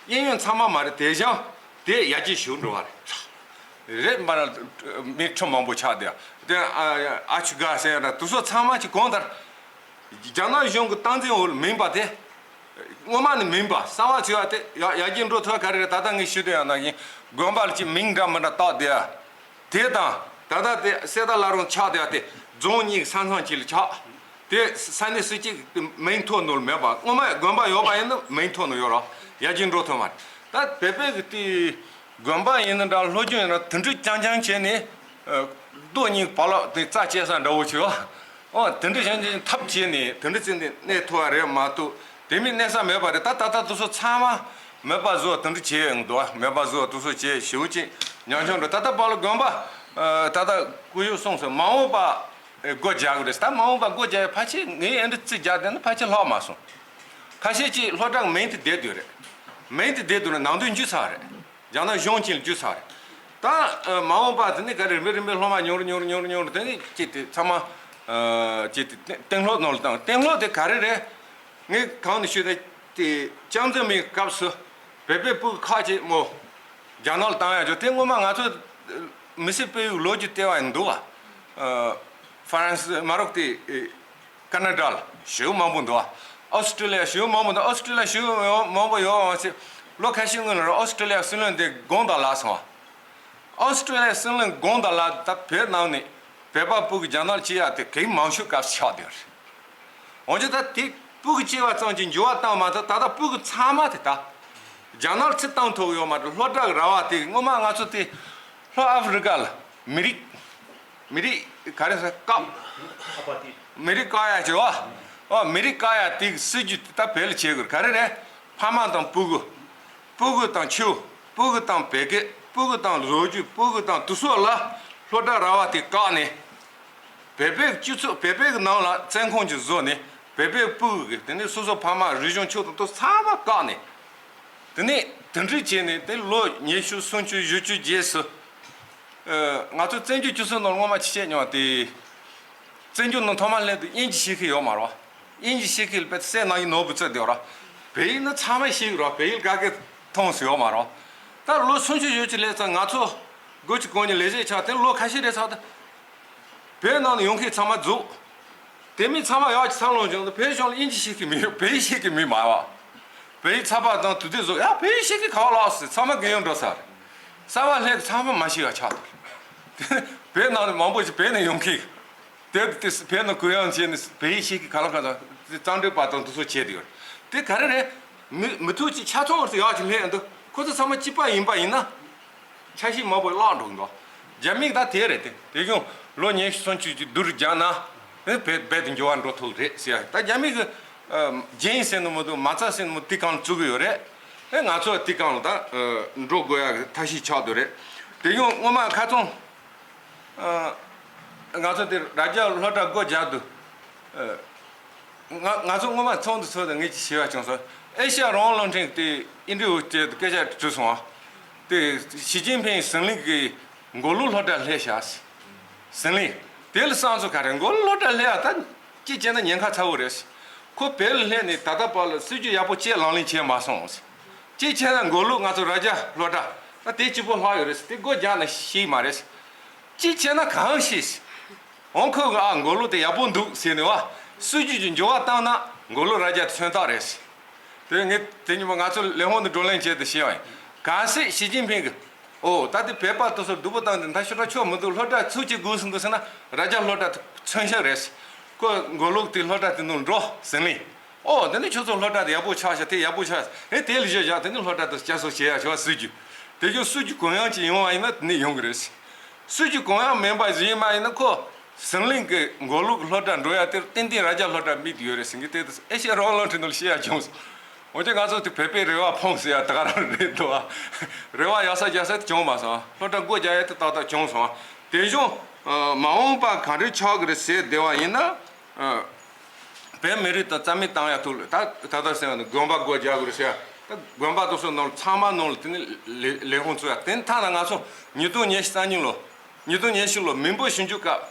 གཡས་གཡོན་ཚང་མ་མ་རེད། དེ་བཞིན་དེ་ཡར་རྒྱས་ཞུ་འགྲོ་བ་རེད། རེད་མ་རེད། མི་ཁྲི་མང་པོ་ཆགས་བསྡད་དེ་ཨ་ཨ་ཆུ་དགའ་ཟེར་ཡ་འདྲ་དེ་ཚོ་ཚང་མ་གཅིག་གང་ལྟར། རྒྱ་ནག་གཞུང་གི་སྟངས་འཛིན་འོག་ལ་མིན་པ་དེ། སྔོན་མ་ནས་མིན་པ་གསར་བ་བྱས་པ་དེ་ཡར་ཡར་རྒྱས་འགྲོ་ཐུབ་ག་རེ་རེད། ད་ལྟ་ངས་ཞུ་དོན་ཡང་ན་ཡིན་དགོན་པ་ལ་ཅིག་མིང་འདྲ་མི་འདྲ་བཏགས་བསྡད་ཡ། དེ་དང་ད་ལྟ་དེ་གསེར་རྟ་བླ་རུང་ཆགས་བསྡད་ཡ་དེ་རྫོང་གཉིས་ཀྱི་ས་མཚམས་གཅིག་ལ་ཆགས། དེ་ས་གནས་སུ་གཅིག་མིང་ཐོ་ནོར་མེད་པ་སྔོན་མ་དགོན་པ་ཡོད་པ་ཡིན་ན་མིང་ཐོ་ནོར་ཡོད་རེད། ཡར་རྒྱས་འགྲོ་ཐུབ་མ་རེད། ད་བོད་པའི་གི་དེ། དགོན་པ་ཡིན་ན་འདྲ་སློབ་སྦྱོང་ཡིན་ན་དེ་འདྲ་རྐྱང་རྐྱང་བྱས་ནས་རྡོ་གཉིས་བར་ལ་དེ་རྩ་བཅད་ས་འདྲ་བོ་བྱས་པ། ཨོ་དེ་འདྲ་བྱས་ནས་ཐབས་བྱས་ནས་དེ་འདྲ་བྱས་ནས་གནས་ཐུབ་པ་རེད་མ་གཏོགས་དེ་མིན་གནས་ས་མེད་པ་རེད། ད་ད་ལྟ་དེ་ཚོ་ཚང་མ་མེད་པ་བཟོ་དེ་འདྲ་བྱས་ཡོང་འདུག་མེད་པ་བཟོ་དེ་ཚོ་བྱས་ཞེ་པོ་ཅིག་ཉམས་ཆུང་འགྲོ། ད་ལྟ་བར་ལ་དགོན་པ་ད་ལྟ་སྐུ་ཞབས་གསུངས་སོང་མ་འོངས་པ་སྒོ་རྒྱག་གི་རེད། ད་མ་འོངས་པ་སྒོ་རྒྱག་ཡ་ཕལ་ཆེར་ངས་ཨེ་འདྲ་རྩིས་རྒྱག་བསྡད་ན་ཕལ་ཆེར་ལྷག་མ་སོང་། ཁ་ཤས་ཀྱིས་སློབ་གྲྭ་མིང་དེ་བསྡད་སྡོད་རེད། མིང་དེ་བསྡད་སྡོད་ན་ནང་དོན་འགྱུར་ཚར་རེད། རྒྱ་ནག་གཞུང་ཅན་ལ་འགྱུར་ཚར་རེད། ད་ཨ་མ་འོངས་པ་དེ་ནི་ག་རེ་རིམ་པས་རིམ་པས་སློབ་མ་ཉུང་རུ་ཉུང་རུ་ཉུང་རུ་ཉུང་རུ་དེ་ནི་ཅི་དེ་ཚང་མ་ཨ་ཅི་དེ་གཏན་སློབ་ནང་ལ་བཏང་། གཏན་སློབ་དེ་ག་རེ་རེད། ངས་གང་ནས་ཤོད་དེ་དེ་ཅང་ཙེ་མིན་སྐབས་སུ་བོད་པའི་སྤུ་གུ་ཁག་ཅིག་མོ་རྒྱ་ནག་ལ་བཏང་ཡ་ཅོ་དེ་སྔོན་མ་ང་ཚོ་མི་སེར་སྤེལ་ཡུལ་ལོ་རྒྱུས་བལྟས་པ་ཡིན་འདུག་བ། ཨ་ཧྥ་རན་སི་མ་རོག་དེ། ཁ་ན་ཌ་ལ་ཞེ་པོ་མང་པོ་འདུག་ཨོ་སི་ཀྲི་ལི་ཡ་ཞེ་པོ་མང་པོ་འདུག་ཨོ་སི་ཀྲི་ལི་ཡ་ཞེ་པོ་མང་པོ་ཡོད་པ་མ་ཚད་ལོ་ཁ་ཤས་སྔོན་ལ་ཨོ་སི་ཀྲི་ལི་ཡ་སྲིད་བློན་དེ་དགོངས་དག་ལགས་སོང་། ཨོ་སི་ཀྲི་ལི་ཡ་སྲིད་བློན་དགོངས་དག་ལགས་ད་བོད་ནང་ནས་བོད་པ་སྤུ་གུ་རྒྱ་ནག་ལ་སྐྱེལ་ཡག་དེ་གེགས་མང་ཤོས་སྐབས་སུ་ཆགས་བསྡད་ཡོད་རེད། འོན་ཀྱང་ད་དེ་སྤུ་གུ་སྐྱེས་པ་ཙམ་གྱིས་འགྱུར་བ་བཏང་མ་ཐུབ། ད་ལྟ་སྤུ་གུ་ཚང་མ་དེ་ད་རྒྱ་ནག་ལ་ཚུར་བཏང་ཐུབ་ཡོད་མ་རེད། སློབ་གྲྭ་གི་ར་བ་དེ་སྔོན་མ་ང་ཚོ་དེ་ལྷོ་ཨ་ཧྥི་རི་ཀ་ལ་མི་རིགས། མི་རིགས་ག་རེ་ཟེར་བཀག་མི་རིགས་བཀག་ཡ་བྱེད་བ། ཨོ་མི་རིགས་བཀག་ཡ་དེ་གི་སྲིད་ཇུས་དེ་ད་བོད་ལ་བྱེད་དགོས་ག་རེ་རེད། ཕ་མ་དང་སྤུ་གུ། སྤུ་གུ་དང་ཆོས། སྤུ་གུ་དང་བོད་སྐད། སྤུ་གུ་དང་ལོ་རྒྱུས། སྤུ་གུ་དང་དུས་ཚོད་ལ་སློབ་གྲྭ་ར་བ་དེ་བཀག་ནས། བོད་པའི་སྤྱི་ཚོགས་བོད་པའི་གི་ནང་ལ་བཙོན་ཁང་ཅིག་བཟོས་ནས་བོད་པའི་སྤུ་གུ་གི་དེ་ནས་སོ་སོ་ཕ་མ་རིག་གཞུང་ཆོས་དང་དེ་ཚང་མ་བཀག་ནས། དེ་ནས་དེ་འདྲ་བྱས་ནས་དེ་ལོ་ཉི་ཤུ་སུམ་ཅུ་བཞི་བཅུ་རྗེས་སུ། ཨ་ང་ཚོ་བཙན་བྱོལ་སྤྱི་ཚོགས་ནང་སྔོན་མ་ཅི་བྱས་མྱོང་བ་དེ། བཙན་བྱོལ་ནང་ཐོག་མ་སླེབས་དུས་དབྱིན་ཇི་ཤེས་ཀྱི་ཡོད་མ་རེད་བ། དབྱིན་ཇི་ཤེས་ཀྱི་ལ་དཔེ་སེ་ནང་ཡིན་ནོར་བུ་བཙལ་བསྡད་ར། བོད་ཡིག་ནི་ཚང་མས་ཤེས་ཀྱི་རེད། བོད་ཡིག་ག་གེ་མཐོང་སྲིད་ཡོད་མ་རེད། ད་ལོ་སུམ་ཅུ་ཡོད་ཀྱི་སླེབས་ཙང་ང་ཚོ་སྒོ་གཅིག་གོང་ནས་ལས་བྱེད་ཆགས་དེ་ལོ་ཁ་ཤས་རེད་ཚར་ད། བོད་ནང་ནས་ཡོང་མཁན་ཚང་མ་རྫོགས། དེ་མིན་ཚང་མ་ཡག་ཅིག་འཚར་ལོངས་བྱུང་ད་བོད་གཞུང་ལ་དབྱིན་ཇི་ཤེས་ཀྱི་མི་ཡོད། བོད་ཡིག་ཤེས་ཀྱི་མི་མ་ཡོད། བོད་ཡིག་ཚགས་པར་དང་དུས་དེབ་བཟོ་ཡ་བོད་ཡིག་ཤེས་ཀྱི་ག་བ་ལགས་སེ་ཚང་མ་རྒན་ཡོལ་འགྲོ་ཚར། གསར་པ་སླེབས་ཚང་མ་མ་ཤེས་ཡ་ཆགས་འདུག་བོད་ནང་ནས་མང་པོ་ཞིག་བོད་ནས་ཡོང་མཁན། དེ་དེ་བོད་ནང་གུ་ཡངས་བྱས་ནས་བོད་ཡིག་ཤེས་ཀྱི་ག་ལ་ག་ལ་དེ་གཙང་སྦྲའི་བར་དང་དེ་ཚོ་བྱས་དེ་ཡོད། དེ་ག་རེ་རེད། མི་མི་ཐུག་ཅིག་ཆ་ཚང་བར་དུ་ཡག་ཅིག་སླེབས་འདུག་ཁོ་ཚོ་ཚང་མ་གཅིག་པ་ཡིན་པ་ཡིན་ན། ཆ་ཤས་མང་པོ་བརླག་འགྲོ་གི་འདུག་རྒྱ་མིས་ད་དེ་རེད་དེ་དེ་བཞིན་ལོ་ཉི་ཤུ་སུམ་ཅུ་ཅིག་བསྡུར་རྒྱག་ན། ཨེ་བོད་རྦད་དེ་འགྱུར་བ་འགྲོ་ཐུབ་རེད་ཟེར་ཡ་ད་རྒྱ་མི་གི་ཨ་རྒྱན་ཟེར་ནི་མི་འདུག་མ་རྩ་ཟེར་ནི་མི་འདུག་དེ་གང་བཙུགས་གི་ཡོད་རེད། ཨེ་ང་ཚོ་དེ་གང་ལ་ད་ཨ་འགྲོ་དགོས་ཡ་གི་ཐབས་ཤེས་ཆགས་འདུག་རེད། དེ་བཞིན་སྔོན་མ་ཁ་ཚོང་ཨ་ང་ཚོ་དེ་རྭ་རྒྱ་སློབ་གྲྭ་སྒོ་རྒྱག་དུས་ཨ་ང་ང་ཚོ་སྔོན་མ་ཚོགས་འདུ་ཚོགས་དུས་ངས་ཅིག་ཞུ་བ་བྱུང་སོང་། ཨེ་ཤ་ཡ་རང་དབང་རླུང་འཕྲིན་དེ་ཨིན་ཊར་བིའུ་བྱས་དུས་སྐད་ཆ་དྲིས་སོང་ཨ། དེ་ཞི་ཅིན་ཕིང་ཟི་ལིང་གི་མགོ་ལོག་སློབ་གྲྭ་སླེབས་ཤག་ཟི་ལིང་། དེ་ལ་བསམ་ཚུལ་ག་རེ། མགོ་ལོག་སློབ་གྲྭ་སླེབས་ཡ་ད་གཅིག་བྱས་ན་ཉེན་ཁ་ཚ་བོ་རེད། ཁོ་བོད་ལ་སླེབས་ནས་ད་ལྟ་བར་ལ་སྲིད་ཇུས་ཡག་པོ་གཅིག་ལག་ལེན་བྱས་མ་སོང་། གཅིག་བྱས་ན་མགོ་ལོག་ང་ཚོ་རྭ་རྒྱ་སློབ་གྲྭ་ ད་དེ་གཅིག་པོ་ལྷག་ཡོད་རེད། དེ་སྒོ་རྒྱག་ན་ཤེས་མ་རེད། གཅིག་བྱས་ན་གང་ཤེས། འོང་ཁོ་གི་ཨ་མགོ་ལོག་དེ་ཡག་པོ་འདུག་ཟེར་ནས་བ། སྲིད་ཇུས་ཀྱི་འགྱུར་བ་བཏང་ན་མགོ་ལོག་རྭ་རྒྱ་མཚོན་རྟགས་རེད། དེ་ངས་དེ་ཉིན་མོ་ང་ཚོ་ལས་ཁུངས་དུ་བགྲོ་གླེང་བྱས་ཏེ་བཤད་པ་ཡིན། གལ་སྲིད་ཞི་ཅིན་ཕིང་གིས་ཨོ་ད་དེ་བོད་པ་དེ་ཚོ་སྡུག་པོ་བཏང་དེ་ད་ཤོག་ཁྲ་ཆོག་མི་འདུག་སློབ་གྲྭ་ཚུགས་ཀྱི་དགོས་སུ་འདུག་ཟེར་ན་རྭ་རྒྱ་སློབ་གྲྭ་དེ་མཚོན་ཆ་རེད། ཁོ་མགོ་ལོག་དེ་སློབ་གྲྭ་དེ་ནང་འགྲོ་ཟིང་ལིང་། ཨོ་དེ་ནི་ཁྱོད་ཚོ་སློབ་གྲྭ་དེ་ཡག་པོ་ཆགས་ཤག་དེ་ཡག་པོ་ཆགས་ཨེ་དེ་ལས་བཞི་བཞག་དེ་ནི་སློབ་གྲྭ་དེ་བསྐྱར་གསོ་བྱེད་ཡག་ཆོག་སྲིད་ཇུས་དེ་ཀྱང་སྲིད་ཇུས་གུ་ཡངས་ཅིག་ཡོང་བ་ཡིན་ན་དེ་ནི་ཡོང་གི་རེད། སྲིད་ཇུས་གུ་ཡངས་མིན་པ་ཞིག་ཡིན་པ་ཡིན་ན་ཁོ་ཟིང་ལིང་གི་མགོ་ལོག་གི་སློབ་གྲྭ་འགྲོ་ཡ་དེར་ཏན་ཏན་རྭ་རྒྱ་སློབ་གྲྭ་དམིགས་ཏེ་ཡོད་རེད་ཟེར་གི་དེ་ཨེ་ཤེས་རང་ལང་ཁྲི་འདུལ་བཤད་ཡ་བྱུང་སོང་། འོན་ཀྱང་ང་ཚོ་དེ་བོད་པའི་རེ་བ་ཕོངས་ཟེར་ཡ་ད་ག་རང་རེད་འདུག་ཨ། རེ་བ་ཡག་ས་རྒྱག་ས་དེ་བྱུང་མ་སོང་། སློབ་གྲྭ་སྒོ་རྒྱག་ཡ་དེ་ཏག་ཏག་བྱུང་སོང་། དེ་བཞིན་མ་འོངས་པ་ག་འདྲ་ཆགས་ཀྱི་རེད་ཟེར་བསྡད་པ་ཡིན་ན། བོད་མི་རིགས་དང་རྩ་མེད་བཏང་ཡ་ཐུག་ལ་ད་ད་ལྟ་ཟེར་བ་ནི་དགོན་པ་སྒོ་རྒྱག་དགོས་རེད་ཟེར་ཡ། ད་དགོན་པ་དེ་ཚོ་ནང་ཚང་མ་ནང་ལ་དེ་ནི་ལས་ལས་ཁུངས་ཚུགས་ཡ། དེ་ཐ་ན་ང་ཚོ་ཉིས་སྟོང་ཉི་ཤུ་རྩ་གཉིས་ལོ་ཉིས་སྟོང་ཉི་ཤུ་ལོ་མི་འབོར་ཞིབ་འཇུག་སྐབས་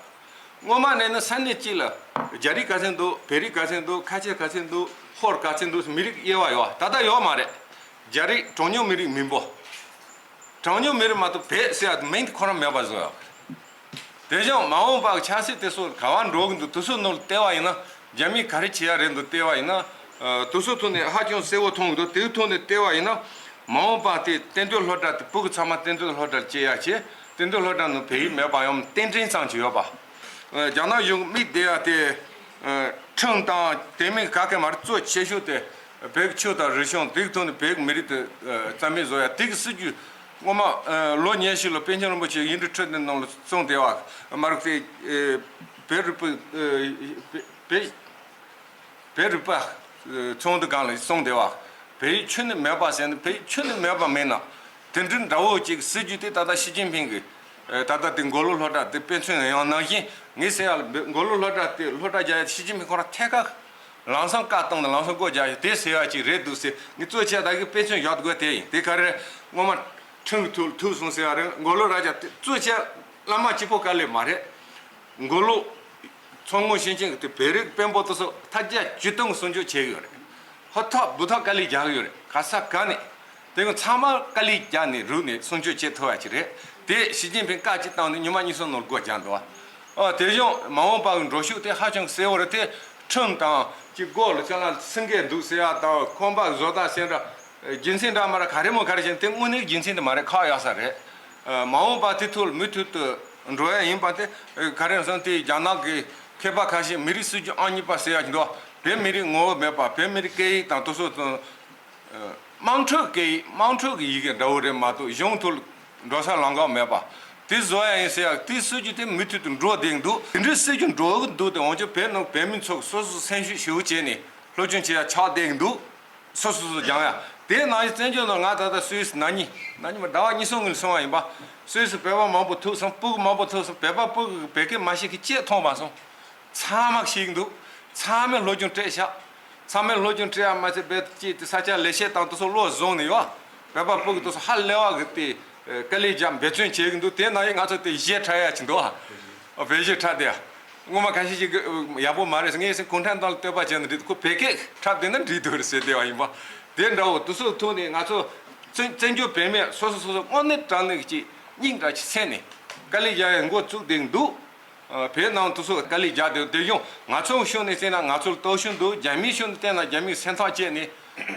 སྔོན་མ་ནས་ནི་ས་གནས་གཅིག་ལ་རྒྱ་རིགས་ག་ཚད་འདུག་བལ་རིགས་ག་ཚད་འདུག་ཁ་ཆེ་ག་ཚད་འདུག་ཧོར་ག་ཚད་འདུག་མི་རིགས་དབྱེ་བ་ཡོད། ད་ལྟ་ཡོད་མ་རེད། རྒྱ་རིགས་གྲངས་ཉུང་མི་རིགས་མི་འབོར། གྲངས་ཉུང་མི་རིགས་མ་གཏོགས་བོད་ཟེར་ཡ་མིང་དེ་ཁོ་རང་མེད་པ་བཟོ་ཡོད། དེ་བཞིན་མ་འོངས་པ་གི་ཆབ་སྲིད་དེ་ཚོ་ག་བ་འགྲོ་གི་འདུག་དེ་ཚོ་ནང་ལ་བལྟས་པ་ཡིན་ན་རྒྱ་མིས་ག་རེ་བྱེད་ཡ་རེད་འདུག་བལྟས་པ་ཡིན་ན། དེ་ཚོ་ཐོག་ནས་ཧ་ཅང་གསལ་བོ་མཐོང་གི་འདུག་དེའི་ཐོག་ནས་བལྟས་པ་ཡིན་ན་མ་འོངས་པ་དེ་གཏན་སྡོད་སློབ་གྲྭ་དེ་བོད་ཀྱི་ཚང་མ་གཏན་སྡོད་སློབ་གྲྭར་སྐྱེལ་ཡ་བྱས། གཏན་སྡོད་སློབ་གྲྭ་ནང་བོད་ཡིག་མེད་པ་ཡང་རྟེན་འབྲེལ་ཙམ་ཅིག་ཡོད་པ། རྒྱ་ནག་གཞུང་དམིགས་བསྡད་ཡ་དེ། ཁྲིམས་དང་དེ་མིན་ག་གེ་མ་རེད། གཙོ་ཆེ་ཤོས་དེ་བོད་ཀྱི་ཆོས་དང་རིག་གཞུང་དེའི་ཐོག་ནས་བོད་ཀྱི་མི་རིགས་དེ་རྩ་མེད་བཟོ་ཡ་དེ་གི་སྲིད་ཇུས་སྔོན་མ་ལོ་ཉི་ཤུ་ལོ་པཎ་ཆེན་རིན་པོ་ཆེ་ཡིག་འབྲུ་ཁྲི་བདུན་ནང་ལ་གསུངས་བསྡད་པ་མ་རེད་དེ། བོད་རིག་པ་བོད་བོད་རིག་པ་ཚོགས་འདུ་སྒང་ལ་གསུངས་བསྡད་པ། བོད་ཡིག་ཁྱོན་ནས་མེད་པ་ཟེར་ན་བོད་ཡིག་ཁྱོན་ནས་མེད་པ་མིན་ན་དེ་འདྲའི་འདྲ་བོ་ཅིག་སྲིད་ཇུས་དེ་ད་ལྟ་ཞི་ཅིན་ཕིང་གི་ད་ལྟ་དེ་མགོ་ལོག་སློབ་གྲྭ་དེ་དཔེ་མཚོན་ཡང་ནང་བཞིན་ངས་ཟེར་ཡ་ལ་མགོ་ལོག་སློབ་གྲྭ་དེ་སློབ་གྲྭ་རྒྱག་ཡ་དེ་ཞི་ཅིན་ཕིང་ཁོ་རང་ཐད་ཀར་ལམ་སང་བཀའ་བཏང་ནས་ལམ་སང་སྒོ་རྒྱག་ཡ་དེ་ཟེར་ཡ་ཅིག་རེད་འདུག་ཟེར། ངས་གཙོ་ཆེ་ད་གི་དཔེ་མཚོན་བཞག་དགོས་དེ་ཡིན། དེ་ག་རེ་སྔོན་མ་ཁྲིམས་ཀྱི་ཐོག་ཐུག་སོང་ཟེར་ཡ་རེད། མགོ་ལོག་རྭ་རྒྱ་དེ་གཙོ་ཆེ་བླ་མ་གཅིག་པོ་དཀའ་ལས་མ་རེད། མགོ་ལོག་མཚོ་སྔོན་ཞིང་ཆེན་གྱི་དེ་བོད་རིགས་དཔོན་པོ་དེ་ཚོ་ཐ་རྒྱ་ཇུས་སྟོན་གྱི་སྲུང་སྐྱོབ་བྱེད་ཀྱི་ཡོད་རེད། ཧོ་ཐོག་འབུ་ཐོག་དཀའ་ལས་རྒྱག་གི་ཡོད་རེད། ག་ས་ག་ནས་དེ་ཚོ་ཚང་མ་དཀའ་ལས་རྒྱག་ནས་རུག་ནས་སྲུང་སྐྱོབ་བྱེད་ཐུབ་པ་ཅིག་རེད། དེ་ཞི་ཅིན་ཕིང་བཀའ་ཅིག་བཏང་ནས་ཉི་མ་གཉིས་གསུམ་ནང་སྒོ་རྒྱག་འདུག་བ། ཨ་དེ་བཞིན་མ་འོངས་པ་གི་འགྲོ་ཕྱོགས་དེ་ཧ་ཅང་གསལ་བོ་རེད། དེ་ཁྲིམས་དང་གཅིག་སྒོ་ལ་ཅ་ལག་སེང་གེ་འདུག་ཟེར་ཡ་དང་ཁང་པ་བཟོ་ལྟ་ཟེར་འདྲ། རྒྱུ་མཚན་འདྲ་མ་རེད། ག་རེ་མོ་ག་རེ་བྱས་ན་དེ་དངོས་གནས་རྒྱུ་མཚན་དེ་མ་རེད། ཁག་ཡག་ས་རེད། མ་འོངས་པ་དེ་ཐོག་ལ་མུ་མཐུད་དུ་འགྲོ་ཡ་ཡིན་པ་དེ་ག་རེ་སོང་དེ་རྒྱ་ནག་གི་མཁས་པ་ཁ་ཤས་མི་རིགས་སྲིད་ཇུས་ཨང་གཉིས་པ་ཟེར་ཡ་ཅིག་འདུག་བོད་མི་རིགས་ངོ་བོ་མེད་པ། བོད་མི་རིགས་སྐད་ཡིག་དང་དེ་ཚོ་དང་། དམངས་ཁྲོད་སྐད་ཡིག་དམངས་ཁྲོད་ཀྱི་ཡི་གེ་འདྲ་བོ་རེད་མ་གཏོགས་གཞུང་ཐོག་ལ་འགྲོ་ས་ལམ་ཁ་མེད་པ། དེ་བཟོ་ཡ་ཡིན་ཟེར་ཡ་དེ་སྲིད་ཇུས་དེ་མུ་མཐུད་དུ་འགྲོ་བསྡད་འདུག་དེ་འདྲའི་སྲིད་ཇུས་འགྲོ་གི་འདུག་དེ་འོན་ཀྱང་བོད་ནང་བོད་མི་ཚོ་སོ་སོ་སེམས་ཤུགས་ཞེ་པོ་བྱས་ནས་སློབ་སྦྱོང་བྱེད་ཡ་ཆགས་བསྡད་འདུག་སོ་སོ་སོ་སྦྱང་ཡ། དེ་ནང་བཞིན་བཙན་བྱོལ་ནང་ང་ད་ལྟ་སུད་སི་ན་ནིང་ན་ནིང་མ་ཟླ་བ་གཉིས་གསུམ་སྔོན་སོང་བ་ཡིན་པ། སུད་སི་བོད་པ་མང་པོ་ཐུག་སོང་། སྤུ་གུ་མང་པོ་ཐུག་སོང་། བོད་པ་སྤུ་གུ་བོད་སྐད་མ་ཤེས་མཁན་གཅིག་མཐོང་མ་སོང་། ཚང་མ་ཤེས་ཀྱི་འདུག་ཚང་མས་སློབ་སྦྱོང་སྤྲད་ཤག་ཚང་མས་སློབ་སྦྱོང་སྤྲད་ཡ་མ་ཚད་བོད་སྐད་དེ་ས་ཆ་ལེགས་བཤད་དང་དེ་ཚོ་བློ་བཟུང་ནས་ཡོད། བོད་པ་སྤུ་གུ་དེ་ཚོ་ཧ་ལས་པ་གི་དེ་དཀའ་ལས་རྒྱག་འབད་བརྩོན་བྱེད་ཀྱི་འདུག་དེ་ནང་བཞིན་ང་ཚོ་དེ་གཞས་འཁྲབ་ཡ་ཅིག་འདུག་ཨ། བོད་གཞས་འཁྲབ་དེ་ཡ། སྔོན་མ་ཁ་ཤས་ཤིག་གིས་ཡག་པོ་མ་རེད་ཟེར། ངས་ཟེར་གུང་ཁྲན་ཏང་ལ་བསྟོད་པ་བྱས་ན་འགྲིག་འདུག་ཁོ་བོད་སྐད་འཁྲབ་བསྡད་ན་འགྲིག་འདུག་རེད་ཟེར་བསྡད་པ་ཡིན་པ། དེ་འདྲ་བོ་དེ་ཚོའི་ཐོག་ནས་ང་ཚོ་བཙན་བཙན་བྱོལ་བོད་མི་སོ་སོ་སོ་སོ་དངོས་གནས་དྲང་གནས་ཀྱི་སྙིང་དྲག་ཅིག་སེམས་ནས་དཀའ་ལས་རྒྱག་ཡ་འགོ་བཙུགས་བསྡད་འདུག་བོད་ནང་དུ་སོགས་དཀའ་ལས་རྒྱག་དེ་དེ་བཞིན་ང་ཚོའི་ཕྱོགས་ནས་བལྟས་ན་ང་ཚོར་སྟོབས་ཤུགས་འདུག་རྒྱ་མིའི་ཕྱོགས་ནས་བལྟས་ན་རྒྱ་མིའི་སེམས་ཐག་བཅད་ནས་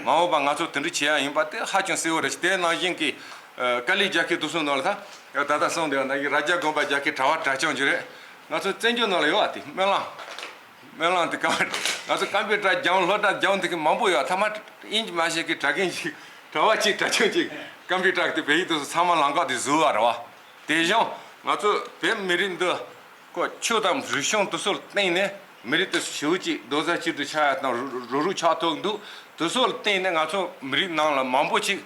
མ་འོངས་པ་ང་ཚོ་དེ་འདྲ་བྱེད་ཡ་ཡིན་པ་དེ་ཧ་ཅང་གསལ་བོ་རེད། དེ་ནང་བཞིན་གྱི་དཀའ་ལས་རྒྱག་མཁན་དེ་ཚོའི་ནང་ལ་ད་ད་ལྟ་གསུངས་བསྡད་པ་ནང་བཞིན་རྭ་རྒྱ་དགོན་པ་རྒྱག་མཁན་གྲྭ་པ་གྲྭ་རྐྱང་ཅིག་རེད། ང་ཚོ་བཙན་བྱོལ་ནང་ལ་ཡོད་པ་དེ་སྨོན་ལམ་སྨོན་ལམ་དེ་ཀམ་ང་ཚོ་ཀམ་པུ་ཊར་སྦྱང་སློབ་གྲྭ་སྦྱང་དེ་གི་མང་པོ་ཡོད། ཐ་མ་དབྱིན་ཇི་མ་ཤེས་མཁན་གྲྭ་རྒན་ཅིག་གྲྭ་པ་གཅིག་གྲྭ་རྐྱང་གཅིག་ཀམ་པུ་ཊར་དེ་བོད་ཡིག་དེ་ཚོ་ཚང་མ་ལམ་ཁ་དེ་བཟོས་པ་རེད་པ། དེ་བཞིན་ང་ཚོ་བོད་མི་རིགས་འདི་ཁོ་ཆོས་དང་རིག་གཞུང་དེ་ཚོ་ལ་བརྟེན་ནས་མི་རིགས་དེ་ཞེ་པོ་ཅིག་རྡོག་རྩ་གཅིག་ཏུ་ཆགས་ཡ་དང་རུ་རུ་རུག་ཆགས་ཐུབ་འདུག་དེ་ཚོ་ལ་བརྟེན་ནས་ང་ཚོ་མི་རིགས་ནང་ལ་མང་པོ་ཅིག་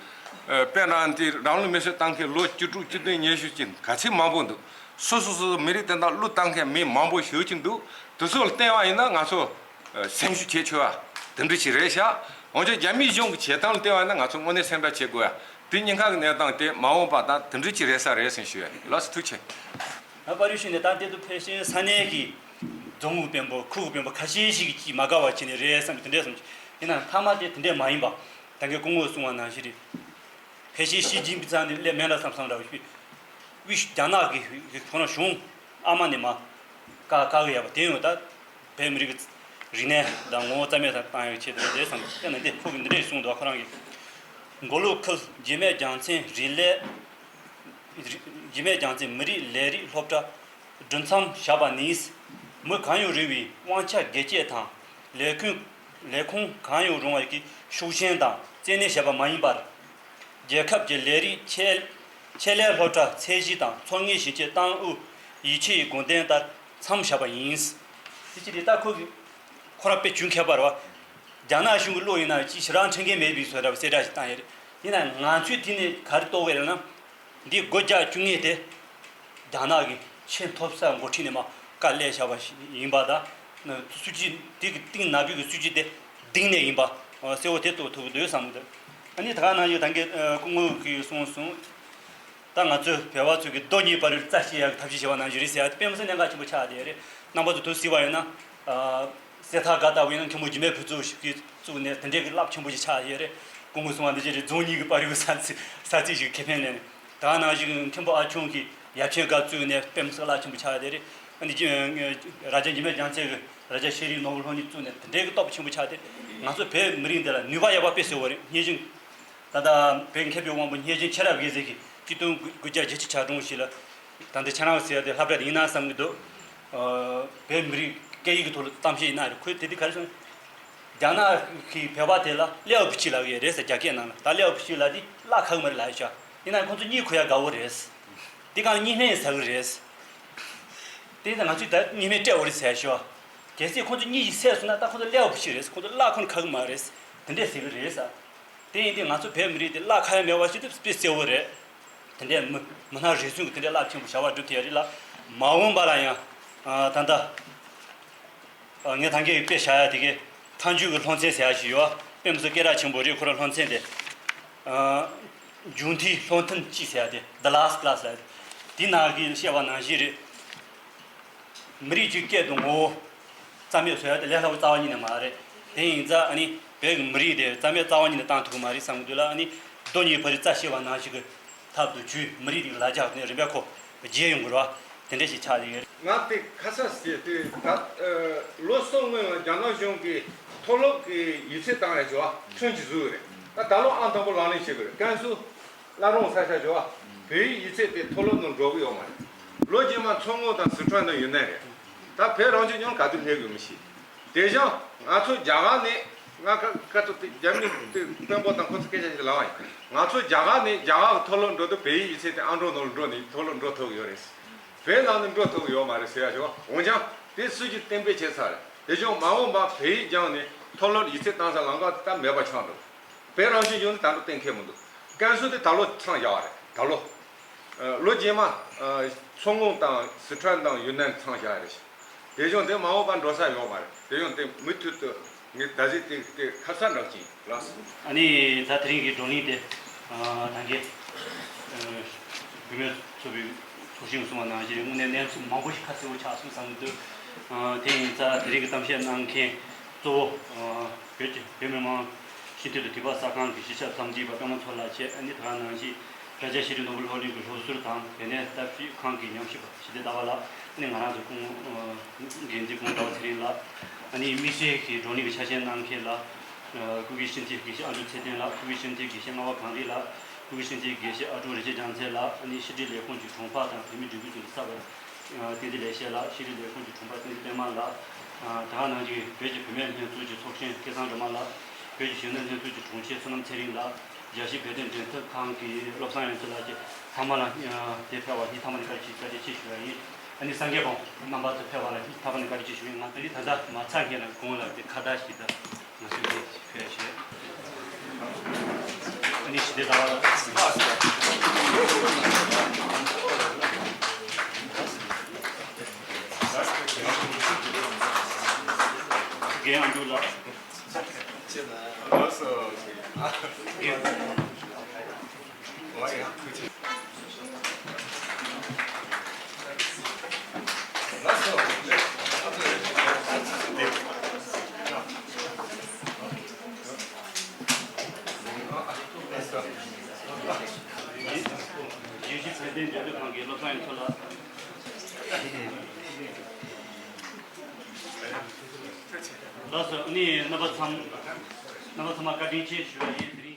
དཔེར་ན་དེ་རང་ལུས་མེར་སྲེག་བཏང་མཁན་ལོ་བཅུ་དྲུག་བཅུ་བདུན་ཉི་ཤུ་ཅིག་ག་ཚད་མང་པོ་འདུག་སོ་སོ་སོ་སོ་མི་རིགས་དེ་དག་བློས་བཏང་མཁན་མི་མང་པོ་ཞེ་པོ་ཅིག་འདུག་དེ་ཚོ་ལ་བརྟེན་པ་ཡིན་ན་ང་ཚོ་སེམས་ཤུགས་ཆེ་ཆེ་བ་དེ་འདྲ་ཅིག་རེད་ཤག་འོན་ཀྱང་རྒྱ་མིའི་གཞུང་གི་བྱེད་སྟངས་ལ་བལྟས་པ་ཡིན་ན་ང་ཚོ་དངོས་གནས་སེམས་ཁྲལ་བྱེད་དགོས་ཡ། དེ་ཉེན་ཁ་གི་གནས་སྟངས་དེ་མ་འོངས་པ་དང་དེ་འདྲ་ཅིག་རེད་ས་རེད་ཟེར་ཞུ་ཡ་ཡིན། ལགས་སོ། ཐུགས་རྗེ་ཆེ། ད་པར་རིས་ཞུས་ནས་ད་དེ་དུ་ཕལ་ཆེར་ས་གནས་ཀྱི་རྫོང་གི་དཔོན་པོ་ཁུལ་གྱི་དཔོན་པོ་ཁ་ཤས་ཤིག་གིས་མ་དགའ་བ་བྱས་ནས་རེད་བསམ་གྱི་དེ་འདྲས་བསམ་གྱི་ཡིན་ནའང་མཐའ་མ་དེ་དེ་འདྲས་མ་ཡིན་པ་ད་གིན་སྐུ་ངོས་གསུངས་པ་ནང་བཞིན་རེད། ཕལ་ཆེར་ཞི་ཅིན་ཕིང་ཚང་ནས་སླེབས་མེད་ལ་བསམ་བསམ་འདྲ་བོ་ཞིག་དབུས་རྒྱ་ནག་གི་ཁོ་རང་གཞུང་ཨ་མ་ནས་མ་བཀག་བཀག་གི་ཡོད་པ་དེ་ཡང་ད་བོད་མི་རིགས་ཀྱི་རིག་གནས་དང་ངོ་བོ་རྩ་མེད་བཏང་ཡག་ཆེད་དུ་རེད་བསམ། དཔེར་ན་འདི་ཁོ་གིས་འདི་འདྲས་གསུངས་འདུག་ཁོ་རང་གིས། མགོ་ལོག་ཁུལ་འཇིགས་མེད་རྒྱལ་མཚན་རིག་ལས། འཇིགས་མེད་རྒྱལ་མཚན་མི་རིགས་ལས་རིགས་སློབ་གྲྭ། གྲོས་འཆམ་བཞག་པ་ནི། མི་གང་ཡང་རུང་བའི་དབང་ཆ་སྒེར་གཅོད་དང་ལས་ཁུངས་ལས་ཁུངས་གང་ཡང་རུང་བ་ཞིག་གི་ཤུགས་རྐྱེན་དང་བཙན་གནོན་བྱས་པ་མ་ཡིན་པར། རྒྱལ་ཁབ་ཀྱི་ལས་རིགས་ཆེད་ཆེད་ལས་སློབ་གྲྭ་ཚད་གཞི་དང་ཚོང་གཉེར་ཞིང་ཆེན་ཏང་ཨུད་ཡིད་ཆེས་ཀྱི་དགོངས་དོན་ལྟར་འཆམ་བཞག་པ་ཡིན། དེ་ཅི་རེད། ད་ཁོ་གི་ཁོ་རང་དཔེ་ཇུས་མཁས་པ་རེད་བ། རྒྱ་ནག་གཞུང་གི་བློ་ཡིན་ན་ཅི་ཞེ་དྲག་འཁྲི་འགན་མེད་པའི་བཟོ་འདྲ་བ་གསལ་བསྒྲགས་ཤིག་བཏང་ཡོད་རེད། ཡིན་ན་ང་ཚོས་དེ་ནས་ག་རེ་རྟོགས་ཀྱི་རེད་ན། འདི་སྒོ་རྒྱག་བཅུག་མཁན་དེ་རྒྱ་ནག་གི་ཆེས་མཐོ་ས་འགོ་ཁྲིད་ནས་མར་བཀའ་སླེབས་བཞག་པ་ཞིག་ཡིན་པ་དང་། སྲིད་ཇུས་དེ་གི་གཏིང་ནག་པོའི་གི་སྲིད་ཇུས་དེ་གཏིང་ནས་ཡིན་པ་གསལ་བོ་དེ་རྟོགས་ཐུབ་ཀྱི་འདུག་བསམ་གྱི་འདུག་ཨ་ནི་ད་ག་ནང་བཞིན་ད་གིན་སྐུ་ངོ་གིས་གསུངས་སོང་། ད་ང་ཚོས་བོད་པ་ཚོས་ཀྱི་མདོ་གཉིས་བར་རྩ་བཤིག་ཡག་གི་ཐབས་ཤེས་བྱེད་པ་ནང་བཞིན་རེད་ཟེར་ཡ་དེ་དཔེ་མི་སྲིད་གནད་འགག་ཆེན་པོ་ཆགས་བསྡད་ཡོད་རེད། རྣམ་པ་ཚོ་དུ་གཟིགས་པ་ཡིན་ན། གསེར་ཐང་སྒར་ལྟ་བུ་ཡིན་ན་མཁན་པོ་འཇིགས་མེད་ཕུན་ཚོགས་ཀྱིས་བཙུགས་ནས་དེ་འདྲའི་གི་རླབས་ཆེན་པོ་ཞིག་ཆགས་ཡོད་རེད། སྐུ་ངོ་གསུང་བ་འདི་ཅི་རེད། རྫོང་གཉིས་ཀྱི་བར་དུ་ས་ཚིགས་ས་ཚིགས་ཤིག་ཁེ་ཕན་ལེན། ད་ནང་བཞིན་མཁན་པོ་ཨ་ཆུང་གིས་ཡབ་ཆེན་སྒར་བཙུགས་ནས་དཔེ་མི་སྲིད་རླབས་ཆེན་པོ་ཆགས་བསྡད་རེད། ཨ་ནི་རྒྱ་རྒྱ་འཇིགས་མེད་རྒྱལ་མཚན་གྱིས་རྭ་རྒྱ་ཤེས་རིག་ནོར་བུ་སློབ་གཉེར་བཙུགས་ནས་དེ་འདྲའི་གི་སྟོབས་ཆེན་པོ་ཆགས་ཏེ། ང་ཚོ་བོད་མི་རིགས་འདི་ལ་ནུས་པ་ཡོད་པ་དཔེ་གསལ་བོ་རེད། སྙན་ཞུ། ད་ལྟ་བོད་མཁས་པའི་དབང་པོ་སྙན་ཞུ་ཆེ་རབ་རྒྱལ་མཚན་གྱིས་ཆིག་སྟོང་དགུ་བརྒྱ་བརྒྱད་ཅུ་གྱ་གྲངས་ཤིག་ལ། ད་ལྟ་ཁྱེད་རང་ཟེར་ཡ་དེ་སློབ་གྲྭ་དེ་ཡིན་ན་བསམ་གྱི་འདུག་བོད་མི་རིགས་སྐད་ཡིག་གི་ཐོག་ལ་གཏམ་བཤད་ཡིན་ན་རེད། ཁོས་དེ་དུས་ག་རེ་གསུངས། རྒྱ་ནག་གིས་བོད་པ་དེ་ལ་ལེའོ་བུ་ཆི་ལབ་ཡོད་རེད་ཟེར། རྒྱ་སྐད་ནང་ལ། ད་ལེའོ་བུ་ཆི་ལབ་དེ་བརླག་ཁག་མ་རེད་ལབ་ཤག་ཡིན་ན་ཁོང་ཚོ་གཉིད་ཁུག་ཡ་དགའ་བོ་རེད། དེ་གང་གཉིད་སྨན་ཟ་གི་རེད། དེ་ཡིན་ཙང་ང་ཚོས་ད་གཉིད་སྨན་སྤྲད་དགོས་རེད་ཟེར་ཤག་གལ་སྲིད་ཁོང་ཚོ་གཉིད་ཤིག་སད་སོང་ན་ད་ཁོང་ཚོ་ལེའོ་བུ་ཆི་རེད། ཁོང་ཚོ་བརླག་ཁོ་ན་ཁག་མ་རེད། དེ་འདྲས་ཟེར་གི་རེད་ཟེར། དེ་ཡིན་དུས་ང་ཚོ་བོད་མི་རིགས་དེ་བརླག་ཁ་ཡ་མེད་པ་ཞིག་དེ་དཔེ་གསལ་བོ་རེད། དེ་འདྲས་མི་མི་སྣ་རེ་ཟུང་གིས་དེ་འདྲས་རླབས་ཆེན་པོ་བྱ་བ་བསྒྲུབས་ཐུབ་ཡ་རེད་ལ། མ་འོངས་པ་ལ་ཡང་ད་ལྟ་ངས་ད་གིན་དཔེ་བཞག་ཡ་དེ་གའི་མཐའ་མཇུག་གི་སློབ་ཚན་ཟེར་ཡ་ཞིག་ཡོད། དཔེ་མི་སྲིད་སྐད་གྲགས་ཆེན་པོ་རེད། ཁོ་རང་སློབ་ཚན་དེ་མཇུག་མཐའི་སློབ་ཐུན་གཅིག་ཟེར་ཡ་དེ། The Last Class ལ། དེ་ནང་གི་བཤད་པ་ནང་བཞིན་རེད། མི་རིགས་ཀྱི་སྐད་དང་ངོ་བོ་རྩ་མེད་བཟོ་ཡ་དེ་ལས་སླ་བོ་རྩ་བ་ཉིད་ནས་མ་རེད། དེ་ཡིན་ཙང་ཨ་ནི་བོད་ཀྱི་མི་རིགས་དེ་རྩ་མེད་རྩ་བ་ཉིད་ནས་བཏང་ཐུབ་ཀྱི་མ་རེད་བསམ་གྱི་འདུག་ལ། ཨ་ནི་མདོ་གཉིས་བར་རྩ་བཤིག་པ་ནང་བཞིན་གྱི་ཐབས་སུ་ཇུས་མི་རིགས་དེ་ལ་རྒྱག་ནས་རིམ་པས་ཁོ་བརྗེ་ཡོང་དགོས་རེད་བ། དེ་འདྲ་ཞིག་ཆགས་ཡོད། ང་དེ་ཁ་ས་ཟེར་དུས་ད་ལོ་གསུམ་སྔོན་ལ་རྒྱ་ནག་གཞུང་གིས་མཐོ་སློབ་ཀྱི་ཡིག་ཚད་བཏང་ཡ་བྱས་པ་ཁྲིམས་ཀྱིས་བཟོས་ཡོད་རེད། ད་ད་ལོ་ཨང་དང་པོ་ལག་ལེན་བྱེད་དགོས་རེད། ཀན་སུའུ། བླ་རུང་ས་ཆ་བྱས་པ། བོད་ཡིག་ཡིག་ཚད་དེ་མཐོ་སློབ་ནང་འགྲོ་གི་ཡོད་མ་རེད། ལོ་རྗེས་མ་མཚོ་སྔོན་དང་སི་ཁྲོན་དང་ཡུན་ནན་རེད། ད་བོད་རང་སྐྱོང་ལྗོངས་ག་དུས་སླེབས་ཡོད་མི་ཤེས། དེ་བཞིན་ང་ཚོ་རྒྱ་གར་ནས། ང་ཁ་ཁ་ཚོ་དེ་རྒྱ་མི་དེ་དཔོན་པོ་དང་ཁོ་ཚོ་སྐད་ཆ་ཞིག་ལབ་པ་ཡིན། ང་ཚོ་རྒྱ་གར་ནས་རྒྱ་གར་གྱི་མཐོ་སློབ་འགྲོ་དུས་བོད་ཡིག་ཡིག་ཚད་དེ་ཨང་གྲངས་ནང་ལ་འགྲོ་ནས་མཐོ་སློབ་འགྲོ་ཐུབ་ཀྱི་ཡོད་རེད། བོད་ནང་ནས་འགྲོ་ཐུབ་ཀྱི་ཡོད་མ་རེད་ཟེར་ཡ་ཞིག་འོན་ཀྱང་དེ་སྲིད་ཇུས་གཏན་འབེབས་བྱས་ཚར་རེད། དེ་བཞིན་མ་འོངས་པ་བོད་ཡིག་སྦྱངས་ནས་མཐོ་སློབ་ཡིག་ཚད་བཏང་ས་ལམ་ཁ་དེ་ད་མེད་པ་ཆགས་འགྲོ། བོད་རང་སྐྱོང་ལྗོངས་ནི་ད་ལོ་གཏན་འཁེལ་མི་འདུག་ཀན་སུའུ་དེ་ད་ལོ་མཚམས་བཞག་པ་རེད། ད་ལོ། ཨ། ལོ་རྗེས་མ། ཨ། མཚོ་སྔོན་དང་སི་ཁྲོན་དང་ཡུན་ནན་མཚམས་བཞག་པ་རེད། དེ་བཞིན་དེ་མ་འོངས་པ་འགྲོ་ས་ཡོད་མ་རེད། དེ་བཞིན་དེ་མུ་མཐུད་དུ་ངས་ད་གཟོད་དེ་དེ་ཁ་ས་འདྲ་ཅིག་ལགས་སོ། ཨ་ནི་ད་དེ་རིང་གི་བགྲོ་གླེང་དེ། ཨ། ད་གིན། ཨ། བུད་མེད་ཚོགས་པའི་ཚོགས་གཞོན་གསུངས་པ་ནང་བཞིན་དངོས་གནས་གནས་ཚུལ་མང་པོ་ཞིག་ཁ་གསལ་པོ་ཆགས་སོང་བསམ་གྱི་འདུག་ཨ། དེ་ཡིན་ཙང་དེ་རིང་གི་གཏམ་བཤད་གནང་མཁན་གཙོ་བོ། ཨ། བོད་ཀྱི་བོད་མི་མང་སྤྱི་འཐུས་དང་དུས་བབ་གསར་ཁང་གི་གཞིས་ཆགས་རྩོམ་སྒྲིག་པ་པད་མ་མཚོ་ལགས་བཅས། ཨ་ནི་ད་ག་ནང་བཞིན་རྭ་རྒྱ་ཤེས་རིག་ནོར་བུ་སློབ་གླིང་གི་སློབ་ཟུར་དང་བོད་གནས་ལྟ་ཞིབ་ཁང་གི་ཉམས་ཞིབ་པ་ཞི་བདེ་ཟླ་བ་ལགས། ཨ་ནི་ང་རང་ཚོ་སྐུ་ངོ་འགན་འཛིན་སྐུ་ངོ་ཟླ་བ་ཚེ་རིང་ལགས། ཨ་ནི་དམིགས་བསལ་གྱི་བགྲོ་གླེང་གི་ཆ་ཤས་གནང་མཁན་ལ། ཨ། སྐུ་སྒེར་སྤྱི་འཐུས་དགེ་བཤེས་ཨ་འབྲུག་ཚེ་བརྟན་ལགས། སྐུ་སྒེར་སྤྱི་འཐུས་དགེ་བཤེས་རྔ་བ་གངས་རི་ལགས། སྐུ་སྒེར་སྤྱི་འཐུས་དགེ་བཤེས་ཨ་ཀྲུག་རིན་ཆེན་རྒྱལ་མཚན་ལགས། ཨ་ནི་ཕྱི་དྲིལ་ལས་ཁུངས་ཀྱི་དྲུང་འཕར་དང་བོད་མིའི་སྒྲིག་འཛུགས་ཀྱི་ལས་བྱེད་པ། ཨ། བསྟན་འཛིན་ལེགས་བཤད་ལགས། ཕྱི་དྲིལ་ལས་ཁུངས་ཀྱི་དྲུང་འཕར་བསྟན་འཛིན་པད་མ་ལགས། ཨ། ད་ག་ནང་བཞིན་བོད་ཀྱི་བུད་མེད་ལྷན་ཚོགས་ཀྱི་ཚོགས་གཞོན་སྐལ་བཟང་སྒྲོལ་མ་ལགས། བོད་ཀྱི་གཞོན་ནུ་ལྷན་ཚོགས་ཀྱི་དྲུང་ཆེ་བསོད་ནམས་ཚེ་རིང་ལགས། རྒྱལ་སྤྱིའི་བོད་དོན་འབྲེལ་མཐུད་ཁང་གི་བློ་བཟང་ཡོན་ཚད་ལགས་བཅས་ཚང་མ་ལ། ཨ། དེ་ཕེབས་པར་སྙིང་ཐག་པ་ནས་བཀའ་དྲིན་ཆེ། བཀའ་དྲིན་ཆེ་ཞུ་བ་ཡིན། ཨ་ནི་སངས་རྒྱས་པ་རྣམ་པ་ཚོ་ཕེབས་པ་ལ་སྙིང་ཐག་པ་ནས་བཀའ་དྲིན་ཆེ་ཞུ་བ་ཡིན། ང་ད་རེས་ད་ལྟ་མ་ཚར་མཁན་ལ་གོང་ལ་དེ་ཁ་བརྡ་ཞིག་དང་། ང་ཚོས་དེ་ཕུལ་ཞེས། ཨ་ནི་ཞི་བདེ་ཟླ་བ་ལགས། རྒན་ཨ་འབྲུག་ལགས། རྒན། ཚད་ལྡན་འབྲེལ་མཐུད་ཁང་གི་བློ་བཟང་ཡེ་མཚོ་ལགས། ལགས་སོ། ཨ་ནི་རྣམ་པ་ཚང་། རྣམ་པ་ཚང་མ་བཀའ་དྲིན་ཆེ་ཞུ་བ་ཡིན།